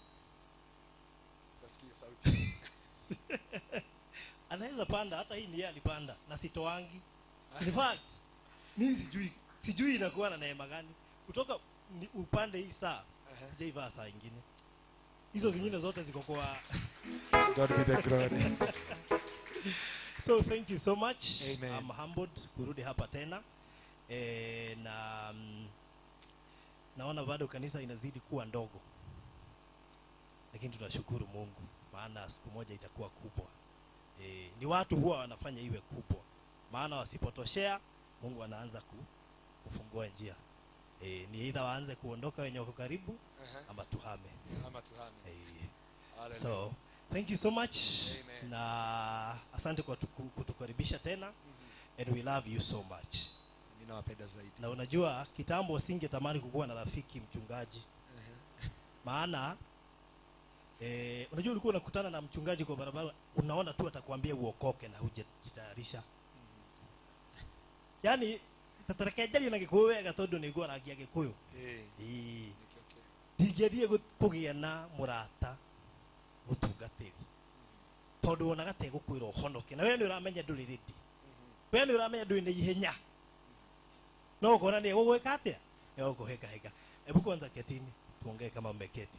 Tasikia sauti. Anaweza panda, hata hii ni yeye alipanda na sitoangi. In fact, mimi sijui inakuwa na neema gani. Kutoka upande hii saa, sijaivaa saa nyingine. Hizo zingine zote ziko kwa God be the glory. So thank you so much. Amen. I'm humbled kurudi hapa tena. Na naona bado kanisa inazidi kuwa ndogo. Lakini tunashukuru Mungu maana siku moja itakuwa kubwa. Ni watu huwa wanafanya iwe kubwa. Maana wasipotoshea Mungu anaanza kufungua njia. Ni either waanze kuondoka wenye wako karibu ama tuhame. Ama tuhame. So thank you so much. Amen. Na asante kwa kutukaribisha tena. And we love you so much. Mimi nawapenda zaidi. Na unajua kitambo singetamani kukuwa na rafiki mchungaji. Maana unajua ulikuwa unakutana na mchungaji kwa barabara, unaona tu atakwambia uokoke na hujajitayarisha. Yaani tatarekejali na Gikuyu wega tondu ni ngwaragia Gikuyu. Ndingĩendire kũgĩa na mũrata mũtungatĩri tondu wonaga te gũkwĩra ũhonoke na we nĩ ũramenya ndũrĩ ready. We nĩ ũramenya ndũrĩ na ihenya. No ũkona nĩ egũgwĩka atĩa? Egũkũhĩngahĩnga. Hebu kwanza ketini tuongee kama mmeketi.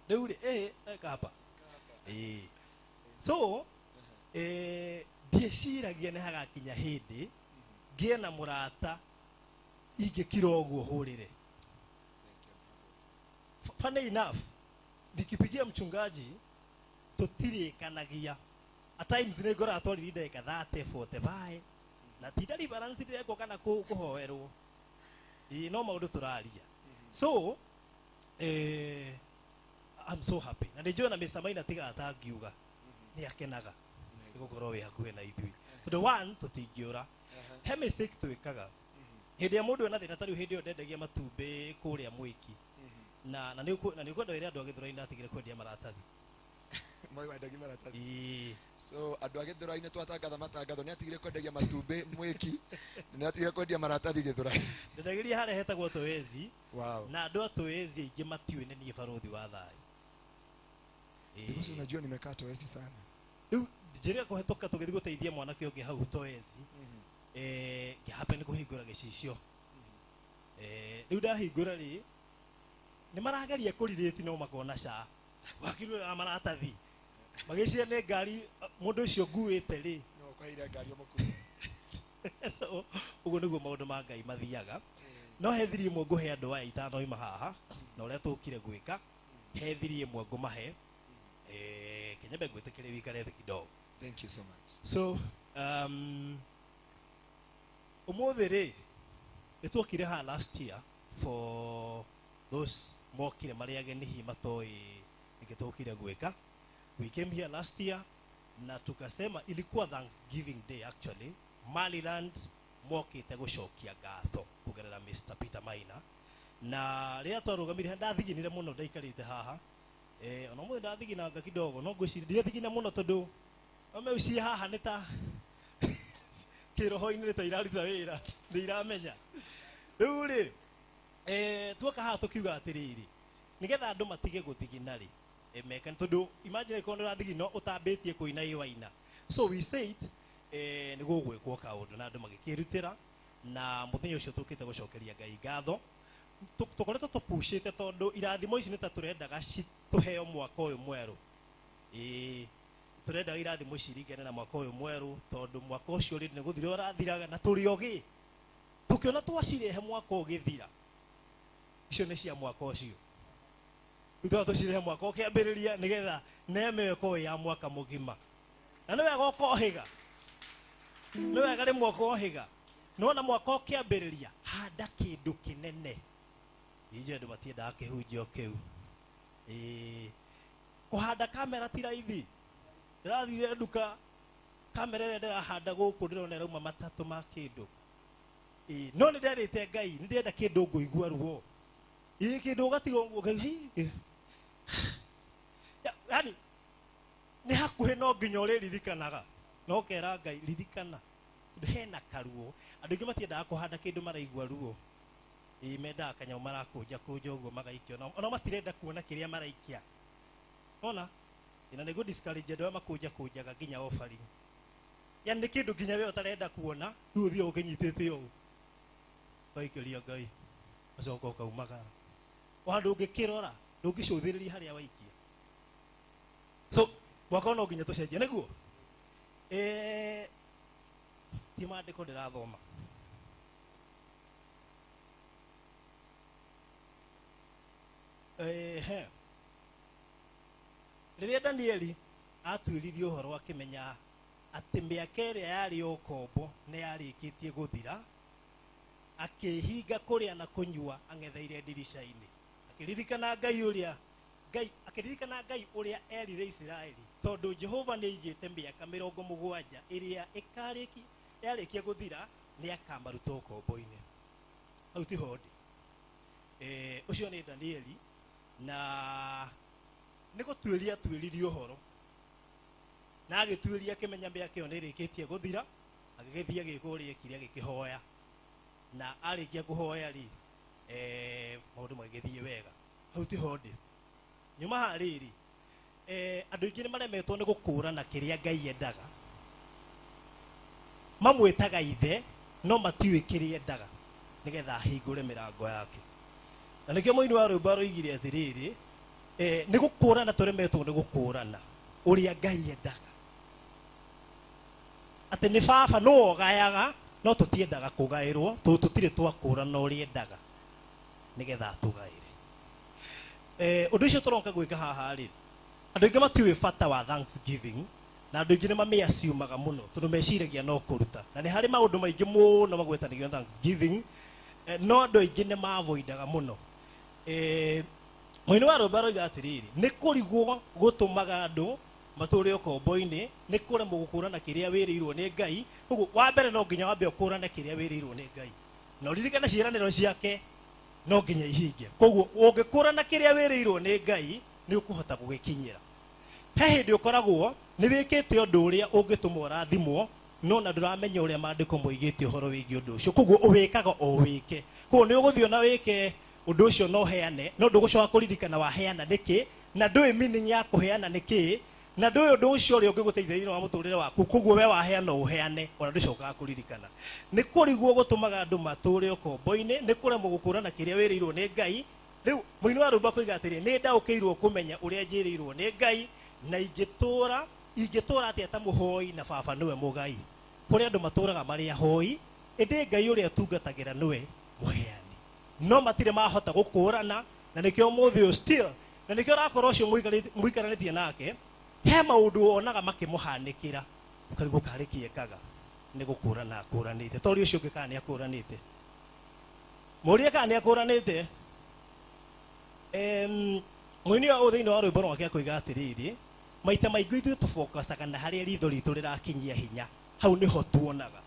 Rĩu rĩ eka hapa. So ndieciragia nĩ hagakinya hĩndĩ ngĩe na mũrata ingĩkira ũguo hũrĩre. Funny enough, nikipigia mchungaji tutirikanagia. At times nĩ ngora twarire ndagĩka 30 45 na ti ndari balance ndĩrekwo kana kũhoerwo. No maũndũ tũraria. So I'm so happy. Na nĩnjũĩ na Mr. Maina tiga atangiuga nĩ akenaga nĩ gũkorwo wĩ hakuhĩ na ithuĩ. Tondũ one tũtingĩũra. He mistake twĩkaga. Hĩndĩ ya mũndũ ena thĩna ta rĩu hĩndĩ ĩyo ndendagia matumbĩ kũrĩa Mwĩki. Na nĩ ũkwenda wĩre andũ a Gĩthũrai ndatigire kwendia maratathi. Moi wendagia maratathi. So andũ a Gĩthũrai nĩ twatangatha matangatho nĩ atigire kwendagia matumbĩ Mwĩki, nĩ atigire kwendia maratathi Gĩthũrai. Ndendagĩria harĩa hetagwo Toezi. Wow. Na andũ a Toezi aingĩ matiũĩ nĩ niĩ barũthi wa thayũ. Because unajua nimekaa Toezi sana. Rĩu njĩrĩga kũhetũka tũgĩthiĩ gũteithia mwanake ũngĩ hau Toezi. Ngĩhappen kũhingũra gĩcicio. Rĩu ndahingũra rĩ, nĩ marageria kũrirĩti no makona ca. Wakirwo na maratathi. Magĩciria nĩ ngari mũndũ ũcio nguĩte rĩ. No kwaire ngari ũmũkuue. So ũguo nĩguo maũndũ ma Ngai mathiaga. No he thiri ĩmwe ngũhe andũ aya itanoima haha na ũrĩa tũkire gwĩka. He thiri ĩmwe ngũmahe. Kenyembe ngwĩtĩkĩrie wĩikare thĩ kidogo. Thank you so much. So ũmũthĩ rĩ nĩ tuokire haha last year for those mokire marĩ ageni hihi matoĩ nĩkĩ tũkire gwĩka. We came here last year na tukasema ilikuwa Thanksgiving Day actually. Maryland mokĩte gũcokia ngatho kũgerera Mr. Peter Maina. Na rĩrĩa twarũgamire ndathiginire mũno ndaikarĩte haha ona mũthĩ ndathiginanga kidogo no ngwĩciria ndirathigina mũno tondũ ameucie haha nĩ ta kĩroho-inĩ nĩ ta iraruta wĩra nĩ iramenya. Rĩu rĩ tuoka haha tũkiuga atĩrĩrĩ nĩgetha andũ matige gũthigina rĩ meka tondũ imagine korwo nĩ ũrathigina ũtambĩtie kũina ĩ waina. So we said nĩ gũgwĩkwo kaũndũ na andũ magĩkĩrutĩra na mũthenya ũcio tũkĩte gũcokeria Ngai ngatho. Tũkoretwo tũpucĩte tondũ irathimo ici nĩ ta tũrendaga tũheo mwaka ũyũ mwerũ. Tũrendaga irathimo ici iringane na mwaka ũyũ mwerũ tondũ mwaka ũcio rĩ nĩ gũthira ũrathiraga na tũrĩ ogĩ tũkĩona twacirehe mwaka ũgĩthira icio nĩ cia mwaka ũcio. Rĩu twona tũcirehe mwaka ũkĩambĩrĩria nĩgetha neema ĩyo ĩkorwo ĩ ya mwaka mũgima. Na nĩ wega ũkohĩga, nĩ wega rĩmwe ũkohĩga. Nĩwona mwaka ũkĩambĩrĩria handa kĩndũ kĩnene. Inyuĩ andũ matiendaga kĩhunjio kĩu. Kũhanda kamera ti raithi. Ndĩrathire nduka kamera ĩrĩa ndĩrahanda gũkũ ndĩrona ĩrauma matatũ ma kĩndũ. No nĩ nderĩte Ngai nĩ ndĩrenda kĩndũ ngũigua ruo. Kĩndũ ũgatigwo ũguo Ngai. Yaani nĩ hakuhĩ no nginya ũrĩririkanaga. No ũkera Ngai ririkana tondũ hena karuo. Andũ aingĩ matiendaga kũhanda kĩndũ maraigua ruo. Mendaga kanyamũ marakũnja kũnja ũguo magaikia ona matirenda kuona kĩrĩa maraikia. Ona ina nĩguo discourage andũ arĩa makũnja kũnjaga nginya offering. Yaani nĩ kĩndũ nginya we ũtarenda kuona rĩu ũthiĩ ũkĩnyitĩte ũũ ũgaikĩria Ngai ũcoka ũkaumagara. Ona ndũngĩkĩrora ndũngĩcũthĩrĩria harĩa waikia. So mwaka no nginya tũcenjie nĩguo. Ti maandĩko ndĩrathoma. Rĩrĩa Danieli atuĩririe ũhoro akĩmenya atĩ mĩaka ĩrĩa yarĩ ũkombo nĩ yarĩkĩtie gũthira, akĩhinga kũrĩa na kũnyua ang'etheire ndirica-inĩ. Akĩririkana Ngai ũrĩa Ngai akĩririkana Ngai ũrĩa erire Isiraeli tondũ Jehova nĩ aigĩte mĩaka 70 ĩrĩa ĩkarĩki yarĩkia gũthira nĩ akamaruta ũkombo-inĩ. Hau tiho ndĩ. Ũcio nĩ Danieli na nĩ gũtuĩria atuĩririe ũhoro na agĩtuĩria akĩmenya mĩaka ĩyo nĩ ĩrĩkĩtie gũthira, agĩgĩthiĩ agĩka ũrĩa ekire agĩkĩhoya na arĩkia kũhoya rĩ maũndũ magĩgĩthiĩ wega. Hau tiho ndĩ. Nyuma haha rĩrĩ andũ aingĩ nĩ maremetwo nĩ gũkũrana kĩrĩa Ngai endaga. Mamwĩtaga ithe no matiũĩ kĩrĩa endaga nĩgetha ahingũre mĩrango yake. Na nĩkĩo mũini wa rwĩmbo aroigire atĩrĩrĩ nĩ gũkũrana tũremetwo nĩ gũkũrana ũrĩa Ngai endaga. Atĩ nĩ baba nĩwe ũgayaga no tũtiendaga kũgaĩrwo tondũ tũtirĩ twakũrana ũrĩa endaga nĩgetha atũgaĩre. Ũndũ ũcio tũroka gwĩka haha rĩ andũ aingĩ matiũĩ bata wa thanksgiving na andũ aingĩ nĩ mamĩaciumaga mũno tondũ meciragia no kũruta na nĩ harĩ maũndũ maingĩ mũno magwetanagio na thanksgiving no andũ aingĩ nĩ maavoidaga mũno. Mũini wa rwĩmbo aroiga atĩrĩrĩ nĩ kũrigwo gũtũmaga andũ matũre ũkombo-inĩ nĩ kũremwo gũkũrana kĩrĩa wĩrĩirwo nĩ Ngai. Koguo wa mbere no nginya wambe ũkũrane kĩrĩa wĩrĩirwo nĩ Ngai na ũririkane ciĩranĩro ciake no nginya ihinge. Koguo ũngĩkũrana kĩrĩa wĩrĩirwo nĩ Ngai nĩ ũkũhota gũgĩkinyĩra. He hĩndĩ ũkoragwo nĩ wĩkĩte ũndũ ũrĩa ũngĩtũma ũrathimwo no na ndũramenya ũrĩa maandĩko moigĩte ũhoro wĩgiĩ ũndũ ũcio. Koguo ũwĩkaga o wĩke. Koguo nĩ ũgũthiĩ ona wĩke ũndũ ũcio no ũheane no ndũgũcoka kũririkana waheana nĩkĩ na ndũĩ meaning ya kũheana nĩkĩ na ndũĩ ũndũ ũcio ũrĩa ũngĩgũteithia thĩinĩ wa mũtũrĩre waku. Koguo we waheana ũheane ona ndũcokaga kũririkana. Nĩ kũrigwo gũtũmaga andũ matũre ũkombo-inĩ nĩ kũremwo gũkũrana kĩrĩa wĩrĩirwo nĩ Ngai. Rĩu mũini wa rwĩmbo akoiga atĩrĩ nĩ ndaũkĩirwo kũmenya ũrĩa njĩrĩirwo nĩ Ngai na ingĩtũra atĩa ta mũhoi na baba nĩwe mũgai. Kũrĩ andũ matũraga marĩ ahoi ĩndĩ Ngai ũrĩa atungatagĩra nĩwe mũheani. No matirĩ mahota gũkũrana na nĩkĩo ũmũthĩ ũyũ still na nĩkĩo ũrakora ũcio mũikaranĩtie nake he maũndũ onaga makĩmũhanĩkĩra ũkarigwo karĩ kĩ ekaga nĩ gũkũrana akũranĩte. Tori ũcio ũngĩ kana nĩ akũranĩte mũũrie kana nĩ akũranĩte. Mũini wa ũyũ thĩinĩ wa rwĩmbo rwake akoiga atĩrĩrĩ maita maingĩ ithuĩ tũbokacaga na harĩa ritho ritũ rĩrakinyia hinya hau nĩho tuonaga.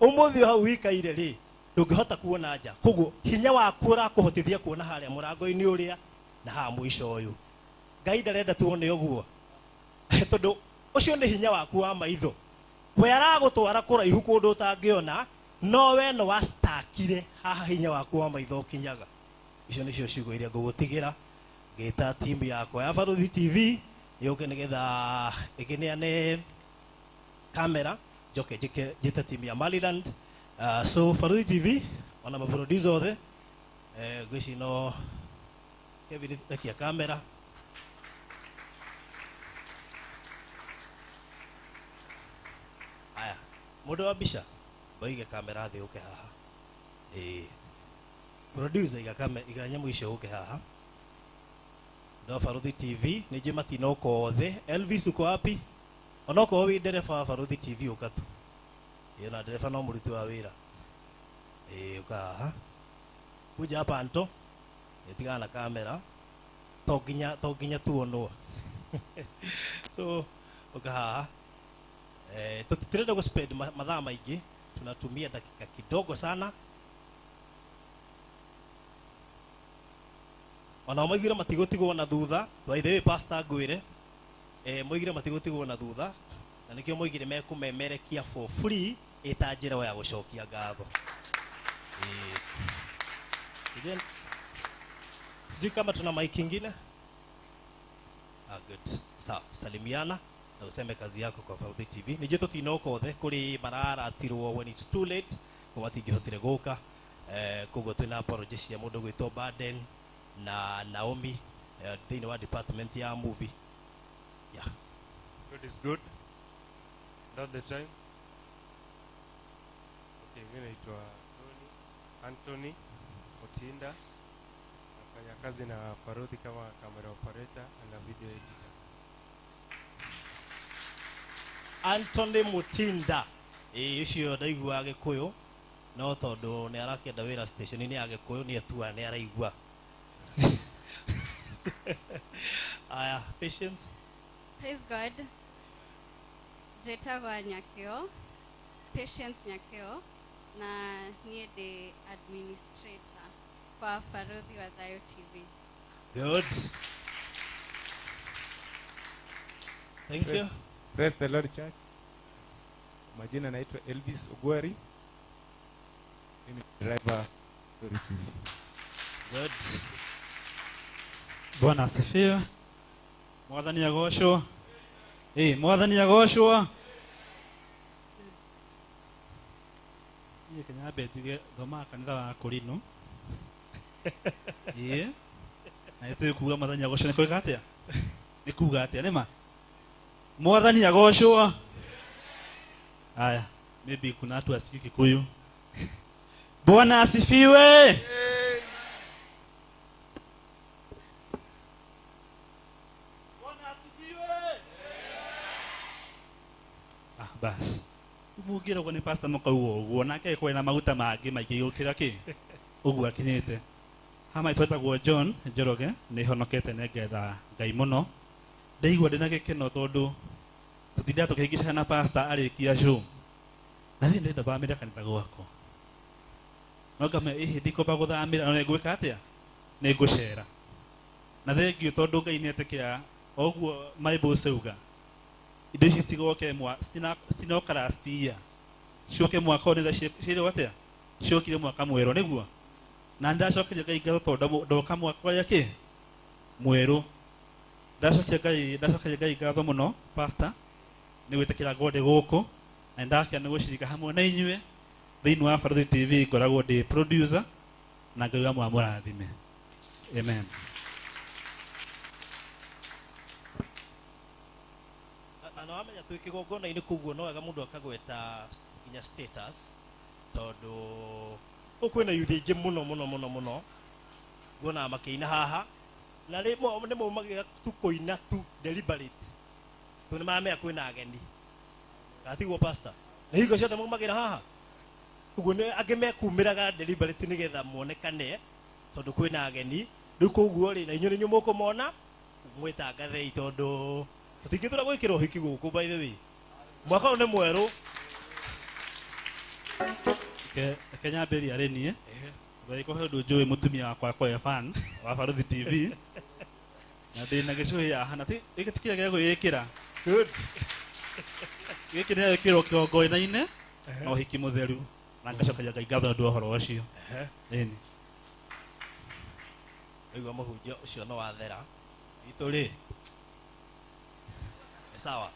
Umuthi hau wikaire ri ndungihota kuona nja. Koguo hinya waku urakuhotithia kuona haria murango-ini uria na haha mwisho uyu. Ngai ndarenda tuone uguo. Tondu ucio ni hinya waku wa maitho. We aragutwara kuraihu kundu utangiona, no we no wastakire haha hinya waku wa maitho ukinyaga. Icio nicio ciugo iria ngugutigira ngita timu yakwa ya Baruthi TV yuke nigetha ikineane kamera njoke njike njite timu ya Maryland. So Baruthi TV ona maproducer othe ngwici no Kevin rekia kamera. Aya mundu wa mbica boige kamera thi uke haha. Producer iga kamera iga nyamu icio uke haha. Ndo Baruthi TV ni njĩ matinoka othe. Elvis uko wapi? Onokorwo wi ndereba wa Baruthi TV uka tu. Ĩ na ndereba no mũruti wa wĩra. Uka haha. Kuja hapa Anto. Tigana na kamera. To nginya tuonwo. So uka haha. Tutirenda gũ spend mathaa maingĩ, tunatumia dakika kidogo sana. Ona moigire matigũtigwo na thutha. By the way pastor ngwire, moigire matigũtigwo na thutha na nikio moigire mekũmemerekia for free ĩta njĩra ya gũcokia ngatho. Sijui kama tuna mic ingine. Good. Sawa, salimiana na useme kazi yako kwa Baruthi TV. Nijue tũtinoka othe kũrĩ mararatirwo when it's too late ko matingĩhotire gũka. Koguo twĩna apology cia mũndũ gwĩtwo Baden na Naomi thĩinĩ wa department ya movie. Yeah. God is good. Not the time. Okay, mimi naitwa Anthony Otinda. Nafanya kazi na Baruthi kama camera operator and a video editor. Anthony Mutinda. Ucio ndaigua Gikuyu no tondu ni arakenda wira station-inĩ ya Gikuyu ni atua ni araigua. Aya, patience. Praise God. Njĩtagwo Nyakeo, Patience Nyakeo, na niĩ ndĩ administrator kwa Baruthi wa Thayu TV. Good. Thank you. Praise the Lord Church. Majina naitwa Elvis Ogwari. Mimi ni driver Baruthi TV. Good. Bwana asifiwe. Mwathani agocwo. Mwathani agocwo. Niĩ kenya njuge thomaga kanitha wa Korino. Na nĩ tũĩ kuga mwathani agocwo nĩ kwĩka atĩa? Nĩ kuga atĩa nĩ ma? Mwathani agocwo. Aya, maybe kuna watu wasikii Kikuyu. Bwana asifiwe. Bas. Mugire uguo ni pastor mukauga uguo nake kwena maguta mangi maingi gukira ki uguo akinyite. Hama twetagwo John Njoroge ni honokete nengetha Ngai muno. Ndaigua ndina gikeno tondu tutinda tukihingicana na pastor arikia show. Na thiĩ ndĩrenda thamĩre kanitha gwakwa. No ngame ihi ndikomba gũthamĩra no nĩngwĩka atĩa? Nĩngũcera. Na thengiũ tondũ Ngai nĩetĩkĩra oguo Bible ciuga. Indo ici citigoke citinoka last year. Ciũke mwaka ũyũ nĩtha cirĩo atĩa? Ciũkire mwaka mwerũ nĩguo. Na nĩndacokeria Ngai ngatho tondũ ndoka mwaka ũrĩa kĩ? Mwerũ. Ndacokeria Ngai ngatho mũno pastor nĩ gwĩtĩkĩra ngorwo ndĩ gũkũ na nĩndakena nĩ gũcirika hamwe na inyuĩ thĩinĩ wa Baruthi TV. Ngoragwo ndĩ producer na Ngai wa mũrathime. Amen. Na wamenya twĩ kĩgongona-inĩ koguo no wega mũndũ akagweta nginya status tondũ gũkũ kwĩna youth aingĩ mũno mũno mũno mũno nguonaga makĩina haha na rĩmwe nĩ maumagĩra tu kũina tu deliberate tondũ nĩ maramenya kwĩna ageni. Gatiguo pastor na hingo ciothe maumagĩra haha ũguo nĩ angĩ mekumĩraga deliberate nĩgetha monekane tondũ kwĩna ageni. Rĩu koguo rĩ na inyuĩ nĩ inyuĩ mũkũmona mwĩtangathei tondũ tũtingĩtũra gwĩkĩra ũhiki gũkũ by the way. Mwaka ũyũ nĩ mwerũ. Kenya mbere arĩ niĩ. Thagĩko he ũndũ njũĩ mũtumia wakwa akorwo e fan wa Baruthi TV. Na ndĩ na gĩcũhĩ haha na gĩkĩ ti kĩrĩa gĩa gwĩĩkĩra. Good. Gĩkĩ nĩ gĩkĩrwo kĩgongona-inĩ na ũhiki mũtheru na ngacokagia Ngai ngatho nĩ ũndũ wa ũhoro ũcio. Ĩni. Waigua mũhunjia ũcio no wathera. Itũ rĩ. Nĩ sawa.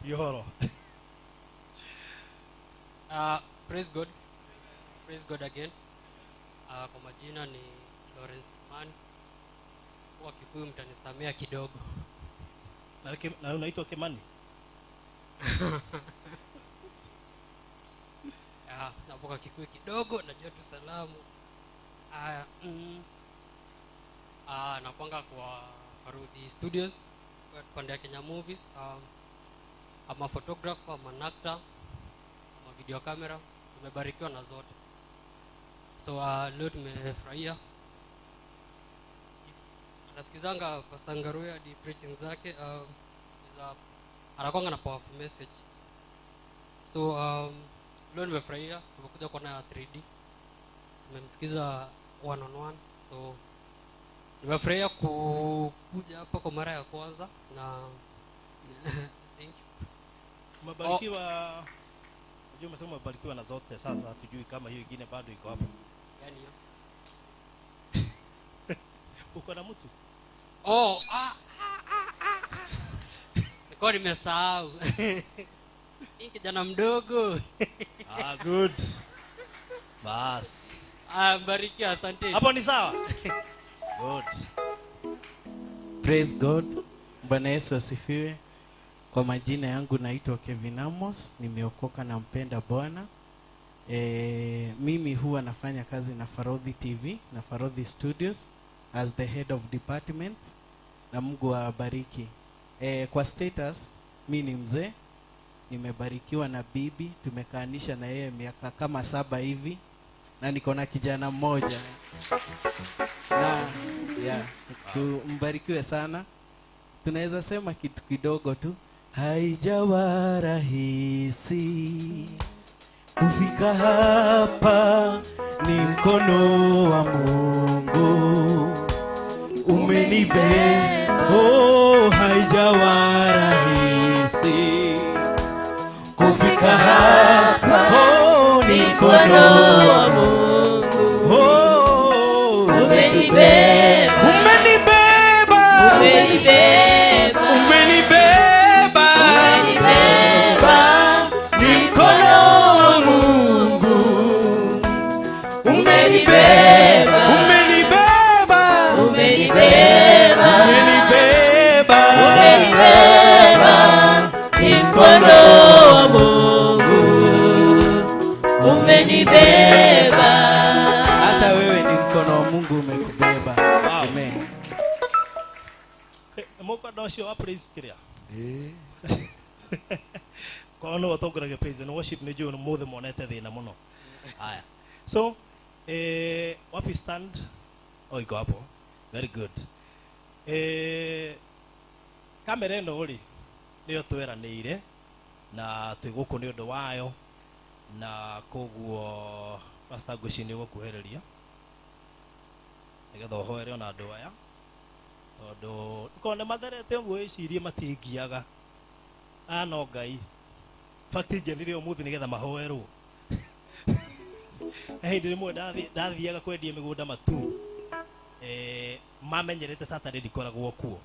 Ti ũhoro. Praise God. Praise God again. Kwa majina ni Lawrence Kimani. Kwa Kikuyu mtanisamea kidogo. Na unaitwa Kimani? Napoka Kikuyu kidogo, najua tu salamu. Napanga kwa Faruthi Studios, kwa pande ya Kenya Movies. I'm a photographer, I'm an actor, I'm a video camera. Tumebarikiwa na zote. So leo tumefurahia. Nasikizanga Pastor Ngaruya di preaching zake, anakuanga na powerful message. So leo nimefurahia, tumekuja kuona 3D. Tumemsikiza one on one. So nimefurahia kukuja hapa kwa mara ya kwanza na thank you. Umebarikiwa. Unajua umesema umebarikiwa na zote, sasa hatujui kama hiyo nyingine bado iko hapo. Gani hiyo? Uko na mtu? Oh, Nilikuwa nimesahau. Mimi kijana mdogo. Good. Bas. Bariki, asante. Hapo ni sawa? Good. Praise God. Bwana Yesu asifiwe. Kwa majina yangu naitwa Kevin Amos, nimeokoka na mpenda Bwana. Mimi huwa nafanya kazi na Farodhi TV na Farodhi Studios as the head of department, na Mungu awabariki. Kwa status, mi ni mzee, nimebarikiwa na bibi, tumekaanisha na yeye miaka kama 7 hivi, na niko na kijana mmoja. Na yeah, tumbarikiwe sana. Tunaweza sema kitu kidogo tu. Haijawa rahisi kufika hapa, ni mkono wa Mungu umenibeba. Oh, haijawa rahisi kufika hapa, oh, ni mkono wa Mungu, oh, umenibeba, umenibeba, umenibeba, umenibeba, umenibeba, ni mkono wa Mungu umenibeba, umenibeba, umenibeba, umenibeba, umenibeba, ni mkono wa Mungu umenibeba. Hata wewe ni mkono wa Mungu umekubeba. Amen. Mungu ndo wa praise kiria. Kwa no watongoragia praise and worship ni juu mothe monete thina muno. Haya. So wapi stand? Oh, iko hapo. Very good. Kamera ĩno rĩ nĩyo tweranĩire na twĩ gũkũ nĩ ũndũ wayo, na koguo Pastor ngwĩciria nĩ ũgũkuhĩrĩria nĩgetha ũhoere ona andũ aya, tondũ korwo nĩ matherete ũguo wĩcirie matingiaga. Aya no Ngai. Fact ngenire ũmũthĩ nĩgetha mahoerwo. Hĩndĩ ĩmwe ndathiaga kwendia mĩgũnda matu, mamenyerete Saturday ndikoragwo kuo.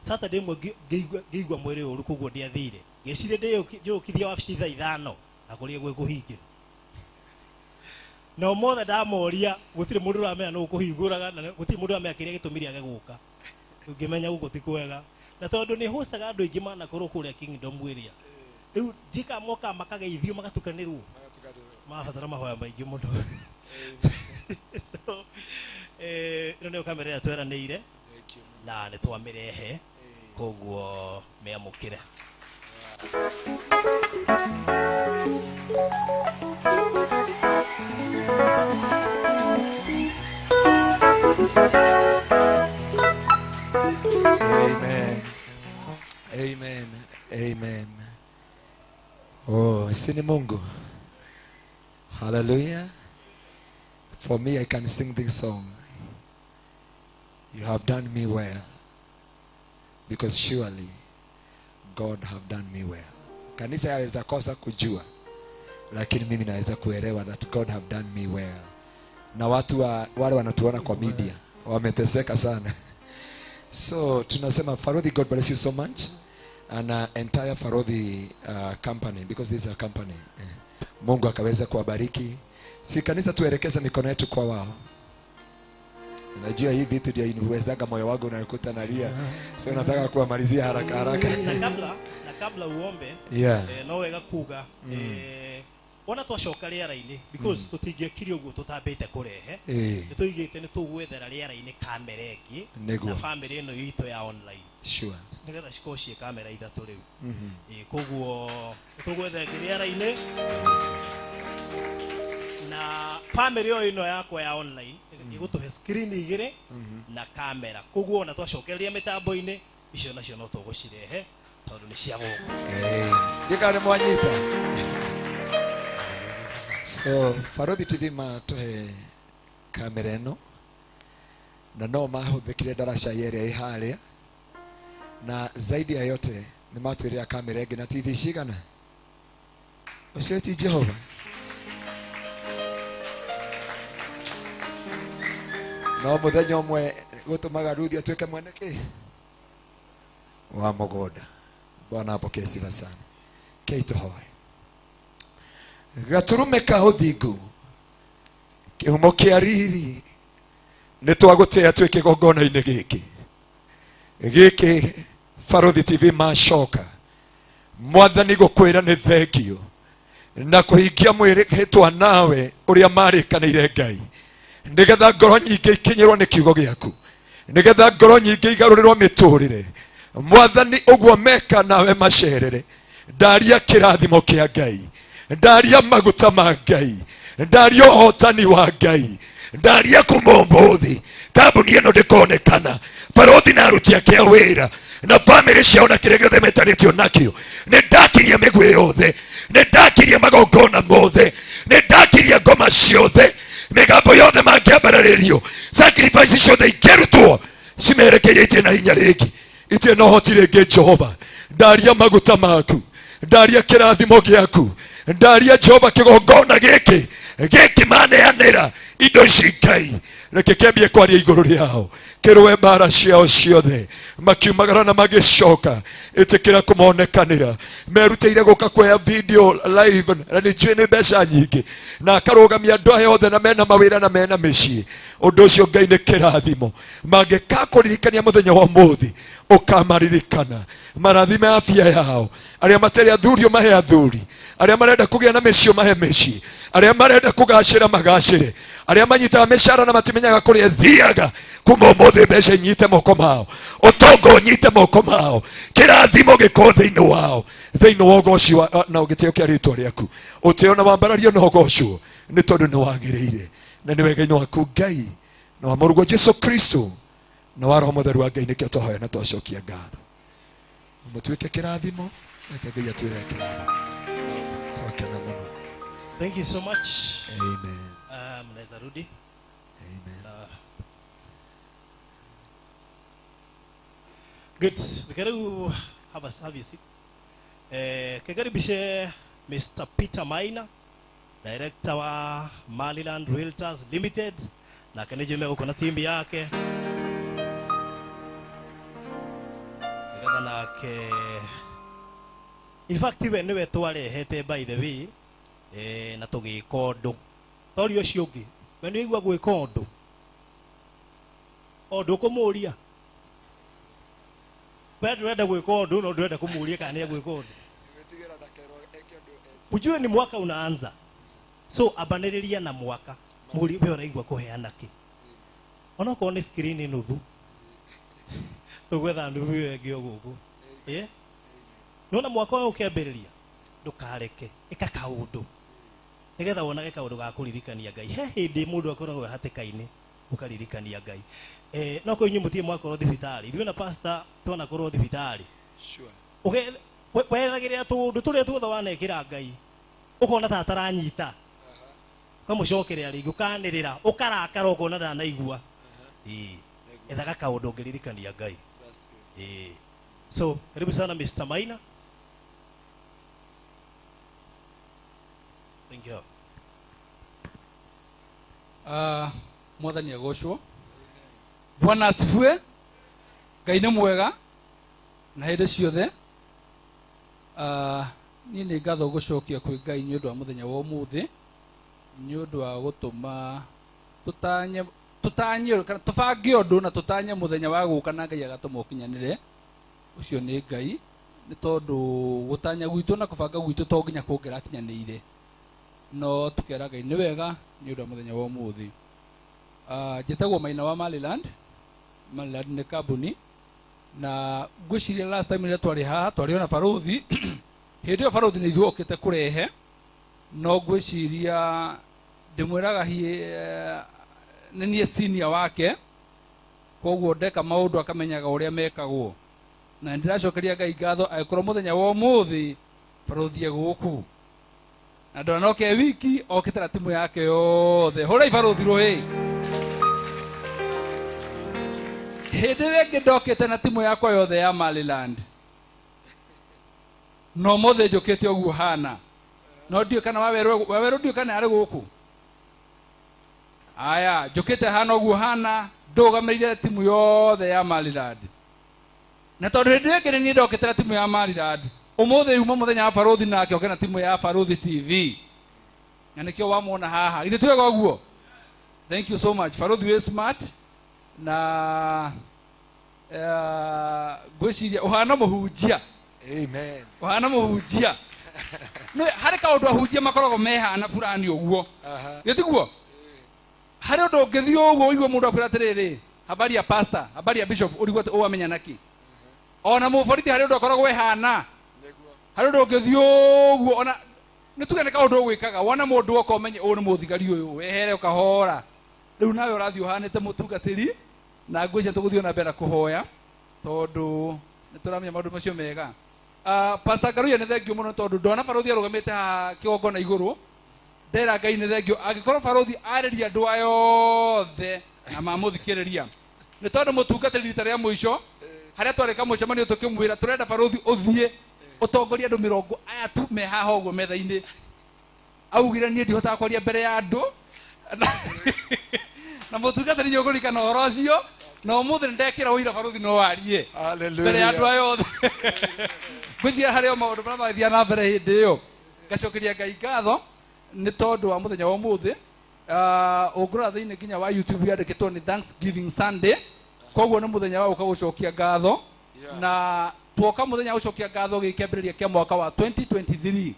Saturday ĩmwe ngĩigua mwĩrĩ ũru, koguo ndiathire. Ngĩciria ndĩyũkithia wabici thaa 5 na kũrĩa gwĩ kũhinge. Na ũmothe ndamoria gũtirĩ mũndũ ũramenya nũ ũkũhingũraga, na gũtirĩ mũndũ ũramenya kĩrĩa gĩtũmire age gũka. Ũngĩmenya gũkũ ti kwega. Na tondũ nĩ hostaga andũ aingĩ manakorwo kũrĩa Kingdom area. Rĩu njĩkaga mokaga makageithio magatukanĩrwo. Mabatara mahoya maingĩ mũno. So ĩno nĩyo kamera ĩrĩa tweranĩire na nĩ twamĩrehe, koguo mĩamũkĩre. Amen. Amen. Amen. Oh, si ni Mungu. Hallelujah. For me, I can sing this song. You have done me well, because surely God have done me well. Kanisa yaweza kosa kujua, lakini mimi naweza kuelewa that God have done me well. Na watu wale wanatuona kwa media wameteseka sana. So tunasema Farodhi, God bless you so much, and entire Farodhi company, because this is a company. Mungu akaweza kuwabariki. Si kanisa tuelekeze mikono yetu kwa wao. Najua hii vitu ndio iniwezaga moyo wangu unakuta nalia. So nataka kuamalizia haraka haraka. Na kabla uombe, yeah. No wega kuga. Ona twacoka rĩera-inĩ because tũtingĩekire ũguo tũtambĩte kũrehe. Nĩtũigĩte nĩtũgwethera rĩera-inĩ kamera ĩngĩ na family ĩno itũ ya online. Sure. Nĩgetha cikorwo ciĩ kamera ithatũ rĩu. Koguo nĩtũgwetha ĩngĩ rĩera-inĩ na family ĩyo ĩno yakwa ya online ĩgũtũhe screen igĩrĩ na kamera. Koguo ona twacokereria mĩtambo-inĩ icio nacio no tũgũcirehe tondũ nĩ cia gũkũ. Ndikane mwanyita. So Farodhi TV matohe kamera ĩno na no mahũthĩkire ndaraca ĩrĩa ĩ harĩa, na zaidi ya yote nĩ matwĩrĩra kamera ĩngĩ na TV cigana. Ũcio ti Jehova. No mũthenya ũmwe gũtũmaga Ruthi atuĩke mwene kĩ wa mũgũnda. Bwana apokee sifa sana. Keitohoe gaturume ka ũthingu kĩhumo kĩa riri nĩ twagũtĩa twĩ kĩgongona-inĩ gĩkĩ gĩkĩ Farodhi TV macoka. Mwathani gũkwĩra nĩ thengio na kũhingia mwĩhĩtwa nawe ũrĩa marĩkanĩire Ngai, nĩgetha ngoro nyingĩ ikinyĩrwo nĩ kiugo gĩaku, nĩgetha ngoro nyingĩ igarũrĩrwo mĩtũrĩre. Mwathani ũguo meka nawe macerere. Ndaria kĩrathimo kĩa Ngai, ndaria maguta ma Ngai, ndaria ũhotani wa Ngai, ndaria kuma ũmũthĩ kambuni ĩno ndĩkonekana. Farodhi na aruti ake a wĩra na family ciao na kĩrĩa gĩothe metanĩtio nakĩo, nĩ ndakirie mĩguĩ yothe, nĩ ndakirie magongona mothe, nĩ ndakirie ngoma ciothe, mĩgambo yothe mangĩambararĩrio, sacrifice ciothe ingĩrutwo cimerekeire itirĩ na hinya rĩngĩ, itirĩ na ũhoti rĩngĩ. Jehova, ndaria maguta maku, ndaria kĩrathimo gĩaku, ndaria Jehova kĩgongona gĩkĩ gĩkĩ maneanĩra indo ici Ngai, reke kĩambie kwaria igũrũ rĩao, kĩrũe mbara ciao ciothe, makiumagara na magĩcoka, ĩtĩkĩra kũmonekanĩra. Merutĩire gũka kuoya video live na nĩ njũĩ nĩ mbeca nyingĩ, na akarũgamia andũ aya othe na mena mawĩra na mena mĩciĩ. Ũndũ ũcio Ngai nĩ kĩrathimo. Mangĩkakũririkania mũthenya wa ũmũthĩ, ũkamaririkana. Marathime afya yao. Arĩa matarĩ athuri ũmahe athuri, arĩa marenda kũgĩa na mĩciĩ ũmahe mĩciĩ, arĩa marenda kũgacĩra magacĩre, arĩa manyitaga mĩcara na matimenyaga kũrĩa ĩthiaga, kuma ũmũthĩ mbeca inyite moko mao, ũtonga ũnyite moko mao, kĩrathimo gĩkorwo thĩinĩ wao, thĩinĩ wa ũgoci na gĩtĩo kĩa rĩtwa rĩaku. Ũtĩo na wambarario na ũgocwo nĩ tondũ nĩ wagĩrĩire, na nĩ wega-inĩ waku Ngai na wa mũrũguo Jesu Kristo na wa Roho Mũtheru wa Ngai nĩkĩo twahoya na twacokia ngatho. Mũtuĩke kĩrathimo, reke Ngai atwĩre kĩrathimo. Twakena mũno. Thank you so much. Amen. Mnaweza rudi. Amen. Good. Karibu have a service. Kekaribishe Mr. Peter Maina, director wa Maliland Realtors Limited, na keneje uko na timu yake. Nake in fact we niwe twarehete by the way, na tũgĩka ũndũ tori ũcio ũngĩ we nĩ ũigua gwĩka ũndũ o ndũkũmũria we ndũrenda gwĩka ũndũ no ndũrenda kũmũria kana nĩ egwĩka ũndũ. Ujue ni mwaka unaanza, so abanĩrĩria na mwaka mũri we ũraigua kũheana kĩ, onokorwo nĩ screen nuthu tũgwetha nuthu ĩyo ĩngĩ o gũkũ. Nona mwaka ũyũ ũkĩambĩrĩria ndũkareke ĩka kaũndũ nĩgetha wonage kaũndũ ga kũririkania Ngai. He hĩndĩ mũndũ akoragwo hatĩka-inĩ ũkaririkania Ngai. No kũ inyuĩ mũtirĩ mwakorwo thibitarĩ, ithuĩ na pastor twanakorwo thibitarĩ. Sure. Wethagĩrĩra tũũndũ tũrĩa tuothe wanekĩra Ngai ũkona ta ataranyita, Ũkamũcokeria rĩngĩ ũkanĩrĩra ũkarakara ũkona ndanaigua. Ĩĩ. Ethaga kaũndũ ũngĩririkania Ngai. Ĩĩ. So karibu sana Mr. Maina. Thank you. Mwathani agocwo. Bwana asifiwe. Ngai nĩ mwega na hĩndĩ ciothe. Niĩ nĩ ngatho gũcokia kwĩ Ngai nĩ ũndũ wa mũthenya wa ũmũthĩ, nĩ ũndũ wa gũtũma tũtanye kana tũbange ũndũ na tũtanye mũthenya wa gũka na Ngai agatũma ũkinyanĩre. Ũcio nĩ Ngai, nĩ tondũ gũtanya gwitũ na kũbanga gwitũ to nginya kũngĩrakinyanĩire, no tũkera Ngai nĩ wega nĩ ũndũ wa mũthenya wa ũmũthĩ. Njĩtagwo Maina wa Maryland. Maryland nĩ kambuni, na ngwĩciria last time rĩrĩa twarĩ haha twarĩ ona barothi. Hĩndĩ ĩyo barothi nĩ ithuĩ okĩte kũrehe, no ngwĩciria ndĩmwĩraga nĩ niĩ senior wake, koguo ndeka maũndũ akamenyaga ũrĩa mekagwo. Na ndĩracokeria Ngai ngatho angĩkorwo mũthenya wa ũmũthĩ barothi e gũkũ na ndanoke wiki okĩte na timu yake yothe. Hũrai barothi rũĩ. Hĩndĩ ĩyo ĩngĩ ndokĩte na timu yakwa yothe ya Maryland, no ũmũthĩ njũkĩte ũguo hana. No ndiũĩ kana Wawerũ ndiũĩ kana arĩ gũkũ. Aya, njũkĩte hana ũguo hana, ndũgamĩrĩire timu yothe ya Maryland. Na tondũ hĩndĩ ĩyo ĩngĩ nĩ niĩ ndokĩte na timu ya Maryland, ũmũthĩ yuma mũthenya wa barothi nake oke na timu ya Barothi TV. Na nĩkĩo wamwona haha. Githĩ ti wega ũguo? Thank you so much. Barothi wĩ smart na ngwĩciria ũhana mũhunjia. Amen. Ũhana mũhunjia. Nĩ harĩ kaũndũ ahunjia makoragwo mehana burani ũguo. Githĩ tiguo? Harĩ ũndũ ũngĩthiĩ ũguo ũigue mũndũ akwĩra atĩrĩrĩ, habari ya pastor, habari ya bishop, ũrigwo atĩ ũwamenya naki. Ona mũborithi harĩ ũndũ akoragwo ehana. Harĩ ũndũ ũngĩthiĩ ũguo ona nĩ tuge nĩ kaũndũ ũgwĩkaga, wona mũndũ oka ũmenye ũyũ nĩ mũthigari ũyũ, wehere ũkahora. Rĩu nawe ũrathiĩ ũhanĩte mũtungatĩri, na ngwĩciria tũgũthiĩ na mbere na kũhoya tondũ nĩ tũramenya maũndũ macio mega. Pastor Ngaruiya nĩ thengio mũno tondũ ndona barothi arũgamĩte haha kĩgongona igũrũ. Ndera Ngai nĩ thengio angĩkorwo barothi arĩria andũ aya othe na mamũthikĩrĩria. Nĩ tondũ mũtungatĩri rita rĩa mũico harĩa twarĩ kamũcemanio tũkĩmwĩra tũrenda barothi ũthiĩ ũtongorie andũ mĩrongo aya tu me haha ũguo metha-inĩ. Augire niĩ ndihotaga kwaria mbere ya andũ. Na mũtungatĩri nĩ ũkũririkana ũhoro ũcio, na ũmũthĩ nĩ ndekĩra ũira barothi no warie mbere ya andũ aya othe. Ngwĩciria harĩ o maũndũ marĩa magĩthiaga na mbere hĩndĩ ĩyo. Ngacokeria Ngai ngatho nĩ tondũ wa mũthenya wa ũmũthĩ. Ũngĩrora thĩinĩ nginya wa YouTube yandĩkĩtwo nĩ Thanksgiving Sunday, koguo nĩ mũthenya wa gũka gũcokia ngatho. Na tuoka mũthenya wa gũcokia ngatho gĩkĩambĩrĩria kĩa mwaka wa 2023,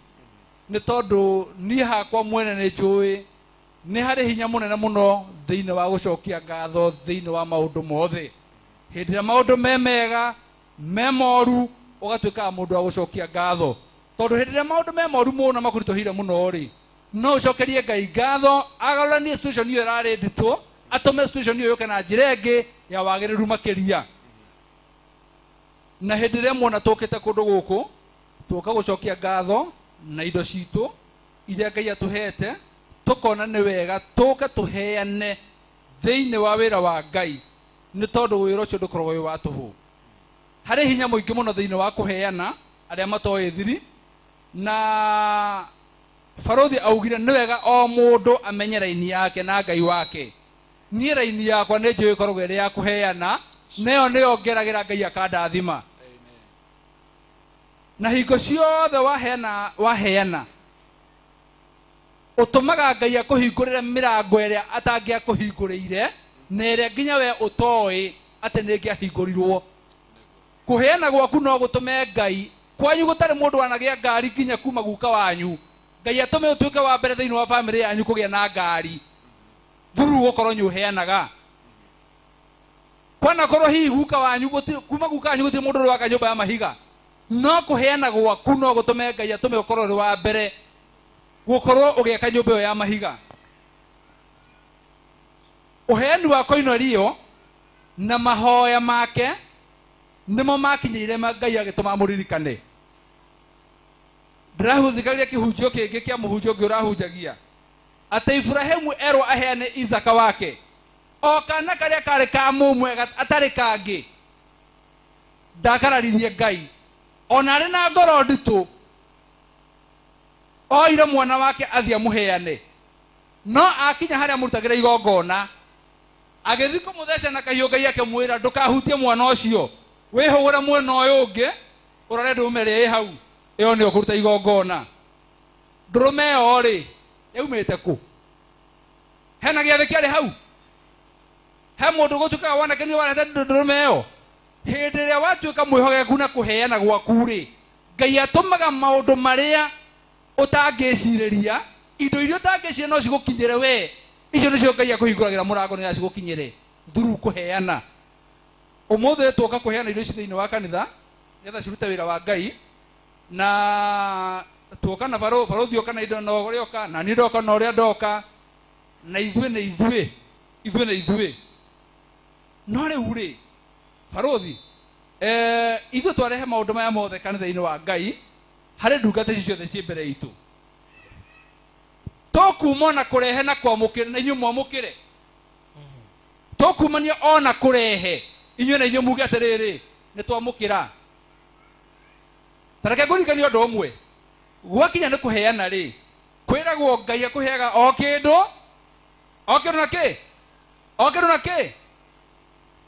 nĩ tondũ niĩ hakwa mwene nĩ njũĩ nĩ harĩ hinya mũnene mũno thĩinĩ wa gũcokia ngatho thĩinĩ wa maũndũ mothe. Hĩndĩ ĩrĩa maũndũ me mega me moru, ũgatuĩkaga mũndũ wa gũcokia ngatho. Tondũ hĩndĩ ĩrĩa maũndũ me moru mũno makũritũhĩire mũno rĩ, no ũcokerie Ngai ngatho agarũranie situation ĩyo ĩrarĩ nditũ, atũme situation ĩyo yũke na njĩra ĩngĩ ya wagĩrĩru makĩria. Na hĩndĩ ĩrĩa muona tũkĩte kũndũ gũkũ, tũka gũcokia ngatho na indo citũ iria Ngai atũhete, tũkona nĩ wega tũke tũheane thĩinĩ wa wĩra wa Ngai, nĩ tondũ wĩra ũcio ndũkoragwo wĩ wa tũhũ. Harĩ hinya mũingĩ mũno thĩinĩ wa kũheana arĩa matoĩ thiri, na barothi augire nĩ wega o mũndũ amenye raini yake na Ngai wake. Niĩ raini yakwa nĩ njũĩ ĩkoragwo ĩrĩ ya kũheana, nayo nĩyo ngeragĩra Ngai akandathima. Na hingo ciothe waheana ũtũmaga Ngai akũhingũrĩre mĩrango ĩrĩa atangĩakũhingũrĩire, na ĩrĩa nginya we ũtoĩ atĩ nĩ ĩngĩahingũrirwo. Kũheana gwaku no gũtũme Ngai kwanyu gũtarĩ mũndũ wanagĩa ngari nginya kuma guka wanyu, Ngai atũme ũtuĩke wa mbere thĩinĩ wa bamĩrĩ yanyu kũgĩa na ngari through gũkorwo nĩ ũheanaga. Kwanakorwo hihi guka wanyu kuma guka wanyu gũtirĩ mũndũ ũrĩ waka nyũmba ya mahiga, no kũheana gwaku no gũtũme Ngai atũme ũkorwo ũrĩ wa mbere gũkorwo ũgĩaka nyũmba ĩyo ya mahiga. Ũheani wa Koinorio na mahoya make nĩmo makinyĩire Ngai agĩtũma amũririkane. Ndĩrahũthĩkagia kĩhunjio kĩngĩ kĩa mũhunjia ũngĩ ũrahunjagia, Atĩ Iburahĩmu erwo aheane Isaka wake o kana karĩa karĩ ka mũmwe atarĩ kangĩ ndakararirie Ngai ona arĩ na ngoro nditũ oire mwana wake athiĩ amũheane no akinya harĩa amũrutagĩra igongona agĩthiĩ kũmũtheca na kahiũ Ngai akĩmwĩra ndũkahutie mwana ũcio wĩhũgũre mwena ũyũ ũngĩ ũrore ndũrũme ĩrĩa ĩ hau ĩyo nĩyo ũkũruta igongona ndũrũme ĩyo rĩ yaumĩte kũ hena gĩathĩ kĩarĩ hau he mũndũ gũtuĩkaga wanake nĩ warehete ndũrũme ĩyo hĩndĩ ĩrĩa watuĩka mwĩhokeku na kũheana gwaku rĩ Ngai atũmaga maũndũ marĩa ũtangĩcirĩria indo iria ũtangĩciria no cigũkinyĩre we icio nĩcio Ngai akũhingũragĩra mũrango nĩgetha cigũkinyĩre through kũheana ũmũthĩ tuoka kũheana indo ici thĩinĩ wa kanitha nĩgetha cirute wĩra wa Ngai na tuoka na barũthi oka na indo na ũrĩa oka na niĩ ndoka na ũrĩa ndoka na ithuĩ nĩ ithuĩ ithuĩ nĩ ithuĩ no rĩu rĩ barũthi ithuĩ twarehe maũndũ maya mothe kanitha-inĩ wa Ngai harĩ ndungata ici ciothe ciĩ mbere itũ tũkuma ona kũrehe na kwamũkĩra na inyuĩ mwamũkĩre tũkumania ona kũrehe inyuĩ na inyuĩ muge atĩrĩrĩ nĩ twamũkĩra ta reke ngũririkanie ũndũ ũmwe gwakinya nĩ kũheana rĩ kwĩragwo Ngai akũheaga o kĩndũ na kĩ o kĩndũ na kĩ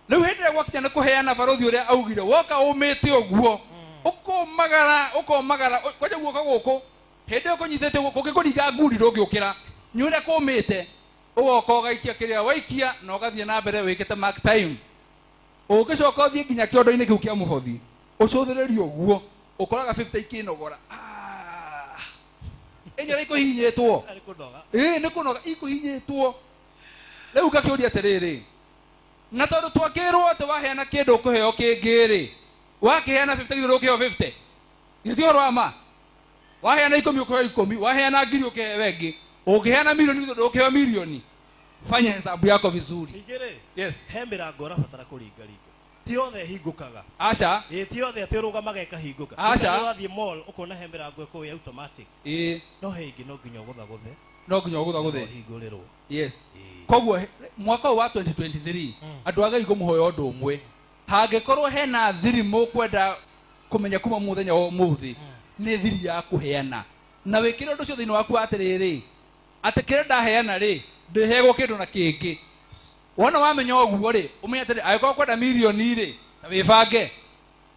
rĩu hĩndĩ ĩrĩa gwakinya nĩ kũheana barũthi ũrĩa augire woka ũmĩte ũguo ũkomagara ũkomagara kwanja guoko gũkũ hĩndĩ ĩyo kũnyitĩte ũguo kũngĩkũringa nguri ndũngĩũkĩra nĩ ũrĩa kũmĩte ũgoka ũgaikia kĩrĩa waikia na ũgathiĩ na mbere wĩkĩte mark time ũgĩcoka ũthiĩ nginya kĩondo-inĩ kĩu kĩa mũhothi ũcũthĩrĩrie ũguo ũkoraga 50 ikĩnogora ĩnyora ikũhinyĩtwo ĩĩ nĩ kũnoga ikũhinyĩtwo rĩu ngakĩũria atĩrĩrĩ na tondũ twakĩrwo atĩ waheana kĩndũ ũkũheo kĩngĩ rĩ wakĩheana 50 githĩ ndũkĩheo 50 githĩ ti ũhoro wa ma waheana 10 ũkũheo 10 waheana 1000 ũkĩheo ĩngĩ ũngĩheana milioni githĩ ndũkĩheo milioni fanya hesabu yako vizuri ningĩ rĩ yes he mĩrango ũrabatara kũringaringa ti othe ĩhingũkaga aca ĩĩ ti othe atĩ ũrũgamaga ĩkahingũka Aca. wathiĩ mall ũkona he mĩrango ĩkũu ya automatic ĩĩ no he ĩngĩ no nginya ũgũthagũthe no nginya ũgũthagũthe ũhingũrĩrwo yes koguo mwaka ũyũ wa 2023 andũ a Ngai ngũmũhoya ũndũ ũmwe hangĩkorwo hena thiri mũkwenda kũmenya kuma mũthenya wa ũmũthĩ nĩ thiri ya kũheana na wĩkĩre ũndũ ũcio thĩinĩ waku atĩrĩrĩ atĩ kĩrĩa ndaheana rĩ ndĩheagwo kĩndũ na kĩngĩ wona wamenya ũguo rĩ ũmenye atĩrĩ angĩkorwo kwenda mirioni rĩ ta wĩbange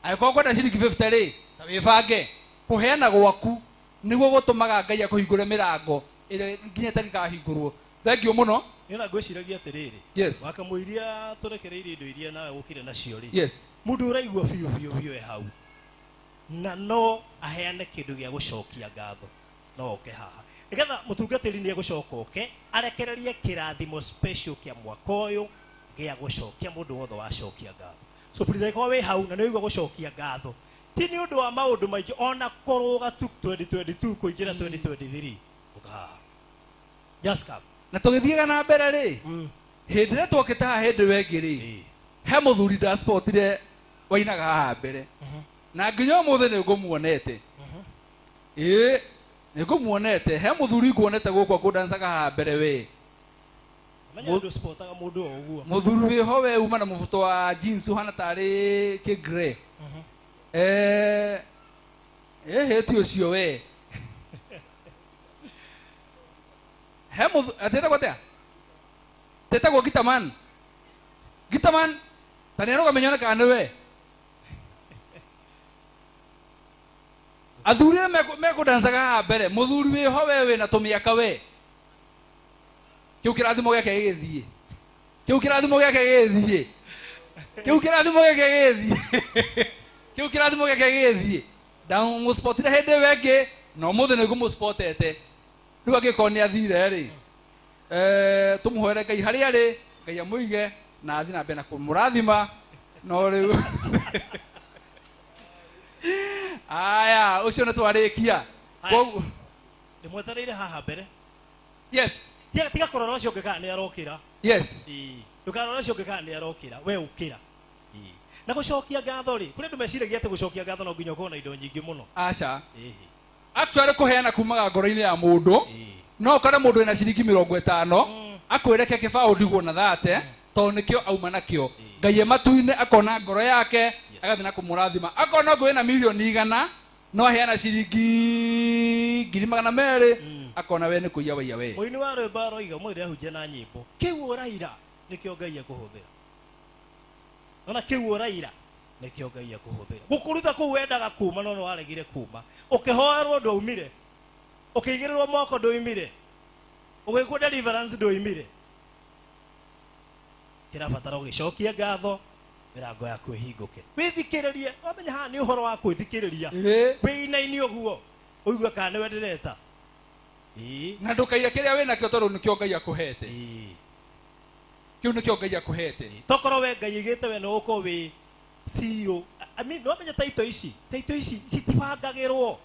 angĩkorwo kwenda ciringi 50 rĩ ta wĩbange kũheana gwaku nĩguo gũtũmaga Ngai akũhingũre mĩrango ĩrĩa nginya ĩtangĩkahingũrwo thengiũ mũno nĩ ona ngwĩciragia atĩrĩrĩ Yes. wakamũiria tũrekereirie indo iria nawe ũkire nacio rĩ Yes. mũndũ ũraigua biũ biũ biũ e hau na no aheane kĩndũ gĩa gũcokia ngatho no oke haha nĩgetha mũtungatĩri nĩ egũcoka oke arekererie kĩrathimo special kĩa mwaka ũyũ gĩa gũcokia mũndũ wothe wacokia ngatho so please angĩkorwo wĩ hau na nĩ ũigua gũcokia ngatho ti nĩ ũndũ wa maũndũ maingĩ ona kũrũga tu 2022 kũingĩra 2023 ũka haha just come na tũgĩthiaga na mbere rĩ hĩndĩ ĩrĩa twokĩte haha hĩndĩ ĩyo ĩngĩ rĩ he mũthuri ndaspotire wainaga haha mbere na nginya ũmũthĩ nĩ ngũmuonete ĩĩ nĩ ngũmuonete he mũthuri nguonete gũkũ akũndancaga haha mbere we menya andũ spotaga mũndũ o ũguo mũthuri wĩho we uma na mũbuto wa jeans ũhana tarĩ kĩ grey ĩhĩ ti ũcio we he mũthu atĩtagwo atĩa tetagwo Gitaman Gitaman ta nĩ arũgame nyone kana nĩ we athuri arĩa mekũndancaga haha mbere mũthuri wĩho we wĩna tũmĩaka we kĩu kĩrathimo gĩake gĩgĩthiĩ kĩu kĩrathimo gĩake gĩgĩthiĩ kĩu kĩrathimo gĩake gĩgĩthiĩ kĩu kĩrathimo gĩake gĩgĩthiĩ ndamũspotire hĩndĩ ĩyo ĩngĩ na ũmũthĩ nĩ ngũmũspotete rĩu angĩkorwo nĩ athire rĩ tũmũhoere Ngai harĩa arĩ Ngai amũige na athiĩ na mbere na kũmũrathima no rĩu aya ũcio nĩ twarĩkia koguo ndĩmwetereire haha mbere yes tiga kũrora ũcio ũngĩ kana nĩ arokĩra yes ndũkarora ũcio ũngĩ kana nĩ arokĩra we ũkĩra na gũcokia ngatho rĩ kũrĩ andũ meciragia atĩ gũcokia ngatho no nginya ũkorwo na indo nyingĩ mũno aca actually kũheana kumaga ngoro-inĩ ya mũndũ No ũkore mũndũ wĩna ciringi 50 akwĩre ke kĩbaũ ndigwo na 30 tondũ nĩkĩo auma nakĩo. Ngai e matu-inĩ akona ngoro yake agathiĩ na kũmũrathima. Akona ũngĩ wĩna milioni 100 no aheana ciringi 200,000 akona we nĩ kũiya waiya we. Mũini wa rwĩmbo aroiga mwĩre ahunjia na nyĩmbo kĩu ũraira nĩkĩo Ngai ekũhũthĩra. Ona kĩu ũraira nĩkĩo Ngai ekũhũthĩra. Gũkũruta kũu wendaga kuma no nĩwaregire kuma. Ũkĩhoerwo ndwaumire. Ũkĩigĩrĩrwo moko ndwoimire. Ũgĩkwo deliverance ndwoimire. Kĩrabatara ũgĩcokia ngatho mĩrango yaku ĩhingũke. Wĩthikĩrĩrie, wamenya haha nĩ ũhoro wa kwĩthikĩrĩria. Wĩinaine ũguo ũigue kana nĩwe ndĩreta. Na ndũkaire kĩrĩa wĩnakĩo tondũ nĩkĩo Ngai akũhete. Kĩu nĩkĩo Ngai akũhete. Tokorwo we Ngai aigĩte we no ũkorwo wĩ CEO. I mean, wamenya taito ici citibangagĩrwo.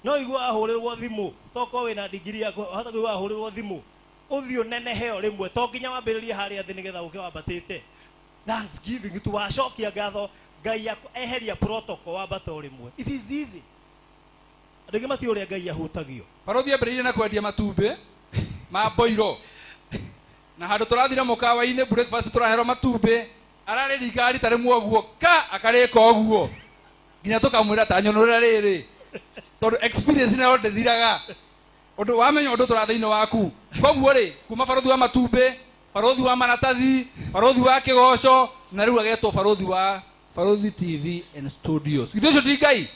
No igua ahũrĩrwo thimũ, tokorwo wĩna degree yaku, hata kũigua ahũrĩrwo thimũ. Ũthiĩ ũnenehe o rĩmwe, to nginya wambĩrĩrie harĩa thĩ nĩgetha ũke wambatĩte. Thanksgiving tu wacokia ngatho Ngai eheria protocol wambata o rĩmwe. It is easy. Andũ aingĩ matiũĩ ũrĩa Ngai ahutagio. Barothi ambĩrĩirie na kwendia matumbĩ ma mboiro. Na handũ tũrathire mũkawa-inĩ breakfast tũraherwo matumbĩ, ararĩringa rita rĩmwe ũguo ka akarĩka ũguo. Nginya tũkamwĩra ta nyonũrĩra rĩrĩ. Tondũ experience nayo ndĩthiraga. Ũndũ wamenya ũndũ tũra thĩinĩ waku. Koguo rĩ, kuma barothi wa matumbĩ, barothi wa maratathi, barothi wa kĩgoco, na rĩu agetwo barothi wa Barothi TV and Studios. Githĩ ũcio ti Ngai?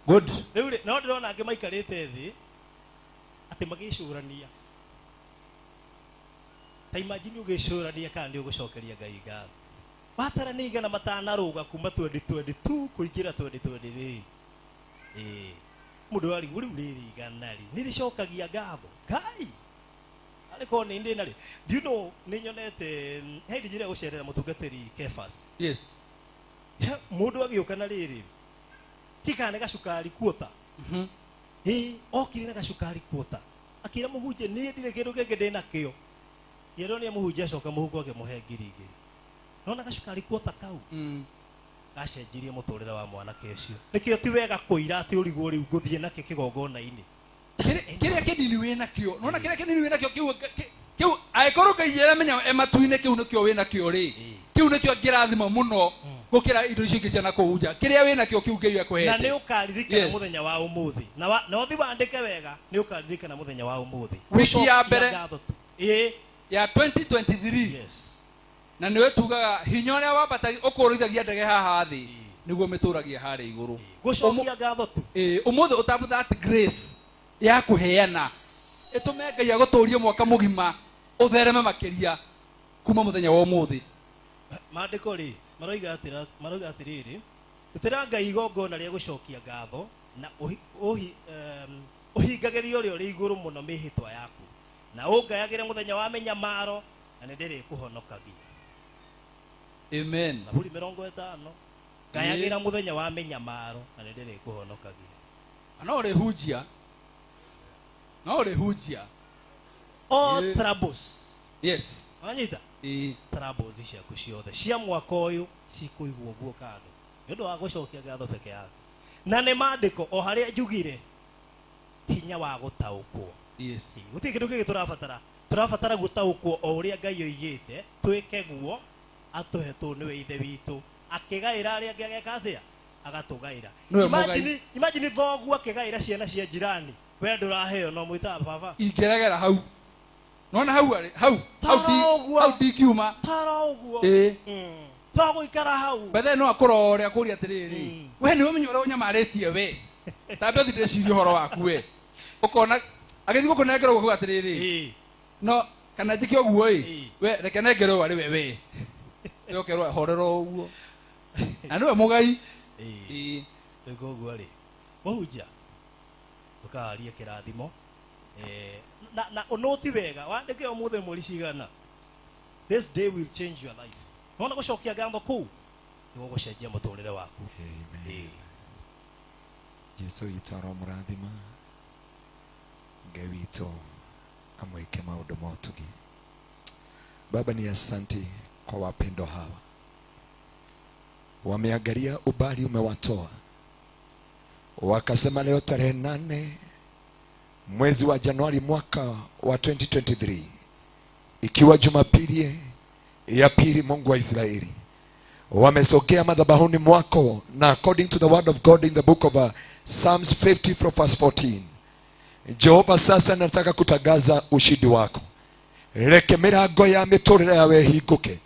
Good. Rĩu rĩ, no ndĩrona angĩ maikarĩte thĩ atĩ magĩcũrania. Ta imagine ũgĩcũrania kana nĩ ũgũcokeria Ngai ngatho. Watara nĩ igana matanarũga kuma 2022 kũingĩra 2023. Mũndũ arigwo rĩu rĩrĩ igana rĩ nĩ rĩcokagia ngatho Ngai. Arĩkorwo nĩ ndĩ narĩ. Do you know nĩ nyonete he ndinjire gũcerera mũtungatĩri Kefas. Yes. Mũndũ agĩũka na rĩrĩ ti kana nĩ gacukari kuota. Okire na gacukari kuota. Akĩra mũhunjia niĩ ndirĩ kĩndũ kĩngĩ ndĩ nakĩo. Yerwo nĩ mũhunjia acoka mũhuko akĩmũhe 2,000. Nona gacukari kuota kau. Gacenjirie mũtũrĩre wa mwanake ũcio. Nĩkĩo ti wega kũira atĩ ũrigwo rĩu ngũthiĩ nakĩ kĩgongona-inĩ. Kĩrĩa kĩnini wĩnakĩo. Nona kĩrĩa kĩnini wĩnakĩo kĩu angĩkorwo Ngai aramenya e matu-inĩ kĩu nĩkĩo wĩnakĩo rĩ. Kĩu nĩkĩo angĩrathima mũno gũkĩra indo icio ingĩ cia nakũu nja. Kĩrĩa wĩnakĩo kĩu Ngai akũhete. Na nĩ ũkaririkana mũthenya wa ũmũthĩ. Na ũthiĩ wandĩke wega, nĩ ũkaririkana mũthenya wa ũmũthĩ. Wiki ya mbere ya 2023. Yes. Na nĩwe tugaga hinya ũrĩa wambata ũkũrũithagia ndege haha thĩ nĩguo mĩtũragia harĩa igũrũ. Gũcokia ngatho tu. Ũmũthĩ ũtambu that grace ya kũheana ĩtũme Ngai agũtũrie mwaka mũgima ũthereme makĩria kuma mũthenya wa ũmũthĩ. Maandĩko rĩ maroiga atĩrĩrĩ, rutĩra Ngai igongona rĩa gũcokia ngatho na ũhingagĩrie ũrĩa ũrĩ igũrũ mũno mĩhĩtwa yaku na ũngayagĩre mũthenya wa mĩnyamaro na nĩ ndĩrĩkũhonokagia. Amen. Thaburi 50. Ngayagĩra mũthenya wa mĩnyamaro na nĩ ndĩrĩkũhonokagia. No ũrĩhunjia. No ũrĩhunjia. All troubles. Yes. Wanyita? Troubles ciaku ciothe cia mwaka ũyũ cikũigwo guo kando nĩ ũndũ wa gũcokia ngatho peke yake. Na nĩ maandĩko o harĩa njugire hinya wa gũtaũkwo. Yes. Gũtirĩ kĩndũ kĩngĩ tũrabatara. Tũrabatara gũtaũkwo o ũrĩa Ngai oigĩte twĩke guo atũhe tũ nĩwe ithe witũ. Akĩgaĩra arĩa angĩ ageka atĩa? Agatũgaĩra. Imagine thoguo akĩgaĩra ciana cia jirani. We ndũraheo no mwĩtaga baba. Ingĩregera hau. Nona hau arĩ hau hau ndingiuma. Tara ũguo. Twagũikara hau. Bethe no akũrore akũria atĩrĩrĩ. We nĩwe ũmenye ũrĩa ũnyamarĩtie we. Tambe ũthiĩ ndĩcirie ũhoro waku we. Ũkona agĩthiĩ gũkũnengera ũguo atĩrĩrĩ. No kana njĩke ũguo ĩ. We reke nengerwo arĩ we we. Yokerwo horera ũguo. Na nĩwe mũgai. Rĩu ũguo rĩ. Mũhunjia ũkaharie kĩrathimo. Na ũnũti wega wandĩke ũmũthĩ mweri cigana. This day will change your life. Nona gũcokia ngatho kũu nĩ gũgũcenjia mũtũrĩre waku. Amen. Jesu witũ aromũrathima. Ngai witũ amwĩke maũndũ ma ũtugi. Baba, ni asanti kwa wapendo hawa. Wameangalia ubali umewatoa. Wakasema leo tarehe 8 mwezi wa Januari mwaka wa 2023, ikiwa Jumapili ya pili, Mungu wa Israeli, wamesogea madhabahuni mwako, na according to the word of God in the book of Psalms 50 from verse 14, Jehova, sasa nataka kutangaza ushindi wako. Reke mirango ya miturire yawe ihinguke,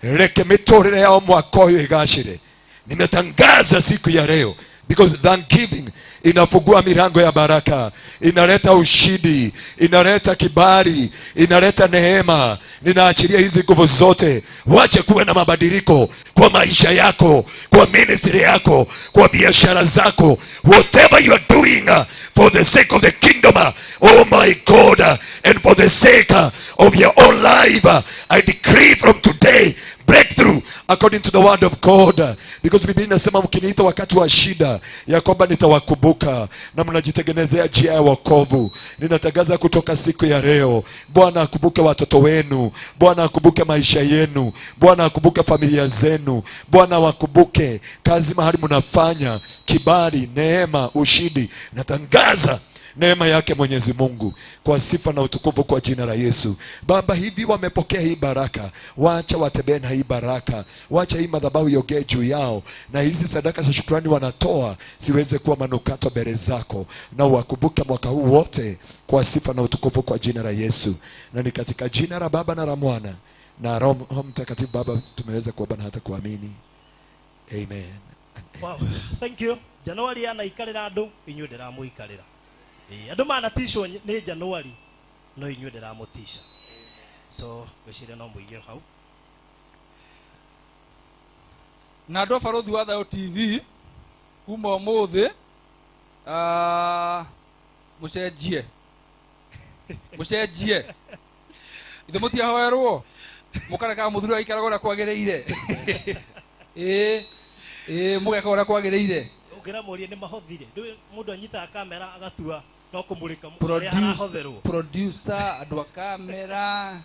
reke miturire yao mwaka uyu igacire. Nimetangaza siku ya leo, because thanksgiving inafungua milango ya baraka, inaleta ushindi, inaleta kibali, inaleta neema. Ninaachilia hizi nguvu zote, wache kuwe na mabadiliko kwa maisha yako, kwa ministry yako, kwa biashara zako. Whatever you are doing for the sake of the kingdom, oh my God, and for the sake of your own life, I decree from today breakthrough according to the word of God, because Biblia inasema mkiniita wakati wa shida ya kwamba nitawakumbuka, na mnajitengenezea njia ya wokovu. Ninatangaza kutoka siku ya leo, Bwana akumbuke watoto wenu, Bwana akumbuke maisha yenu, Bwana akumbuke familia zenu, Bwana wakumbuke kazi mahali mnafanya, kibali, neema, ushindi. Natangaza neema yake Mwenyezi Mungu kwa sifa na utukufu kwa jina la Yesu. Baba, hivi wamepokea hii baraka, wacha watembee na hii baraka, wacha hii madhabahu iongee juu yao, na hizi sadaka za shukrani wanatoa siweze kuwa manukato mbele zako, na uwakumbuke mwaka huu wote kwa sifa na utukufu kwa jina la Yesu. Na ni katika jina la Baba na la Mwana na Roho Mtakatifu Baba tumeweza kuomba na hata kuamini. Amen. Wow, thank you. Januari anaikarira andu, inyuĩ ndĩramũikarĩra. Andũ manaticwo nĩ Januari, no inyuĩ ndĩramũtica. So ngwĩciria no mũige hau. Na andũ a Barũthi wa Thayũ TV kuma ũmũthĩ, mũcenjie, mũcenjie ithe mũtiahoerwo mũkarekaga mũthuri aikaraga ũrĩa kwagĩrĩire. Ĩĩ ĩĩ, mũgeka ũrĩa kwagĩrĩire. Ũngĩramũria nĩ mahothire, ndũĩ mũndũ anyitaga kamera agatua no kũmũrĩka harĩa harahotherwo. Producer, andũ a kamera,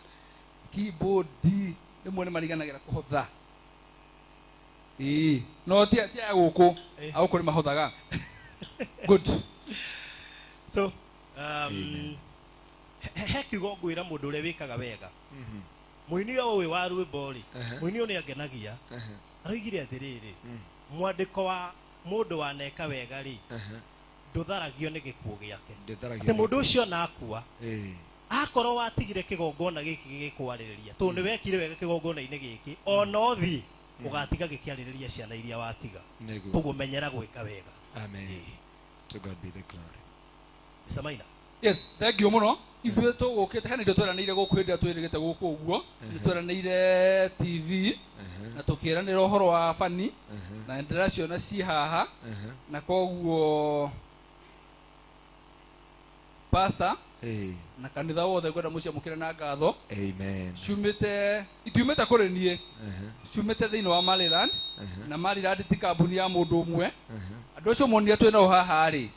keyboard, rĩmwe nĩ mariganagĩra kũhotha. Ĩĩ, no ti aya gũkũ, a gũkũ nĩ mahothaga. Good. So, he kiugo ngwĩra mũndũ ũrĩa wĩkaga wega. Mũini ũyũ wa rwĩmbo rĩ, mũini ũyũ nĩ angenagia. Aroigire atĩrĩrĩ, mwandĩko wa mũndũ waneka wega rĩ, ndũtharagio nĩ gĩkuũ gĩake. Atĩ mũndũ ũcio na akua, akorwo watigire kĩgongona gĩkĩ gĩgĩkwarĩrĩria, tondũ nĩ wekire wega kĩgongona-inĩ gĩkĩ, ona ũthiĩ ũgatiga gĩkĩarĩrĩria ciana iria watiga. Koguo menyera gwĩka wega. Amen. To God be the glory. Mr. Maina. Yes, thank you mũno. Ithuĩ tũgũkĩte hena indo tweranĩire gũkũ hĩndĩ ĩrĩa twĩrĩgĩte gũkũ ũguo. Nĩ tweranĩire TV na tũkĩranĩra ũhoro wa bani, na ndĩraciona ci haha, na koguo pastor na kanitha wothe ngwenda mũciamũkĩre na ngatho. Amen. Ciumĩte, itiumĩte kũrĩ niĩ, ciumĩte thĩinĩ wa Maryland, na Maryland ti kambuni ya mũndũ ũmwe. Andũ acio monire twĩ nao haha rĩ,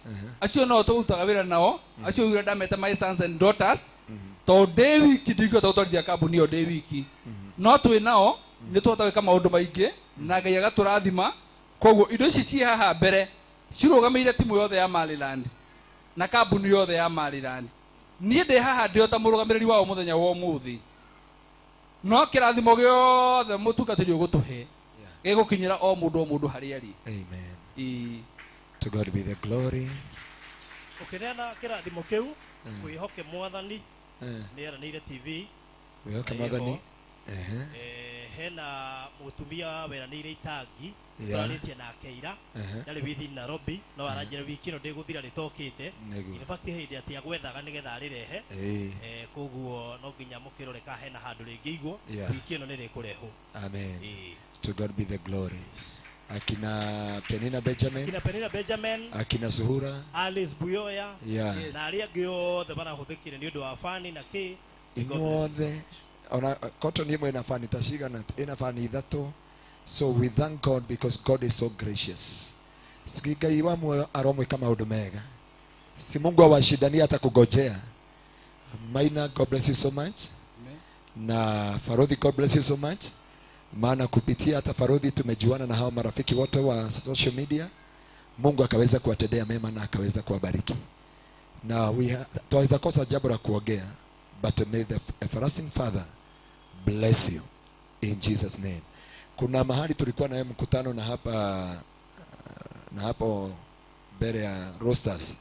acio nao tũrutaga wĩra nao, acio ugire ndameta my sons and daughters, tondũ ndĩ wiki ndingĩhota gũtwarithia kambuni ĩyo ndĩ wiki, no twĩ nao nĩ tũhota gwĩka maũndũ maingĩ na Ngai agatũrathima. Koguo indo ici ciĩ haha mbere cirũgamĩire timu yothe ya Maryland na kambuni yothe ya Maryland. Niĩ ndĩ haha ndĩ o ta mũrũgamĩrĩri wao mũthenya wa ũmũthĩ, no kĩrathimo gĩothe mũtungatĩri ũgũtũhe gĩgũkinyĩra o mũndũ o mũndũ harĩa arĩ. Amen. To God be the glory. Ũkĩneana kĩrathimo kĩu, wĩhoke Mwathani, nĩ eranĩire TV. Wĩhoke Mwathani. Hena mũtumia weranĩire itangi, twarĩtie nake ira, ndarĩ withi Nairobi, no aranjĩra wiki ĩno ndĩgũthira rĩtokĩte. In fact hĩndĩ atĩ agwethaga nĩgetha arĩrehe. Koguo no nginya mũkĩrore kana hena handũ rĩngĩigwo, wiki ĩno nĩ rĩkũrehwo. Amen. To God be the glory. Akina Penina Benjamin, akina Penina Benjamin, akina Zuhura, Alice Buyoya, na arĩa angĩ othe marahũthĩkire nĩ ũndũ wa fani na kĩ. Inyuothe ona cotton imwe ina fani ta cigana, ina fani ithatũ. So we thank God because God is so gracious. Si Ngai wa muoyo aromwĩka maũndũ mega. Si Mungu awashindania hata kugojea. Maina, God bless you so much. Amen. Na Farodhi, God bless you so much. Maana kupitia hata Farodhi tumejuana na hao marafiki wote wa social media. Mungu akaweza kuwatendea mema na akaweza kuwabariki. Na twaweza kosa jambo la kuongea, but may the everlasting Father bless you in Jesus name. Kuna mahali tulikuwa na mkutano na hapa na hapo mbele ya rosters.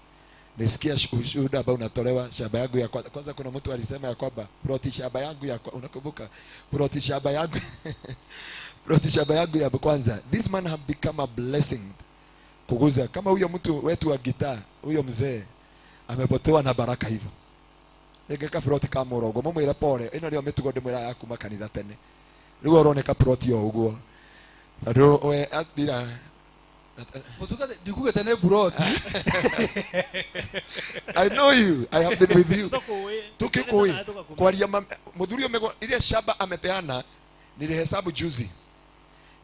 Nisikia ushuhuda ambao unatolewa shamba yangu ya kwanza. Kwanza kuna mtu alisema ya kwamba ploti shamba yangu ya unakumbuka ploti shamba yangu ploti shamba yangu ya kwanza. This man have become a blessing. Kuguza kama huyo mtu wetu wa gitaa, huyo mzee amepotewa na baraka hivyo. Nigeka ploti ka murongo mumwira pole ino ndio mitugo ndimwira ya kuma kanitha tene. Riu uroneka ploti yo uguo. Tondu we atira Mutuka ndikugete ne ploti. I know you. I have been with you. Tukikui kwaria muthuri omego ile shamba amepeana nilihesabu juzi.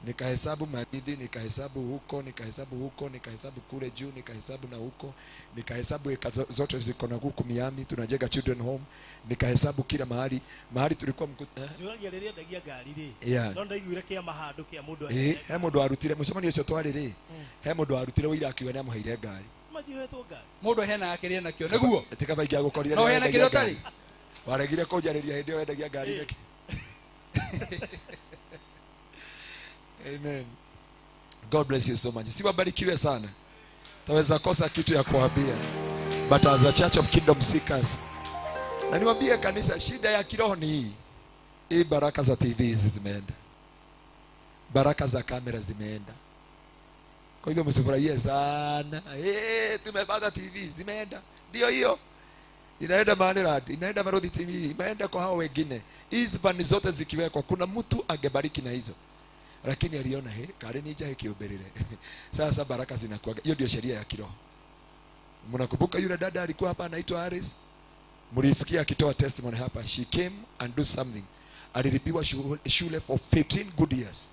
Nikahesabu Madidi, nikahesabu huko, nikahesabu huko, nikahesabu kule juu, nikahesabu na huko, nikahesabu eka zote ziko na huku Miami, tunajenga children home, nikahesabu kila mahali, mahali tulikuwa Njũragia rĩrĩa endagia ngari rĩ. Yeah. No ndaiguire kĩama handũ kĩa mũndũ he mũndũ arutire mũcemanio ũcio twarĩ rĩ. He mũndũ arutire ũira akiuga nĩamũheire ngari. Majihetwo ngari. Mũndũ aheanaga kĩrĩa nakĩo nĩguo. Tika baingi agũkorire No ũheana kĩrĩa ũtarĩ. Waregire kũnjarĩria hĩndĩ ĩyo wendagia ngari nĩkĩ? Amen. God bless you so much. Siwabarikiwe sana. Taweza kosa kitu ya kuambia. But as a church of kingdom seekers, na niwaambie kanisa, shida ya kiroho ni hii. Hii baraka za TV hizi zimeenda. Baraka za kamera zimeenda. Kwa hivyo msifurahie sana. Tumepata TV zimeenda. Ndio hiyo. Inaenda Manerad, inaenda Marodhi TV, imeenda kwa hao wengine. Hizi vani zote zikiwekwa, kuna mtu angebariki na hizo. Lakini aliona kare ni jahe kiuberire. Sasa baraka zinakuwa. Hiyo ndio sheria ya kiroho. Mnakumbuka yule dada alikuwa hapa anaitwa Harris? Mlisikia akitoa testimony hapa. She came and do something. Alilipiwa shule for 15 good years.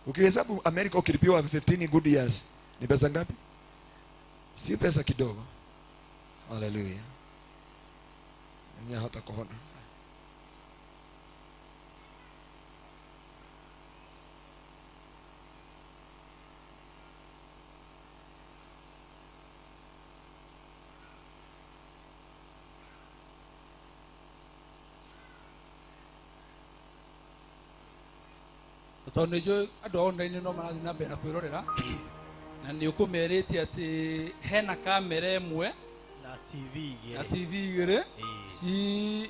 Ukihesabu America ukilipiwa 15 good years, ni pesa ngapi? Si pesa kidogo. Hallelujah. Nya hata kuona. Tondũ nĩ njũĩ andũ a online no marathiĩ na mbere na kwĩrorera na nĩ ũkũmerĩtie atĩ hena kamera ĩmwe na TV igĩrĩ. Na TV igĩrĩ.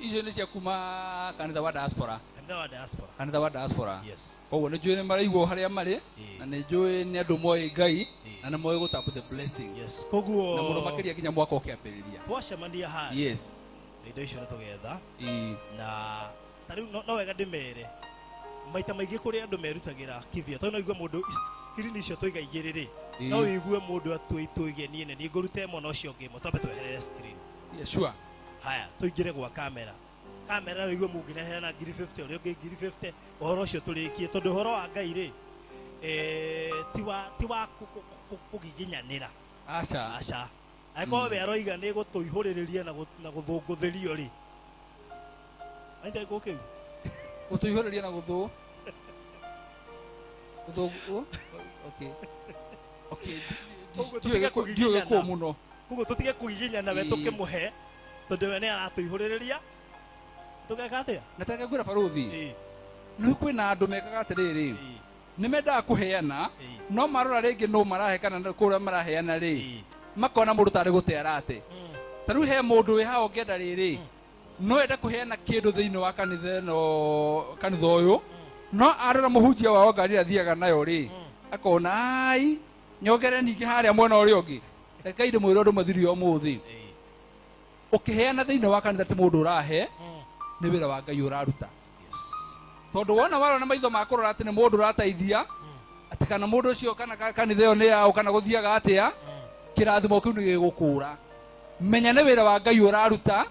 Icio nĩ cia kuma kanitha wa diaspora. Kanitha wa diaspora. Kanitha wa diaspora. Yes. Koguo nĩ njũĩ nĩ maraigwo harĩa marĩ na nĩ njũĩ nĩ andũ moĩ Ngai na nĩ moĩ gũtap the blessings. Yes. Koguo na mũno makĩria nginya mwaka ũkĩambĩrĩria. Twacemania haha. Yes. Indo icio nĩ tũgetha. Na ta rĩu no wega ndĩmere. Maita maingĩ kũrĩ andũ merutagĩra kivia tondũ no igue mũndũ screen icio tũiga igĩrĩ rĩ no igue mũndũ atũige niĩ nĩ ngũrute ĩmwe na ũcio ũngĩ ĩmwe twambe tweherere screen. Yeah, sure. Haya tũingĩre gwa kamera. Kamera no igue mũngĩneheana ngiri 50 ũrĩa ũngĩ ngiri 50 ũhoro ũcio tũrĩkie tondũ ũhoro wa Ngai rĩ ti wa kũgiginyanĩra. Aca. Aca. Angĩkorwo we aroiga nĩ gũtũihũrĩrĩria na gũthũngũthĩrio rĩ. Aita gũkĩu. Gũtũihũrĩria na gũthũ. Gũthũ. Okay. Okay. Ndiũĩ kũu mũno. Koguo tũtige kũgiginyana we tũkĩmũhe tondũ we nĩ aratũihũrĩrĩria. Tũgeka atĩa? Nataka kwĩra barũthi. Nĩ kwĩna andũ mekaga atĩrĩrĩ. Nĩ mendaga kũheana no marora rĩngĩ no marahe kana kũrĩa maraheana rĩ. Makona mũndũ tarĩ gũte arate. Ta rĩu he mũndũ wĩ haha ũngĩenda rĩrĩ. No enda kũheana kĩndũ thĩinĩ wa kanitha ĩno kanitha ũyũ no arora mũhunjia wao ngari ĩrĩa athiaga nayo rĩ akona ai nyongere ningĩ harĩa mwena ũrĩa ũngĩ reke ndĩmwĩre ũndũ mũthiri ũmũthĩ ũkĩheana thĩinĩ wa kanitha ti mũndũ ũrahe nĩ wĩra wa Ngai ũraruta tondũ wona warora na maitho ma kũrora atĩ nĩ mũndũ ũrateithia atĩ kana mũndũ ũcio kana kanitha ĩyo nĩ yao kana gũthiaga atĩa kĩrathimo kĩu nĩ gĩgũkũra menya nĩ wĩra wa Ngai ũraruta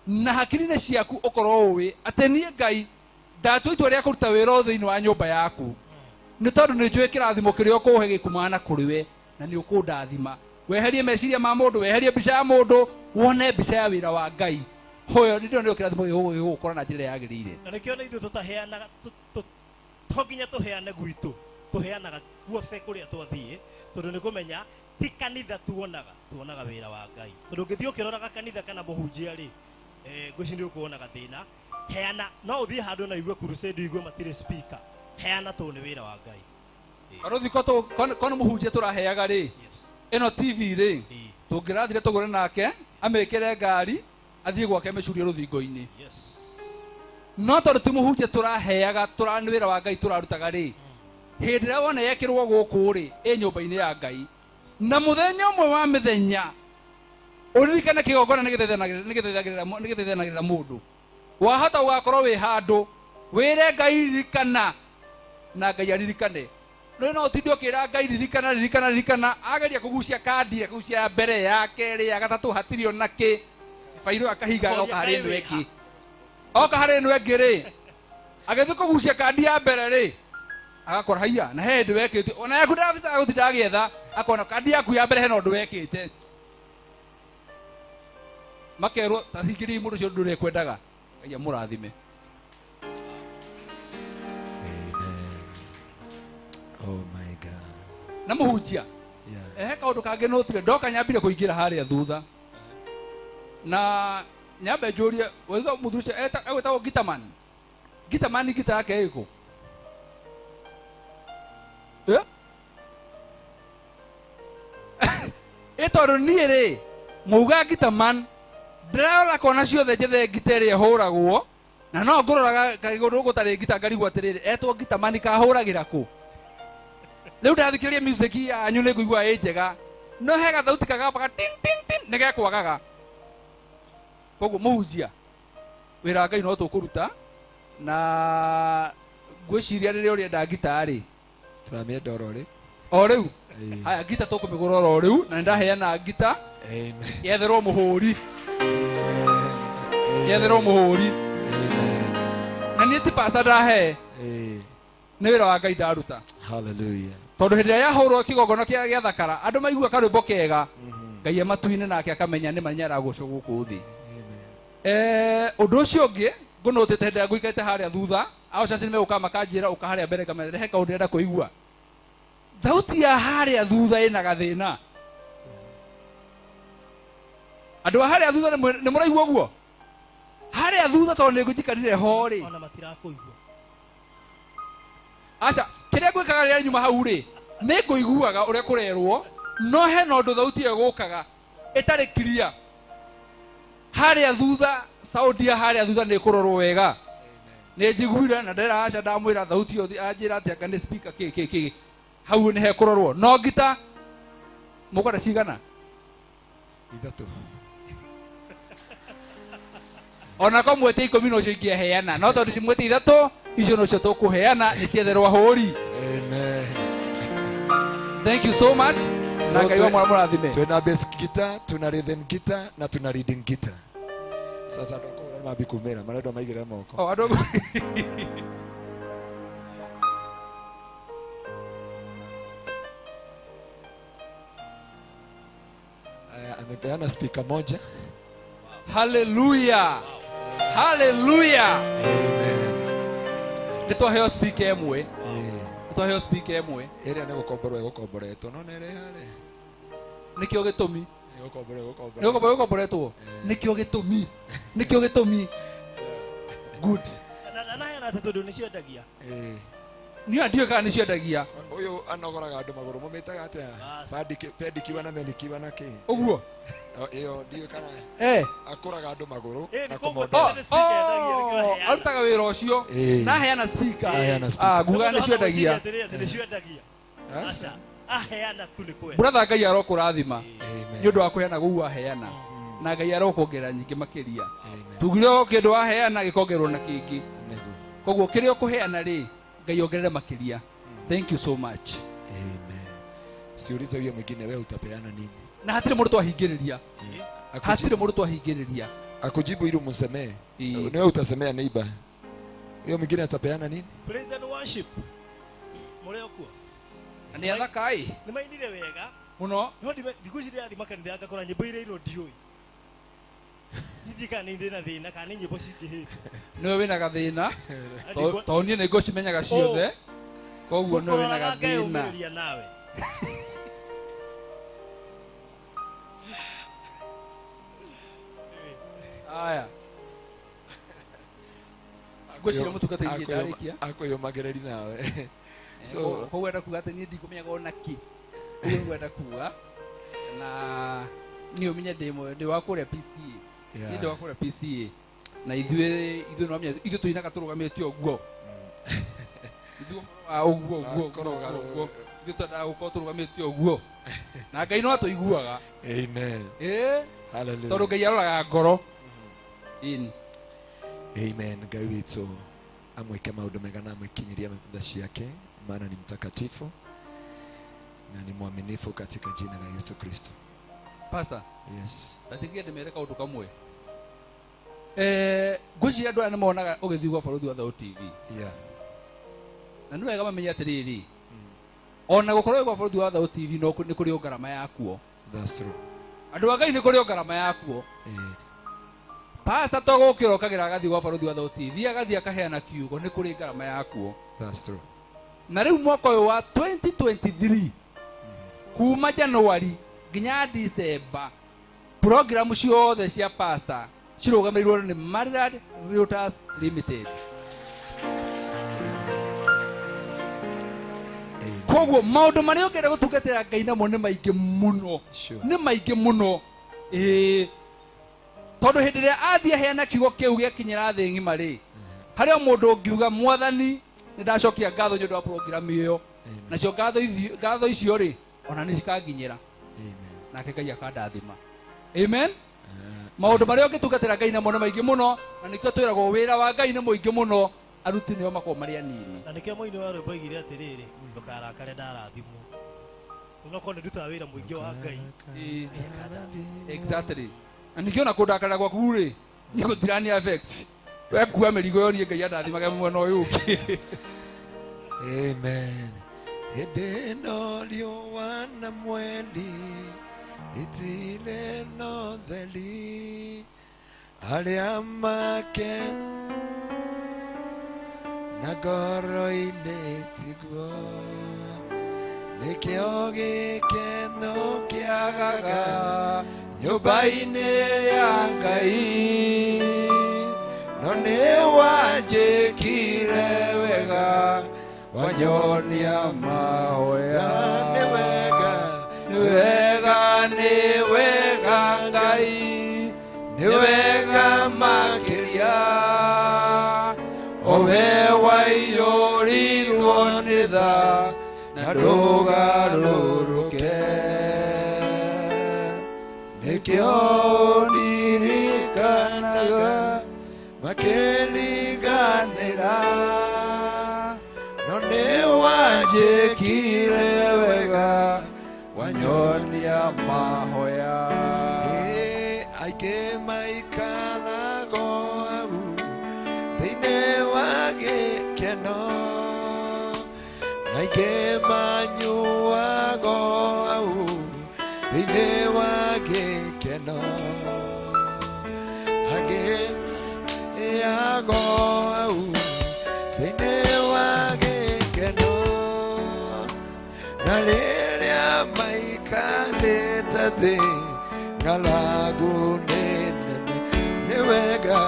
na hakiri-inĩ ciaku ũkorwo ũĩ atĩ niĩ Ngai ndatua itua rĩa kũruta wĩra thĩinĩ wa nyũmba yaku nĩ tondũ nĩ njũĩ kĩrathimo kĩrĩa ũkũhe gĩkumana na kũrĩ we na nĩ ũkũndathima weherie meciria ma mũndũ weherie mbica ya mũndũ wone mbica ya wĩra wa Ngai hoyo nĩ ndio kĩrathimo gĩgũkora na njĩra ĩrĩa yagĩrĩire na nĩkĩo na ithuĩ tũtaheanaga to nginya tũheane gwitũ tũheanaga guothe kũrĩa twathiĩ tondũ nĩ kũmenya Ti kanitha tuonaga, tuonaga wĩra wa Ngai. Tondũ ũngĩthiĩ ũkĩroraga kanitha kana mũhunjia rĩ, ngwĩciria nĩ ũkuonaga thĩna. Heana, no ũthiĩ handũ na igue crusade igue matirĩ speaker. Heana tondũ nĩ wĩra wa Ngai. Barothi ko ko nĩ mũhunjia tũraheaga rĩ, ĩno TV rĩ, tũngĩrathire tũgũre nake amĩkĩre ngari athiĩ gwake amĩcurie rũthingo-inĩ. No tondũ ti mũhunjia tũraheaga, nĩ wĩra wa Ngai tũrarutaga rĩ, hĩndĩ ĩrĩa wona yekĩrwo gũkũ rĩ, ĩ nyũmba-inĩ ya Ngai. Na mũthenya ũmwe wa mĩthenya ũririkane kĩgongona nĩgĩthethanagĩrĩra mũndũ. Wahota gũgakorwo wĩ handũ wĩre Ngai ririkana na Ngai aririkane. No no ũtinde ũkĩra Ngai ririkana ririkana ririkana, ageria kũgucia kandi akũgucia ya mbere ya kerĩ ya gatatũ hatirĩ ona kĩ, bairũ akahinga agoka harĩ ĩno ĩngĩ. Oka harĩ ĩno ĩngĩ rĩ, agĩthiĩ kũgucia kandi ya mbere rĩ, agakora haiya na he hĩndĩ wekĩte ona yaku ndarabatara gũtinda agĩetha, akona kandi yaku ya mbere hena ũndũ wekĩte. Makerwo ta hingĩriai mũndũ ũcio ũndũ ũrĩa ekwendaga. Ngai amũrathime. Oh my God. Na mũhunjia. Ehe kaũndũ kangĩ nũtire ndoka nyambire kũingĩra harĩa thutha. Na nyambe njũrie waigua mũthuri ũcio egwĩtagwo Gitaman. Gitaman ngita yake ĩkũ? Ĩ tondũ niĩ rĩ mauga Gitaman ndĩrarora kona ciothe njethe ngita ĩrĩa ĩhũragwo na no ngũroraga kagũndũ gũtarĩ ngita ngarigwo atĩrĩrĩ etwo Gitaman kahũragĩra kũ. Rĩu ndathikĩrĩria music yanyu nĩ ngũigua ĩ njega no he gathauti kagambaga tin tin tin nĩ gekwagaga. Koguo mũhunjia wĩra wa Ngai no tũkũruta na ngwĩciria rĩrĩa ũrenda ngita rĩ tũramĩenda oro rĩ o rĩu. Haya ngita tũkũmĩgũra oro rĩu na nĩndaheana ngita yetherwo mũhũri. Yetherwo mũhũri. Na niĩ ti pastor ndahe, nĩ wĩra wa Ngai ndaruta. Hallelujah. Tondũ hĩndĩ ĩrĩa yahũrwo kĩgongona gĩa thakara andũ maigua karwĩmbo kega Ngai e matu-inĩ nake akamenya nĩ ma nĩaragocwo gũkũ thĩ. Ũndũ ũcio ũngĩ ngũnũtĩte hĩndĩ ĩrĩa ngũikarĩte harĩa thutha ao caci nĩmegũka makanjĩra ũka harĩa mbere ngamera he kaũndũ ndĩrenda kũigua. Thauti ya harĩa thutha ĩna gathĩna. Andũ a harĩa thutha nĩ mũraigua ũguo? Harĩa thutha tondũ nĩ ngũnjikarire ho rĩ. Ona matirakũigua. Aca, kĩrĩa ngwĩkaga rĩrĩa nyuma hau rĩ, nĩ ngũiguaga ũrĩa kũrerwo, no hena ũndũ thauti ĩyo ĩgũkaga ĩtarĩ clear. Harĩa thutha, sound ya harĩa thutha nĩ ĩkũrorwo wega. Nĩ njiguire na ndera aca ndamwĩra thauti ĩyo anjĩra atĩ anga nĩ speaker kĩ kĩ kĩ. Hau nĩ hekũrorwo. No ngita mũkwenda cigana? Ithatũ. Ona ko mwete 10 nocio ingĩaheana, no tondũ cimwete ithatũ icio nocio tũkũheana nĩ cietherwo ahũri. Amen. Thank you so much. So Na Ngai wa mũrathime. Tuna bass guitar, tuna rhythm guitar na tuna leading guitar. Sasa andũ akũhũra nĩ mambi kumĩra, marendwo maigĩrĩre moko. Oh, andũ Aya, amepeana speaker moja. Hallelujah. Hallelujah. Amen. Nĩ twaheo speaker ĩmwe. Nĩ twaheo speaker ĩmwe. Ĩrĩa nĩ gũkomborwo ĩgũkomboretwo, no nĩ ĩrĩa harĩa. Nĩkĩo gĩtũmi. Nĩ gũkomborwo ĩgũkomboretwo. Nĩ gũkomborwo ĩgũkomboretwo. Nĩkĩo gĩtũmi. Nĩkĩo gĩtũmi. Good. Na naheana atĩ tondũ nĩ ciendagia. Niĩ ndiũĩ kana nĩ ciendagia. Ũyũ anogoraga andũ magũrũ, mũmĩtaga atĩa? Pendikiwa na menikiwa na kĩ? Ũguo? Ĩyo ndiũĩ kana akũraga andũ magũrũ na kũmondora. Arutaga wĩra ũcio. Na aheana speaker. Aheana speaker. Nguga nĩ ciendagia. Nĩ ciendagia. Aca, aheana tu nĩ kwenda. Brother Ngai arokũrathima. Nĩ ũndũ wa kũheana gũu aheana. Na Ngai arokuongerera nyingĩ makĩria. Tugire o kĩndũ waheana gĩkongererwo na kĩngĩ. Koguo kĩrĩa ũkũheana rĩ, Ngai ongerere makĩria. Thank you so much. Amen. Siulize huyo mwingine wewe utapeana nini? Na hatirĩ mũndũ twahingĩrĩria. Hatirĩ mũndũ twahingĩrĩria. Akujibu ili umsemee. Wewe utasemea neighbor. Huyo mwingine atapeana nini? Praise and worship. Mũrĩ okuo. Nĩ athaka ĩ. Nĩ mainire wega. Mũno. No thikũ ici ndĩrathiĩ makanitha ngakora nyĩmbo iria irwo ndiũĩ. Ndiũĩ kana nĩ ndĩ na thĩna kana nĩ nyĩmbo cingĩhĩte. Nĩwe wĩna gathĩna. Tondũ niĩ nĩ ngũcimenyaga ciothe. Koguo nĩwe wĩna gathĩna. Nawe. Ngwĩciria mũtungatĩri niĩ ndarĩkia. Akwĩyũmagĩrĩri nawe. So Koguo enda kuga atĩ niĩ ndikũmenyaga ona kĩ. Ũguo nĩguo enda kuga. Na niĩ ũmenye ndĩ wa kũrĩa PCA. Niĩ ndĩ wa kũrĩa PCA. Na ithuĩ nĩwamenya ithuĩ tũinaga tũrũgamĩte ũguo. Ithuĩ ũhoro wa ũguo ũguo ũguo ũguo. Ithuĩ twendaga gũkorwo tũrũgamĩte ũguo. Na Ngai no atũiguaga. Amen. Hallelujah. Tondũ Ngai aroraga ngoro. Ĩni. Amen. Ngai witũ amwĩke maũndũ mega na amwĩkinyirie tha ciake, maana ni mtakatifu na ni mwaminifu katika jina la Yesu Kristo. Pastor. Yes. Ndatigia ndĩmere kaũndũ kamwe. Ngwĩciria andũ aya nĩmonaga ũgĩthiĩ gwa Barũthi wa Thau TV. Yeah. Na nĩ wega mamenye atĩrĩrĩ, ona gũkorwo gwa Barũthi wa Thau TV no nĩ kũrĩ o ngarama yakuo. That's true. Andũ a Ngai nĩ kũrĩ o ngarama yakuo. Pastor to gũkĩra ũkagĩra agathiĩ gwa Barũthi wa Thau TV, agathiĩ akaheana kiugo, nĩ kũrĩ ngarama yakuo. That's true. Na rĩu mwaka ũyũ wa 2023 kuma January nginya December, programu ciothe cia pastor cirũgamĩrĩirwo nĩ Maryland Realtors Limited. Koguo maũndũ marĩa ũngĩenda gũtungatĩra Ngai namo nĩ maingĩ mũno. Nĩ maingĩ mũno. Tondũ hĩndĩ ĩrĩa athiĩ aheana kiugo kĩu gĩakinyĩra thĩ ng'ima rĩ, harĩ o mũndũ ũngiuga mwathani nĩ ndacokia ngatho nĩ ũndũ wa program ĩyo. Nacio ngatho icio rĩ, ona nĩ cikanginyĩra. Nake Ngai akandathima. Amen. Maũndũ marĩa ũngĩtungatĩra Ngai namo nĩ maingĩ mũno, na nĩkĩo twĩragwo wĩra wa Ngai nĩ mũingĩ mũno, aruti nĩo makoragwo marĩ anini. Na nĩkĩo mũini wa rwĩmbo oigire atĩrĩrĩ, ndũkarakare ndarathimwo. Onokorwo nĩ ndutaga wĩra mũingĩ wa Ngai. Exactly. Na ningĩ ona kũndakarĩra gwaku rĩ, niĩ gũtirani affect. We kua mĩrigo ĩyo niĩ Ngai andathimage mwena ũyũ ũngĩ. Amen. Hĩndĩ ĩno riũa na mweri itirĩ na ũtheri, arĩa make na ngoro-inĩ tiguo, nĩkĩo gĩkeno kĩagaga nyũmba-inĩ ya Ngai. No nĩwanjĩkire wega, wanyonia mahoya. Nĩ wega, nĩ wega, nĩ wega Ngai, nĩ wega makĩria, owe waiyũrirwo nĩ tha na ndũgarũrũke. Nĩkĩo ndirikanaga makĩriganĩra, no nĩwanjĩkire wega, wanyonia mahoya. Aingĩ maikarago hau thĩinĩ wa gĩkeno, na aingĩ manyuago hau thĩinĩ wa gĩkeno, angĩ yago hau thĩinĩ wa gĩkeno, na rĩrĩa maikarĩte thĩ ng'aragu nĩ nene. Nĩ wega,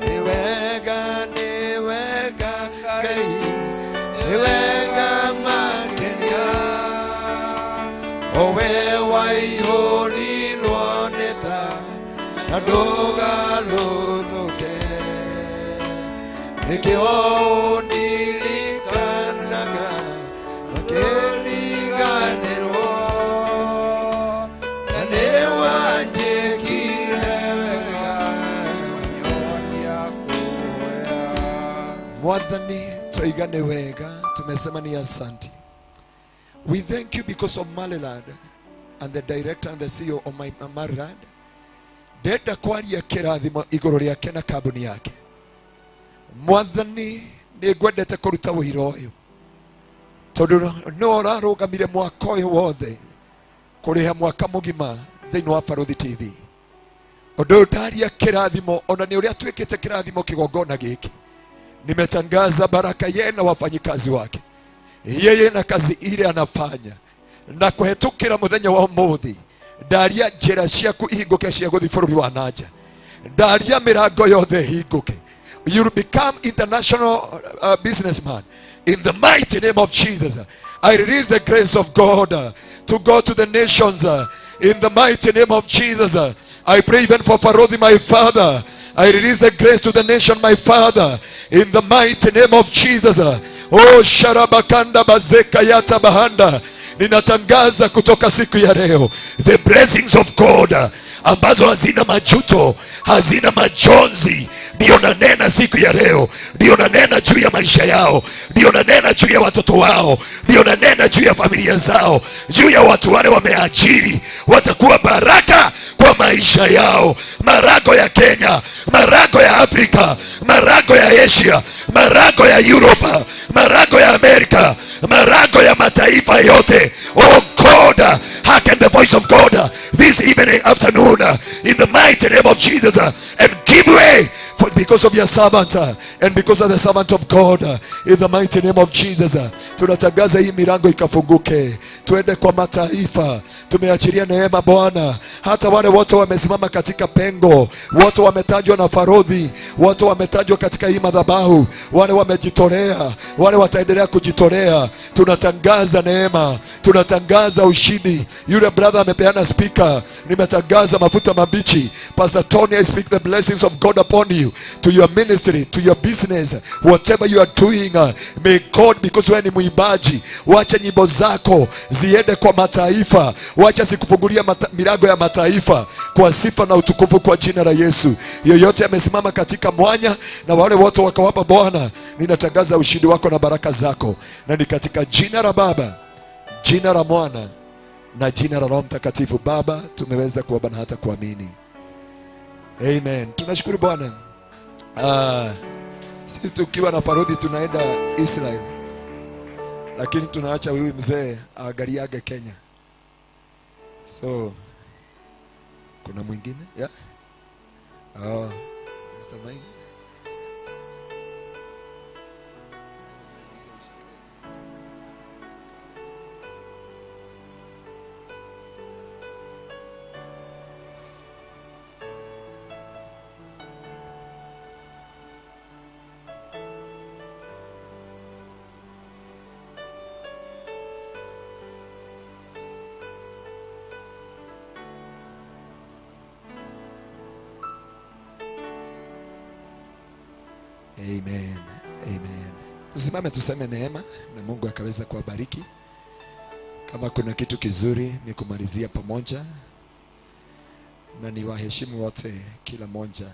nĩ wega, nĩ wega Ngai, nĩ wega makĩria, owe waiyũrirwo nĩ tha na ndũgarũrũke. Nĩkĩo ndirikanaga makĩriganĩrwo, na nĩwanjĩkire wega. Mwathani, twaiga nĩ wega, tumesema ni asante. We thank you because of Maryland and the director and the CEO of my Maryland. Ndenda kwaria kĩrathimo igũrũ rĩake na kambuni yake. Mwathani, nĩ ngwendete kũruta ũira ũyũ, tondũ no ũrarũgamire mwaka ũyũ wothe kũrĩha mwaka mũgima thĩinĩ wa Barũthi TV. Ũndũ ũyũ ndaria kĩrathimo, ona nĩ ũrĩa twĩkĩte kĩrathimo kĩgongona gĩkĩ. Nimetangaza baraka yeye na wafanyikazi wake, yeye na kazi ile anafanya, na kũhetũkĩra mũthenya wa ũmũthĩ. Ndaria njĩra ciaku ihingũke cia gũthiĩ bũrũri wa nanja, ndaria mĩrango yothe ihingũke. You will become international businessman. In the mighty name of Jesus, I release the grace of God to go to the nations. In the mighty name of Jesus, I pray even for Farodhi, my father. I release the grace to the nation, my father. In the mighty name of Jesus. Oh, sharabakanda bazeka yata bahanda. Ninatangaza kutoka siku ya leo, the blessings of God ambazo hazina majuto, hazina majonzi, ndio nanena siku ya leo, ndio nanena juu ya maisha yao, ndio nanena juu ya watoto wao, ndio nanena juu ya familia zao, juu ya watu wale wameajiri, watakuwa baraka kwa maisha yao. Marago ya Kenya, marago ya Afrika, marago ya Asia, marago ya Europa, marago ya Amerika, marago ya mataifa yote. Oh God, hearken the voice of God this evening, afternoon, in the mighty name of Jesus, and give way for because of your servant and because of the servant of God, in the mighty name of Jesus. Tunatangaza hii milango ikafunguke, tuende kwa mataifa. Tumeachilia neema Bwana, hata wale wote wamesimama katika pengo, wote wametajwa na Farodhi, wote wametajwa katika hii madhabahu, wale wamejitolea, wale wataendelea kujitolea. Tunatangaza neema, tunatangaza ushindi. Yule brother amepeana speaker, nimetangaza mafuta mabichi. Pastor Tony, I speak the blessings of God upon you, to your ministry, to your business, whatever you are doing, may God, because wewe ni muimbaji, wacha nyimbo zako ziende kwa mataifa, wacha sikufungulia milango ya mataifa kwa sifa na utukufu kwa jina la Yesu. Yoyote amesimama katika mwanya na wale wote wakawapa Bwana, ninatangaza ushindi wako na baraka zako, na ni katika jina la Baba, jina la Mwana na jina la Roho Mtakatifu. Baba, tumeweza kuomba na hata kuamini. Amen. Tunashukuru Bwana. Sisi tukiwa na Farodhi tunaenda Israel, lakini tunaacha huyu mzee aangaliage Kenya. So kuna mwingine? Yeah. Oh, Mr. Mike. Amen. Amen. Tusimame tuseme neema na Mungu akaweza kuwabariki. Kama kuna kitu kizuri ni kumalizia pamoja, na ni waheshimu wote kila moja,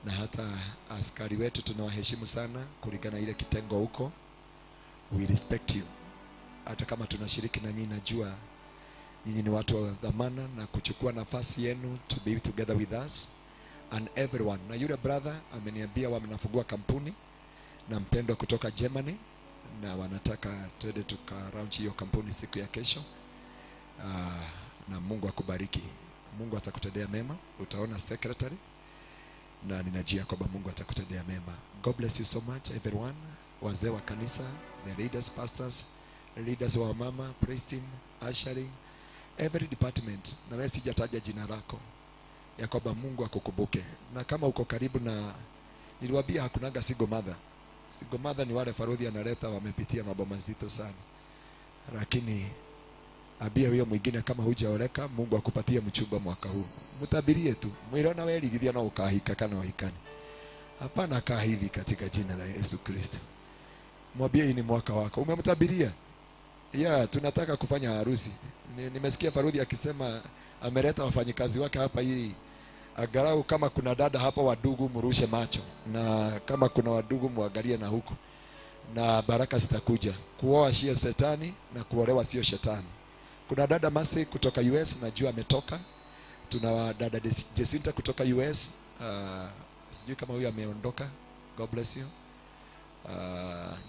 na hata askari wetu tunawaheshimu sana kulingana ile kitengo huko. We respect you. Hata kama tunashiriki na nyinyi, najua nyinyi ni watu wa dhamana na kuchukua nafasi yenu to be together with us and everyone. Na yule brother ameniambia wamenafungua kampuni na mpendwa kutoka Germany, na wanataka twende tuka launch hiyo kampuni siku ya kesho. Na Mungu akubariki. Mungu atakutendea mema. Utaona secretary, na ninajia kwamba Mungu atakutendea mema. God bless you so much everyone. Wazee wa kanisa, the leaders, pastors, leaders wa mama, praise team, ushering, every department. Na wewe sijataja jina lako, ya kwamba Mungu akukumbuke. Na kama uko karibu na, niliwaambia hakunaga single mother. Single mother ni wale Farodhi analeta wamepitia mambo mazito sana. Lakini ambia huyo mwingine kama hujaoleka, Mungu akupatie mchumba mwaka huu. Mtabirie tu. Mwirona wewe ligithia na ukahika kana uhikani. Hapana, kaa hivi katika jina la Yesu Kristo. Mwambie hii ni mwaka wako. Umemtabiria? Yeah, tunataka kufanya harusi. Nimesikia Farodhi akisema ameleta wafanyikazi wake hapa hii. Angalau kama kuna dada hapa wadugu mrushe macho, na kama kuna wadugu muangalie na huku, na baraka zitakuja. Kuoa sio shetani na kuolewa sio shetani. Kuna dada Masi kutoka US, najua ametoka. Tuna dada Jacinta kutoka US. Sijui kama huyu ameondoka. God bless you.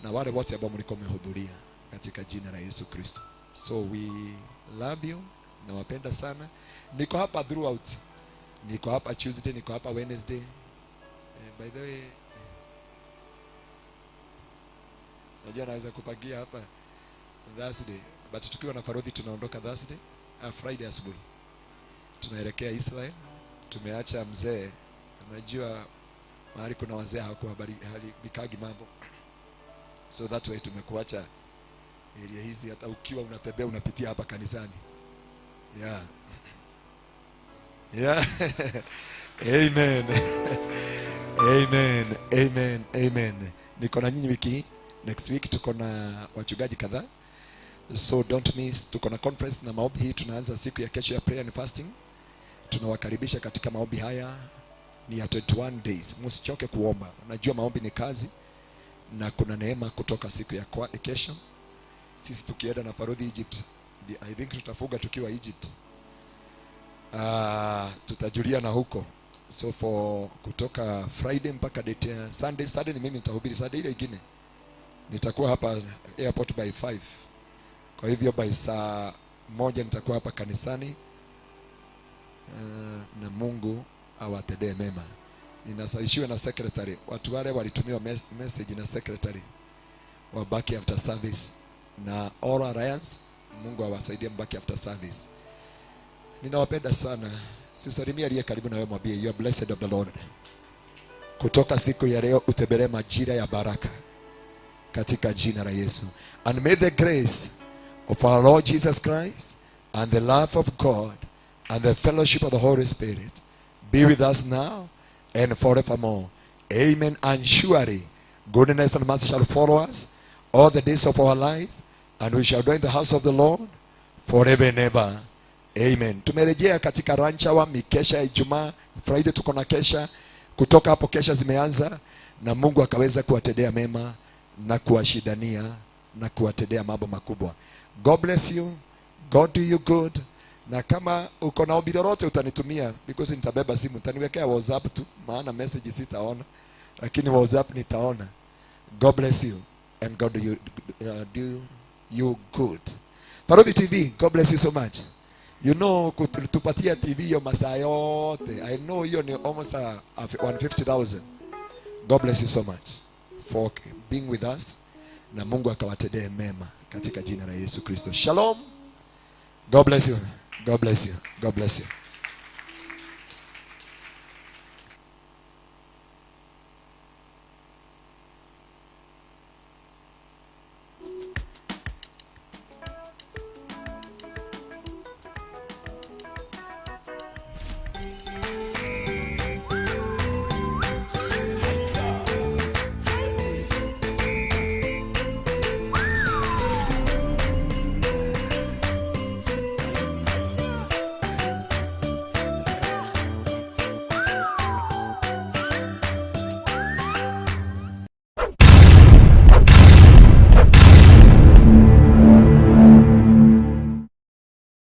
Na wale wote ambao mlikuwa mmehudhuria katika jina la Yesu Kristo. So we love you. Nawapenda sana. Niko hapa throughout. Niko hapa Tuesday, niko hapa Wednesday. By the way, najua naweza kupangia hapa Thursday, but tukiwa na Farodhi tunaondoka Thursday, Friday asubuhi. Tunaelekea Israel. Tumeacha mzee. Unajua Mahali kuna wazee hawakuharibikagi mambo. So that way tumekuacha area hizi, hata ukiwa unatembea unapitia hapa kanisani. Yeah. Yeah. Amen. Amen. Amen. Amen. Niko na nyinyi wiki hii. Next week tuko na wachungaji kadhaa. So don't miss, tuko na conference na maombi hii tunaanza siku ya kesho ya prayer and fasting. Tunawakaribisha katika maombi haya, ni ya 21 days. Msichoke kuomba. Najua maombi ni kazi na kuna neema kutoka siku ya kesho. Sisi tukienda na Farodhi Egypt, I think tutafuga tukiwa Egypt. Tutajulia na huko. So for kutoka Friday mpaka date ya Sunday, Sunday ni mimi nitahubiri, Sunday ile ingine nitakuwa hapa airport by 5. Kwa hivyo by saa 1 nitakuwa hapa kanisani. Na Mungu awatendee mema. Ninasaishiwa na secretary. Watu wale walitumiwa message na secretary wabaki after service, na All Alliance, Mungu awasaidie mbaki after service. Ninawapenda sana. Sisalimia aliye karibu na wewe, mwambie you are blessed of the Lord. Kutoka siku ya leo utembelee majira ya baraka katika jina la Yesu. And may the grace of our Lord Jesus Christ and the love of God and the fellowship of the Holy Spirit be with us now and forevermore. Amen. And surely goodness and mercy shall follow us all the days of our life, and we shall dwell in the house of the Lord forever and ever. Amen. Tumerejea katika rancha wa mikesha ya Ijumaa. Friday tuko na kesha. Kutoka hapo kesha zimeanza, na Mungu akaweza kuwatendea mema na kuwashidania na kuwatendea mambo makubwa. God bless you. God do you good. Na kama uko na ombi lolote utanitumia, because nitabeba simu, utaniwekea WhatsApp tu, maana message sitaona, lakini WhatsApp nitaona. God bless you and God do you good. Farodhi TV, God bless you so much. You know, kutupatia TV hiyo masaa yote. I know hiyo ni almost 150,000. God bless you so much for being with us. Na Mungu akawatendee mema katika jina la Yesu Kristo. Shalom. God bless you. God bless you. God bless you.